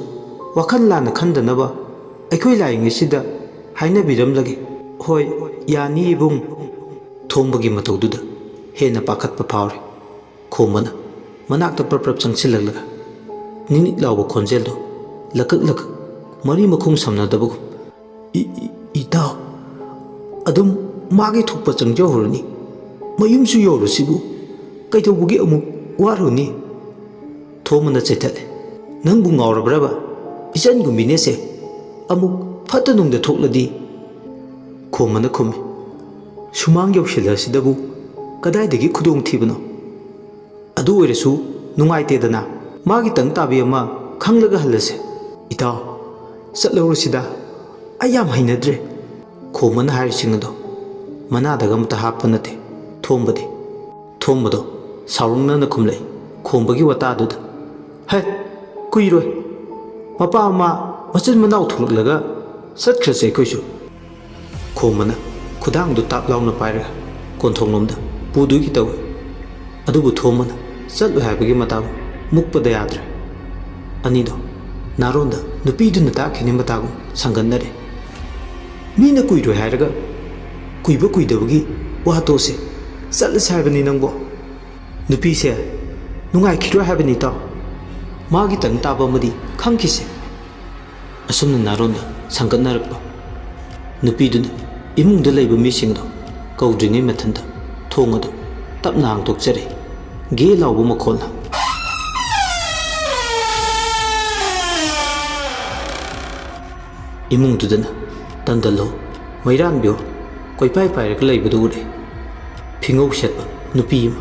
ꯋꯥꯈꯜ ꯂꯥꯟꯅ ꯈꯟꯗꯅꯕ ꯑꯩꯈꯣꯏ ꯂꯥꯛꯏꯉꯩꯁꯤꯗ ꯍꯥꯏꯅꯕꯤꯔꯝꯂꯒꯦ꯫" "ꯍꯣꯏ, ꯌꯥꯅꯤ ꯏꯕꯨꯡ꯫" ꯊꯣꯝꯕꯒꯤ ꯃꯇꯧꯗꯨꯗ ꯍꯦꯟꯅ ꯄꯥꯈꯠꯄ ꯐꯥꯎꯔꯦ꯫ ꯈꯣꯝꯕꯅ ꯃꯅꯥꯛꯇ ꯄ꯭ꯔꯞ ꯄ꯭ꯔꯞ ꯆꯪꯁꯤꯜꯂꯛꯂꯒ ꯅꯤꯛ ꯅꯤꯛ ꯂꯥꯎꯕ ꯈꯣꯟꯖꯦꯜꯗꯣ ꯂꯀꯛ ꯂꯀꯛ ꯃꯔꯤ ꯃꯈꯣꯡ ꯁꯝꯅꯗꯕꯒꯨꯝ, "ꯏ-, ꯏ-, ꯏꯇꯥꯎ, ꯑꯗꯨꯝ ꯃꯥꯒꯤ ꯊꯣꯛꯄ ꯆꯪꯖꯍꯧꯔꯅꯤ꯫ ꯃꯌꯨꯝꯁꯨ ꯌꯧꯔꯁꯤꯕꯨ ꯀꯩꯗꯧꯕꯒꯤ ꯑꯃꯨꯛ ꯋꯥꯔꯨꯅꯤ?" ꯊꯣꯝꯕꯅ ꯆꯦꯟꯊꯠꯂꯦ꯫ "ꯅꯪꯕꯨ ꯉꯥꯎꯔꯕ꯭ꯔꯕ? ꯏꯆꯟꯒꯨꯝꯕꯤꯅꯦꯁꯦ꯫ ꯑꯃꯨꯛ ꯐꯠꯇ ꯅꯨꯡꯗ ꯊꯣꯛꯂꯗꯤ?" ꯈꯣꯝꯕꯅ ꯈꯨꯝꯃꯤ, "ꯁꯨꯃꯥꯡ ꯌꯧꯁꯤꯜꯂꯁꯤꯗꯕꯨ ꯀꯗꯥꯏꯗꯒꯤ ꯈꯨꯗꯣꯡꯊꯤꯕꯅꯣ? ꯑꯗꯨ ꯑꯣꯏꯔꯁꯨ ꯅꯨꯡꯉꯥꯏꯇꯦꯗꯅ, ꯃꯥꯒꯤ ꯇꯪ ꯇꯥꯕꯤ ꯑꯃ "ꯈꯪꯂꯒ ꯍꯜꯂꯁꯦ꯫ ꯏꯇꯥꯎ, ꯆꯠꯂꯧꯔꯁꯤꯗ, ꯑꯩ ꯌꯥꯝ ꯍꯩꯅꯗ꯭ꯔꯦ"꯫ ꯈꯣꯝꯕꯅ ꯍꯥꯏꯔꯤꯁꯤꯡ ꯑꯗꯣ ꯃꯅꯥꯗꯒ ꯑꯃꯠꯇ ꯍꯥꯞꯄ ꯅꯠꯇꯦ ꯊꯣꯝꯕꯗꯤ꯫ ꯊꯣꯝꯕꯗꯣ ꯁꯥꯎꯔꯪꯅꯅ ꯈꯨꯝꯂꯛꯏ ꯈꯣꯝꯕꯒꯤ ꯋꯥꯇꯥꯗꯨꯗ꯫ "ꯍꯦ, ꯀꯨꯏꯔꯣꯏ꯫ ꯃꯄꯥ ꯃꯃꯥ ꯃꯆꯤꯟ ꯃꯅꯥꯎ ꯊꯣꯛꯂꯛꯂꯒ ꯆꯠꯈ꯭ꯔꯁꯦ ꯑꯩꯈꯣꯏꯁꯨ"꯫ ꯈꯣꯝꯕꯅ ꯈꯨꯗꯥꯡꯗꯨ ꯇꯥꯞ ꯂꯥꯎꯅ ꯄꯥꯏꯔꯒ ꯀꯣꯟꯊꯣꯡꯂꯣꯝꯗ ꯄꯨꯗꯣꯏꯒꯤ ꯇꯧꯏ꯫ ꯑꯗꯨꯕꯨ ꯊꯣꯝꯕꯅ ꯆꯠꯂꯣꯏ ꯍꯥꯏꯕꯒꯤ ꯃꯇꯥꯒꯨꯝ ꯃꯨꯛꯄꯗ ꯌꯥꯗ꯭ꯔꯦ꯫ ꯑꯅꯤꯗꯣ ꯅꯥꯔꯣꯟꯗ ꯅꯨꯄꯤꯗꯨꯅ ꯇꯥꯛꯈꯤꯅꯤ ꯃꯇꯥꯒꯨꯝ ꯁꯪꯒꯠꯅꯔꯦ꯫ "ꯃꯤꯅ ꯀꯨꯏꯔꯣꯏ ꯍꯥꯏꯔꯒ ꯀꯨꯏꯕ ꯀꯨꯏꯗꯕꯒꯤ ꯋꯥ ꯇꯣꯛꯁꯦ꯫ ꯆꯠꯂꯁꯦ ꯍꯥꯏꯕꯅꯤ ꯅꯪꯕꯣ꯫ ꯅꯨꯄꯤꯁꯦ ꯅꯨꯡꯉꯥꯏꯈꯤꯔꯣꯏ ꯍꯥꯏꯕꯅꯤ ꯏꯇꯥꯎ꯫ ꯃꯥꯒꯤꯇꯪ ꯇꯥꯕ ꯑꯃꯗꯤ ꯈꯪꯈꯤꯁꯦ"꯫ ꯑꯁꯨꯝꯅ ꯅꯥꯔꯣꯟꯗ ꯁꯪꯒꯠꯅꯔꯛꯄ ꯅꯨꯄꯤꯗꯨꯅ ꯏꯃꯨꯡꯗ ꯂꯩꯕ ꯃꯤꯁꯤꯡꯗꯨ ꯀꯧꯗ꯭ꯔꯤꯉꯩ ꯃꯊꯟꯇ ꯊꯣꯡ ꯑꯗꯨ ꯇꯞꯅ ꯍꯥꯡꯗꯣꯛꯆꯔꯦ꯫ ꯒꯦ ꯂꯥꯎꯕ ꯃꯈꯣꯜꯅ꯫ ꯏꯃꯨꯡꯗꯨꯗꯅ ꯇꯟꯗꯜꯍꯣ, ꯃꯩꯔꯥꯟꯕꯤꯍꯣ ꯀꯣꯏꯄꯥꯏ ꯄꯥꯏꯔꯒ ꯂꯩꯕꯗꯨ ꯎꯔꯦ꯫ ꯐꯤꯉꯧ ꯁꯦꯠꯄ ꯅꯨꯄꯤ ꯑꯃ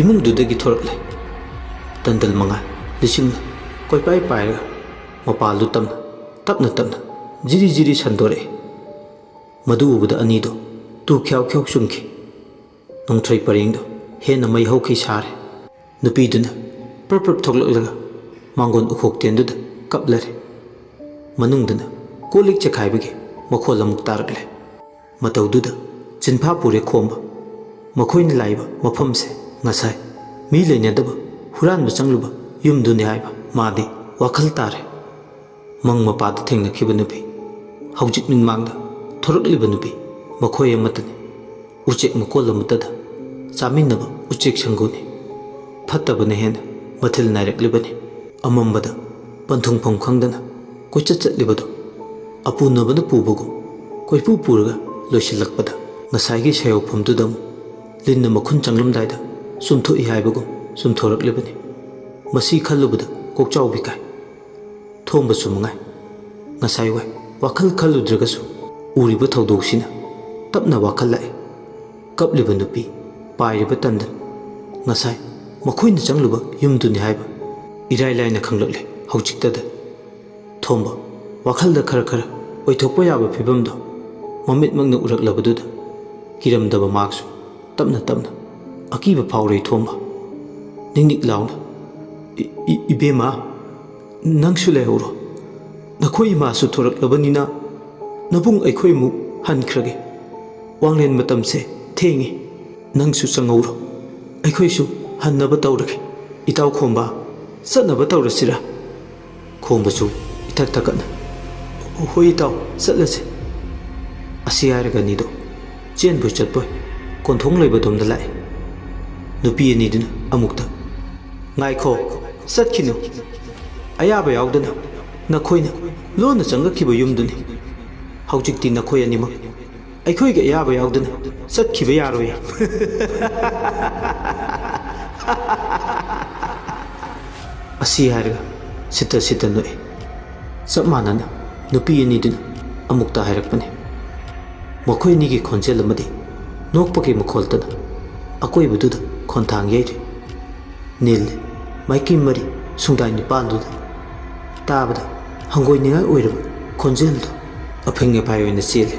ꯏꯃꯨꯡꯗꯨꯗꯒꯤ ꯊꯣꯔꯛꯂꯦ꯫ ꯇꯟꯗꯜ ꯃꯉꯥ ꯂꯤꯁꯤꯡꯅ ꯀꯣꯏꯄꯥꯏ ꯄꯥꯏꯔꯒ ꯃꯄꯥꯜꯗꯨ ꯇꯝꯅ, ꯇꯞꯅ ꯇꯞꯅ ꯖꯤꯔꯤ ꯖꯤꯔꯤ ꯁꯟꯗꯣꯔꯛꯑꯦ꯫ ꯃꯗꯨ ꯎꯕꯗ ꯑꯅꯤꯗꯣ ꯇꯨ ꯈ꯭ꯌꯥꯎ ꯈ꯭ꯌꯥꯎ ꯆꯨꯝꯈꯤ꯫ ꯅꯣꯡꯊ꯭ꯔꯩ ꯄꯔꯦꯡꯗꯣ ꯍꯦꯟꯅ ꯃꯩ ꯍꯧꯈꯩ ꯁꯥꯔꯦ꯫ ꯅꯨꯄꯤꯗꯨꯅ ꯄ꯭ꯔꯞ ꯄ꯭ꯔꯞ ꯊꯣꯛꯂꯛꯂꯒ ꯃꯥꯡꯒꯣꯟ ꯎꯈꯣꯛꯇꯦꯟꯗꯨꯗ ꯀꯞꯂꯔꯦ꯫ ꯃꯅꯨꯡꯗꯅ ꯀꯣꯜ ꯂꯤꯛ ꯆꯦꯈꯥꯏꯕꯒꯤ ꯃꯈꯣꯜ ꯑꯃꯨꯛ ꯇꯥꯔꯛꯂꯦ꯫ ꯃꯇꯧꯗꯨꯗ ꯆꯤꯟꯐꯥ ꯄꯨꯔꯦ ꯈꯣꯝꯕ꯫ ꯃꯈꯣꯏꯅ ꯂꯥꯛꯏꯕ ꯃꯐꯝꯁꯦ ꯉꯁꯥꯏ ꯃꯤ ꯂꯩꯅꯗꯕ ꯍꯨꯔꯥꯟꯕ ꯆꯪꯂꯨꯕ ꯌꯨꯝꯗꯨꯅꯤ ꯍꯥꯏꯕ ꯃꯥꯗꯤ ꯋꯥꯈꯜ ꯇꯥꯔꯦ꯫ ꯃꯪ ꯃꯄꯥꯗ ꯊꯦꯡꯅꯈꯤꯕ ꯅꯨꯄꯤ ꯍꯧꯖꯤꯛ ꯃꯤꯠꯃꯥꯡꯗ ꯊꯣꯔꯛꯂꯤꯕ ꯅꯨꯄꯤ ꯃꯈꯣꯏ ꯑꯃꯠꯇꯅꯤ꯫ ꯎꯆꯦꯛ ꯃꯀꯣꯜ ꯑꯃꯠꯇꯗ ꯆꯥꯃꯤꯟꯅꯕ ꯎꯆꯦꯛ ꯁꯪꯒꯨꯅꯤ꯫ ꯐꯠꯇꯕꯅ ꯍꯦꯟꯅ ꯃꯊꯤꯜ ꯅꯥꯏꯔꯛꯂꯤꯕꯅꯤ꯫ ꯑꯃꯝꯕꯗ ꯄꯟꯊꯨꯡꯐꯝ ꯈꯪꯗꯅ ꯀꯣꯏꯆꯠ ꯆꯠꯂꯤꯕꯗꯨ ꯑꯄꯨꯅꯕꯅ ꯄꯨꯕꯒꯨꯝ ꯀꯣꯏꯄꯨ ꯄꯨꯔꯒ ꯂꯣꯏꯁꯤꯜꯂꯛꯄꯗ ꯉꯁꯥꯏꯒꯤ ꯁꯦꯌꯧꯐꯝꯗꯨꯗ ꯑꯃꯨꯛ ꯂꯤꯟꯅ ꯃꯈꯨꯟ ꯆꯪꯂꯝꯗꯥꯏꯗ ꯆꯨꯝꯊꯣꯛꯏ ꯍꯥꯏꯕꯒꯨꯝ ꯆꯨꯝꯊꯣꯔꯛꯂꯤꯕꯅꯤ꯫ ꯃꯁꯤ ꯈꯜꯂꯨꯕꯗ ꯀꯣꯛꯆꯥꯎꯕꯤ ꯀꯥꯏ꯫ ꯊꯣꯝꯕꯁꯨ ꯃꯉꯥꯏ꯫ ꯉꯁꯥꯏ ꯋꯥꯏ ꯋꯥꯈꯜ ꯈꯜꯂꯨꯗ꯭ꯔꯒꯁꯨ ꯎꯔꯤꯕ ꯊꯧꯗꯣꯛꯁꯤꯅ ꯇꯞꯅ ꯋꯥꯈꯜ ꯂꯥꯛꯏ꯫ ꯀꯞꯂꯤꯕ ꯅꯨꯄꯤ, ꯄꯥꯏꯔꯤꯕ ꯇꯟꯗꯟ, ꯉꯁꯥꯏ ꯃꯈꯣꯏꯅ ꯆꯪꯂꯨꯕ ꯌꯨꯝꯗꯨꯅꯤ ꯍꯥꯏꯕ ꯏꯔꯥꯏ ꯂꯥꯏꯅ ꯈꯪꯂꯛꯂꯦ꯫ ꯍꯧꯖꯤꯛꯇꯗ ꯊꯣꯝꯕ ꯋꯥꯈꯜꯗ ꯈꯔ ꯈꯔ ꯑꯣꯏꯊꯣꯛꯄ ꯌꯥꯕ ꯐꯤꯕꯝꯗꯣ ꯃꯃꯤꯠꯃꯛꯅ ꯎꯔꯛꯂꯕꯗꯨꯗ ꯀꯤꯔꯝꯗꯕ ꯃꯍꯥꯛꯁꯨ ꯇꯞꯅ ꯇꯞꯅ ꯑꯀꯤꯕ ꯐꯥꯎꯔꯦ ꯊꯣꯝꯕ꯫ ꯅꯤꯛ ꯅꯤꯛ ꯂꯥꯎꯅ, "ꯏ-, ꯏ-, ꯏꯕꯦꯝꯃ, ꯅꯪꯁꯨ ꯂꯩꯍꯧꯔꯣ꯫ ꯅꯈꯣꯏ ꯏꯃꯥꯁꯨ ꯊꯣꯔꯛꯂꯕꯅꯤꯅ ꯅꯕꯨꯡ ꯑꯩꯈꯣꯏ ꯑꯃꯨꯛ ꯍꯟꯈ꯭ꯔꯒꯦ꯫ ꯋꯥꯡꯂꯦꯟ ꯃꯇꯝꯁꯦ ꯊꯦꯡꯉꯤ꯫ ꯅꯪꯁꯨ ꯆꯪꯍꯧꯔꯣ꯫ ꯑꯩꯈꯣꯏꯁꯨ ꯍꯟꯅꯕ ꯇꯧꯔꯒꯦ꯫ ꯏꯇꯥꯎ ꯈꯣꯝꯕ, ꯆꯠꯅꯕ ꯇꯧꯔꯁꯤꯔꯥ?" ꯈꯣꯝꯕꯁꯨ ꯏꯊꯛ ꯊꯛꯀꯠꯅ, "ꯍꯣꯏ ꯏꯇꯥꯎ, ꯆꯠꯂꯁꯦ꯫" ꯑꯁꯤ ꯍꯥꯏꯔꯒ ꯑꯅꯤꯗꯣ ꯆꯦꯟꯕꯣꯏ ꯆꯠꯄꯣꯏ ꯀꯣꯟꯊꯣꯡ ꯂꯩꯕꯗꯣꯝꯗ ꯂꯥꯛꯏ꯫ ꯅꯨꯄꯤ ꯑꯅꯤꯗꯨꯅ ꯑꯃꯨꯛꯇ, "ꯉꯥꯏꯈꯣ, ꯆꯠꯈꯤꯅꯨ꯫ ꯑꯌꯥꯕ ꯌꯥꯎꯗꯅ ꯅꯈꯣꯏꯅ ꯂꯣꯟꯅ ꯆꯪꯂꯛꯈꯤꯕ ꯌꯨꯝꯗꯨꯅꯤ꯫ ꯍꯧꯖꯤꯛꯇꯤ ꯅꯈꯣꯏ ꯑꯅꯤꯃꯛ ꯑꯩꯈꯣꯏꯒꯤ ꯑꯌꯥꯕ ꯌꯥꯎꯗꯅ ꯆꯠꯈꯤꯕ ꯌꯥꯔꯣꯏ꯫" ꯑꯁꯤ ꯍꯥꯏꯔꯒ ꯁꯤꯠꯇ ꯁꯤꯠꯇ ꯅꯣꯛꯏ꯫ ꯆꯞ ꯃꯥꯟꯅꯅ ꯅꯨꯄꯤ ꯑꯅꯤꯗꯨꯅ ꯑꯃꯨꯛꯇ ꯍꯥꯏꯔꯛꯄꯅꯤ꯫ ꯃꯈꯣꯏ ꯑꯅꯤꯒꯤ ꯈꯣꯟꯖꯦꯜ ꯑꯃꯗꯤ ꯅꯣꯛꯄꯒꯤ ꯃꯈꯣꯜꯇꯅ ꯑꯀꯣꯏꯕꯗꯨꯗ ꯈꯣꯟꯊꯥꯡ ꯌꯩꯔꯤ꯫ ꯅꯤꯜꯂꯤ꯫ ꯃꯥꯏꯀꯩ ꯃꯔꯤ ꯁꯨꯡꯗꯥꯏ ꯅꯤꯄꯥꯜꯗꯨꯗ ꯇꯥꯕꯗ ꯍꯪꯒꯣꯏꯅꯤꯡꯉꯥꯏ ꯑꯣꯏꯔꯕ ꯈꯣꯟꯖꯦꯜꯗꯨ ꯑꯐꯤꯡ ꯑꯐꯥꯏ ꯑꯣꯏꯅ ꯆꯦꯜꯂꯤ꯫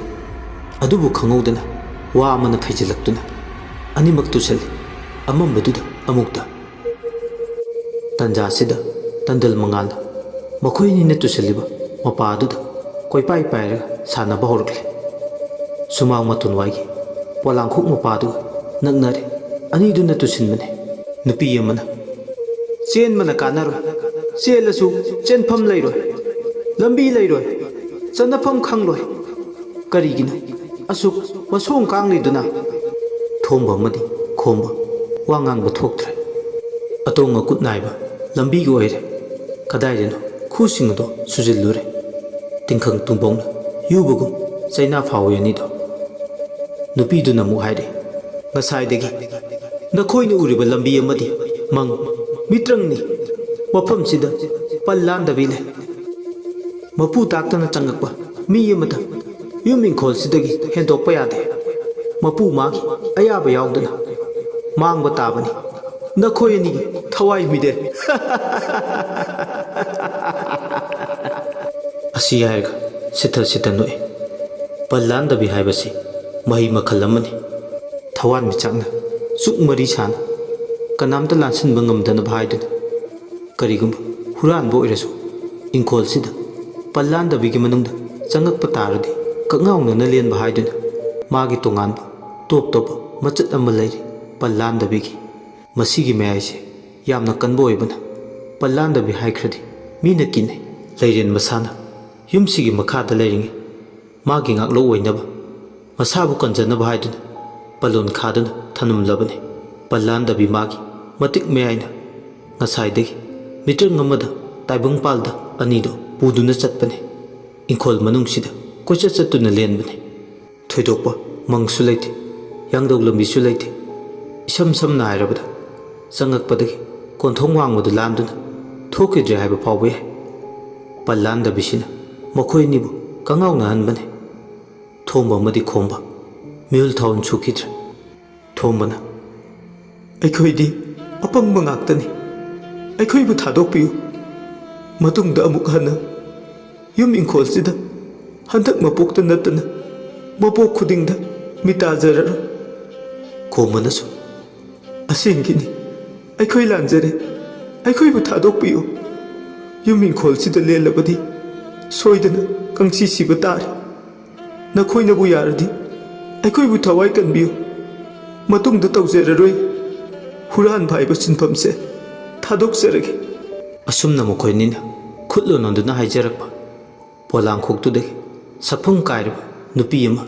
ꯑꯗꯨꯕꯨ ꯈꯪꯍꯧꯗꯅ ꯋꯥ ꯑꯃꯅ ꯐꯩꯖꯤꯜꯂꯛꯇꯨꯅ ꯑꯅꯤꯃꯛ ꯇꯨꯁꯜꯂꯤ꯫ ꯑꯃꯝꯕꯗꯨꯗ ꯑꯃꯨꯛꯇ꯫ ꯇꯟꯖꯥꯁꯤꯗ ꯇꯟꯗꯜ ꯃꯉꯥꯜꯅ ꯃꯈꯣꯏ ꯑꯅꯤꯅ ꯇꯨꯁꯜꯂꯤꯕ ꯃꯄꯥꯗꯨꯗ ꯀꯣꯏꯄꯥꯏ ꯄꯥꯏꯔꯒ ꯁꯥꯟꯅꯕ ꯍꯧꯔꯛꯂꯦ꯫ ꯁꯨꯃꯥꯡ ꯃꯇꯣꯟꯋꯥꯏꯒꯤ ꯄꯣꯂꯥꯡꯈꯣꯛ ꯃꯄꯥꯗꯨꯒ ꯅꯛꯅꯔꯦ꯫ ꯑꯅꯤꯗꯨꯅ ꯇꯨꯁꯤꯟꯕꯅꯦ꯫ ꯅꯨꯄꯤ ꯑꯃꯅ, "ꯆꯦꯟꯕꯅ ꯀꯥꯟꯅꯔꯣꯏ꯫ ꯆꯦꯜꯂꯁꯨ ꯆꯦꯟꯐꯝ ꯂꯩꯔꯣꯏ꯫ ꯂꯝꯕꯤ ꯂꯩꯔꯣꯏ꯫ ꯆꯠꯅꯐꯝ ꯈꯪꯂꯣꯏ꯫ ꯀꯔꯤꯒꯤꯅꯣ ꯑꯁꯨꯛ ꯃꯁꯣꯡ ꯀꯥꯡꯂꯤꯗꯨꯅ?" ꯊꯣꯝꯕ ꯑꯃꯗꯤ ꯈꯣꯝꯕ ꯋꯥ ꯉꯥꯡꯕ ꯊꯣꯛꯇ꯭ꯔꯦ꯫ ꯑꯇꯣꯡ ꯑꯀꯨꯠ ꯅꯥꯏꯕ ꯂꯝꯕꯤꯒ ꯑꯣꯏꯔꯦ꯫ ꯀꯗꯥꯏꯗꯅꯣ ꯈꯨꯁꯤꯡ ꯑꯗꯣ ꯁꯨꯖꯤꯜꯂꯨꯔꯦ꯫ ꯇꯤꯡꯈꯪ ꯇꯨꯝꯕꯧꯅ ꯌꯨꯕꯒꯨꯝ ꯆꯩꯅꯥ ꯐꯥꯎꯏ ꯑꯅꯤꯗꯣ꯫ ꯅꯨꯄꯤꯗꯨꯅ ꯑꯃꯨꯛ ꯍꯥꯏꯔꯤ, "ꯉꯁꯥꯏꯗꯒꯤ ꯅꯈꯣꯏꯅ ꯎꯔꯤꯕ ꯂꯝꯕꯤ ꯑꯃꯗꯤ ꯃꯪ ꯃꯤꯇ꯭ꯔꯪꯅꯤ꯫ ꯃꯐꯝꯁꯤꯗ ꯄꯜ ꯂꯥꯟꯗꯕꯤ ꯂꯩ꯫ ꯃꯄꯨ ꯇꯥꯛꯇꯅ ꯆꯪꯉꯛꯄ ꯃꯤ ꯑꯃꯗ ꯌꯨꯝ ꯏꯪꯈꯣꯜꯁꯤꯗꯒꯤ ꯍꯦꯟꯗꯣꯛꯄ ꯌꯥꯗꯦ꯫ ꯃꯄꯨ ꯃꯥꯒꯤ ꯑꯌꯥꯕ ꯌꯥꯎꯗꯅ ꯃꯥꯡꯕ ꯇꯥꯕꯅꯤ꯫ ꯅꯈꯣꯏ ꯑꯅꯤꯒꯤ ꯊꯋꯥꯏ ꯃꯤꯔꯦꯜ!" ꯑꯁꯤ ꯍꯥꯏꯔꯒ ꯁꯤꯊ ꯁꯤꯊ ꯅꯣꯛꯏ꯫ ꯄꯜ ꯂꯥꯟꯗꯕꯤ ꯍꯥꯏꯕꯁꯤ ꯃꯍꯩ ꯃꯈꯜ ꯑꯃꯅꯤ꯫ ꯊꯋꯥꯟꯃꯤꯆꯥꯛꯅ ꯆꯨꯛ ꯃꯔꯤ ꯁꯥꯅ ꯀꯅꯥꯝꯇ ꯂꯥꯟꯁꯤꯟꯕ ꯉꯝꯗꯅꯕ ꯍꯥꯏꯗꯨꯅ, ꯀꯔꯤꯒꯨꯝꯕ ꯍꯨꯔꯥꯟꯕ ꯑꯣꯏꯔꯁꯨ ꯏꯪꯈꯣꯜꯁꯤꯗ ꯄꯜ ꯂꯥꯟꯗꯕꯤꯒꯤ ꯃꯅꯨꯡꯗ ꯆꯪꯉꯛꯄ ꯇꯥꯔꯗꯤ ꯀꯛꯉꯥꯎꯅꯅ ꯂꯦꯟꯕ ꯍꯥꯏꯗꯨꯅ ꯃꯥꯒꯤ ꯇꯣꯉꯥꯟꯕ ꯇꯣꯞ ꯇꯣꯞꯄ ꯃꯆꯠ ꯑꯃ ꯂꯩꯔꯤ꯫ ꯄꯜ ꯂꯥꯟꯗꯕꯤꯒꯤ ꯃꯁꯤꯒꯤ ꯃꯌꯥꯏꯁꯦ ꯌꯥꯝꯅ ꯀꯟꯕ ꯑꯣꯏꯕꯅ ꯄꯜ ꯂꯥꯟꯗꯕꯤ ꯍꯥꯏꯈ꯭ꯔꯗꯤ ꯃꯤꯅ ꯀꯤꯅꯩ꯫ ꯂꯩꯔꯦꯟ ꯃꯁꯥꯅ ꯌꯨꯝꯁꯤꯒꯤ ꯃꯈꯥꯗ ꯂꯩꯔꯤꯉꯩ ꯃꯥꯒꯤ ꯉꯥꯛꯂꯧ ꯑꯣꯏꯅꯕ ꯃꯁꯥꯕꯨ ꯀꯟꯖꯅꯕ ꯍꯥꯏꯗꯨꯅ ꯄꯜꯂꯣꯟ ꯈꯥꯗꯨꯅ ꯊꯅꯝꯂꯕꯅꯤ꯫ ꯄꯜ ꯂꯥꯟꯗꯕꯤ ꯃꯥꯒꯤ ꯃꯇꯤꯛ ꯃꯌꯥꯏꯅ ꯉꯁꯥꯏꯗꯒꯤ ꯃꯤꯇꯔ ꯑꯃꯗ ꯇꯥꯏꯕꯪꯄꯥꯜꯗ ꯑꯅꯤꯗꯣ ꯄꯨꯗꯨꯅ ꯆꯠꯄꯅꯤ꯫ ꯏꯪꯈꯣꯜ ꯃꯅꯨꯡꯁꯤꯗ ꯀꯣꯏꯆꯠ ꯆꯠꯇꯨꯅ ꯂꯦꯟꯕꯅꯤ꯫ ꯊꯣꯏꯗꯣꯛꯄ ꯃꯪꯁꯨ ꯂꯩꯇꯦ, ꯌꯥꯡꯗꯧ ꯂꯝꯕꯤꯁꯨ ꯂꯩꯇꯦ꯫ ꯏꯁꯝ ꯁꯝꯅ ꯍꯥꯏꯔꯕꯗ ꯆꯪꯉꯛꯄꯗꯒꯤ ꯀꯣꯟꯊꯣꯡ ꯋꯥꯡꯃꯗꯨ ꯂꯥꯟꯗꯨꯅ ꯊꯣꯛꯈꯤꯗ꯭ꯔꯦ ꯍꯥꯏꯕ ꯐꯥꯎꯕ ꯌꯥꯏ꯫ ꯄꯜ ꯂꯥꯟꯗꯕꯤꯁꯤꯅ ꯃꯈꯣꯏ ꯑꯅꯤꯕꯨ ꯀꯉꯥꯎꯅꯍꯟꯕꯅꯤ꯫ ꯊꯣꯝꯕ ꯑꯃꯗꯤ ꯈꯣꯝꯕ ꯃꯤꯍꯨꯜ ꯊꯥꯍꯨꯟ ꯁꯨꯈꯤꯗ꯭ꯔꯦ꯫ ꯊꯣꯝꯕꯅ, "ꯑꯩꯈꯣꯏꯗꯤ ꯑꯄꯪꯕ ꯉꯥꯛꯇꯅꯤ꯫ ꯑꯩꯈꯣꯏꯕꯨ ꯊꯥꯗꯣꯛꯄꯤꯌꯨ꯫ ꯃꯇꯨꯡꯗ ꯑꯃꯨꯛ ꯍꯟꯅ ꯌꯨꯝ ꯏꯪꯈꯣꯜꯁꯤꯗ ꯍꯟꯗꯛ ꯃꯄꯣꯛꯇ ꯅꯠꯇꯅ ꯃꯄꯣꯛ ꯈꯨꯗꯤꯡꯗ ꯃꯤꯇꯥꯖꯔꯔꯣꯏ꯫" ꯈꯣꯝꯕꯅꯁꯨ, "ꯑꯁꯦꯡꯒꯤꯅꯤ, ꯑꯩꯈꯣꯏ ꯂꯥꯟꯖꯔꯦ꯫ ꯑꯩꯈꯣꯏꯕꯨ ꯊꯥꯗꯣꯛꯄꯤꯌꯨ꯫ ꯌꯨꯝ ꯏꯪꯈꯣꯜꯁꯤꯗ ꯂꯦꯜꯂꯕꯗꯤ ꯁꯣꯏꯗꯅ ꯀꯪꯁꯤ ꯁꯤꯕ ꯇꯥꯔꯦ꯫ ꯅꯈꯣꯏꯅꯕꯨ ꯌꯥꯔꯗꯤ ꯑꯩꯈꯣꯏꯕꯨ ꯊꯋꯥꯏ ꯀꯟꯕꯤꯌꯨ꯫ ꯃꯇꯨꯡꯗ ꯇꯧꯖꯔꯔꯣꯏ꯫ ꯍꯨꯔꯥꯟꯕ ꯍꯥꯏꯕ ꯁꯤꯟꯐꯝꯁꯦ ꯊꯥꯗꯣꯛꯆꯔꯒꯦ꯫" ꯑꯁꯨꯝꯅ ꯃꯈꯣꯏ ꯑꯅꯤꯅ ꯈꯨꯠ ꯂꯣꯟꯅꯗꯨꯅ ꯍꯥꯏꯖꯔꯛꯄ ꯄꯣꯂꯥꯡꯈꯣꯛꯇꯨꯗꯒꯤ ꯁꯛꯐꯝ ꯀꯥꯏꯔꯕ ꯅꯨꯄꯤ ꯑꯃ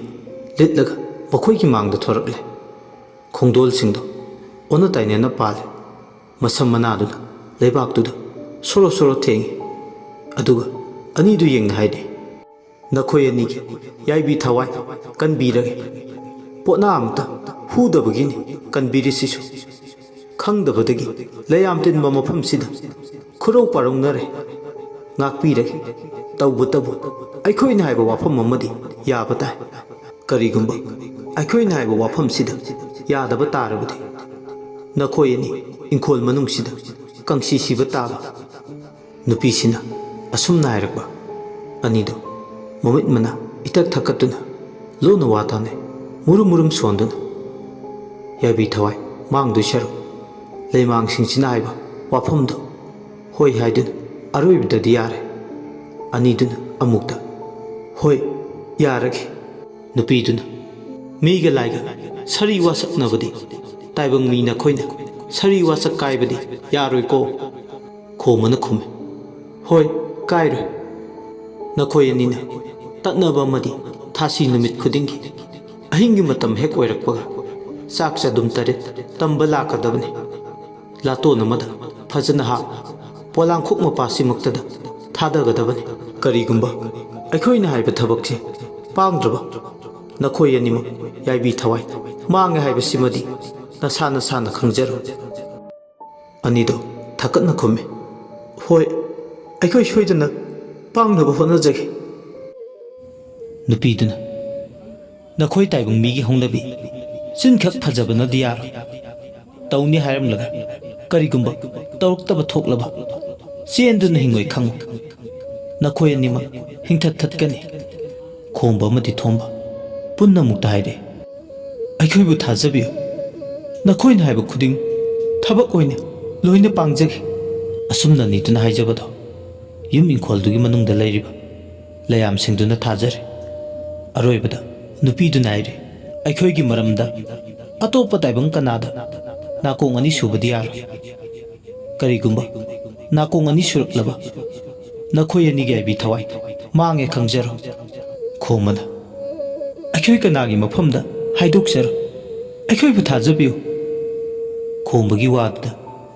ꯂꯤꯠꯂꯒ ꯃꯈꯣꯏꯒꯤ ꯃꯥꯡꯗ ꯊꯣꯔꯛꯂꯦ꯫ ꯈꯣꯡꯗꯣꯜꯁꯤꯡꯗꯣ ꯑꯣꯟꯅ ꯇꯩꯅꯅ ꯄꯥꯜꯂꯦ꯫ ꯃꯁꯝ ꯃꯅꯥꯗꯨꯅ ꯂꯩꯕꯥꯛꯇꯨꯗ ꯁꯣꯔꯣ ꯁꯣꯔꯣ ꯊꯦꯡꯏ꯫ ꯑꯗꯨꯒ ꯑꯅꯤꯗꯨ ꯌꯦꯡꯅ ꯍꯥꯏꯔꯤ, "ꯅꯈꯣꯏ ꯑꯅꯤꯒꯤ ꯌꯥꯏꯕꯤ ꯊꯋꯥꯏ ꯀꯟꯕꯤꯔꯒꯦ꯫ ꯄꯣꯠꯅꯥ ꯑꯃꯇ ꯍꯨꯗꯕꯒꯤꯅꯤ ꯀꯟꯕꯤꯔꯤꯁꯤꯁꯨ꯫ ꯈꯪꯗꯕꯗꯒꯤ ꯂꯩꯌꯥꯝ ꯇꯤꯟꯕ ꯃꯐꯝꯁꯤꯗ ꯈꯨꯔꯧ ꯄꯥꯔꯧꯅꯔꯦ꯫ ꯉꯥꯛꯄꯤꯔꯒꯦ꯫ ꯇꯧꯕꯇꯕꯨ ꯑꯩꯈꯣꯏꯅ ꯍꯥꯏꯕ ꯋꯥꯐꯝ ꯑꯃꯗꯤ ꯌꯥꯕ ꯇꯥꯏ꯫ ꯀꯔꯤꯒꯨꯝꯕ ꯑꯩꯈꯣꯏꯅ ꯍꯥꯏꯕ ꯋꯥꯐꯝꯁꯤꯗ ꯌꯥꯗꯕ ꯇꯥꯔꯕꯗꯤ ꯅꯈꯣꯏ ꯑꯅꯤ ꯏꯪꯈꯣꯜ ꯃꯅꯨꯡꯁꯤꯗ ꯀꯪꯁꯤ ꯁꯤꯕ ꯇꯥꯕ꯫" ꯅꯨꯄꯤꯁꯤꯅ ꯑꯁꯨꯝꯅ ꯍꯥꯏꯔꯛꯄ, ꯑꯅꯤꯗꯨ ꯃꯃꯤꯠ ꯃꯅꯥ ꯏꯇꯛ ꯊꯛꯀꯠꯇꯨꯅ ꯂꯣꯟꯅ ꯋꯥ ꯇꯥꯅꯩ, ꯃꯨꯔꯨꯝ ꯃꯨꯔꯨꯝ ꯁꯣꯟꯗꯨꯅ꯫ ꯌꯥꯏꯕꯤ ꯊꯋꯥꯏ ꯃꯥꯡꯗꯣꯏ ꯁꯔꯨꯛ ꯂꯩꯃꯥꯡꯁꯤꯡꯁꯤꯅ ꯍꯥꯏꯕ ꯋꯥꯐꯝꯗꯨ ꯍꯣꯏ ꯍꯥꯏꯗꯨꯅ ꯑꯔꯣꯏꯕꯗꯗꯤ ꯌꯥꯔꯦ꯫ ꯑꯅꯤꯗꯨꯅ ꯑꯃꯨꯛꯇ "ꯍꯣꯏ, ꯌꯥꯔꯒꯦ"꯫ ꯅꯨꯄꯤꯗꯨꯅ "ꯃꯤꯒ ꯂꯥꯏꯒ ꯁꯔꯤ ꯋꯥꯁꯛꯅꯕꯗꯤ, ꯇꯥꯏꯕꯪ ꯃꯤ ꯅꯈꯣꯏꯅ ꯁꯔꯤ ꯋꯥꯁꯛ ꯀꯥꯏꯕꯗꯤ ꯌꯥꯔꯣꯏꯀꯣ"꯫ ꯈꯣꯝꯕꯅ ꯈꯨꯝꯃꯤ, "ꯍꯣꯏ, ꯀꯥꯏꯔꯣꯏ꯫ ꯅꯈꯣꯏ ꯑꯅꯤꯅ ꯇꯠꯅꯕ ꯑꯃꯗꯤ ꯊꯥꯁꯤ ꯅꯨꯃꯤꯠ ꯈꯨꯗꯤꯡꯒꯤ ꯑꯍꯤꯡꯒꯤ ꯃꯇꯝ ꯍꯦꯛ ꯑꯣꯏꯔꯛꯄꯒ ꯆꯥꯛ ꯆꯗꯨꯝ ꯇꯔꯦꯠ ꯇꯝꯕ ꯂꯥꯛꯀꯗꯕꯅꯤ꯫ ꯂꯥꯇꯣꯟ ꯑꯃꯗ ꯐꯖꯅ ꯍꯥꯞ, ꯄꯣꯂꯥꯡꯈꯣꯛ ꯃꯄꯥꯁꯤꯃꯛꯇꯗ ꯊꯥꯗꯒꯗꯕꯅꯤ꯫ ꯀꯔꯤꯒꯨꯝꯕ ꯑꯩꯈꯣꯏꯅ ꯍꯥꯏꯕ ꯊꯕꯛꯁꯦ ꯄꯥꯡꯗ꯭ꯔꯕ, ꯅꯈꯣꯏ ꯑꯅꯤꯃꯛ ꯌꯥꯏꯕꯤ ꯊꯋꯥꯏ ꯃꯥꯡꯉꯦ ꯍꯥꯏꯕꯁꯤꯃꯗꯤ ꯅꯁꯥ ꯅꯁꯥꯅ ꯈꯪꯖꯔꯣ"꯫ ꯑꯅꯤꯗꯣ ꯊꯛꯀꯠꯅ ꯈꯨꯝꯃꯤ, "ꯍꯣꯏ, ꯑꯩꯈꯣꯏ ꯁꯣꯏꯗꯅ ꯄꯥꯡꯅꯕ ꯍꯣꯠꯅꯖꯒꯦ"꯫ ꯅꯨꯄꯤꯗꯨꯅ, "ꯅꯈꯣꯏ ꯇꯥꯏꯕꯪ ꯃꯤꯒꯤ ꯍꯧꯅꯕꯤ, ꯆꯤꯟꯈꯛ ꯐꯖꯕꯅꯗꯤ ꯌꯥꯔꯣꯏ꯫ ꯇꯧꯅꯤ ꯍꯥꯏꯔꯝꯂꯒ ꯀꯔꯤꯒꯨꯝꯕ ꯇꯧꯔꯛꯇꯕ ꯊꯣꯛꯂꯕ, ꯆꯦꯟꯗꯨꯅ ꯍꯤꯡꯉꯣꯏ ꯈꯪꯉꯨ꯫ ꯅꯈꯣꯏ ꯑꯅꯤꯃꯛ ꯍꯤꯡꯊꯠ ꯊꯠꯀꯅꯤ"꯫ ꯈꯣꯝꯕ ꯑꯃꯗꯤ ꯊꯣꯝꯕ ꯄꯨꯟꯅ ꯑꯃꯨꯛꯇ ꯍꯥꯏꯔꯛꯏ, "ꯑꯩꯈꯣꯏꯕꯨ ꯊꯥꯖꯕꯤꯌꯨ꯫ ꯅꯈꯣꯏꯅ ꯍꯥꯏꯕ ꯈꯨꯗꯤꯡ ꯊꯕꯛ ꯑꯣꯏꯅ ꯂꯣꯏꯅ ꯄꯥꯡꯖꯒꯦ"꯫ ꯑꯁꯨꯝꯅ ꯅꯤꯇꯨꯅ ꯍꯥꯏꯖꯕꯗꯣ ꯌꯨꯝ ꯏꯪꯈꯣꯜꯗꯨꯒꯤ ꯃꯅꯨꯡꯗ ꯂꯩꯔꯤꯕ ꯂꯩꯌꯥꯝꯁꯤꯡꯗꯨꯅ ꯊꯥꯖꯔꯦ꯫ ꯑꯔꯣꯏꯕꯗ ꯅꯨꯄꯤꯗꯨꯅ ꯍꯥꯏꯔꯦ, "ꯑꯩꯈꯣꯏꯒꯤ ꯃꯔꯝꯗ ꯑꯇꯣꯞꯄ ꯇꯥꯏꯕꯪ ꯀꯅꯥꯗ ꯅꯥꯀꯣꯡ ꯑꯅꯤ ꯁꯨꯕꯗꯤ ꯌꯥꯔꯣꯏ꯫ ꯀꯔꯤꯒꯨꯝꯕ ꯅꯥꯀꯣꯡ ꯑꯅꯤ ꯁꯨꯔꯛꯂꯕ, ꯅꯈꯣꯏ ꯑꯅꯤꯒꯤ ꯑꯥꯏꯕꯤ ꯊꯋꯥꯏ ꯃꯥꯡꯉꯦ ꯈꯪꯖꯔꯣ"꯫ ꯈꯣꯝꯕꯅ, "ꯑꯩꯈꯣꯏ ꯀꯅꯥꯒꯤ ꯃꯐꯝꯗ ꯍꯥꯏꯗꯣꯛꯆꯔꯣ? ꯑꯩꯈꯣꯏꯕꯨ ꯊꯥꯖꯕꯤꯌꯨ"꯫ ꯈꯣꯝꯕꯒꯤ ꯋꯥꯗꯨꯗ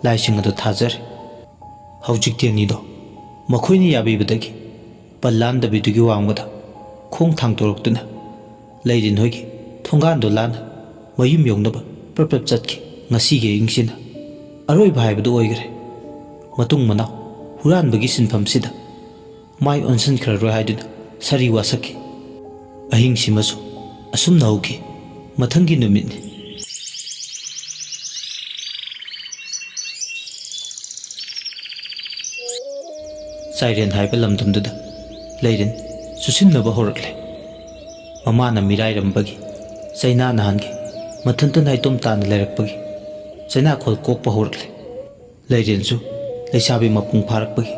ꯂꯥꯏꯁꯤꯡ ꯑꯗꯨ ꯊꯥꯖꯔꯦ꯫ ꯍꯧꯖꯤꯛꯇꯤ ꯑꯅꯤꯗꯣ ꯃꯈꯣꯏꯅ ꯌꯥꯕꯤꯕꯗꯒꯤ ꯄꯜ ꯂꯥꯟꯗꯕꯤꯗꯨꯒꯤ ꯋꯥꯡꯃꯗ ꯈꯣꯡ ꯊꯥꯡꯗꯣꯔꯛꯇꯨꯅ ꯂꯩꯔꯤꯟ ꯍꯣꯏꯒꯤ ꯊꯣꯡꯒꯥꯟꯗꯨ ꯂꯥꯟꯅ ꯃꯌꯨꯝ ꯌꯧꯅꯕ ꯄ꯭ꯔꯞ ꯄ꯭ꯔꯞ ꯆꯠꯈꯤ꯫ ꯉꯁꯤꯒꯤ ꯑꯍꯤꯡꯁꯤꯅ ꯑꯔꯣꯏꯕ ꯍꯥꯏꯕꯗꯨ ꯑꯣꯏꯈ꯭ꯔꯦ꯫ ꯃꯇꯨꯡ ꯃꯅꯥꯎ ꯍꯨꯔꯥꯟꯕꯒꯤ ꯁꯤꯟꯐꯝꯁꯤꯗ ꯃꯥꯏ ꯑꯣꯟꯁꯤꯟꯈ꯭ꯔꯔꯣꯏ ꯍꯥꯏꯗꯨꯅ ꯁꯥꯔꯤ ꯋꯥꯁꯛꯈꯤ꯫ ꯑꯍꯤꯡꯁꯤꯃꯁꯨ ꯑꯁꯨꯝꯅ ꯍꯧꯈꯤ꯫ ꯃꯊꯪꯒꯤ ꯅꯨꯃꯤꯠꯅꯤ꯫ ꯆꯥꯏꯔꯦꯟ ꯍꯥꯏꯕ ꯂꯝꯗꯝꯗꯨꯗ ꯂꯩꯔꯦꯟ ꯆꯨꯁꯤꯟꯅꯕ ꯍꯧꯔꯛꯂꯦ꯫ ꯃꯃꯥꯅ ꯃꯤꯔꯥꯏꯔꯝꯕꯒꯤ ꯆꯩꯅꯥ ꯅꯍꯥꯟꯒꯤ ꯃꯊꯟꯇ ꯅꯥꯏꯇꯣꯝ ꯇꯥꯅ ꯂꯩꯔꯛꯄꯒꯤ ꯆꯩꯅꯥꯈꯣꯜ ꯀꯣꯛꯄ ꯍꯧꯔꯛꯂꯦ꯫ ꯂꯩꯔꯦꯟꯁꯨ ꯂꯩꯁꯥꯕꯤ ꯃꯄꯨꯡ ꯐꯥꯔꯛꯄꯒꯤ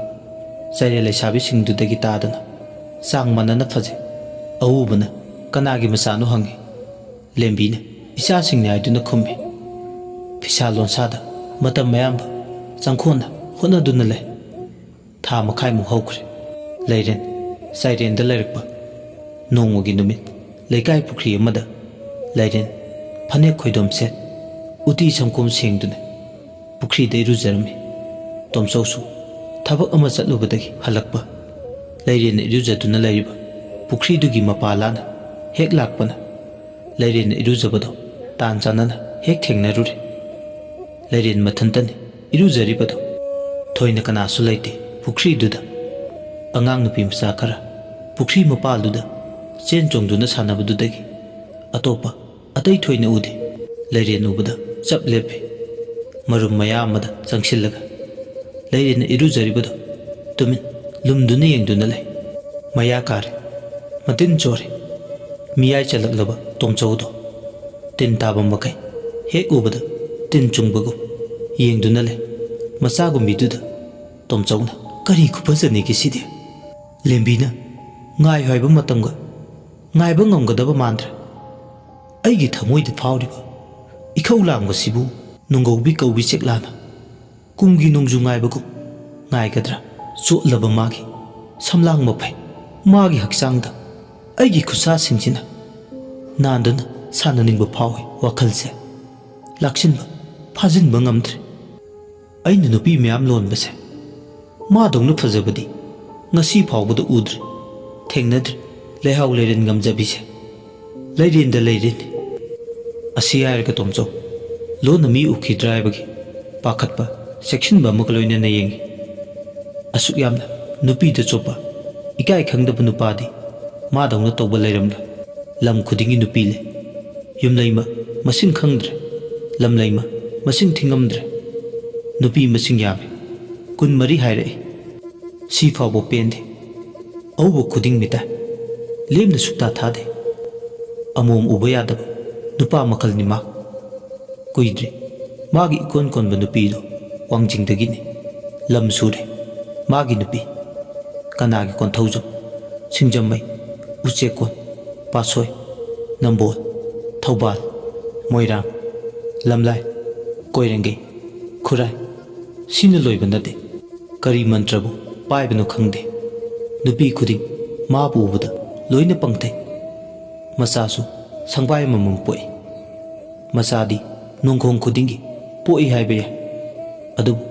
ꯆꯩꯔꯦ ꯂꯩꯁꯥꯕꯤꯁꯤꯡꯗꯨꯗꯒꯤ ꯇꯥꯗꯅ ꯆꯥꯡ ꯃꯥꯟꯅꯅ ꯐꯖꯩ꯫ ꯑꯎꯕꯅ ꯀꯅꯥꯒꯤ ꯃꯆꯥꯅꯣ ꯍꯪꯉꯤ꯫ ꯂꯦꯝꯕꯤꯅ ꯏꯆꯥꯁꯤꯡꯅꯤ ꯍꯥꯏꯗꯨꯅ ꯈꯨꯝꯃꯤ꯫ ꯐꯤꯁꯥ ꯂꯣꯟꯁꯥꯗ ꯃꯇꯝ ꯑꯌꯥꯝꯕ ꯆꯪꯈꯣꯟꯅ ꯍꯣꯠꯅꯗꯨꯅ ꯂꯩ꯫ ꯊꯥ ꯃꯈꯥꯏꯃꯨꯛ ꯍꯧꯈ꯭ꯔꯦ꯫ ꯂꯩꯔꯦꯟ ꯆꯥꯏꯔꯦꯟꯗ ꯂꯩꯔꯛꯄ ꯅꯣꯡꯃꯒꯤ ꯅꯨꯃꯤꯠ, ꯂꯩꯀꯥꯏ ꯄꯨꯈ꯭ꯔꯤ ꯑꯃꯗ ꯂꯩꯔꯦꯟ ꯐꯅꯦꯛ ꯈꯣꯏꯗꯣꯝ ꯁꯦꯠ, ꯎꯇꯤ ꯁꯪꯒꯣꯝ ꯁꯦꯡꯗꯨꯅ ꯄꯨꯈ꯭ꯔꯤꯗ ꯏꯔꯨꯖꯔꯝꯃꯤ꯫ ꯇꯣꯝꯆꯧꯁꯨ ꯊꯕꯛ ꯑꯃ ꯆꯠꯂꯨꯕꯗꯒꯤ ꯍꯜꯂꯛꯄ꯫ ꯂꯩꯔꯦꯟꯅ ꯏꯔꯨꯖꯗꯨꯅ ꯂꯩꯔꯤꯕ ꯄꯨꯈ꯭ꯔꯤꯗꯨꯒꯤ ꯃꯄꯥ ꯂꯥꯅ ꯍꯦꯛ ꯂꯥꯛꯄꯅ ꯂꯩꯔꯦꯟꯅ ꯏꯔꯨꯖꯕꯗꯣ ꯇꯥꯟ ꯆꯥꯟꯅꯅ ꯍꯦꯛ ꯊꯦꯡꯅꯔꯨꯔꯦ꯫ ꯂꯩꯔꯦꯟ ꯃꯊꯟꯇꯅꯤ ꯏꯔꯨꯖꯔꯤꯕꯗꯣ꯫ ꯊꯣꯏꯅ ꯀꯅꯥꯁꯨ ꯂꯩꯇꯦ ꯄꯨꯈ꯭ꯔꯤꯗꯨꯗ꯫ ꯑꯉꯥꯡ ꯅꯨꯄꯤ ꯃꯆꯥ ꯈꯔ ꯄꯨꯈ꯭ꯔꯤ ꯃꯄꯥꯜꯗꯨꯗ ꯆꯦꯟ ꯆꯣꯡꯗꯨꯅ ꯁꯥꯟꯅꯕꯗꯨꯗꯒꯤ ꯑꯇꯣꯞꯄ ꯑꯇꯩ ꯊꯣꯏꯅ ꯎꯗꯦ꯫ ꯂꯩꯔꯦꯟ ꯎꯕꯗ ꯆꯞ ꯂꯦꯞꯄꯤ꯫ ꯃꯔꯨꯝ ꯃꯌꯥ ꯑꯃꯗ ꯆꯪꯁꯤꯜꯂꯒ ꯂꯩꯔꯦꯟꯅ ꯏꯔꯨꯖꯔꯤꯕꯗꯣ ꯇꯨꯃꯤꯟ ꯂꯨꯝꯗꯨꯅ ꯌꯦꯡꯗꯨꯅ ꯂꯩ꯫ ꯃꯌꯥ ꯀꯥꯔꯦ, ꯃꯇꯤꯟ ꯆꯣꯔꯦ꯫ ꯃꯤꯌꯥꯏ ꯆꯜꯂꯛꯂꯕ ꯇꯣꯝꯆꯧꯗꯣ ꯇꯤꯟ ꯇꯥꯕ ꯃꯈꯩ ꯍꯦꯛ ꯎꯕꯗ ꯇꯤꯟ ꯆꯨꯡꯕꯒꯨꯝ ꯌꯦꯡꯗꯨꯅ ꯂꯩ꯫ ꯃꯆꯥꯒꯨꯝꯕꯤꯗꯨꯗ ꯇꯣꯝꯆꯧꯅ, "ꯀꯔꯤ ꯈꯨꯐꯖꯅꯤꯒꯦ ꯁꯤꯗꯤ? ꯂꯦꯝꯕꯤꯅ ꯉꯥꯏꯌꯨ ꯍꯥꯏꯕ ꯃꯇꯝꯒ ꯉꯥꯏꯕ ꯉꯝꯒꯗꯕ ꯃꯥꯟꯗ꯭ꯔꯦ꯫ ꯑꯩꯒꯤ ꯊꯃꯣꯏꯗ ꯐꯥꯎꯔꯤꯕ ꯏꯈꯧ ꯂꯥꯡꯕꯁꯤꯕꯨ ꯅꯨꯡꯒꯧꯕꯤ ꯀꯧꯕꯤ ꯆꯦꯛꯂꯥꯅ ꯀꯨꯝꯒꯤ ꯅꯣꯡꯖꯨ ꯉꯥꯏꯕꯒꯨꯝ ꯉꯥꯏꯒꯗ꯭ꯔꯥ? ꯆꯣꯠꯂꯕ ꯃꯥꯒꯤ ꯁꯝꯂꯥꯡ ꯃꯐꯩ, ꯃꯥꯒꯤ ꯍꯛꯆꯥꯡꯗ ꯑꯩꯒꯤ ꯈꯨꯠꯁꯥꯁꯤꯡꯁꯤꯅ ꯅꯥꯟꯗꯨꯅ ꯁꯥꯟꯅꯅꯤꯡꯕ ꯐꯥꯎꯏ꯫ ꯋꯥꯈꯜꯁꯦ ꯂꯥꯛꯁꯤꯟꯕ ꯐꯥꯖꯤꯟꯕ ꯉꯝꯗ꯭ꯔꯦ꯫ ꯑꯩꯅ ꯅꯨꯄꯤ ꯃꯌꯥꯝ ꯂꯣꯟꯕꯁꯦ ꯃꯥꯗꯧꯅ ꯐꯖꯕꯗꯤ ꯉꯁꯤ ꯐꯥꯎꯕꯗ ꯎꯗ꯭ꯔꯤ, ꯊꯦꯡꯅꯗ꯭ꯔꯤ꯫ ꯂꯩꯍꯥꯎ ꯂꯩꯔꯦꯟ ꯉꯝꯖꯕꯤꯁꯦ ꯂꯩꯔꯦꯟꯗ ꯂꯩꯔꯦꯟꯅꯤ꯫ ꯑꯁꯤ ꯍꯥꯏꯔꯒ ꯇꯣꯝꯆꯧ ꯂꯣꯟꯅ ꯃꯤ ꯎꯈꯤꯗ꯭ꯔꯥ ꯍꯥꯏꯕꯒꯤ ꯄꯥꯈꯠꯄ, ꯆꯦꯛꯁꯤꯟꯕ ꯑꯃꯒ ꯂꯣꯏꯅꯅ ꯌꯦꯡꯉꯤ꯫ ꯑꯁꯨꯛ ꯌꯥꯝꯅ ꯅꯨꯄꯤꯗ ꯆꯣꯞꯄ, ꯏꯀꯥꯏ ꯈꯪꯗꯕ ꯅꯨꯄꯥꯗꯤ ꯃꯥꯗꯧꯅ ꯇꯧꯕ ꯂꯩꯔꯝꯂꯣꯏ꯫ ꯂꯝ ꯈꯨꯗꯤꯡꯒꯤ ꯅꯨꯄꯤ ꯂꯩ꯫ ꯌꯨꯝꯂꯩꯃ ꯃꯁꯤꯡ ꯈꯪꯗ꯭ꯔꯦ, ꯂꯝꯂꯩꯃ ꯃꯁꯤꯡ ꯊꯤꯉꯝꯗ꯭ꯔꯦ꯫ ꯅꯨꯄꯤ ꯃꯁꯤꯡ ꯌꯥꯝꯃꯤ, ꯀꯨꯟꯃꯔꯤ ꯍꯥꯏꯔꯛꯏ꯫ ꯁꯤ ꯐꯥꯎꯕ ꯄꯦꯟꯗꯦ꯫ ꯑꯎꯕ ꯈꯨꯗꯤꯡ ꯃꯤꯇꯥꯏ꯫ ꯂꯦꯝꯅ ꯁꯨꯛꯊꯥ ꯊꯥꯗꯦ꯫ ꯑꯃꯣꯝ ꯎꯕ ꯌꯥꯗꯕ ꯅꯨꯄꯥ ꯃꯈꯜꯅꯤ ꯃꯥ꯫ ꯀꯨꯏꯗ꯭ꯔꯤ ꯃꯥꯒꯤ ꯏꯀꯣꯟ ꯀꯣꯟꯕ ꯅꯨꯄꯤꯗꯣ ꯋꯥꯡꯖꯤꯡꯗꯒꯤꯅꯤ꯫ ꯂꯝ ꯁꯨꯔꯦ ꯃꯥꯒꯤ ꯅꯨꯄꯤ꯫ ꯀꯅꯥꯒꯤ ꯀꯣꯟꯊꯧꯖꯝ, ꯁꯤꯡꯖꯃꯩ, ꯎꯆꯦꯛꯀꯣꯟ, ꯄꯥꯠꯁꯣꯏ, ꯅꯝꯕꯣꯜ, ꯊꯧꯕꯥꯜ, ꯃꯣꯏꯔꯥꯡ, ꯂꯝꯂꯥꯏ, ꯀꯣꯏꯔꯦꯡꯒꯩ, ꯈꯨꯔꯥꯏ, ꯁꯤꯅ ꯂꯣꯏꯕ ꯅꯠꯇꯦ꯫ ꯀꯔꯤ ꯃꯟꯇ꯭ꯔꯕꯨ ꯄꯥꯏꯕꯅꯣ ꯈꯪꯗꯦ꯫ ꯅꯨꯄꯤ ꯈꯨꯗꯤꯡ ꯃꯥꯕꯨ ꯎꯕꯗ ꯂꯣꯏꯅ ꯄꯪꯊꯩ꯫ ꯃꯆꯥꯁꯨ ꯁꯪꯕꯥꯏ ꯑꯃꯃꯝ ꯄꯣꯛꯏ꯫ ꯃꯆꯥꯗꯤ ꯅꯣꯡꯈꯣꯡ ꯈꯨꯗꯤꯡꯒꯤ ꯄꯣꯛꯏ ꯍꯥꯏꯕ ꯌꯥꯏ꯫ ꯑꯗꯨꯕꯨ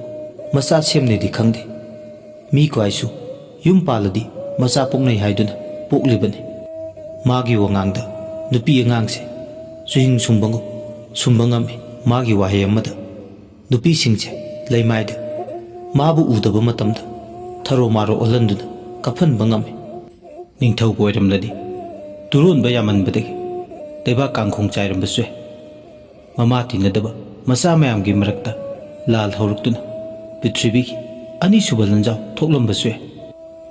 ꯃꯆꯥ ꯁꯦꯝꯅꯩꯗꯤ ꯈꯪꯗꯦ꯫ ꯃꯤ ꯈ꯭ꯋꯥꯏꯁꯨ ꯌꯨꯝ ꯄꯥꯜꯂꯗꯤ ꯃꯆꯥ ꯄꯣꯛꯅꯩ ꯍꯥꯏꯗꯨꯅ ꯄꯣꯛꯂꯤꯕꯅꯤ꯫ ꯃꯥꯒꯤ ꯋꯥꯉꯥꯡꯗ ꯅꯨꯄꯤ ꯑꯉꯥꯡꯁꯦ ꯆꯨꯍꯤꯡ ꯁꯨꯝꯕꯒꯨꯝ ꯁꯨꯝꯕ ꯉꯝꯃꯤ꯫ ꯃꯥꯒꯤ ꯋꯥꯍꯩ ꯑꯃꯗ ꯅꯨꯄꯤꯁꯤꯡꯁꯦ ꯂꯩꯃꯥꯏꯗ ꯃꯥꯕꯨ ꯎꯗꯕ ꯃꯇꯝꯗ ꯊꯔꯣ ꯃꯥꯔꯣ ꯑꯣꯜꯍꯟꯗꯨꯅ ꯀꯞꯍꯟꯕ ꯉꯝꯃꯤ꯫ ꯅꯤꯡꯊꯧꯕꯨ ꯑꯣꯏꯔꯝꯂꯗꯤ ꯇꯨꯔꯣꯟꯕ ꯌꯥꯝꯃꯟꯕꯗꯒꯤ ꯂꯩꯕꯥꯛ ꯀꯥꯡꯈꯣꯡ ꯆꯥꯏꯔꯝꯕꯁꯨ ꯌꯥꯏ꯫ ꯃꯃꯥ ꯇꯤꯟꯅꯗꯕ ꯃꯆꯥ ꯃꯌꯥꯝꯒꯤ ꯃꯔꯛꯇ ꯂꯥꯜ ꯍꯧꯔꯛꯇꯨꯅ ꯄ꯭ꯔꯤꯊꯤꯕꯤꯒꯤ ꯑꯅꯤꯁꯨꯕ ꯂꯥꯟꯖꯥꯎ ꯊꯣꯛꯂꯝꯕꯁꯨ ꯌꯥꯏ꯫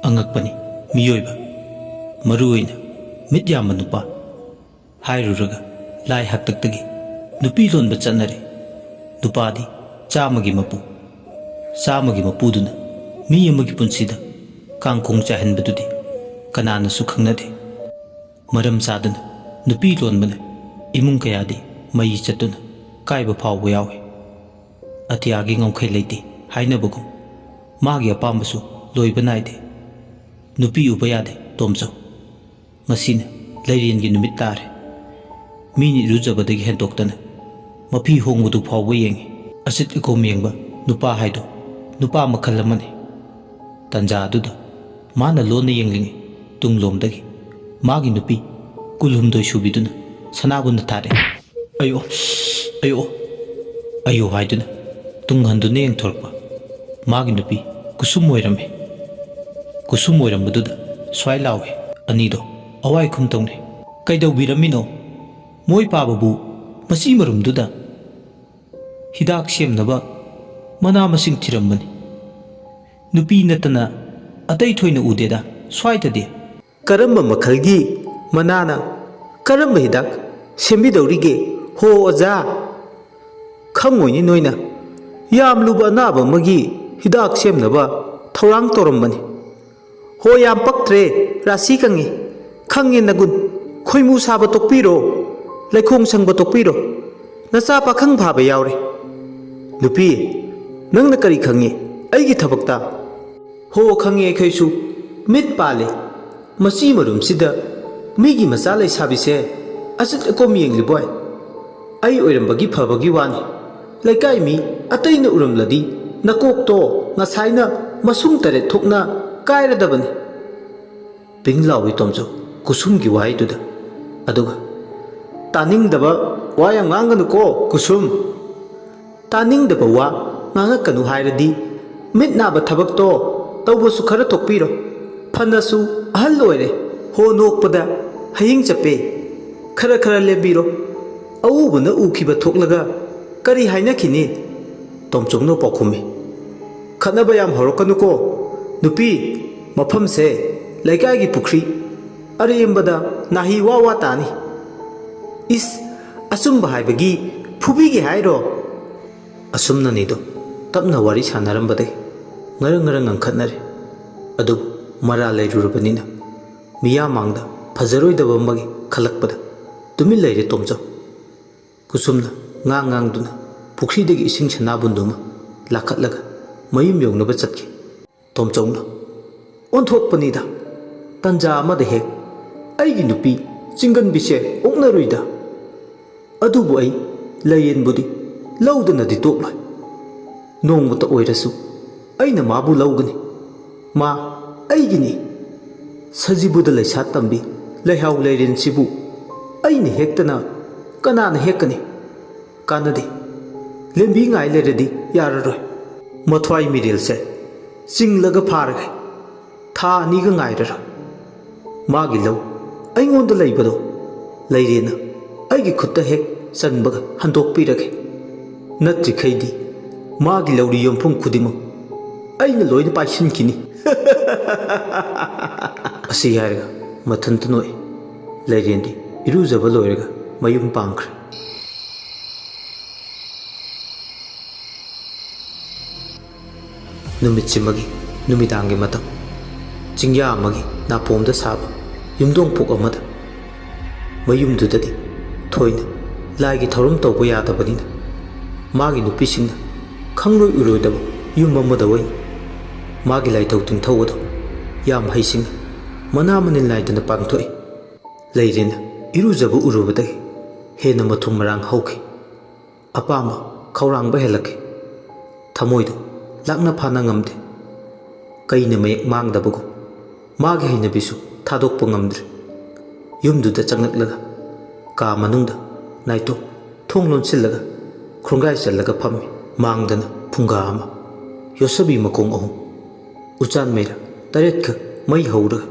ꯑꯉꯛꯄꯅꯤ ꯃꯤꯑꯣꯏꯕ, ꯃꯔꯨꯑꯣꯏꯅ ꯃꯤꯠ ꯌꯥꯝꯕ ꯅꯨꯄꯥ꯫ ꯍꯥꯏꯔꯨꯔꯒ ꯂꯥꯏ ꯍꯥꯛꯇꯛꯇꯒꯤ ꯅꯨꯄꯤ ꯂꯣꯟꯕ ꯆꯠꯅꯔꯦ꯫ ꯅꯨꯄꯥꯗꯤ ꯆꯥꯝꯃꯒꯤ ꯃꯄꯨ, ꯆꯥꯝꯃꯒꯤ ꯃꯄꯨꯗꯨꯅ ꯃꯤ ꯑꯃꯒꯤ ꯄꯨꯟꯁꯤꯗ ꯀꯥꯡꯈꯣꯡ ꯆꯥꯏꯍꯟꯕꯗꯨꯗꯤ ꯀꯅꯥꯅꯁꯨ ꯈꯪꯅꯗꯦ꯫ ꯃꯔꯝ ꯆꯥꯗꯅ ꯅꯨꯄꯤ ꯂꯣꯟꯕꯅ ꯏꯃꯨꯡ ꯀꯌꯥꯗꯤ ꯃꯩ ꯆꯠꯇꯨꯅ ꯀꯥꯏꯕ ꯐꯥꯎꯕ ꯌꯥꯎꯏ꯫ ꯑꯇꯤꯌꯥꯒꯤ ꯉꯝꯈꯩ ꯂꯩꯇꯦ ꯍꯥꯏꯅꯕꯒꯨꯝ ꯃꯥꯒꯤ ꯑꯄꯥꯝꯕꯁꯨ ꯂꯣꯏꯕ ꯅꯥꯏꯗꯦ꯫ ꯅꯨꯄꯤ ꯎꯕ ꯌꯥꯗꯦ ꯇꯣꯝꯆꯧ꯫ ꯉꯁꯤꯅ ꯂꯩꯔꯦꯟꯒꯤ ꯅꯨꯃꯤꯠ ꯇꯥꯔꯦ꯫ ꯃꯤꯅ ꯏꯔꯨꯖꯕꯗꯒꯤ ꯍꯦꯟꯗꯣꯛꯇꯅ ꯃꯐꯤ ꯍꯣꯡꯕꯗꯨ ꯐꯥꯎꯕ ꯌꯦꯡꯉꯤ꯫ ꯑꯁꯤꯠ ꯑꯀꯣꯝ ꯌꯦꯡꯕ ꯅꯨꯄꯥ ꯍꯥꯏꯗꯣ ꯅꯨꯄꯥ ꯃꯈꯜ ꯑꯃꯅꯤ꯫ ꯇꯟꯖꯥ ꯑꯗꯨꯗ ꯃꯥꯅ ꯂꯣꯟꯅ ꯌꯦꯡꯂꯤꯉꯩ ꯇꯨꯡꯂꯣꯝꯗꯒꯤ ꯃꯥꯒꯤ ꯅꯨꯄꯤ ꯀꯨꯟꯍꯨꯝꯗꯣꯏ ꯁꯨꯕꯤꯗꯨꯅ ꯁꯅꯥꯕꯨꯟꯗ ꯊꯥꯔꯛꯏ꯫ "ꯑꯌꯣ, ꯑꯌꯣ, ꯑꯌꯣ" ꯍꯥꯏꯗꯨꯅ ꯇꯨꯡ ꯍꯟꯗꯨꯅ ꯌꯦꯡꯊꯣꯔꯛꯄ ꯃꯥꯒꯤ ꯅꯨꯄꯤ ꯀꯨꯁꯨꯝ ꯑꯣꯏꯔꯝꯃꯤ꯫ ꯀꯨꯁꯨꯝ ꯑꯣꯏꯔꯝꯕꯗꯨꯗ ꯁ꯭ꯋꯥꯏ ꯂꯥꯎꯏ꯫ ꯑꯅꯤꯗꯣ ꯑꯋꯥꯏ ꯈꯨꯝ ꯇꯧꯅꯩ꯫ "ꯀꯩꯗꯧꯕꯤꯔꯝꯃꯤꯅꯣ? ꯃꯣꯏ ꯄꯥꯕꯕꯨ ꯃꯆꯤ ꯃꯔꯨꯝꯗꯨꯗ ꯍꯤꯗꯥꯛ ꯁꯦꯝꯅꯕ ꯃꯅꯥ ꯃꯁꯤꯡ ꯊꯤꯔꯝꯕꯅꯤ꯫ ꯅꯨꯄꯤ ꯅꯠꯇꯅ ꯑꯇꯩ ꯊꯣꯏꯅ ꯎꯗꯦꯗ, ꯁ꯭ꯋꯥꯏꯗꯗꯤ꯫ ꯀꯔꯝꯕ ꯃꯈꯜꯒꯤ ꯃꯅꯥꯅ ꯀꯔꯝꯕ ꯍꯤꯗꯥꯛ ꯁꯦꯝꯕꯤꯗꯧꯔꯤꯒꯦ? ꯍꯣ ꯑꯣꯖꯥ, ꯈꯪꯉꯣꯏꯅꯤ ꯅꯣꯏꯅ꯫ ꯌꯥꯝ ꯂꯨꯕ ꯑꯅꯥꯕ ꯑꯃꯒꯤ ꯍꯤꯗꯥꯛ ꯁꯦꯝꯅꯕ ꯊꯧꯔꯥꯡ ꯇꯧꯔꯝꯕꯅꯤ꯫ ꯍꯣ, ꯌꯥꯝ ꯄꯛꯇ꯭ꯔꯦ꯫ ꯔꯥꯁꯤ ꯈꯪꯉꯤ, ꯈꯪꯉꯦ ꯅꯒꯨꯟ꯫ ꯈꯣꯏꯃꯨ ꯁꯥꯕ ꯇꯣꯛꯄꯤꯔꯣ꯫ ꯂꯩꯈꯣꯡ ꯁꯪꯕ ꯇꯣꯛꯄꯤꯔꯣ꯫ ꯅꯆꯥ ꯄꯥꯈꯪ ꯐꯥꯕ ꯌꯥꯎꯔꯦ꯫ ꯅꯨꯄꯤ, ꯅꯪꯅ ꯀꯔꯤ ꯈꯪꯉꯤ ꯑꯩꯒꯤ ꯊꯕꯛꯇ? ꯍꯣ, ꯈꯪꯉꯦ ꯑꯩꯈꯣꯏꯁꯨ꯫ ꯃꯤꯠ ꯄꯥꯜꯂꯦ꯫ ꯃꯁꯤ ꯃꯔꯨꯝꯁꯤꯗ ꯃꯤꯒꯤ ꯃꯆꯥ ꯂꯩꯁꯥꯕꯤꯁꯦ ꯑꯆꯤꯠ ꯑꯀꯣꯝ ꯌꯦꯡꯂꯤꯕꯣꯏ꯫ ꯑꯩ ꯑꯣꯏꯔꯝꯕꯒꯤ ꯐꯕꯒꯤ ꯋꯥꯅꯤ꯫ ꯂꯩꯀꯥꯏ ꯃꯤ ꯑꯇꯩꯅ ꯎꯔꯝꯂꯗꯤ ꯅꯀꯣꯛꯇꯣ ꯉꯁꯥꯏꯅ ꯃꯁꯨꯡ ꯇꯔꯦꯠ ꯊꯣꯛꯅ ꯀꯥꯏꯔꯗꯕꯅꯤ꯫ ꯄꯤꯡ ꯂꯥꯎꯏ ꯇꯣꯝꯆꯧ ꯀꯨꯁꯨꯝꯒꯤ ꯋꯥꯍꯩꯗꯨꯗ꯫ ꯑꯗꯨꯒ, "ꯇꯥꯅꯤꯡꯗꯕ ꯋꯥ ꯌꯥꯝ ꯉꯥꯡꯒꯅꯨꯀꯣ ꯀꯨꯁꯨꯝ꯫ ꯇꯥꯅꯤꯡꯗꯕ ꯋꯥ ꯉꯥꯡꯉꯛꯀꯅꯨ ꯍꯥꯏꯔꯗꯤ ꯃꯤꯠ ꯅꯥꯕ ꯊꯕꯛꯇꯣ ꯇꯧꯕꯁꯨ ꯈꯔ ꯊꯣꯛꯄꯤꯔꯣ꯫ ꯐꯅꯁꯨ ꯑꯍꯜ ꯑꯣꯏꯔꯦ꯫ ꯍꯣ, ꯅꯣꯛꯄꯗ ꯍꯌꯤꯡ ꯆꯞꯄꯦ꯫ ꯈꯔ ꯈꯔ ꯂꯦꯝꯕꯤꯔꯣ꯫ ꯑꯎꯕꯅ ꯎꯈꯤꯕ ꯊꯣꯛꯂꯒ ꯀꯔꯤ ꯍꯥꯏꯅꯈꯤꯅꯤ?" ꯇꯣꯝꯆꯧꯅ ꯄꯥꯎꯈꯨꯝꯃꯤ꯫ "ꯈꯠꯅꯕ ꯌꯥꯝ ꯍꯧꯔꯛꯀꯅꯨꯀꯣ ꯅꯨꯄꯤ꯫ ꯃꯐꯝꯁꯦ ꯂꯩꯀꯥꯏꯒꯤ ꯄꯨꯈ꯭ꯔꯤ꯫ ꯑꯔꯦꯝꯕꯗ ꯅꯥꯍꯤ ꯋꯥ ꯋꯥ ꯇꯥꯅꯤ꯫ ꯏꯁ, ꯑꯆꯨꯝꯕ ꯍꯥꯏꯕꯒꯤ ꯐꯨꯕꯤꯒꯦ ꯍꯥꯏꯔꯣ?" ꯑꯁꯨꯝꯅꯅꯤꯗꯣ ꯇꯞꯅ ꯋꯥꯔꯤ ꯁꯥꯟꯅꯔꯝꯕꯗꯩ ꯉꯔꯪ ꯉꯔꯪ ꯉꯪꯈꯠꯅꯔꯦ꯫ ꯑꯗꯨꯕꯨ ꯃꯔꯥꯜ ꯂꯩꯔꯨꯔꯕꯅꯤꯅ ꯃꯤꯌꯥꯝ ꯃꯥꯡꯗ ꯐꯖꯔꯣꯏꯗꯕ ꯑꯃꯒꯤ ꯈꯜꯂꯛꯄꯗ ꯇꯨꯃꯤꯟ ꯂꯩꯔꯦ ꯇꯣꯝꯆꯧ꯫ ꯀꯨꯁꯨꯝꯅ ꯉꯥꯡ ꯉꯥꯡꯗꯨꯅ ꯄꯨꯈ꯭ꯔꯤꯗꯒꯤ ꯏꯁꯤꯡ ꯁꯅꯥꯕꯨꯟꯗꯨꯃ ꯂꯥꯈꯠꯂꯒ ꯃꯌꯨꯝ ꯌꯧꯅꯕ ꯆꯠꯈꯤ꯫ ꯇꯣꯝꯆꯧꯅ ꯑꯣꯟꯊꯣꯛꯄꯅꯤꯗ, ꯇꯟꯖꯥ ꯑꯃꯗ ꯍꯦꯛ ꯑꯩꯒꯤ ꯅꯨꯄꯤ ꯆꯤꯡꯒꯟꯕꯤꯁꯦ ꯑꯣꯛꯅꯔꯨꯏꯗ꯫ ꯑꯗꯨꯕꯨ ꯑꯩ ꯂꯩꯌꯦꯟꯕꯨꯗꯤ ꯂꯧꯗꯅꯗꯤ ꯇꯣꯛꯂꯣꯏ꯫ ꯅꯣꯡꯃꯇ ꯑꯣꯏꯔꯁꯨ ꯑꯩꯅ ꯃꯥꯕꯨ ꯂꯧꯒꯅꯤ꯫ ꯃꯥ ꯑꯩꯒꯤꯅꯤ꯫ ꯁꯖꯤꯕꯨꯗ ꯂꯩꯁꯥ ꯇꯝꯕꯤ ꯂꯩꯍꯥꯎ ꯂꯩꯔꯦꯟꯁꯤꯕꯨ ꯑꯩꯅ ꯍꯦꯛꯇꯅ ꯀꯅꯥꯅ ꯍꯦꯛꯀꯅꯤ? ꯀꯥꯟꯅꯗꯦ꯫ ꯂꯦꯝꯕꯤ ꯉꯥꯏ ꯂꯩꯔꯗꯤ ꯌꯥꯔꯔꯣꯏ꯫ ꯃꯊ꯭ꯋꯥꯏ ꯃꯤꯔꯦꯜꯁꯦ ꯆꯤꯡꯂꯒ ꯐꯥꯔꯒꯦ꯫ ꯊꯥ ꯑꯅꯤꯒ ꯉꯥꯏꯔꯔꯣꯏ꯫ ꯃꯥꯒꯤ ꯂꯧ ꯑꯩꯉꯣꯟꯗ ꯂꯩꯕꯗꯣ ꯂꯩꯔꯦꯅ ꯑꯩꯒꯤ ꯈꯨꯠꯇ ꯍꯦꯛ ꯆꯟꯕꯒ ꯍꯟꯗꯣꯛꯄꯤꯔꯒꯦ꯫ ꯅꯠꯇ꯭ꯔꯤꯈꯩꯗꯤ ꯃꯥꯒꯤ ꯂꯧꯔꯤ ꯌꯣꯟꯐꯝ ꯈꯨꯗꯤꯡꯃꯛ ꯑꯩꯅ ꯂꯣꯏꯅ ꯄꯥꯏꯁꯤꯟꯈꯤꯅꯤ꯫ ꯑꯁꯤ ꯍꯥꯏꯔꯒ ꯃꯊꯟꯇ ꯅꯣꯛꯏ꯫ ꯂꯩꯔꯦꯟꯗꯤ ꯏꯔꯨꯖꯕ ꯂꯣꯏꯔꯒ ꯃꯌꯨꯝ ꯄꯥꯡꯈ꯭ꯔꯦ꯫ ꯅꯨꯃꯤꯠꯁꯤꯃꯒꯤ ꯅꯨꯃꯤꯗꯥꯡꯒꯤ ꯃꯇꯝ꯫ ꯆꯤꯡꯌꯥ ꯑꯃꯒꯤ ꯅꯥꯄꯣꯝꯗ ꯁꯥꯕ ꯌꯨꯝꯗꯣꯡ ꯄꯨꯛ ꯑꯃꯗ, ꯃꯌꯨꯝꯗꯨꯗꯗꯤ ꯊꯣꯏꯅ ꯂꯥꯏꯒꯤ ꯊꯧꯔꯝ ꯇꯧꯕ ꯌꯥꯗꯕꯅꯤꯅ, ꯃꯥꯒꯤ ꯅꯨꯄꯤꯁꯤꯡꯅ ꯈꯪꯂꯣꯏ ꯎꯔꯣꯏꯗꯕ ꯌꯨꯝ ꯑꯃꯗ ꯑꯣꯏꯅ ꯃꯥꯒꯤ ꯂꯥꯏꯊꯧ ꯇꯤꯡꯊꯧ ꯑꯗꯨ ꯌꯥꯝ ꯍꯩꯁꯤꯡꯅ ꯃꯅꯥ ꯃꯅꯤꯜ ꯅꯥꯏꯗꯅ ꯄꯥꯡꯊꯣꯛꯏ꯫ ꯂꯩꯔꯦꯟꯅ ꯏꯔꯨꯖꯕ ꯎꯔꯨꯕꯗꯒꯤ ꯍꯦꯟꯅ ꯃꯊꯨꯝ ꯃꯔꯥꯡ ꯍꯧꯈꯤ꯫ ꯑꯄꯥꯝꯕ ꯈꯧꯔꯥꯡꯕ ꯍꯦꯜꯂꯛꯈꯤ꯫ ꯊꯃꯣꯏꯗꯨ ꯂꯥꯛꯅ ꯐꯥꯅ ꯉꯝꯗꯦ꯫ ꯀꯩꯅ ꯃꯌꯦꯛ ꯃꯥꯡꯗꯕꯒꯨꯝ ꯃꯥꯒꯤ ꯍꯩꯅꯕꯤꯁꯨ ꯊꯥꯗꯣꯛꯄ ꯉꯝꯗ꯭ꯔꯦ꯫ ꯌꯨꯝꯗꯨꯗ ꯆꯪꯂꯛꯂꯒ ꯀꯥ ꯃꯅꯨꯡꯗ ꯅꯥꯏꯇꯣꯝ ꯊꯣꯡ ꯂꯣꯟꯁꯤꯜꯂꯒ ꯈꯣꯡꯒꯥꯏ ꯆꯜꯂꯒ ꯐꯝꯃꯤ꯫ ꯃꯥꯡꯗꯅ ꯐꯨꯡꯒꯥ ꯑꯃ, ꯌꯣꯠꯁꯕꯤ ꯃꯈꯣꯡ ꯑꯍꯨꯝ, ꯎꯆꯥꯟ ꯃꯩꯔꯥ ꯇꯔꯦꯠꯈꯛ ꯃꯩ ꯍꯧꯔꯒ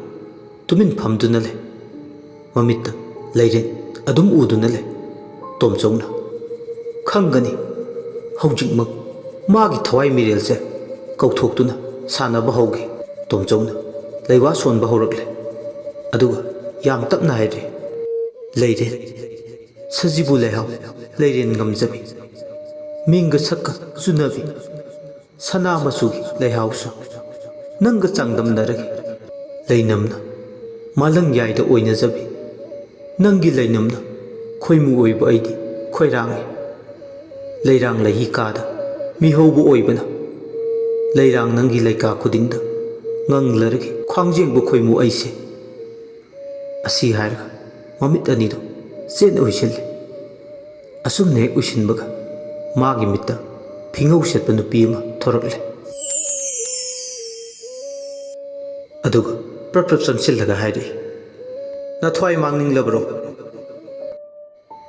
ꯇꯨꯃꯤꯟ ꯐꯝꯗꯨꯅ ꯂꯩ꯫ ꯃꯃꯤꯠꯇ ꯂꯩꯔꯦꯟ ꯑꯗꯨꯝ ꯎꯗꯨꯅ ꯂꯩ꯫ ꯇꯣꯝꯆꯧꯅ, "ꯈꯪꯒꯅꯤ, ꯍꯧꯖꯤꯛꯃꯛ ꯃꯥꯒꯤ ꯊꯋꯥꯏ ꯃꯤꯔꯦꯜꯁꯦ ꯀꯧꯊꯣꯛꯇꯨꯅ ꯁꯥꯟꯅꯕ ꯍꯧꯒꯦ꯫" ꯇꯣꯝꯆꯧꯅ ꯂꯩꯋꯥ ꯁꯣꯟꯕ ꯍꯧꯔꯛꯂꯦ꯫ ꯑꯗꯨꯒ ꯌꯥꯝ ꯇꯞꯅ ꯍꯥꯏꯔꯦ, "ꯂꯩꯔꯦꯟ, ꯁꯖꯤꯕꯨ ꯂꯩꯍꯥꯎ, ꯂꯩꯔꯦꯟ ꯉꯝꯖꯕꯤ, ꯃꯤꯡꯒ ꯁꯛꯀ ꯆꯨꯅꯕꯤ, ꯁꯅꯥ ꯃꯆꯨꯒꯤ ꯂꯩꯍꯥꯎꯁꯨ ꯅꯪꯒ ꯆꯥꯡꯗꯝꯅꯔꯒꯦ꯫ ꯂꯩꯅꯝꯅ ꯃꯥꯂꯪ ꯌꯥꯏꯗ ꯑꯣꯏꯅꯖꯕꯤ, ꯅꯪꯒꯤ ꯂꯩꯅꯝꯅ ꯈꯣꯏꯃꯨ ꯑꯣꯏꯕ ꯑꯩꯗꯤ ꯈꯣꯏꯔꯥꯡꯉꯤ꯫ ꯂꯩꯔꯥꯡ ꯂꯩꯍꯤ ꯀꯥꯗ ꯃꯤꯍꯧꯕ ꯑꯣꯏꯕꯅ, ꯂꯩꯔꯥꯡ ꯅꯪꯒꯤ ꯂꯩꯀꯥ ꯈꯨꯗꯤꯡꯗ ꯉꯪꯂꯔꯒꯦ ꯈ꯭ꯋꯥꯡꯖꯦꯡꯕ ꯈꯣꯏꯃꯨ ꯑꯩꯁꯦ꯫" ꯑꯁꯤ ꯍꯥꯏꯔꯒ ꯃꯃꯤꯠ ꯑꯅꯤꯗꯨ ꯆꯦꯠꯅ ꯎꯏꯁꯤꯜꯂꯤ꯫ ꯑꯁꯨꯝꯅ ꯍꯦꯛ ꯎꯏꯁꯤꯟꯕꯒ ꯃꯥꯒꯤ ꯃꯤꯠꯇ ꯐꯤꯉꯧ ꯁꯦꯠꯄ ꯅꯨꯄꯤ ꯑꯃ ꯊꯣꯔꯛꯂꯦ꯫ ꯑꯗꯨꯒ ꯄ꯭ꯔꯞ ꯄ꯭ꯔꯞ ꯆꯪꯁꯤꯜꯂꯒ ꯍꯥꯏꯔꯛꯏ, "ꯅꯊ꯭ꯋꯥꯏ ꯃꯥꯡꯅꯤꯡꯂꯕ꯭ꯔꯣ?"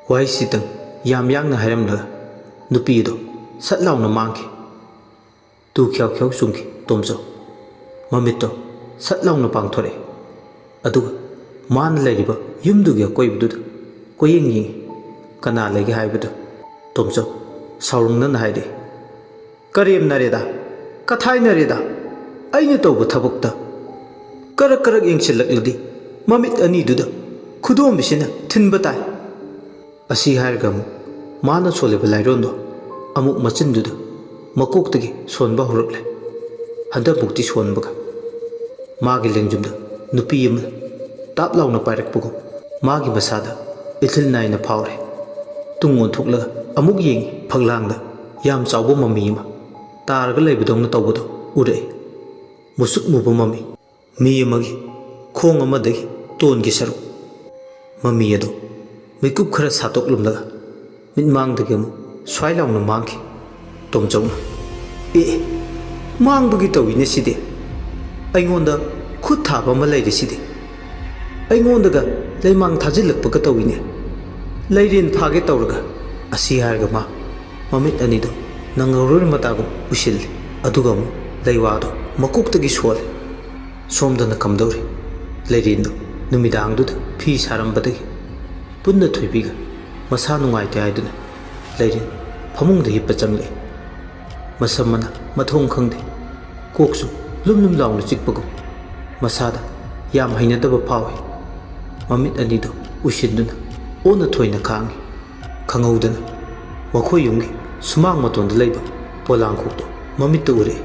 ꯋꯥꯍꯩꯁꯤꯇꯪ ꯌꯥꯝ ꯌꯥꯡꯅ ꯍꯥꯏꯔꯝꯂꯒ ꯅꯨꯄꯤ ꯑꯗꯨ ꯁꯠ ꯂꯥꯎꯅ ꯃꯥꯡꯈꯤ꯫ ꯇꯨ ꯈ꯭ꯌꯥꯎ ꯈ꯭ꯌꯥꯎ ꯆꯨꯡꯈꯤ ꯇꯣꯝꯆꯧ꯫ ꯃꯃꯤꯠꯇꯣ ꯁꯠ ꯂꯥꯎꯅ ꯄꯥꯡꯊꯣꯔꯛꯑꯦ꯫ ꯑꯗꯨꯒ ꯃꯥꯅ ꯂꯩꯔꯤꯕ ꯌꯨꯝꯗꯨꯒꯤ ꯑꯀꯣꯏꯕꯗꯨꯗ ꯀꯣꯏꯌꯦꯡ ꯌꯦꯡꯉꯤ꯫ ꯀꯅꯥ ꯂꯩꯒꯦ ꯍꯥꯏꯕꯗꯨ ꯇꯣꯝꯆꯧ ꯁꯥꯎꯔꯨꯡꯅꯅ ꯍꯥꯏꯔꯛꯏ, "ꯀꯔꯦꯝꯅꯔꯦꯗ, "ꯀꯊꯥꯏꯅꯔꯦꯗ, ꯑꯩꯅ ꯇꯧꯕ ꯊꯕꯛꯇ ꯀꯔꯛ ꯀꯔꯛ ꯌꯦꯡꯁꯤꯜꯂꯛꯂꯗꯤ ꯃꯃꯤꯠ ꯑꯅꯤꯗꯨꯗ ꯈꯨꯗꯣꯝꯕꯤꯁꯤꯅ ꯊꯤꯟꯕ ꯇꯥꯏ"꯫ ꯑꯁꯤ ꯍꯥꯏꯔꯒ ꯑꯃꯨꯛ ꯃꯥꯅ ꯁꯣꯜꯂꯤꯕ ꯂꯥꯏꯔꯣꯟꯗꯣ ꯑꯃꯨꯛ ꯃꯆꯤꯟꯗꯨꯗ ꯃꯀꯣꯛꯇꯒꯤ ꯁꯣꯟꯕ ꯍꯧꯔꯛꯂꯦ꯫ ꯍꯟꯗꯛꯃꯨꯛꯇꯤ ꯁꯣꯟꯕꯒ ꯃꯥꯒꯤ ꯂꯦꯡꯖꯨꯝꯗ ꯅꯨꯄꯤ ꯑꯃꯅ ꯇꯥꯞ ꯂꯥꯎꯅ ꯄꯥꯏꯔꯛꯄꯒꯨꯝ ꯃꯥꯒꯤ ꯃꯁꯥꯗ ꯏꯊꯤꯜ ꯅꯥꯏꯅ ꯐꯥꯎꯔꯦ꯫ ꯇꯨꯡ ꯑꯣꯟꯊꯣꯛꯂꯒ ꯑꯃꯨꯛ ꯌꯦꯡꯉꯤ, ꯐꯛꯂꯥꯡꯗ ꯌꯥꯝ ꯆꯥꯎꯕ ꯃꯃꯤ ꯑꯃ ꯇꯥꯔꯒ ꯂꯩꯕꯗꯧꯅ ꯇꯧꯕꯗꯣ ꯎꯔꯛꯏ꯫ ꯃꯨꯁꯨꯛ ꯃꯨꯕ ꯃꯃꯤ, ꯃꯤ ꯑꯃꯒꯤ ꯈꯣꯡ ꯑꯃꯗꯒꯤ ꯇꯣꯟꯒꯤ ꯁꯔꯨꯛ꯫ ꯃꯃꯤ ꯑꯗꯨ ꯃꯤꯀꯨꯞ ꯈꯔ ꯁꯥꯠꯇꯣꯛꯂꯝꯂꯒ ꯃꯤꯠꯃꯥꯡꯗꯒꯤ ꯑꯃꯨꯛ ꯁ꯭ꯋꯥꯏ ꯂꯥꯎꯅ ꯃꯥꯡꯈꯤ꯫ ꯇꯣꯝꯆꯧꯅ, "ꯑꯦ, ꯃꯥꯡꯕꯒꯤ ꯇꯧꯏꯅꯦ ꯁꯤꯗꯤ꯫ ꯑꯩꯉꯣꯟꯗ ꯈꯨꯠ ꯊꯥꯕ ꯑꯃ ꯂꯩꯔꯦ ꯁꯤꯗꯤ꯫ ꯑꯩꯉꯣꯟꯗꯒ ꯂꯩꯃꯥꯡ ꯊꯥꯖꯤꯜꯂꯛꯄꯒ ꯇꯧꯏꯅꯦ꯫ ꯂꯩꯔꯦꯟ ꯐꯥꯒꯦ ꯇꯧꯔꯒ"꯫ ꯑꯁꯤ ꯍꯥꯏꯔꯒ ꯃꯥ ꯃꯃꯤꯠ ꯑꯅꯤꯗꯨ ꯅꯪꯍꯧꯔꯣꯏ ꯃꯇꯥꯒꯨꯝ ꯎꯏꯁꯤꯜꯂꯤ꯫ ꯑꯗꯨꯒ ꯑꯃꯨꯛ ꯂꯩꯋꯥꯗꯨ ꯃꯀꯣꯛꯇꯒꯤ ꯁꯣꯜꯂꯤ꯫ ꯁꯣꯝꯗꯅ ꯀꯝꯗꯧꯔꯤ? ꯂꯩꯔꯦꯟꯗꯨ ꯅꯨꯃꯤꯗꯥꯡꯗꯨꯗ ꯐꯤ ꯁꯥꯔꯝꯕꯗꯒꯤ ꯄꯨꯟꯅ ꯊꯣꯏꯕꯤꯒ ꯃꯁꯥ ꯅꯨꯡꯉꯥꯏꯇꯦ ꯍꯥꯏꯗꯨꯅ ꯂꯩꯔꯦꯟ ꯐꯃꯨꯡꯗ ꯍꯤꯞꯄ ꯆꯪꯂꯛꯏ꯫ ꯃꯁꯝ ꯃꯅꯥ ꯃꯊꯣꯡ ꯈꯪꯗꯦ꯫ ꯀꯣꯛꯁꯨ ꯂꯨꯝ ꯂꯨꯝ ꯂꯥꯎꯅ ꯆꯤꯛꯄꯒꯨꯝ ꯃꯁꯥꯗ ꯌꯥꯝ ꯍꯩꯅꯗꯕ ꯐꯥꯎꯏ꯫ ꯃꯃꯤꯠ ꯑꯅꯤꯗꯨ ꯎꯏꯁꯤꯟꯗꯨꯅ ꯑꯣꯟꯅ ꯊꯣꯏꯅ ꯈꯥꯡꯏ꯫ ꯈꯪꯍꯧꯗꯅ ꯃꯈꯣꯏ ꯌꯨꯝꯒꯤ ꯁꯨꯃꯥꯡ ꯃꯇꯣꯟꯗ ꯂꯩꯕ ꯄꯣꯂꯥꯡꯈꯣꯛꯇꯨ ꯃꯃꯤꯠꯇ ꯎꯔꯛꯏ꯫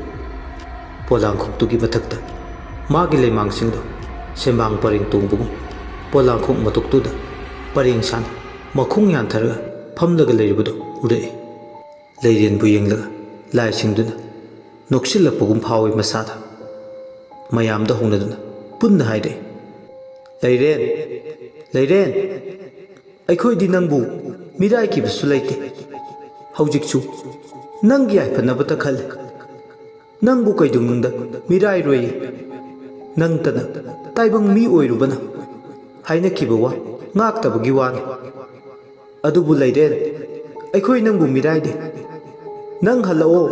ꯄꯣꯂꯥꯡꯈꯣꯛꯇꯨꯒꯤ ꯃꯊꯛꯇ ꯃꯥꯒꯤ ꯂꯩꯃꯥꯡꯁꯤꯡꯗꯨ ꯁꯦꯝꯕꯥꯡ ꯄꯔꯦꯡ ꯇꯣꯡꯕꯒꯨꯝ ꯄꯣꯂꯥꯡꯈꯣꯛ ꯃꯊꯛꯇꯨꯗ ꯄꯔꯦꯡ ꯁꯥꯅ ꯃꯈꯣꯡ ꯌꯥꯟꯊꯔꯒ ꯐꯝꯂꯒ ꯂꯩꯔꯤꯕꯗꯨ ꯎꯔꯛꯏ꯫ ꯂꯩꯔꯦꯟꯕꯨ ꯌꯦꯡꯂꯒ ꯂꯥꯏꯁꯤꯡꯗꯨꯅ ꯅꯣꯛꯁꯤꯜꯂꯛꯄꯒꯨꯝ ꯐꯥꯎꯏ ꯃꯁꯥꯗ꯫ ꯃꯌꯥꯝꯗ ꯍꯧꯅꯗꯨꯅ ꯄꯨꯟꯅ ꯍꯥꯏꯔꯛꯏ, "ꯂꯩꯔꯦꯟ, ꯂꯩꯔꯦꯟ, ꯑꯩꯈꯣꯏꯗꯤ ꯅꯪꯕꯨ ꯃꯤꯔꯥꯏꯈꯤꯕꯁꯨ ꯂꯩꯇꯦ꯫ ꯍꯧꯖꯤꯛꯁꯨ ꯅꯪꯒꯤ ꯌꯥꯏꯐꯅꯕꯇ ꯈꯜꯂꯤ꯫ ꯅꯪꯕꯨ ꯀꯩꯗꯧꯅꯨꯡꯗ ꯃꯤꯔꯥꯏꯔꯣꯏꯌꯦ꯫ ꯅꯪꯇꯅ ꯇꯥꯏꯕꯪ ꯃꯤ ꯑꯣꯏꯔꯨꯕꯅ ꯍꯥꯏꯅꯈꯤꯕ ꯋꯥ ꯉꯥꯛꯇꯕꯒꯤ ꯋꯥꯅꯤ꯫ ꯑꯗꯨꯕꯨ ꯂꯩꯔꯦꯟ, ꯑꯩꯈꯣꯏ ꯅꯪꯕꯨ ꯃꯤꯔꯥꯏꯗꯦ꯫ ꯅꯪ ꯍꯜꯂꯛꯑꯣ,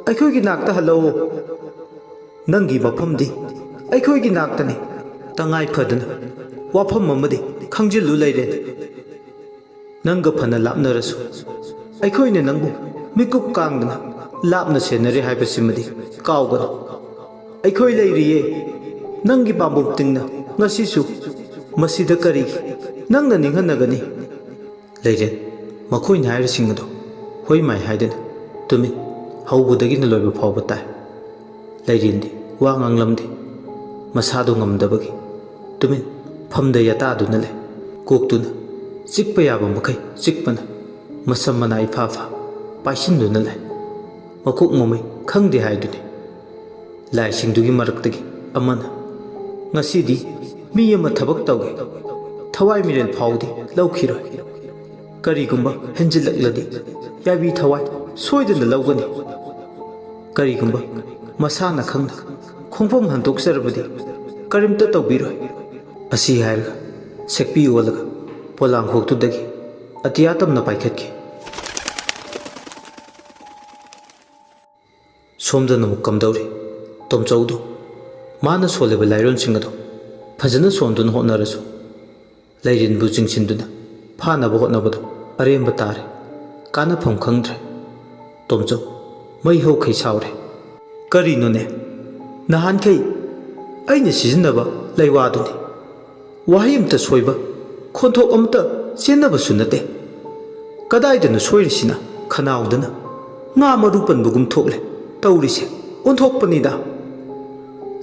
ꯑꯩꯈꯣꯏꯒꯤ ꯅꯥꯛꯇ ꯍꯜꯂꯛꯑꯣ꯫ ꯅꯪꯒꯤ ꯃꯐꯝꯗꯤ ꯑꯩꯈꯣꯏꯒꯤ ꯅꯥꯛꯇꯅꯤ꯫ ꯇꯉꯥꯏ ꯐꯗꯅ ꯋꯥꯐꯝ ꯑꯃꯗꯤ ꯈꯪꯖꯤꯜꯂꯨ ꯂꯩꯔꯦꯟ꯫ ꯅꯪꯒ ꯐꯅ ꯂꯥꯞꯅꯔꯁꯨ ꯑꯩꯈꯣꯏꯅ ꯅꯪꯕꯨ ꯃꯤꯀꯨꯞ ꯀꯥꯡꯗꯅ ꯂꯥꯞꯅ ꯁꯦꯟꯅꯔꯤ ꯍꯥꯏꯕꯁꯤꯃꯗꯤ ꯀꯥꯎꯒꯅꯨ꯫ ꯑꯩꯈꯣꯏ ꯂꯩꯔꯤꯌꯦ, ꯅꯪꯒꯤ ꯄꯥꯝꯕꯣꯝ ꯇꯤꯡꯅ ꯉꯁꯤꯁꯨ꯫ ꯃꯁꯤꯗ ꯀꯔꯤꯒꯤ ꯅꯪꯅ ꯅꯤꯡꯍꯟꯅꯒꯅꯤ? ꯂꯩꯔꯦꯟ ꯃꯈꯣꯏꯅ ꯍꯥꯏꯔꯤꯁꯤꯡ ꯑꯗꯨ ꯍꯣꯏ ꯃꯥꯏ ꯍꯥꯏꯗꯨꯅ ꯇꯨꯃꯤꯟ ꯍꯧꯕꯗꯒꯤꯅ ꯂꯣꯏꯕ ꯐꯥꯎꯕ ꯇꯥꯏ꯫ ꯂꯩꯔꯦꯟꯗꯤ ꯋꯥ ꯉꯥꯡꯂꯝꯗꯦ꯫ ꯃꯁꯥꯗꯨ ꯉꯝꯗꯕꯒꯤ ꯇꯨꯃꯤꯟ ꯐꯝꯗ ꯌꯥꯇꯥꯗꯨꯅ ꯂꯩ꯫ ꯀꯣꯛꯇꯨꯅ ꯆꯤꯛꯄ ꯌꯥꯕ ꯃꯈꯩ ꯆꯤꯛꯄꯅ ꯃꯁꯝ ꯃꯅꯥ ꯏꯐꯥ ꯐꯥ ꯄꯥꯏꯁꯤꯟꯗꯨꯅ ꯂꯩ꯫ ꯃꯀꯣꯛ ꯃꯃꯩ ꯈꯪꯗꯦ ꯍꯥꯏꯗꯨꯅꯤ꯫ ꯂꯥꯏꯁꯤꯡꯗꯨꯒꯤ ꯃꯔꯛꯇꯒꯤ ꯑꯃꯅ, "ꯉꯁꯤꯗꯤ ꯃꯤ ꯑꯃ ꯊꯕꯛ ꯇꯧꯒꯦ, ꯊꯋꯥꯏ ꯃꯤꯔꯦꯜ ꯐꯥꯎꯗꯤ ꯂꯧꯈꯤꯔꯣꯏ꯫ ꯀꯔꯤꯒꯨꯝꯕ ꯍꯦꯟꯖꯤꯜꯂꯛꯂꯗꯤ ꯌꯥꯏꯕꯤ ꯊꯋꯥꯏ ꯁꯣꯏꯗꯅ ꯂꯧꯒꯅꯤ꯫ ꯀꯔꯤꯒꯨꯝꯕ ꯃꯁꯥꯅ ꯈꯪꯅ ꯈꯣꯡꯐꯝ ꯍꯟꯗꯣꯛꯆꯔꯕꯗꯤ ꯀꯔꯤꯝꯇ ꯇꯧꯕꯤꯔꯣꯏ"꯫ ꯑꯁꯤ ꯍꯥꯏꯔꯒ ꯁꯦꯛꯄꯤ ꯑꯣꯜꯂꯒ ꯄꯣꯂꯥꯡꯈꯣꯛꯇꯨꯗꯒꯤ ꯑꯇꯤꯌꯥ ꯇꯝꯅ ꯄꯥꯏꯈꯠꯈꯤ꯫ ꯁꯣꯝꯗꯅ ꯑꯃꯨꯛ ꯀꯝꯗꯧꯔꯤ? ꯇꯣꯝꯆꯧꯗꯨ ꯃꯥꯅ ꯁꯣꯜꯂꯤꯕ ꯂꯥꯏꯔꯣꯟꯁꯤꯡ ꯑꯗꯨ ꯐꯖꯅ ꯁꯣꯟꯗꯨꯅ ꯍꯣꯠꯅꯔꯁꯨ, ꯂꯩꯔꯦꯟꯕꯨ ꯆꯤꯡꯁꯤꯟꯗꯨꯅ ꯐꯥꯅꯕ ꯍꯣꯠꯅꯕꯗꯨ ꯑꯔꯦꯝꯕ ꯇꯥꯔꯦ꯫ ꯀꯥꯟꯅꯐꯝ ꯈꯪꯗ꯭ꯔꯦ꯫ ꯇꯣꯝꯆꯧ ꯃꯩ ꯍꯧꯈꯩ ꯁꯥꯎꯔꯦ꯫ "ꯀꯔꯤꯅꯣꯅꯦ? ꯅꯍꯥꯟꯈꯩ ꯑꯩꯅ ꯁꯤꯖꯤꯟꯅꯕ ꯂꯩꯋꯥꯗꯨꯅꯤ꯫ ꯋꯥꯍꯩ ꯑꯃꯇ ꯁꯣꯏꯕ, ꯈꯣꯟꯊꯣꯛ ꯑꯃꯇ ꯆꯦꯟꯅꯕꯁꯨ ꯅꯠꯇꯦ꯫ ꯀꯗꯥꯏꯗꯅꯣ ꯁꯣꯏꯔꯤꯁꯤꯅ? ꯈꯅꯥꯎꯗꯅ ꯉꯥ ꯃꯔꯨ ꯄꯟꯕꯒꯨꯝ ꯊꯣꯛꯂꯦ ꯇꯧꯔꯤꯁꯦ꯫ ꯑꯣꯟꯊꯣꯛꯄꯅꯤꯗ꯫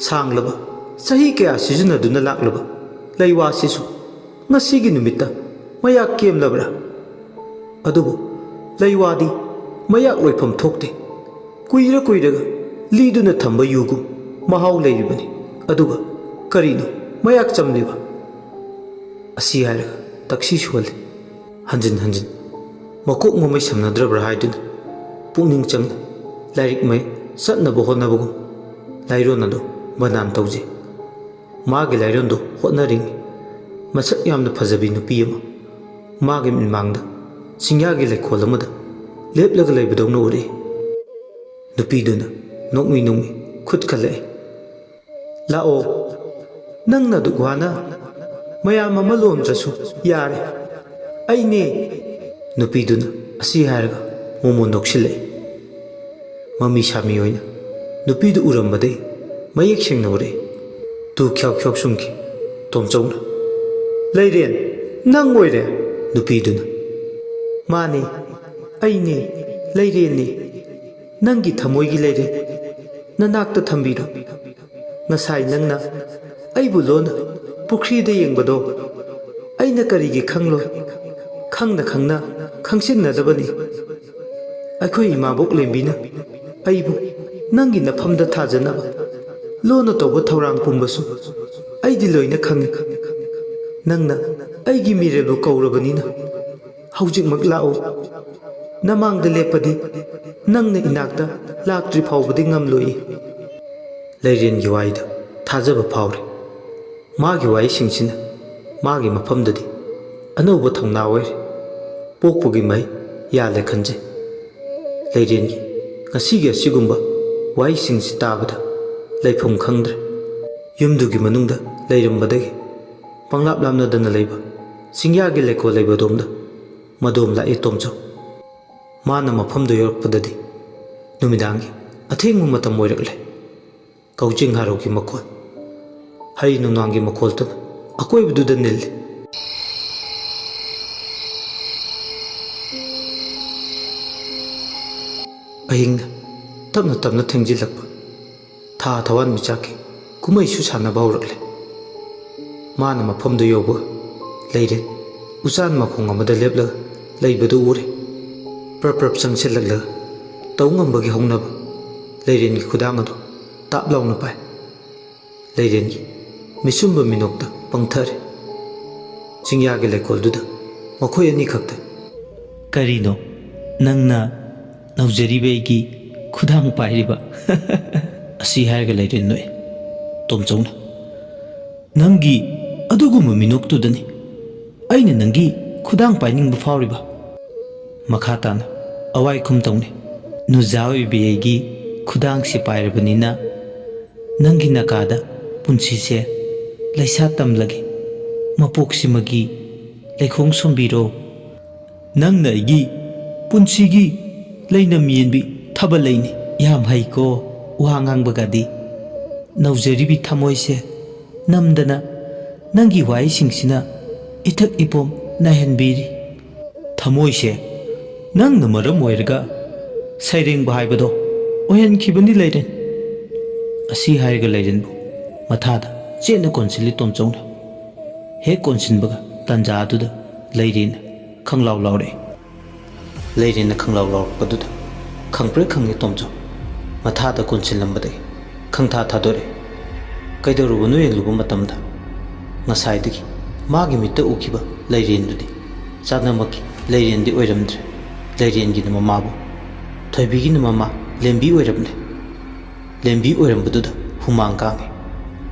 ꯁꯥꯡꯂꯕ ꯆꯍꯤ ꯀꯌꯥ ꯁꯤꯖꯤꯟꯅꯗꯨꯅ ꯂꯥꯛꯂꯕ ꯂꯩꯋꯥꯁꯤꯁꯨ ꯉꯁꯤꯒꯤ ꯅꯨꯃꯤꯠꯇ ꯃꯌꯥꯛ ꯀꯦꯝꯂꯕ꯭ꯔꯥ? ꯑꯗꯨꯕꯨ ꯂꯩꯋꯥꯗꯤ ꯃꯌꯥꯛ ꯂꯣꯏꯐꯝ ꯊꯣꯛꯇꯦ꯫ ꯀꯨꯏꯔ ꯀꯨꯏꯔꯒ ꯂꯤꯗꯨꯅ ꯊꯝꯕ ꯌꯨꯒꯨꯝ ꯃꯍꯥꯎ ꯂꯩꯔꯤꯕꯅꯤ꯫ ꯑꯗꯨꯒ ꯀꯔꯤꯅꯣ ꯃꯌꯥꯛ ꯆꯝꯂꯤꯕ?" ꯑꯁꯤ ꯍꯥꯏꯔꯒ ꯇꯛꯁꯤ ꯁꯨꯍꯜꯂꯤ꯫ ꯍꯟꯖꯤꯟ ꯍꯟꯖꯤꯟ ꯃꯀꯣꯛ ꯃꯃꯩ ꯁꯝꯅꯗ꯭ꯔꯕ꯭ꯔꯥ ꯍꯥꯏꯗꯨꯅ ꯄꯨꯛꯅꯤꯡ ꯆꯪꯅ ꯂꯥꯏꯔꯤꯛ ꯃꯩ ꯆꯠꯅꯕ ꯍꯣꯠꯅꯕꯒꯨꯝ ꯂꯥꯏꯔꯣꯟ ꯑꯗꯨ ꯕꯅꯥꯟ ꯇꯧꯖꯩ꯫ ꯃꯥꯒꯤ ꯂꯥꯏꯔꯣꯟꯗꯨ ꯍꯣꯠꯅꯔꯤꯉꯩ ꯃꯁꯛ ꯌꯥꯝꯅ ꯐꯖꯕꯤ ꯅꯨꯄꯤ ꯑꯃ ꯃꯥꯒꯤ ꯃꯤꯠꯃꯥꯡꯗ ꯆꯤꯡꯌꯥꯒꯤ ꯂꯩꯀꯣꯜ ꯑꯃꯗ ꯂꯦꯞꯂꯒ ꯂꯩꯕꯗꯧꯅ ꯎꯔꯛꯏ꯫ ꯅꯨꯄꯤꯗꯨꯅ ꯅꯣꯛꯃꯤ ꯅꯣꯛꯃꯤ ꯈꯨꯠ ꯈꯜꯂꯛꯏ꯫ "ꯂꯥꯛꯑꯣ, ꯅꯪꯅ ꯑꯗꯨꯛ ꯋꯥꯅ ꯃꯌꯥꯝ ꯑꯃ ꯂꯣꯟꯗ꯭ꯔꯁꯨ ꯌꯥꯔꯦ, ꯑꯩꯅꯦ"꯫ ꯅꯨꯄꯤꯗꯨꯅ ꯑꯁꯤ ꯍꯥꯏꯔꯒ ꯃꯣꯃꯣꯟ ꯅꯣꯛꯁꯤꯜꯂꯛꯏ꯫ ꯃꯃꯤ ꯁꯥꯃꯤ ꯑꯣꯏꯅ ꯅꯨꯄꯤꯗꯨ ꯎꯔꯝꯕꯗꯩ ꯃꯌꯦꯛ ꯁꯦꯡꯅ ꯎꯔꯛꯏ꯫ ꯇꯨ ꯈ꯭ꯌꯥꯎ ꯈ꯭ꯌꯥꯎ ꯁꯨꯝꯈꯤ ꯇꯣꯝꯆꯧꯅ꯫ "ꯂꯩꯔꯦꯟ, ꯅꯪ ꯑꯣꯏꯔꯦ?" ꯅꯨꯄꯤꯗꯨꯅ꯫ "ꯃꯥꯅꯦ, ꯑꯩꯅꯦ, ꯂꯩꯔꯦꯟꯅꯦ꯫ ꯅꯪꯒꯤ ꯊꯃꯣꯏꯒꯤ ꯂꯩꯔꯦꯟ ꯅꯅꯥꯛꯇ ꯊꯝꯕꯤꯔꯣ꯫ ꯉꯁꯥꯏ ꯅꯪꯅ ꯑꯩꯕꯨ ꯂꯣꯟꯅ ꯄꯨꯈ꯭ꯔꯤꯗ ꯌꯦꯡꯕꯗꯣ ꯑꯩꯅ ꯀꯔꯤꯒꯤ ꯈꯪꯂꯣꯏ? ꯈꯪꯅ ꯈꯪꯅ ꯈꯪꯁꯤꯟꯅꯗꯕꯅꯤ꯫ ꯑꯩꯈꯣꯏ ꯏꯃꯥꯕꯣꯛ ꯂꯦꯝꯕꯤꯅ ꯑꯩꯕꯨ ꯅꯪꯒꯤ ꯅꯐꯝꯗ ꯊꯥꯖꯅꯕ ꯂꯣꯟꯅ ꯇꯧꯕ ꯊꯧꯔꯥꯡ ꯄꯨꯝꯕꯁꯨ ꯑꯩꯗꯤ ꯂꯣꯏꯅ ꯈꯪꯏ꯫ ꯅꯪꯅ ꯑꯩꯒꯤ ꯃꯤꯔꯦꯜꯕꯨ ꯀꯧꯔꯕꯅꯤꯅ ꯍꯧꯖꯤꯛꯃꯛ ꯂꯥꯛꯎ꯫ ꯅꯃꯥꯡꯗ ꯂꯦꯞꯄꯗꯤ ꯅꯪꯅ ꯏꯅꯥꯛꯇ ꯂꯥꯛꯇ꯭ꯔꯤ ꯐꯥꯎꯕꯗꯤ ꯉꯝꯂꯣꯏꯌꯦ꯫" ꯂꯩꯔꯦꯟꯒꯤ ꯋꯥꯍꯩꯗ ꯊꯥꯖꯕ ꯐꯥꯎꯔꯦ꯫ ꯃꯥꯒꯤ ꯋꯥꯍꯩꯁꯤꯡꯁꯤꯅ ꯃꯥꯒꯤ ꯃꯐꯝꯗꯗꯤ ꯑꯅꯧꯕ ꯊꯧꯅꯥ ꯑꯣꯏꯔꯦ꯫ ꯄꯣꯛꯄꯒꯤ ꯃꯍꯩ ꯌꯥꯜꯂꯦ ꯈꯟꯖꯩ꯫ ꯂꯩꯔꯦꯟꯒꯤ ꯉꯁꯤꯒꯤ ꯑꯁꯤꯒꯨꯝꯕ ꯋꯥꯍꯩꯁꯤꯡꯁꯤ ꯇꯥꯕꯗ ꯂꯩꯐꯝ ꯈꯪꯗ꯭ꯔꯦ꯫ ꯌꯨꯝꯗꯨꯒꯤ ꯃꯅꯨꯡꯗ ꯂꯩꯔꯝꯕꯗꯒꯤ ꯄꯪꯂꯥꯞ ꯂꯥꯞꯅꯗꯅ ꯂꯩꯕ ꯆꯤꯡꯌꯥꯒꯤ ꯂꯩꯀꯣꯜ ꯂꯩꯕ ꯑꯗꯣꯝꯗ ꯃꯗꯣꯝ ꯂꯥꯛꯏ ꯇꯣꯝꯆꯧ꯫ ꯃꯥꯅ ꯃꯐꯝꯗꯨ ꯌꯧꯔꯛꯄꯗꯗꯤ ꯅꯨꯃꯤꯗꯥꯡꯒꯤ ꯑꯊꯦꯡꯕ ꯃꯇꯝ ꯑꯣꯏꯔꯛꯂꯦ꯫ ꯀꯧꯖꯤꯡ ꯍꯥꯔꯧꯒꯤ ꯃꯈꯣꯜ, ꯍꯩ ꯅꯨꯡꯅꯥꯡꯒꯤ ꯃꯈꯣꯜꯗꯨꯅ ꯑꯀꯣꯏꯕꯗꯨꯗ ꯅꯤꯜꯂꯤ꯫ ꯑꯍꯤꯡꯅ ꯇꯞꯅ ꯇꯞꯅ ꯊꯦꯡꯖꯤꯜꯂꯛꯄ꯫ ꯊꯥ ꯊꯋꯥꯟꯃꯤꯆꯥꯛꯀꯤ ꯀꯨꯝꯍꯩꯁꯨ ꯁꯥꯟꯅꯕ ꯍꯧꯔꯛꯂꯦ꯫ ꯃꯥꯅ ꯃꯐꯝꯗꯨ ꯌꯧꯕ ꯂꯩꯔꯦ꯫ ꯎꯆꯥꯟ ꯃꯈꯣꯡ ꯑꯃꯗ ꯂꯦꯞꯂꯒ ꯂꯩꯕꯗꯨ ꯎꯔꯦ꯫ ꯄ꯭ꯔꯞ ꯄ꯭ꯔꯞ ꯆꯪꯁꯤꯜꯂꯛꯂꯒ ꯇꯧ ꯉꯝꯕꯒꯤ ꯍꯧꯅꯕ ꯂꯩꯔꯦꯟꯒꯤ ꯈꯨꯗꯥꯡ ꯑꯗꯨ ꯇꯥꯞ ꯂꯥꯎꯅ ꯄꯥꯏ꯫ ꯂꯩꯔꯦꯟꯒꯤ ꯃꯤꯁꯨꯝꯕ ꯃꯤꯅꯣꯛꯇ ꯄꯪꯊꯔꯦ꯫ ꯆꯤꯡꯌꯥꯒꯤ ꯂꯩꯀꯣꯜꯗꯨꯗ ꯃꯈꯣꯏ ꯑꯅꯤꯈꯛꯇ꯫ "ꯀꯔꯤꯅꯣ ꯅꯪꯅ ꯅꯧꯖꯔꯤꯕ ꯑꯩꯒꯤ ꯈꯨꯗꯥꯡ ꯄꯥꯏꯔꯤꯕ?" ꯑꯁꯤ ꯍꯥꯏꯔꯒ ꯂꯩꯔꯦꯟ ꯅꯣꯛꯑꯦ꯫ ꯇꯣꯝꯆꯧꯅ, "ꯅꯪꯒꯤ ꯑꯗꯨꯒꯨꯝꯕ ꯃꯤꯅꯣꯛꯇꯨꯗꯅꯤ ꯑꯩꯅ ꯅꯪꯒꯤ ꯈꯨꯗꯥꯡ ꯄꯥꯏꯅꯤꯡꯕ ꯐꯥꯎꯔꯤꯕ꯫" ꯃꯈꯥ ꯇꯥꯅ ꯑꯋꯥꯏꯈꯨꯝ ꯇꯧꯅꯤ꯫ "ꯅꯨꯖꯥ ꯑꯣꯏꯕꯤ ꯑꯩꯒꯤ ꯈꯨꯗꯥꯡꯁꯤ ꯄꯥꯏꯔꯕꯅꯤꯅ ꯅꯪꯒꯤ ꯅꯀꯥꯗ ꯄꯨꯟꯁꯤꯁꯦ ꯂꯩꯁꯥ ꯇꯝꯂꯒꯦ꯫ ꯃꯄꯣꯛꯁꯤꯃꯒꯤ ꯂꯩꯈꯣꯡ ꯁꯣꯝꯕꯤꯔꯣ꯫ ꯅꯪꯅ ꯑꯩꯒꯤ ꯄꯨꯟꯁꯤꯒꯤ ꯂꯩꯅꯝ ꯌꯦꯟꯕꯤ ꯊꯥꯕꯜ ꯂꯩꯅꯤ꯫" ꯌꯥꯝ ꯍꯩꯀꯣ ꯋꯥ ꯉꯥꯡꯕꯒꯗꯤ꯫ ꯅꯧꯖꯔꯤꯕꯤ ꯊꯃꯣꯏꯁꯦ ꯅꯝꯗꯅ ꯅꯪꯒꯤ ꯋꯥꯍꯩꯁꯤꯡꯁꯤꯅ ꯏꯊꯛ ꯏꯄꯣꯝ ꯅꯥꯏꯍꯟꯕꯤꯔꯤ꯫ ꯊꯃꯣꯏꯁꯦ ꯅꯪꯅ ꯃꯔꯝ ꯑꯣꯏꯔꯒ ꯁꯩꯔꯦꯡꯕ ꯍꯥꯏꯕꯗꯣ ꯑꯣꯏꯍꯟꯈꯤꯕꯅꯤ ꯂꯩꯔꯦꯟ꯫ ꯑꯁꯤ ꯍꯥꯏꯔꯒ ꯂꯩꯔꯦꯟꯕꯨ ꯃꯊꯥꯗ ꯆꯦꯠꯅ ꯀꯣꯟꯁꯤꯜꯂꯤ ꯇꯣꯝꯆꯧꯅ꯫ ꯍꯦꯛ ꯀꯣꯟꯁꯤꯟꯕꯒ ꯇꯥꯟꯖꯥ ꯑꯗꯨꯗ ꯂꯩꯔꯦꯟꯅ ꯈꯪꯂꯥꯎ ꯂꯥꯎꯔꯛꯏ꯫ ꯂꯩꯔꯦꯟꯅ ꯈꯪꯂꯥꯎ ꯂꯥꯎꯔꯛꯄꯗꯨꯗ ꯈꯪꯄ꯭ꯔꯦꯛ ꯈꯪꯉꯦ ꯇꯣꯝꯆꯧ꯫ ꯃꯊꯥꯗ ꯀꯣꯟꯁꯤꯜꯂꯝꯕꯗꯒꯤ ꯈꯪꯊꯥ ꯊꯥꯗꯣꯔꯛꯑꯦ꯫ ꯀꯩꯗꯧꯔꯨꯕꯅꯣ ꯌꯦꯡꯂꯨꯕ ꯃꯇꯝꯗ ꯉꯁꯥꯏꯗꯒꯤ ꯃꯥꯒꯤ ꯃꯤꯠꯇ ꯎꯈꯤꯕ ꯂꯩꯔꯦꯟꯗꯨꯗꯤ ꯆꯥꯅꯃꯛꯀꯤ ꯂꯩꯔꯦꯟꯗꯤ ꯑꯣꯏꯔꯝꯗ꯭ꯔꯦ꯫ ꯂꯩꯔꯦꯟꯒꯤꯅ ꯃꯃꯥꯕꯨ, ꯊꯣꯏꯕꯤꯒꯤꯅ ꯃꯃꯥ ꯂꯦꯝꯕꯤ ꯑꯣꯏꯔꯝꯂꯦ꯫ ꯂꯦꯝꯕꯤ ꯑꯣꯏꯔꯝꯕꯗꯨꯗ ꯍꯨꯃꯥꯡ ꯀꯥꯡꯉꯤ꯫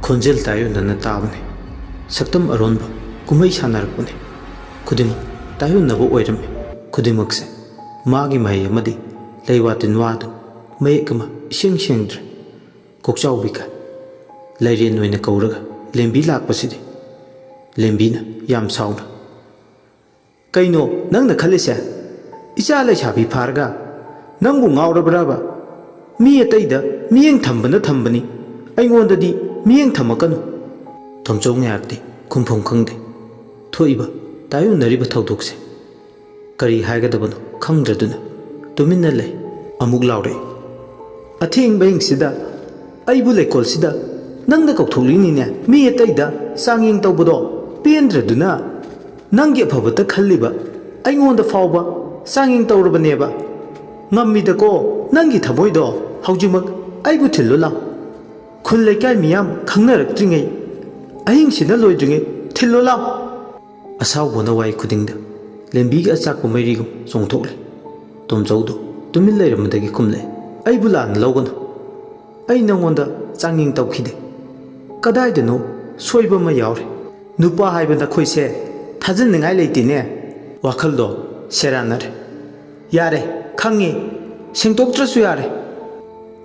ꯈꯣꯟꯖꯦꯜ ꯇꯥꯏꯌꯣꯟꯅꯅ ꯇꯥꯕꯅꯤ꯫ ꯁꯛꯇꯝ ꯑꯔꯣꯟꯕ ꯀꯨꯝꯍꯩ ꯁꯥꯟꯅꯔꯛꯄꯅꯤ꯫ ꯈꯨꯗꯤꯡꯃꯛ ꯇꯥꯏꯌꯣꯟꯅꯕ ꯑꯣꯏꯔꯝꯃꯤ꯫ ꯈꯨꯗꯤꯡꯃꯛꯁꯦ ꯃꯥꯒꯤ ꯃꯍꯩ ꯑꯃꯗꯤ ꯂꯩꯋꯥ ꯇꯤꯟꯋꯥ ꯑꯗꯨ ꯃꯌꯦꯛ ꯑꯃ ꯏꯁꯦꯡ ꯁꯦꯡꯗ꯭ꯔꯦ꯫ ꯀꯣꯛꯆꯥꯎꯕꯤ ꯀꯥꯏ꯫ ꯂꯩꯔꯦꯟ ꯑꯣꯏꯅ ꯀꯧꯔꯒ ꯂꯦꯝꯕꯤ ꯂꯥꯛꯄꯁꯤꯗꯤ꯫ ꯂꯦꯝꯕꯤꯅ ꯌꯥꯝ ꯁꯥꯎꯅ, "ꯀꯩꯅꯣ ꯅꯪꯅ ꯈꯜꯂꯤꯁꯦ? ꯏꯆꯥ ꯂꯩꯁꯥꯕꯤ ꯐꯥꯔꯒ ꯅꯪꯕꯨ ꯉꯥꯎꯔꯕ꯭ꯔꯕ? ꯃꯤ ꯑꯇꯩꯗ ꯃꯤꯠꯌꯦꯡ ꯊꯝꯕꯅ ꯊꯝꯕꯅꯤ, ꯑꯩꯉꯣꯟꯗꯗꯤ ꯃꯤꯠꯌꯦꯡ ꯊꯝꯃꯛꯀꯅꯨ꯫" ꯇꯣꯝꯆꯧ ꯉꯥꯏꯔꯛꯇꯦ, ꯈꯨꯝꯐꯝ ꯈꯪꯗꯦ꯫ ꯊꯣꯛꯏꯕ, ꯇꯥꯏꯌꯣꯟꯅꯔꯤꯕ ꯊꯧꯗꯣꯛꯁꯦ ꯀꯔꯤ ꯍꯥꯏꯒꯗꯕꯅꯣ ꯈꯪꯗ꯭ꯔꯗꯨꯅ ꯇꯨꯃꯤꯟꯅ ꯂꯩ꯫ ꯑꯃꯨꯛ ꯂꯥꯎꯔꯛꯏ, "ꯑꯊꯦꯡꯕ ꯑꯍꯤꯡꯁꯤꯗ ꯑꯩꯕꯨ ꯂꯩꯀꯣꯜꯁꯤꯗ ꯅꯪꯅ ꯀꯧꯊꯣꯛꯂꯤꯅꯤꯅꯦ꯫ ꯃꯤ ꯑꯇꯩꯗ ꯆꯥꯡꯌꯦꯡ ꯇꯧꯕꯗꯣ ꯄꯦꯟꯗ꯭ꯔꯗꯨꯅ ꯅꯪꯒꯤ ꯑꯐꯕꯇ ꯈꯜꯂꯤꯕ ꯑꯩꯉꯣꯟꯗ ꯐꯥꯎꯕ ꯆꯥꯡꯌꯦꯡ ꯇꯧꯔꯕꯅꯦꯕ꯫ ꯉꯝꯃꯤꯗꯀꯣ ꯅꯪꯒꯤ ꯊꯃꯣꯏꯗꯣ꯫ ꯍꯧꯖꯤꯛꯃꯛ ꯑꯩꯕꯨ ꯊꯤꯜꯂꯨ ꯂꯥꯎ꯫ ꯈꯨꯜ ꯂꯩꯀꯥꯏ ꯃꯤꯌꯥꯝ ꯈꯪꯅꯔꯛꯇ꯭ꯔꯤꯉꯩ ꯑꯍꯤꯡꯁꯤꯅ ꯂꯣꯏꯗ꯭ꯔꯤꯉꯩ ꯊꯤꯜꯂꯨ ꯂꯥꯎ꯫" ꯑꯁꯥꯎꯕꯅ ꯋꯥꯏ ꯈꯨꯗꯤꯡꯗ ꯂꯦꯝꯕꯤꯒꯤ ꯑꯆꯥꯛꯄ ꯃꯩꯔꯤꯒꯨꯝ ꯆꯣꯡꯊꯣꯛꯂꯦ꯫ ꯇꯣꯝꯆꯧꯗꯣ ꯇꯨꯃꯤꯟ ꯂꯩꯔꯝꯕꯗꯒꯤ ꯈꯨꯝꯂꯦ, "ꯑꯩꯕꯨ ꯂꯥꯟꯅ ꯂꯧꯒꯅꯨ꯫ ꯑꯩ ꯅꯉꯣꯟꯗ ꯆꯥꯡꯌꯦꯡ ꯇꯧꯈꯤꯗꯦ꯫ ꯀꯗꯥꯏꯗꯅꯣ ꯁꯣꯏꯕ ꯑꯃ ꯌꯥꯎꯔꯦ꯫ ꯅꯨꯄꯥ ꯍꯥꯏꯕ ꯅꯈꯣꯏꯁꯦ ꯊꯥꯖꯅꯤꯡꯉꯥꯏ ꯂꯩꯇꯦꯅꯦ꯫" ꯋꯥꯈꯜꯗꯣ ꯁꯦꯔꯥꯟꯅꯔꯦ꯫ "ꯌꯥꯔꯦ, ꯈꯪꯉꯦ꯫ ꯁꯦꯡꯗꯣꯛꯇ꯭ꯔꯁꯨ ꯌꯥꯔꯦ꯫"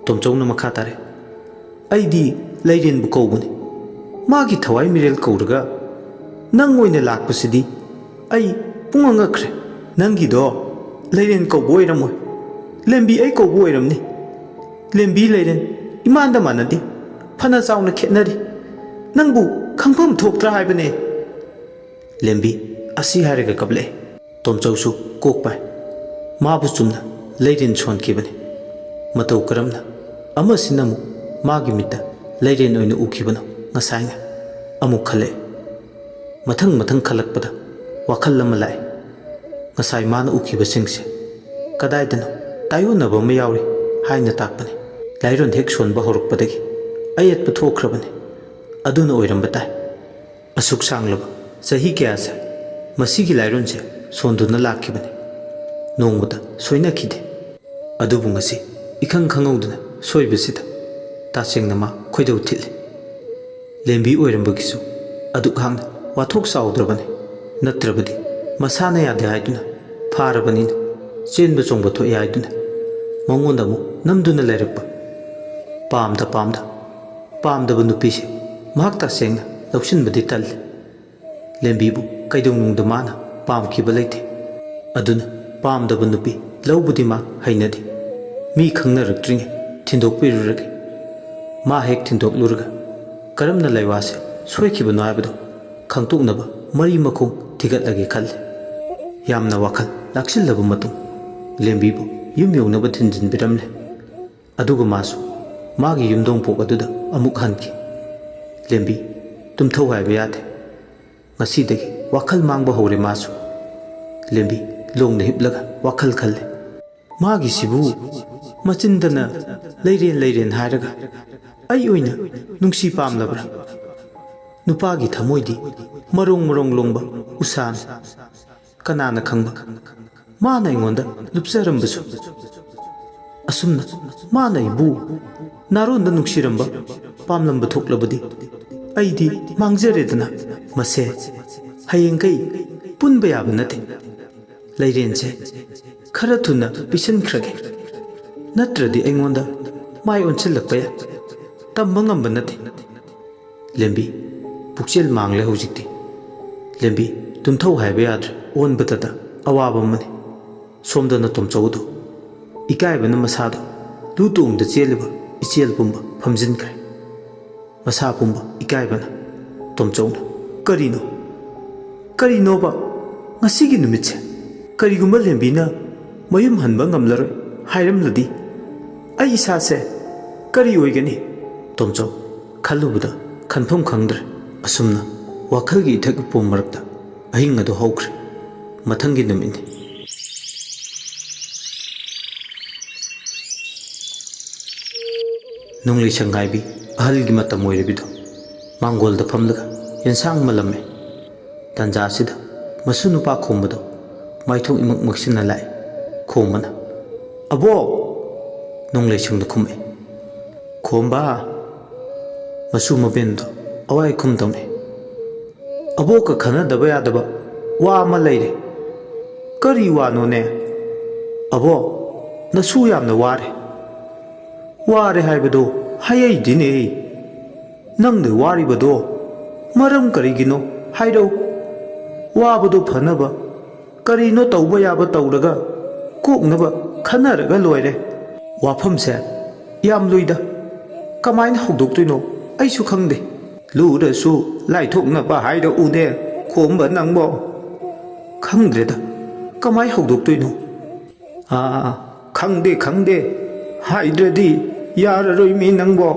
ꯇꯣꯝꯆꯧꯅ ꯃꯈꯥ ꯇꯥꯔꯦ, "ꯑꯩꯗꯤ ꯂꯩꯔꯦꯟꯕꯨ ꯀꯧꯕꯅꯤ꯫ ꯃꯥꯒꯤ ꯊꯋꯥꯏ ꯃꯤꯔꯦꯜ ꯀꯧꯔꯒ ꯅꯪ ꯑꯣꯏꯅ ꯂꯥꯛꯄꯁꯤꯗꯤ ꯑꯩ ꯄꯨꯡꯉꯛ ꯉꯛꯈ꯭ꯔꯦ꯫ ꯅꯪꯒꯤꯗꯣ ꯂꯩꯔꯦꯟ ꯀꯧꯕ ꯑꯣꯏꯔꯝꯃꯣꯏ, ꯂꯦꯝꯕꯤ ꯑꯩ ꯀꯧꯕ ꯑꯣꯏꯔꯝꯅꯤ꯫" ꯂꯦꯝꯕꯤ, ꯂꯩꯔꯦꯟ ꯏꯃꯥꯟꯗ ꯃꯥꯟꯅꯗꯦ꯫ ꯐꯅ ꯆꯥꯎꯅ ꯈꯦꯠꯅꯔꯤ꯫ ꯅꯪꯕꯨ ꯈꯪꯐꯝ ꯊꯣꯛꯇ꯭ꯔꯥ ꯍꯥꯏꯕꯅꯦ꯫ ꯂꯦꯝꯕꯤ ꯑꯁꯤ ꯍꯥꯏꯔꯒ ꯀꯞꯂꯛꯑꯦ꯫ ꯇꯣꯝꯆꯧꯁꯨ ꯀꯣꯛ ꯄꯥꯏ꯫ ꯃꯥꯕꯨ ꯆꯨꯝꯅ ꯂꯩꯔꯦꯟ ꯁꯣꯟꯈꯤꯕꯅꯤ꯫ ꯃꯇꯧ ꯀꯔꯝꯅ ꯑꯃꯁꯤꯅ ꯑꯃꯨꯛ ꯃꯥꯒꯤ ꯃꯤꯠꯇ ꯂꯩꯔꯦꯟ ꯑꯣꯏꯅ ꯎꯈꯤꯕꯅꯣ ꯉꯁꯥꯏꯅ? ꯑꯃꯨꯛ ꯈꯜꯂꯛꯑꯦ꯫ ꯃꯊꯪ ꯃꯊꯪ ꯈꯜꯂꯛꯄꯗ ꯋꯥꯈꯜ ꯑꯃ ꯂꯥꯛꯑꯦ꯫ ꯉꯁꯥꯏ ꯃꯥꯅ ꯎꯈꯤꯕꯁꯤꯡꯁꯦ ꯀꯗꯥꯏꯗꯅꯣ ꯇꯥꯏꯌꯣꯟꯅꯕ ꯑꯃ ꯌꯥꯎꯔꯤ ꯍꯥꯏꯅ ꯇꯥꯛꯄꯅꯤ꯫ ꯂꯥꯏꯔꯣꯟ ꯍꯦꯛ ꯁꯣꯟꯕ ꯍꯧꯔꯛꯄꯗꯒꯤ ꯑꯌꯦꯠꯄ ꯊꯣꯛꯈ꯭ꯔꯕꯅꯤ꯫ ꯑꯗꯨꯅ ꯑꯣꯏꯔꯝꯕ ꯇꯥꯏ꯫ ꯑꯁꯨꯛ ꯁꯥꯡꯂꯕ ꯆꯍꯤ ꯀꯌꯥꯁꯦ ꯃꯁꯤꯒꯤ ꯂꯥꯏꯔꯣꯟꯁꯦ ꯁꯣꯟꯗꯨꯅ ꯂꯥꯛꯈꯤꯕꯅꯤ꯫ ꯅꯣꯡꯃꯇ ꯁꯣꯏꯅꯈꯤꯗꯦ꯫ ꯑꯗꯨꯕꯨ ꯉꯁꯤ ꯏꯈꯪ ꯈꯪꯍꯧꯗꯅ ꯁꯣꯏꯕꯁꯤꯗ ꯇꯁꯦꯡꯅ ꯃꯥ ꯈꯣꯏꯗꯧ ꯊꯤꯠꯂꯤ꯫ ꯂꯦꯝꯕꯤ ꯑꯣꯏꯔꯝꯕꯒꯤꯁꯨ ꯑꯗꯨꯛ ꯍꯥꯛꯅ ꯋꯥꯊꯣꯛ ꯆꯥꯎꯗ꯭ꯔꯕꯅꯤ꯫ ꯅꯠꯇ꯭ꯔꯕꯗꯤ ꯃꯁꯥꯅ ꯌꯥꯗꯦ ꯍꯥꯏꯗꯨꯅ ꯐꯥꯔꯕꯅꯤꯅ ꯆꯦꯟꯕ ꯆꯣꯡꯕ ꯊꯣꯛꯑꯦ ꯍꯥꯏꯗꯨꯅ ꯃꯉꯣꯟꯗ ꯑꯃꯨꯛ ꯅꯝꯗꯨꯅ ꯂꯩꯔꯛꯄ꯫ ꯄꯥꯝꯗ ꯄꯥꯝꯗ ꯄꯥꯝꯗꯕ ꯅꯨꯄꯤꯁꯦ ꯃꯍꯥꯛ ꯇꯁꯦꯡꯅ ꯂꯧꯁꯤꯟꯕꯗꯤ ꯇꯜꯂꯤ꯫ ꯂꯦꯝꯕꯤꯕꯨ ꯀꯩꯗꯧꯅꯨꯡꯗ ꯃꯥꯅ ꯄꯥꯝꯈꯤꯕ ꯂꯩꯇꯦ꯫ ꯑꯗꯨꯅ ꯄꯥꯝꯗꯕ ꯅꯨꯄꯤ ꯂꯧꯕꯗꯤ ꯃꯥ ꯍꯩꯅꯗꯦ꯫ ꯃꯤ ꯈꯪꯅꯔꯛꯇ꯭ꯔꯤꯉꯩ ꯊꯤꯟꯗꯣꯛꯄꯤꯔꯨꯔꯒꯦ꯫ ꯃꯥ ꯍꯦꯛ ꯊꯤꯟꯗꯣꯛꯂꯨꯔꯒ ꯀꯔꯝꯅ ꯂꯩꯋꯥꯁꯦ ꯁꯣꯏꯈꯤꯕꯅꯣ ꯍꯥꯏꯕꯗꯣ ꯈꯪꯇꯣꯛꯅꯕ ꯃꯔꯤ ꯃꯈꯣꯡ ꯊꯤꯒꯠꯂꯒꯦ ꯈꯜꯂꯤ꯫ ꯌꯥꯝꯅ ꯋꯥꯈꯜ ꯂꯥꯛꯁꯤꯜꯂꯕ ꯃꯇꯨꯡ ꯂꯦꯝꯕꯤꯕꯨ ꯌꯨꯝ ꯌꯧꯅꯕ ꯊꯤꯟꯖꯤꯟꯕꯤꯔꯝꯂꯦ꯫ ꯑꯗꯨꯒ ꯃꯥꯁꯨ ꯃꯥꯒꯤ ꯌꯨꯝꯗꯣꯡꯄꯣꯛ ꯑꯗꯨꯗ ꯑꯃꯨꯛ ꯍꯟꯈꯤ꯫ ꯂꯦꯝꯕꯤ ꯇꯨꯝꯊꯧ ꯍꯥꯏꯕ ꯌꯥꯗꯦ꯫ ꯉꯁꯤꯗꯒꯤ ꯋꯥꯈꯜ ꯃꯥꯡꯕ ꯍꯧꯔꯦ ꯃꯥꯁꯨ꯫ ꯂꯦꯝꯕꯤ ꯂꯣꯡꯅ ꯍꯤꯞꯂꯒ ꯋꯥꯈꯜ ꯈꯜꯂꯤ꯫ ꯃꯥꯒꯤꯁꯤꯕꯨ ꯃꯆꯤꯟꯗꯅ ꯂꯩꯔꯦꯟ ꯂꯩꯔꯦꯟ ꯍꯥꯏꯔꯒ ꯑꯩ ꯑꯣꯏꯅ ꯅꯨꯡꯁꯤ ꯄꯥꯝꯂꯕ꯭ꯔꯥ? ꯅꯨꯄꯥꯒꯤ ꯊꯃꯣꯏꯗꯤ ꯃꯔꯣꯡ ꯃꯔꯣꯡ ꯂꯣꯡꯕ ꯎꯁꯥꯅꯤ꯫ ꯀꯅꯥꯅ ꯈꯪꯕ? ꯃꯥꯅ ꯑꯩꯉꯣꯟꯗ ꯂꯨꯞꯆꯔꯝꯕꯁꯨ꯫ ꯑꯁꯨꯝꯅ ꯃꯥꯅ ꯑꯩꯕꯨ ꯅꯥꯔꯣꯟꯗ ꯅꯨꯡꯁꯤꯔꯝꯕ, ꯄꯥꯝꯂꯝꯕ ꯊꯣꯛꯂꯕꯗꯤ ꯑꯩꯗꯤ ꯃꯥꯡꯖꯔꯦꯗꯅ꯫ ꯃꯁꯦ ꯍꯌꯦꯡꯈꯩ ꯄꯨꯟꯕ ꯌꯥꯕ ꯅꯠꯇꯦ꯫ ꯂꯩꯔꯦꯟꯁꯦ ꯈꯔ ꯊꯨꯅ ꯄꯤꯁꯤꯟꯈ꯭ꯔꯒꯦ, ꯅꯠꯇ꯭ꯔꯗꯤ ꯑꯩꯉꯣꯟꯗ ꯃꯥꯏ ꯑꯣꯟꯁꯤꯜꯂꯛꯄ ꯌꯥꯏ꯫ ꯇꯝꯕ ꯉꯝꯕ ꯅꯠꯇꯦ꯫ ꯂꯦꯝꯕꯤ ꯄꯨꯛꯆꯦꯜ ꯃꯥꯡꯂꯦ ꯍꯧꯖꯤꯛꯇꯤ꯫ ꯂꯦꯝꯕꯤ ꯇꯨꯝꯊꯧ ꯍꯥꯏꯕ ꯌꯥꯗ꯭ꯔꯦ꯫ ꯑꯣꯟꯕꯗꯇ ꯑꯋꯥꯕ ꯑꯃꯅꯤ꯫ ꯁꯣꯝꯗꯅ ꯇꯣꯝꯆꯧꯗꯣ ꯏꯀꯥꯏꯕꯅ ꯃꯁꯥꯗꯣ ꯂꯨ ꯇꯣꯡꯗ ꯆꯦꯜꯂꯤꯕ ꯏꯆꯦꯜ ꯄꯨꯝꯕ ꯐꯝꯖꯤꯟꯈ꯭ꯔꯦ꯫ ꯃꯁꯥ ꯄꯨꯝꯕ ꯏꯀꯥꯏꯕꯅ ꯇꯣꯝꯆꯧꯅ, "ꯀꯔꯤꯅꯣ? ꯀꯔꯤꯅꯣꯕ? ꯉꯁꯤꯒꯤ ꯅꯨꯃꯤꯠꯁꯦ ꯀꯔꯤꯒꯨꯝꯕ ꯂꯦꯝꯕꯤꯅ ꯃꯌꯨꯝ ꯍꯟꯕ ꯉꯝꯂꯔꯣꯏ ꯍꯥꯏꯔꯝꯂꯗꯤ ꯑꯩ ꯏꯁꯥꯁꯦ ꯀꯔꯤ ꯑꯣꯏꯒꯅꯤ?" ꯇꯣꯝꯆꯧ ꯈꯜꯂꯨꯕꯗ ꯈꯟꯐꯝ ꯈꯪꯗ꯭ꯔꯦ꯫ ꯑꯁꯨꯝꯅ ꯋꯥꯈꯜꯒꯤ ꯏꯊꯛ ꯏꯄꯣꯝ ꯃꯔꯛꯇ ꯑꯍꯤꯡ ꯑꯗꯨ ꯍꯧꯈ꯭ꯔꯦ꯫ ꯃꯊꯪꯒꯤ ꯅꯨꯃꯤꯠꯅꯤ꯫ ꯅꯨꯡꯂꯩ ꯁꯪꯒꯥꯏꯕꯤ ꯑꯍꯜꯒꯤ ꯃꯇꯝ ꯑꯣꯏꯔꯕꯤꯗꯣ ꯃꯥꯡꯒꯣꯜꯗ ꯐꯝꯂꯒ ꯌꯦꯟꯁꯥꯡ ꯃꯜꯂꯝꯃꯦ꯫ ꯇꯟꯖꯥꯁꯤꯗ ꯃꯁꯨ ꯅꯨꯄꯥ ꯈꯣꯝꯕꯗꯣ ꯃꯥꯏꯊꯣꯡ ꯏꯃꯛ ꯃꯛꯁꯤꯟꯅ ꯂꯥꯛꯑꯦ꯫ ꯈꯣꯝꯕꯅ, "ꯑꯕꯣ!" ꯅꯨꯡꯂꯩ ꯁꯪꯗ ꯈꯨꯝꯃꯛꯑꯦ꯫ "ꯈꯣꯝꯕ!" ꯃꯁꯨ ꯃꯕꯦꯟꯗꯣ ꯑꯋꯥꯏ ꯈꯨꯝ ꯇꯧꯅꯤ꯫ "ꯑꯕꯣꯛꯀ ꯈꯟꯅꯗꯕ ꯌꯥꯗꯕ ꯋꯥ ꯑꯃ ꯂꯩꯔꯦ꯫" "ꯀꯔꯤ ꯋꯥꯅꯣꯅꯦ?" "ꯑꯕꯣ, ꯅꯁꯨ ꯌꯥꯝꯅ ꯋꯥꯔꯦ꯫" "ꯋꯥꯔꯦ ꯍꯥꯏꯕꯗꯣ ꯍꯥꯏꯍꯩꯗꯦꯅꯦ꯫ ꯅꯪꯅ ꯋꯥꯔꯤꯕꯗꯣ ꯃꯔꯝ ꯀꯔꯤꯒꯤꯅꯣ ꯍꯥꯏꯔꯛꯎ꯫ ꯋꯥꯕꯗꯣ ꯐꯅꯕ ꯀꯔꯤꯅꯣ ꯇꯧꯕ ꯌꯥꯕ ꯇꯧꯔꯒ ꯀꯣꯛꯅꯕ ꯈꯟꯅꯔꯒ ꯂꯣꯏꯔꯦ꯫ ꯋꯥꯐꯝꯁꯦ ꯌꯥꯝ ꯂꯨꯏꯗ꯫ ꯀꯃꯥꯏꯅ ꯍꯧꯗꯣꯛꯇꯣꯏꯅꯣ ꯑꯩꯁꯨ ꯈꯪꯗꯦ꯫" "ꯂꯨꯔꯁꯨ ꯂꯥꯏꯊꯣꯛꯅꯕ ꯍꯥꯏꯔꯛꯎꯅꯦ ꯈꯣꯝꯕ ꯅꯪꯕꯣ꯫" "ꯈꯪꯗ꯭ꯔꯦꯗ, ꯀꯃꯥꯏ ꯍꯧꯗꯣꯛꯇꯣꯏꯅꯣ?" "ꯑꯥ, ꯈꯪꯗꯦ, ꯈꯪꯗꯦ ꯍꯥꯏꯗ꯭ꯔꯗꯤ ꯌꯥꯔꯔꯣꯏ ꯃꯤ ꯅꯪꯕꯣ꯫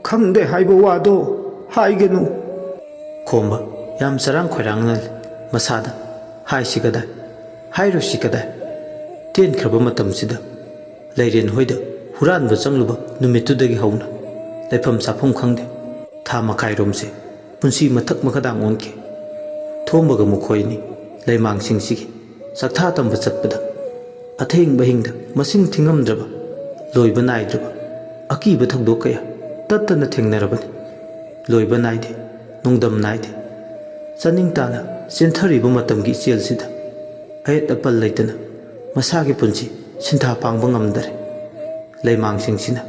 ꯈꯪꯗꯦ ꯍꯥꯏꯕ ꯋꯥꯗꯣ ꯍꯥꯏꯒꯅꯨ꯫" ꯈꯣꯝꯕ ꯌꯥꯝ ꯆꯔꯥꯡ ꯈꯣꯏꯔꯥꯡꯅ ꯃꯁꯥꯗ, "ꯍꯥꯏꯁꯤ ꯀꯗꯥꯏ, ꯍꯥꯏꯔꯣꯏꯁꯤ ꯀꯗꯥꯏ?" ꯇꯦꯟꯈ꯭ꯔꯕ ꯃꯇꯝꯁꯤꯗ ꯂꯩꯔꯦꯟ ꯍꯣꯏꯗ ꯍꯨꯔꯥꯟꯕ ꯆꯪꯂꯨꯕ ꯅꯨꯃꯤꯠꯇꯨꯗꯒꯤ ꯍꯧꯅ ꯂꯩꯐꯝ ꯆꯥꯐꯝ ꯈꯪꯗꯦ꯫ ꯊꯥ ꯃꯈꯥꯏꯔꯣꯝꯁꯦ ꯄꯨꯟꯁꯤ ꯃꯊꯛ ꯃꯈꯥꯗꯥꯡ ꯑꯣꯟꯈꯤ꯫ ꯊꯣꯝꯕꯒ ꯃꯈꯣꯏꯅꯤ ꯂꯩꯃꯥꯡꯁꯤꯡꯁꯤꯒꯤ ꯆꯥꯛꯊꯥ ꯇꯝꯕ ꯆꯠꯄꯗ ꯑꯊꯦꯡꯕ ꯑꯍꯤꯡꯗ ꯃꯁꯤꯡ ꯊꯤꯉꯝꯗ꯭ꯔꯕ, ꯂꯣꯏꯕ ꯅꯥꯏꯗ꯭ꯔꯕ ꯑꯀꯤꯕ ꯊꯧꯗꯣꯛ ꯀꯌꯥ ꯇꯠꯇꯅ ꯊꯦꯡꯅꯔꯕꯅꯤ꯫ ꯂꯣꯏꯕ ꯅꯥꯏꯗꯦ, ꯅꯨꯡꯗꯝ ꯅꯥꯏꯗꯦ꯫ ꯆꯥꯅꯤꯡ ꯇꯥꯅ ꯆꯦꯟꯊꯔꯤꯕ ꯃꯇꯝꯒꯤ ꯏꯆꯦꯜꯁꯤꯗ ꯑꯌꯦꯠ ꯑꯄꯟ ꯂꯩꯇꯅ ꯃꯁꯥꯒꯤ ꯄꯨꯟꯁꯤ ꯁꯤꯟꯊꯥ ꯄꯥꯡꯕ ꯉꯝꯗꯔꯦ꯫ ꯂꯩꯃꯥꯡꯁꯤꯡꯁꯤꯅ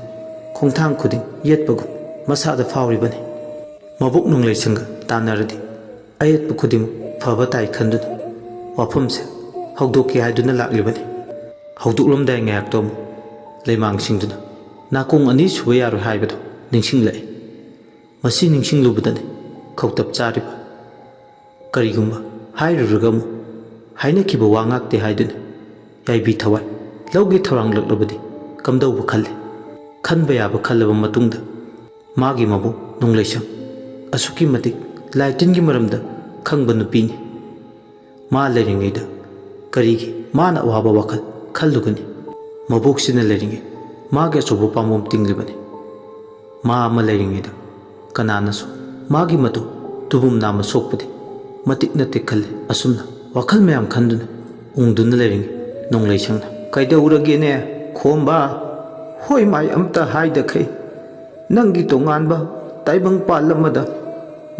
ꯈꯣꯡꯊꯥꯡ ꯈꯨꯗꯤꯡ ꯌꯦꯠꯄꯒꯨꯝ ꯃꯁꯥꯗ ꯐꯥꯎꯔꯤꯕꯅꯤ꯫ ꯃꯕꯣꯛ ꯅꯨꯡꯂꯩꯁꯪꯒ ꯇꯥꯟꯅꯔꯗꯤ ꯑꯌꯦꯠꯄ ꯈꯨꯗꯤꯡꯃꯛ ꯐꯕ ꯇꯥꯏ ꯈꯟꯗꯨꯅ ꯋꯥꯐꯝꯁꯦ ꯍꯧꯗꯣꯛꯀꯦ ꯍꯥꯏꯗꯨꯅ ꯂꯥꯛꯂꯤꯕꯅꯤ꯫ ꯍꯧꯗꯣꯛꯂꯝꯗꯥꯏ ꯉꯥꯏꯍꯥꯛꯇꯣ ꯑꯃꯨꯛ ꯂꯩꯃꯥꯡꯁꯤꯡꯗꯨꯅ ꯅꯥꯀꯣꯡ ꯑꯅꯤ ꯁꯨꯕ ꯌꯥꯔꯣꯏ ꯍꯥꯏꯕꯗꯨ ꯅꯤꯡꯁꯤꯡꯂꯛꯏ꯫ ꯃꯁꯤ ꯅꯤꯡꯁꯤꯡꯂꯨꯕꯗꯅꯤ ꯈꯧꯇꯞ ꯆꯥꯔꯤꯕ꯫ ꯀꯔꯤꯒꯨꯝꯕ ꯍꯥꯏꯔꯨꯔꯒ ꯑꯃꯨꯛ ꯍꯥꯏꯅꯈꯤꯕ ꯋꯥ ꯉꯥꯛꯇꯦ ꯍꯥꯏꯗꯨꯅ ꯌꯥꯏꯕꯤ ꯊꯋꯥꯏ ꯂꯧꯒꯦ ꯊꯧꯔꯥꯡꯂꯛꯂꯕꯗꯤ ꯀꯝꯗꯧꯕ ꯈꯜꯂꯤ꯫ ꯈꯟꯕ ꯌꯥꯕ ꯈꯜꯂꯕ ꯃꯇꯨꯡꯗ ꯃꯥꯒꯤ ꯃꯕꯨꯡ ꯅꯣꯡꯂꯩꯁꯪ ꯑꯁꯨꯛꯀꯤ ꯃꯇꯤꯛ ꯂꯥꯏ ꯇꯤꯟꯒꯤ ꯃꯔꯝꯗ ꯈꯪꯕ ꯅꯨꯄꯤꯅꯤ꯫ ꯃꯥ ꯂꯩꯔꯤꯉꯩꯗ ꯀꯔꯤꯒꯤ ꯃꯥꯅ ꯑꯋꯥꯕ ꯋꯥꯈꯜ ꯈꯜꯂꯨꯒꯅꯤ? ꯃꯕꯣꯛꯁꯤꯅ ꯂꯩꯔꯤꯉꯩ ꯃꯥꯒꯤ ꯑꯆꯧꯕ ꯄꯥꯝꯕꯣꯝ ꯇꯤꯡꯂꯤꯕꯅꯤ꯫ ꯃꯥ ꯑꯃ ꯂꯩꯔꯤꯉꯩꯗ ꯀꯅꯥꯅꯁꯨ ꯃꯥꯒꯤ ꯃꯇꯧ ꯇꯨꯕꯨꯝ ꯅꯥꯝꯃ ꯁꯣꯛꯄꯗꯤ ꯃꯇꯤꯛ ꯅꯠꯇꯦ ꯈꯜꯂꯤ꯫ ꯑꯁꯨꯝꯅ ꯋꯥꯈꯜ ꯃꯌꯥꯝ ꯈꯟꯗꯨꯅ ꯎꯪꯗꯨꯅ ꯂꯩꯔꯤꯉꯩ ꯅꯣꯡꯂꯩꯁꯪꯅ, "ꯀꯩꯗꯧꯔꯒꯦꯅꯦ ꯈꯣꯝꯕ? ꯍꯣꯏ ꯃꯥꯏ ꯑꯝꯇ ꯍꯥꯏꯗꯈꯩ꯫ ꯅꯪꯒꯤ ꯇꯣꯉꯥꯟꯕ ꯇꯥꯏꯕꯪ ꯄꯥꯜ ꯑꯃꯗ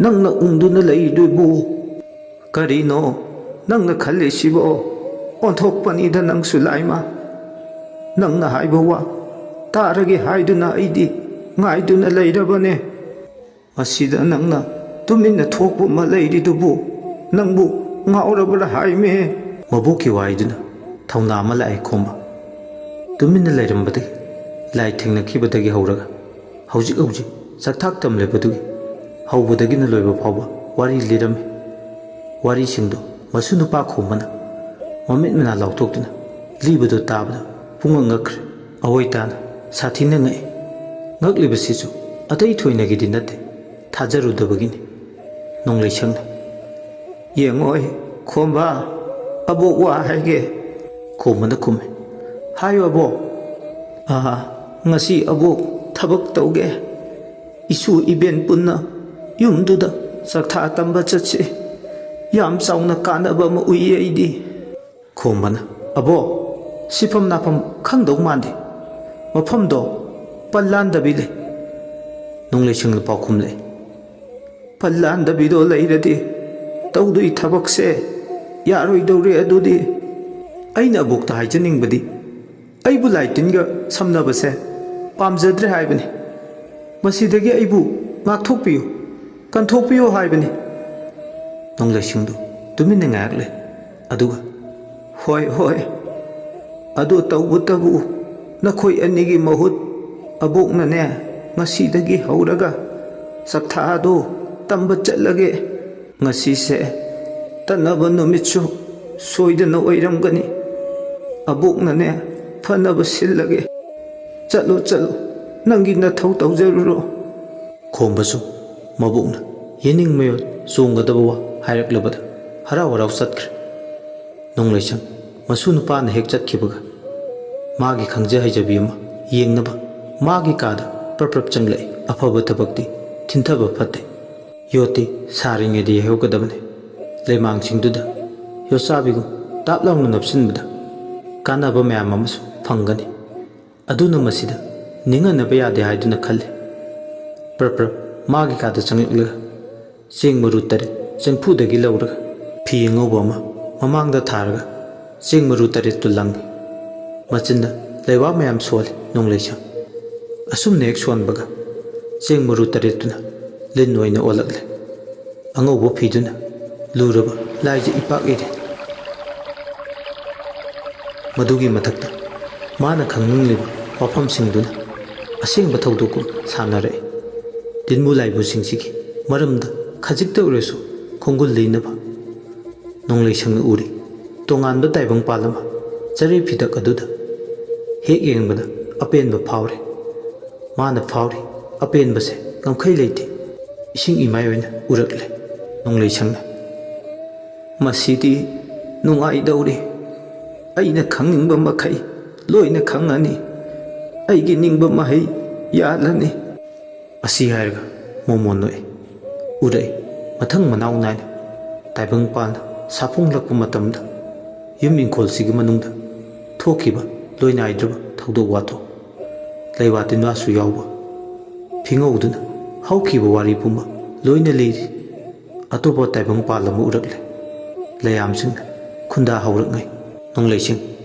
ꯅꯪꯅ ꯎꯪꯗꯨꯅ ꯂꯩꯔꯤꯗꯨꯕꯨ ꯀꯔꯤꯅꯣ ꯅꯪꯅ ꯈꯜꯂꯤꯁꯤꯕꯣ? ꯑꯣꯟꯊꯣꯛꯄꯅꯤꯗ ꯅꯪꯁꯨ ꯂꯥꯏꯃ꯫ ꯅꯪꯅ ꯍꯥꯏꯕ ꯋꯥ ꯇꯥꯔꯒꯦ ꯍꯥꯏꯗꯨꯅ ꯑꯩꯗꯤ ꯉꯥꯏꯗꯨꯅ ꯂꯩꯔꯕꯅꯦ꯫ ꯃꯁꯤꯗ ꯅꯪꯅ ꯇꯨꯃꯤꯟꯅ ꯊꯣꯛꯄ ꯑꯃ ꯂꯩꯔꯤꯗꯨꯕꯨ ꯅꯪꯕꯨ ꯉꯥꯎꯔꯕ꯭ꯔꯥ ꯍꯥꯏꯃꯦ?" ꯃꯕꯣꯛꯀꯤ ꯋꯥꯍꯩꯗꯨꯅ ꯊꯧꯅꯥ ꯑꯃ ꯂꯥꯛꯑꯦ ꯈꯣꯝꯕ꯫ ꯇꯨꯃꯤꯟꯅ ꯂꯩꯔꯝꯕꯗꯒꯤ ꯂꯥꯏ ꯊꯦꯡꯅꯈꯤꯕꯗꯒꯤ ꯍꯧꯔꯒ ꯍꯧꯖꯤꯛ ꯍꯧꯖꯤꯛ ꯆꯥꯛꯊꯥꯛ ꯇꯝꯂꯤꯕꯗꯨꯒꯤ ꯍꯧꯕꯗꯒꯤꯅ ꯂꯣꯏꯕ ꯐꯥꯎꯕ ꯋꯥꯔꯤ ꯂꯤꯔꯝꯃꯤ꯫ ꯋꯥꯔꯤꯁꯤꯡꯗꯨ ꯃꯁꯨ ꯅꯨꯄꯥ ꯈꯣꯝꯕꯅ ꯃꯃꯤꯠ ꯃꯅꯥ ꯂꯥꯎꯊꯣꯛꯇꯨꯅ ꯂꯤꯕꯗꯨ ꯇꯥꯕꯗ ꯄꯨꯡꯉꯛ ꯉꯛꯈ꯭ꯔꯦ꯫ ꯑꯋꯣꯏ ꯇꯥꯅ ꯁꯥꯊꯤꯅ ꯉꯛꯏ꯫ ꯉꯛꯂꯤꯕꯁꯤꯁꯨ ꯑꯇꯩ ꯊꯣꯏꯅꯒꯤꯗꯤ ꯅꯠꯇꯦ, ꯊꯥꯖꯔꯨꯗꯕꯒꯤꯅꯤ꯫ ꯅꯣꯡꯂꯩꯁꯪꯅ, "ꯌꯦꯡꯉꯣꯏ ꯈꯣꯝꯕ, ꯑꯕꯣꯛ ꯋꯥ ꯍꯥꯏꯒꯦ꯫" ꯈꯣꯝꯕꯅ ꯈꯨꯝꯃꯤ, "ꯍꯥꯏꯌꯨ ꯑꯕꯣꯛ꯫" "ꯑꯥ, ꯉꯁꯤ ꯑꯕꯣꯛ ꯊꯕꯛ ꯇꯧꯒꯦ꯫ ꯏꯁꯨ ꯏꯕꯦꯟ ꯄꯨꯟꯅ ꯌꯨꯝꯗꯨꯗ ꯆꯥꯛꯊꯥ ꯇꯝꯕ ꯆꯠꯁꯤ꯫ ꯌꯥꯝ ꯆꯥꯎꯅ ꯀꯥꯟꯅꯕ ꯑꯃ ꯎꯏꯌꯦ ꯑꯩꯗꯤ꯫" ꯈꯣꯝꯕꯅ, "ꯑꯕꯣꯛ, ꯁꯤꯐꯝ ꯅꯥꯐꯝ ꯈꯪꯗꯧ ꯃꯥꯟꯗꯦ꯫ ꯃꯐꯝꯗꯣ ꯄꯜ ꯂꯥꯟꯗꯕꯤ ꯂꯩ꯫" ꯅꯣꯡꯂꯩꯁꯪꯅ ꯄꯥꯎꯈꯨꯝꯂꯦ, "ꯄꯜ ꯂꯥꯟꯗꯕꯤꯗꯣ ꯂꯩꯔꯗꯤ ꯇꯧꯗꯣꯏ ꯊꯕꯛꯁꯦ ꯌꯥꯔꯣꯏꯗꯧꯔꯦ꯫ ꯑꯗꯨꯗꯤ ꯑꯩꯅ ꯑꯕꯣꯛꯇ ꯍꯥꯏꯖꯅꯤꯡꯕꯗꯤ ꯑꯩꯕꯨ ꯂꯥꯏ ꯇꯤꯟꯒ ꯁꯝꯅꯕꯁꯦ ꯄꯥꯝꯖꯗ꯭ꯔꯦ ꯍꯥꯏꯕꯅꯤ꯫ ꯃꯁꯤꯗꯒꯤ ꯑꯩꯕꯨ ꯉꯥꯛꯊꯣꯛꯄꯤꯌꯨ, ꯀꯟꯊꯣꯛꯄꯤꯌꯨ ꯍꯥꯏꯕꯅꯤ꯫" ꯅꯣꯡꯂꯩꯁꯤꯡꯗꯨ ꯇꯨꯃꯤꯟꯅ ꯉꯥꯏꯍꯥꯛ ꯂꯩ꯫ ꯑꯗꯨꯒ, "ꯍꯣꯏ, ꯍꯣꯏ, ꯑꯗꯨ ꯇꯧꯕꯇꯕꯨ ꯅꯈꯣꯏ ꯑꯅꯤꯒꯤ ꯃꯍꯨꯠ ꯑꯕꯣꯛꯅꯅꯦ, ꯉꯁꯤꯗꯒꯤ ꯍꯧꯔꯒ ꯆꯞꯊꯥꯗꯣ ꯇꯝꯕ ꯆꯠꯂꯒꯦ꯫ ꯉꯁꯤꯁꯦ ꯇꯠꯅꯕ ꯅꯨꯃꯤꯠꯁꯨ ꯁꯣꯏꯗꯅ ꯑꯣꯏꯔꯝꯒꯅꯤ꯫ ꯑꯕꯣꯛꯅꯅꯦ, ꯐꯅꯕ ꯁꯤꯜꯂꯒꯦ꯫ ꯆꯠꯂꯣ, ꯆꯠꯂꯣ, ꯅꯪꯒꯤ ꯅꯊꯧ ꯇꯧꯖꯔꯨꯔꯣ꯫ ꯈꯣꯝꯕꯁꯨ ꯃꯕꯣꯛꯅ ꯌꯦꯅꯤꯡ ꯃꯌꯣꯜ ꯆꯣꯡꯒꯗꯕ ꯋꯥ ꯍꯥꯏꯔꯛꯂꯕꯗ ꯍꯔꯥꯎ ꯍꯔꯥꯎ ꯆꯠꯈ꯭ꯔꯦ꯫ ꯅꯣꯡꯂꯩꯁꯪ ꯃꯁꯨ ꯅꯨꯄꯥꯅ ꯍꯦꯛ ꯆꯠꯈꯤꯕꯒ ꯃꯥꯒꯤ ꯈꯪꯖ ꯍꯩꯖꯕꯤ ꯑꯃ ꯌꯦꯡꯅꯕ ꯃꯥꯒꯤ ꯀꯥꯗ ꯄ꯭ꯔꯞ ꯄ꯭ꯔꯞ ꯆꯪꯂꯛꯏ꯫ ꯑꯐꯕ ꯊꯕꯛꯇꯤ ꯊꯤꯟꯊꯕ ꯐꯠꯇꯦ꯫ ꯌꯣꯠꯇꯤ ꯁꯥꯔꯤꯉꯩꯗ ꯌꯩꯍꯧꯒꯗꯕꯅꯤ꯫ ꯂꯩꯃꯥꯡꯁꯤꯡꯗꯨꯗ ꯌꯣꯠꯆꯥꯕꯤꯒꯨꯝ ꯇꯥꯞ ꯂꯥꯎꯅ ꯅꯞꯁꯤꯟꯕꯗ ꯀꯥꯟꯅꯕ ꯃꯌꯥꯝ ꯑꯃꯁꯨ ꯐꯪꯒꯅꯤ꯫ ꯑꯗꯨꯅ ꯃꯁꯤꯗ ꯅꯤꯡꯍꯟꯅꯕ ꯌꯥꯗꯦ ꯍꯥꯏꯗꯨꯅ ꯈꯜꯂꯤ꯫ ꯄ꯭ꯔꯞ ꯄ꯭ꯔꯞ ꯃꯥꯒꯤ ꯀꯥꯗ ꯆꯪꯂꯛꯂꯒ ꯆꯦꯡ ꯃꯔꯨ ꯇꯔꯦꯠ ꯆꯦꯡꯐꯨꯗꯒꯤ ꯂꯧꯔꯒ ꯐꯤ ꯑꯉꯧꯕ ꯑꯃ ꯃꯃꯥꯡꯗ ꯊꯥꯔꯒ ꯆꯦꯡ ꯃꯔꯨ ꯇꯔꯦꯠꯇꯨ ꯂꯪꯏ꯫ ꯃꯆꯤꯟꯗ ꯂꯩꯋꯥ ꯃꯌꯥꯝ ꯁꯣꯜꯂꯤ ꯅꯣꯡꯂꯩꯁꯪ꯫ ꯑꯁꯨꯝꯅ ꯍꯦꯛ ꯁꯣꯟꯕꯒ ꯆꯦꯡ ꯃꯔꯨ ꯇꯔꯦꯠꯇꯨꯅ ꯂꯤꯟ ꯑꯣꯏꯅ ꯑꯣꯜꯂꯛꯂꯦ꯫ ꯑꯉꯧꯕ ꯐꯤꯗꯨꯅ ꯂꯨꯔꯕ ꯂꯥꯏꯖ ꯏꯄꯥꯛ ꯏꯔꯦ꯫ ꯃꯗꯨꯒꯤ ꯃꯊꯛꯇ ꯃꯥꯅ ꯈꯪꯅꯤꯡꯂꯤꯕ ꯋꯥꯐꯝꯁꯤꯡꯗꯨꯅ ꯑꯁꯦꯡꯕ ꯊꯧꯗꯣꯛꯀꯨꯝ ꯁꯥꯟꯅꯔꯛꯏ꯫ ꯇꯤꯟꯃꯨ ꯂꯥꯏꯕꯨꯁꯤꯡꯁꯤꯒꯤ ꯃꯔꯝꯗ ꯈꯖꯤꯛꯇ ꯑꯣꯏꯔꯁꯨ ꯈꯣꯡꯒꯨꯜ ꯂꯤꯅꯕ ꯅꯣꯡꯂꯩꯁꯪꯅ ꯎꯔꯤ꯫ ꯇꯣꯉꯥꯟꯕ ꯇꯥꯏꯕꯪꯄꯥꯜ ꯑꯃ ꯆꯔꯩ ꯐꯤꯗꯛ ꯑꯗꯨꯗ ꯍꯦꯛ ꯌꯦꯡꯕꯗ ꯑꯄꯦꯟꯕ ꯐꯥꯎꯔꯦ꯫ ꯃꯥꯅ ꯐꯥꯎꯔꯤ ꯑꯄꯦꯟꯕꯁꯦ ꯉꯝꯈꯩ ꯂꯩꯇꯦ꯫ ꯏꯁꯤꯡ ꯏꯃꯥꯏ ꯑꯣꯏꯅ ꯎꯔꯛꯂꯦ ꯅꯣꯡꯂꯩꯁꯪꯅ꯫ "ꯃꯁꯤꯗꯤ ꯅꯨꯡꯉꯥꯏꯗꯧꯔꯤ꯫ ꯑꯩꯅ ꯈꯪꯅꯤꯡꯕ ꯃꯈꯩ ꯂꯣꯏꯅ ꯈꯪꯉꯅꯤ꯫ ꯑꯩꯒꯤ ꯅꯤꯡꯕ ꯃꯍꯩ ꯌꯥꯜꯂꯅꯤ꯫" ꯑꯁꯤ ꯍꯥꯏꯔꯒ ꯃꯣꯃꯣꯟ ꯅꯣꯛꯏ꯫ ꯎꯔꯛꯏ ꯃꯊꯪ ꯃꯅꯥꯎ ꯅꯥꯏꯅ ꯇꯥꯏꯕꯪꯄꯥꯜꯅ ꯁꯥꯐꯣꯡꯂꯛꯄ ꯃꯇꯝꯗ ꯌꯨꯝ ꯏꯪꯈꯣꯜꯁꯤꯒꯤ ꯃꯅꯨꯡꯗ ꯊꯣꯛꯈꯤꯕ ꯂꯣꯏꯅꯥꯏꯗ꯭ꯔꯕ ꯊꯧꯗꯣꯛ ꯋꯥꯊꯣꯛ, ꯂꯩꯋꯥ ꯇꯤꯟꯋꯥꯁꯨ ꯌꯥꯎꯕ ꯐꯤꯉꯧꯗꯨꯅ ꯍꯧꯈꯤꯕ ꯋꯥꯔꯤ ꯄꯨꯝꯕ ꯂꯣꯏꯅ ꯂꯤꯔꯤ꯫ ꯑꯇꯣꯞꯄ ꯇꯥꯏꯕꯪꯄꯥꯜ ꯑꯃ ꯎꯔꯛꯂꯦ꯫ ꯂꯩꯌꯥꯝꯁꯤꯡꯅ ꯈꯨꯟꯗꯥ ꯍꯧꯔꯛꯉꯩ ꯅꯣꯡꯂꯩꯁꯤꯡ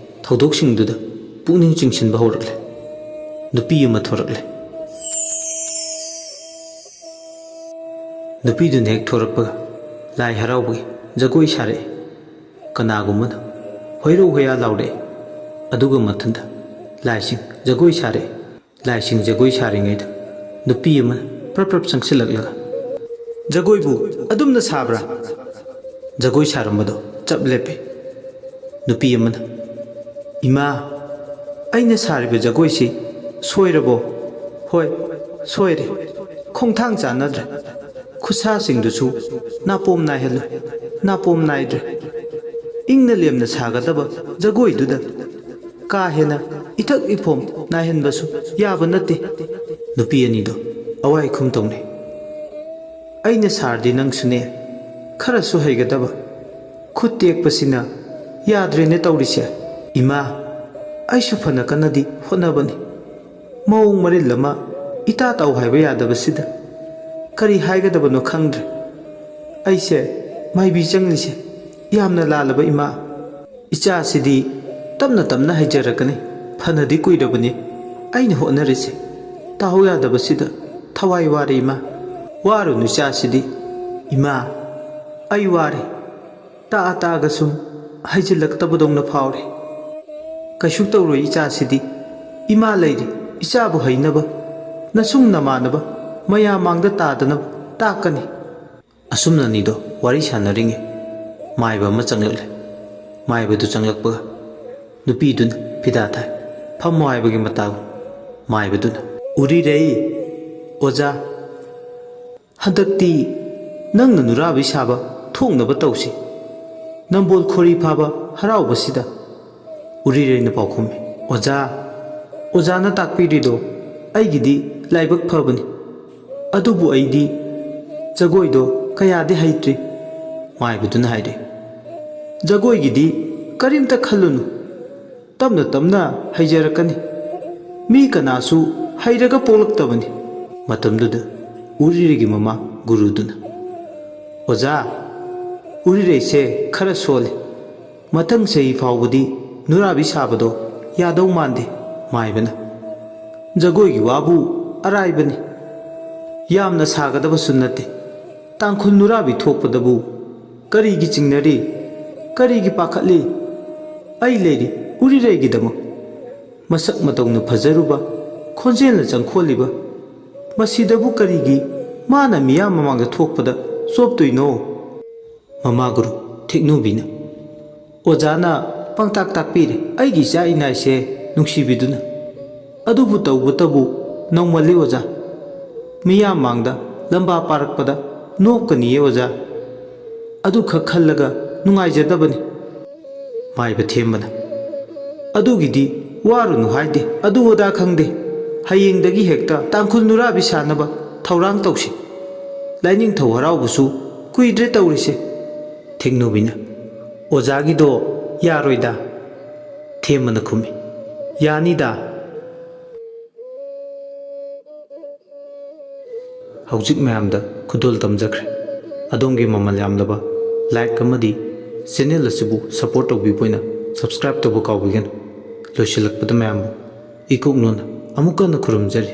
ꯊꯧꯗꯣꯛꯁꯤꯡꯗꯨꯗ ꯄꯨꯛꯅꯤꯡ ꯆꯤꯡꯁꯤꯟꯕ ꯍꯧꯔꯛꯂꯦ꯫ ꯅꯨꯄꯤ ꯑꯃ ꯊꯣꯔꯛꯂꯦ꯫ ꯅꯨꯄꯤꯗꯨꯅ ꯍꯦꯛ ꯊꯣꯔꯛꯄꯒ ꯂꯥꯏ ꯍꯔꯥꯎꯕꯒꯤ ꯖꯒꯣꯏ ꯁꯥꯔꯛꯏ꯫ ꯀꯅꯥꯒꯨꯝꯕꯅ ꯍꯣꯏꯔꯧ ꯍꯣꯌꯥ ꯂꯥꯎꯔꯛꯏ꯫ ꯑꯗꯨꯒ ꯃꯊꯟꯇ ꯂꯥꯏꯁꯤꯡ ꯖꯒꯣꯏ ꯁꯥꯔꯛꯏ꯫ ꯂꯥꯏꯁꯤꯡ ꯖꯒꯣꯏ ꯁꯥꯔꯤꯉꯩꯗ ꯅꯨꯄꯤ ꯑꯃꯅ ꯄ꯭ꯔꯞ ꯄ꯭ꯔꯞ ꯆꯪꯁꯤꯜꯂꯛꯂꯒ, "ꯖꯒꯣꯏꯕꯨ ꯑꯗꯨꯝꯅ ꯁꯥꯕ꯭ꯔꯥ?" ꯖꯒꯣꯏ ꯁꯥꯔꯝꯕꯗꯣ ꯆꯞ ꯂꯦꯞꯄꯤ꯫ ꯅꯨꯄꯤ ꯑꯃꯅ, "ꯏꯃꯥ, ꯑꯩꯅ ꯁꯥꯔꯤꯕ ꯖꯒꯣꯏꯁꯤ ꯁꯣꯏꯔꯕꯣ?" "ꯍꯣꯏ, ꯁꯣꯏꯔꯦ꯫ ꯈꯣꯡꯊꯥꯡ ꯆꯥꯟꯅꯗ꯭ꯔꯦ꯫ ꯈꯨꯠꯁꯥꯁꯤꯡꯗꯨꯁꯨ ꯅꯥꯄꯣꯝ ꯅꯥꯏꯍꯜꯂꯨ꯫ ꯅꯥꯄꯣꯝ ꯅꯥꯏꯗ꯭ꯔꯦ꯫ ꯏꯪꯅ ꯂꯦꯝꯅ ꯁꯥꯒꯗꯕ ꯖꯒꯣꯏꯗꯨꯗ ꯀꯥ ꯍꯦꯟꯅ ꯏꯊꯛ ꯏꯐꯣꯝ ꯅꯥꯏꯍꯟꯕꯁꯨ ꯌꯥꯕ ꯅꯠꯇꯦ꯫" ꯅꯨꯄꯤ ꯑꯅꯤꯗꯣ ꯑꯋꯥꯏ ꯈꯨꯝ ꯇꯧꯅꯩ꯫ "ꯑꯩꯅ ꯁꯥꯔꯗꯤ ꯅꯪꯁꯨꯅꯦ ꯈꯔꯁꯨ ꯍꯩꯒꯗꯕ꯫ ꯈꯨꯠ ꯇꯦꯛꯄꯁꯤꯅ ꯌꯥꯗ꯭ꯔꯦꯅꯦ ꯇꯧꯔꯤꯁꯦ꯫ ꯏꯃꯥ, ꯑꯩꯁꯨ ꯐꯅ ꯀꯟꯅꯗꯤ ꯍꯣꯠꯅꯕꯅꯤ꯫ ꯃꯑꯣꯡ ꯃꯔꯤꯜ ꯑꯃ ꯏꯇꯥ ꯇꯥꯎ ꯍꯥꯏꯕ ꯌꯥꯗꯕꯁꯤꯗ ꯀꯔꯤ ꯍꯥꯏꯒꯗꯕꯅꯣ ꯈꯪꯗ꯭ꯔꯦ꯫ ꯑꯩꯁꯦ ꯃꯥꯏꯕꯤ ꯆꯪꯂꯤꯁꯦ ꯌꯥꯝꯅ ꯂꯥꯜꯂꯕ ꯏꯃꯥ꯫ ꯏꯆꯥꯁꯤꯗꯤ ꯇꯞꯅ ꯇꯞꯅ ꯍꯩꯖꯔꯛꯀꯅꯤ, ꯐꯅꯗꯤ ꯀꯨꯏꯔꯕꯅꯤ ꯑꯩꯅ ꯍꯣꯠꯅꯔꯤꯁꯦ꯫ ꯇꯥꯍꯧ ꯌꯥꯗꯕꯁꯤꯗ ꯊꯋꯥꯏ ꯋꯥꯔꯦ ꯏꯃꯥ꯫" "ꯋꯥꯔꯨꯅꯨ ꯏꯆꯥꯁꯤꯗꯤ꯫" "ꯏꯃꯥ, ꯑꯩ ꯋꯥꯔꯦ꯫ ꯇꯥꯛꯑ ꯇꯥꯛꯑꯒ ꯁꯨꯝ ꯍꯩꯖꯤꯜꯂꯛꯇꯕꯗꯧꯅ ꯐꯥꯎꯔꯦ꯫ ꯀꯩꯁꯨ ꯇꯧꯔꯣꯏ ꯏꯆꯥꯁꯤꯗꯤ꯫ ꯏꯃꯥ ꯂꯩꯔꯤ, ꯏꯆꯥꯕꯨ ꯍꯩꯅꯕ, ꯅꯁꯨꯡ ꯅꯃꯥꯟꯅꯕ ꯃꯌꯥꯝ ꯃꯥꯡꯗ ꯇꯥꯗꯅꯕ ꯇꯥꯛꯀꯅꯤ꯫" ꯑꯁꯨꯝꯅ ꯑꯅꯤꯗꯣ ꯋꯥꯔꯤ ꯁꯥꯟꯅꯔꯤꯉꯩ ꯃꯥꯏꯕ ꯑꯃ ꯆꯪꯂꯛꯂꯦ꯫ ꯃꯥꯏꯕꯗꯨ ꯆꯪꯂꯛꯄꯒ ꯅꯨꯄꯤꯗꯨꯅ ꯐꯤꯗꯥ ꯊꯥꯏ꯫ "ꯐꯝꯃꯣ ꯍꯥꯏꯕꯒꯤ ꯃꯇꯥꯒꯨꯝ꯫" ꯃꯥꯏꯕꯗꯨꯅ, "ꯎꯔꯤꯔꯩ, ꯑꯣꯖꯥ, ꯍꯟꯗꯛꯇꯤ ꯅꯪꯅ ꯅꯨꯔꯥꯕꯤ ꯁꯥꯕ ꯊꯣꯛꯅꯕ ꯇꯧꯁꯤ꯫ ꯅꯝꯕꯣꯜ ꯈꯣꯔꯤ ꯐꯥꯕ ꯍꯔꯥꯎꯕꯁꯤꯗ꯫" ꯎꯔꯤꯔꯩꯅ ꯄꯥꯎꯈꯨꯝꯃꯤ, "ꯑꯣꯖꯥ, ꯑꯣꯖꯥꯅ ꯇꯥꯛꯄꯤꯔꯤꯗꯣ ꯑꯩꯒꯤꯗꯤ ꯂꯥꯏꯕꯛ ꯐꯕꯅꯤ꯫ ꯑꯗꯨꯕꯨ ꯑꯩꯗꯤ ꯖꯒꯣꯏꯗꯣ ꯀꯌꯥꯗꯤ ꯍꯩꯇ꯭ꯔꯤ꯫" ꯃꯥꯏꯕꯗꯨꯅ ꯍꯥꯏꯔꯦ, "ꯖꯒꯣꯏꯒꯤꯗꯤ ꯀꯔꯤꯝꯇ ꯈꯜꯂꯨꯅꯨ꯫ ꯇꯞꯅ ꯇꯞꯅ ꯍꯩꯖꯔꯛꯀꯅꯤ꯫ ꯃꯤ ꯀꯅꯥꯁꯨ ꯍꯩꯔꯒ ꯄꯣꯛꯂꯛꯇꯕꯅꯤ꯫" ꯃꯇꯝꯗꯨꯗ ꯎꯔꯤꯔꯩꯒꯤ ꯃꯃꯥ ꯒꯨꯔꯨꯗꯨꯅ, "ꯑꯣꯖꯥ, ꯎꯔꯤꯔꯩꯁꯦ ꯈꯔ ꯁꯣꯜꯂꯤ꯫ ꯃꯊꯪ ꯆꯍꯤ ꯐꯥꯎꯕꯗꯤ ꯅꯨꯔꯥꯕꯤ ꯁꯥꯕꯗꯣ ꯌꯥꯗꯧ ꯃꯥꯟꯗꯦ꯫" ꯃꯥꯏꯕꯅ, "ꯖꯒꯣꯏꯒꯤ ꯋꯥꯕꯨ ꯑꯔꯥꯏꯕꯅꯤ꯫ ꯌꯥꯝꯅ ꯁꯥꯒꯗꯕꯁꯨ ꯅꯠꯇꯦ꯫ ꯇꯥꯡꯈꯨꯜ ꯅꯨꯔꯥꯕꯤ ꯊꯣꯛꯄꯗꯕꯨ ꯀꯔꯤꯒꯤ ꯆꯤꯡꯅꯔꯤ? ꯀꯔꯤꯒꯤ ꯄꯥꯈꯠꯂꯤ? ꯑꯩ ꯂꯩꯔꯤ ꯎꯔꯤꯔꯩꯒꯤꯗꯃꯛ꯫" ꯃꯁꯛ ꯃꯇꯧꯅ ꯐꯖꯔꯨꯕ, ꯈꯣꯟꯖꯦꯜꯅ ꯆꯪꯈꯣꯜꯂꯤꯕ, ꯃꯁꯤꯗꯕꯨ ꯀꯔꯤꯒꯤ ꯃꯥꯅ ꯃꯤꯌꯥꯝ ꯃꯃꯥꯡꯗ ꯊꯣꯛꯄꯗ ꯆꯣꯞꯇꯣꯏꯅꯣ? ꯃꯃꯥ ꯒꯨꯔꯨ, ꯊꯦꯛꯅꯨꯕꯤꯅ, ꯑꯣꯖꯥꯅ ꯄꯪꯇꯥꯛ ꯇꯥꯛꯄꯤꯔꯦ ꯑꯩꯒꯤ ꯏꯆꯥ ꯏꯅꯥꯏꯁꯦ ꯅꯨꯡꯁꯤꯕꯤꯗꯨꯅ꯫ ꯑꯗꯨꯕꯨ ꯇꯧꯕꯇꯕꯨ ꯅꯧꯃꯜꯂꯤ ꯑꯣꯖꯥ꯫ ꯃꯤꯌꯥꯝ ꯃꯥꯡꯗ ꯂꯝꯕꯥ ꯄꯥꯔꯛꯄꯗ ꯅꯣꯛꯀꯅꯤꯌꯦ ꯑꯣꯖꯥ꯫ ꯑꯗꯨꯈꯛ ꯈꯜꯂꯒ ꯅꯨꯡꯉꯥꯏꯖꯗꯕꯅꯤ꯫ ꯃꯥꯏꯕ ꯊꯦꯝꯕꯅ, ꯑꯗꯨꯒꯤꯗꯤ ꯋꯥꯔꯨꯅꯨ ꯍꯥꯏꯗꯦ, ꯑꯗꯨ ꯑꯗꯥ ꯈꯪꯗꯦ꯫ ꯍꯌꯦꯡꯗꯒꯤ ꯍꯦꯛꯇ ꯇꯥꯡꯈꯨꯜ ꯅꯨꯔꯥꯕꯤ ꯁꯥꯅꯕ ꯊꯧꯔꯥꯡ ꯇꯧꯁꯤ꯫ ꯂꯥꯏꯅꯤꯡꯊꯧ ꯍꯔꯥꯎꯕꯁꯨ ꯀꯨꯏꯗ꯭ꯔꯦ ꯇꯧꯔꯤꯁꯦ꯫ ꯊꯦꯛꯅꯨꯕꯤꯅ, ꯑꯣꯖꯥꯒꯤꯗꯣ ꯌꯥꯔꯣꯏꯗ꯫ ꯊꯦꯝꯕꯅ ꯈꯨꯝꯃꯤ, ꯌꯥꯅꯤꯗ꯫ ꯍꯧꯖꯤꯛ ꯃꯌꯥꯝꯗ ꯈꯨꯗꯣꯜ ꯇꯝꯖꯈ꯭ꯔꯦ꯫ ꯑꯗꯣꯝꯒꯤ ꯃꯃꯜ ꯌꯥꯝꯂꯕ like ꯑꯃꯗꯤ channel ꯑꯁꯤꯕꯨ support ꯇꯧꯕꯤꯕ ꯑꯣꯏꯅ subscribe ꯇꯧꯕ ꯀꯥꯎꯕꯤꯒꯅꯨ꯫ ꯂꯣꯏꯁꯤꯜꯂꯛꯄꯗ ꯃꯌꯥꯝꯕꯨ ꯏꯀꯣꯛ ꯅꯣꯟꯅ ꯑꯃꯨꯛ ꯍꯟꯅ ꯈꯨꯔꯨꯝꯖꯔꯤ꯫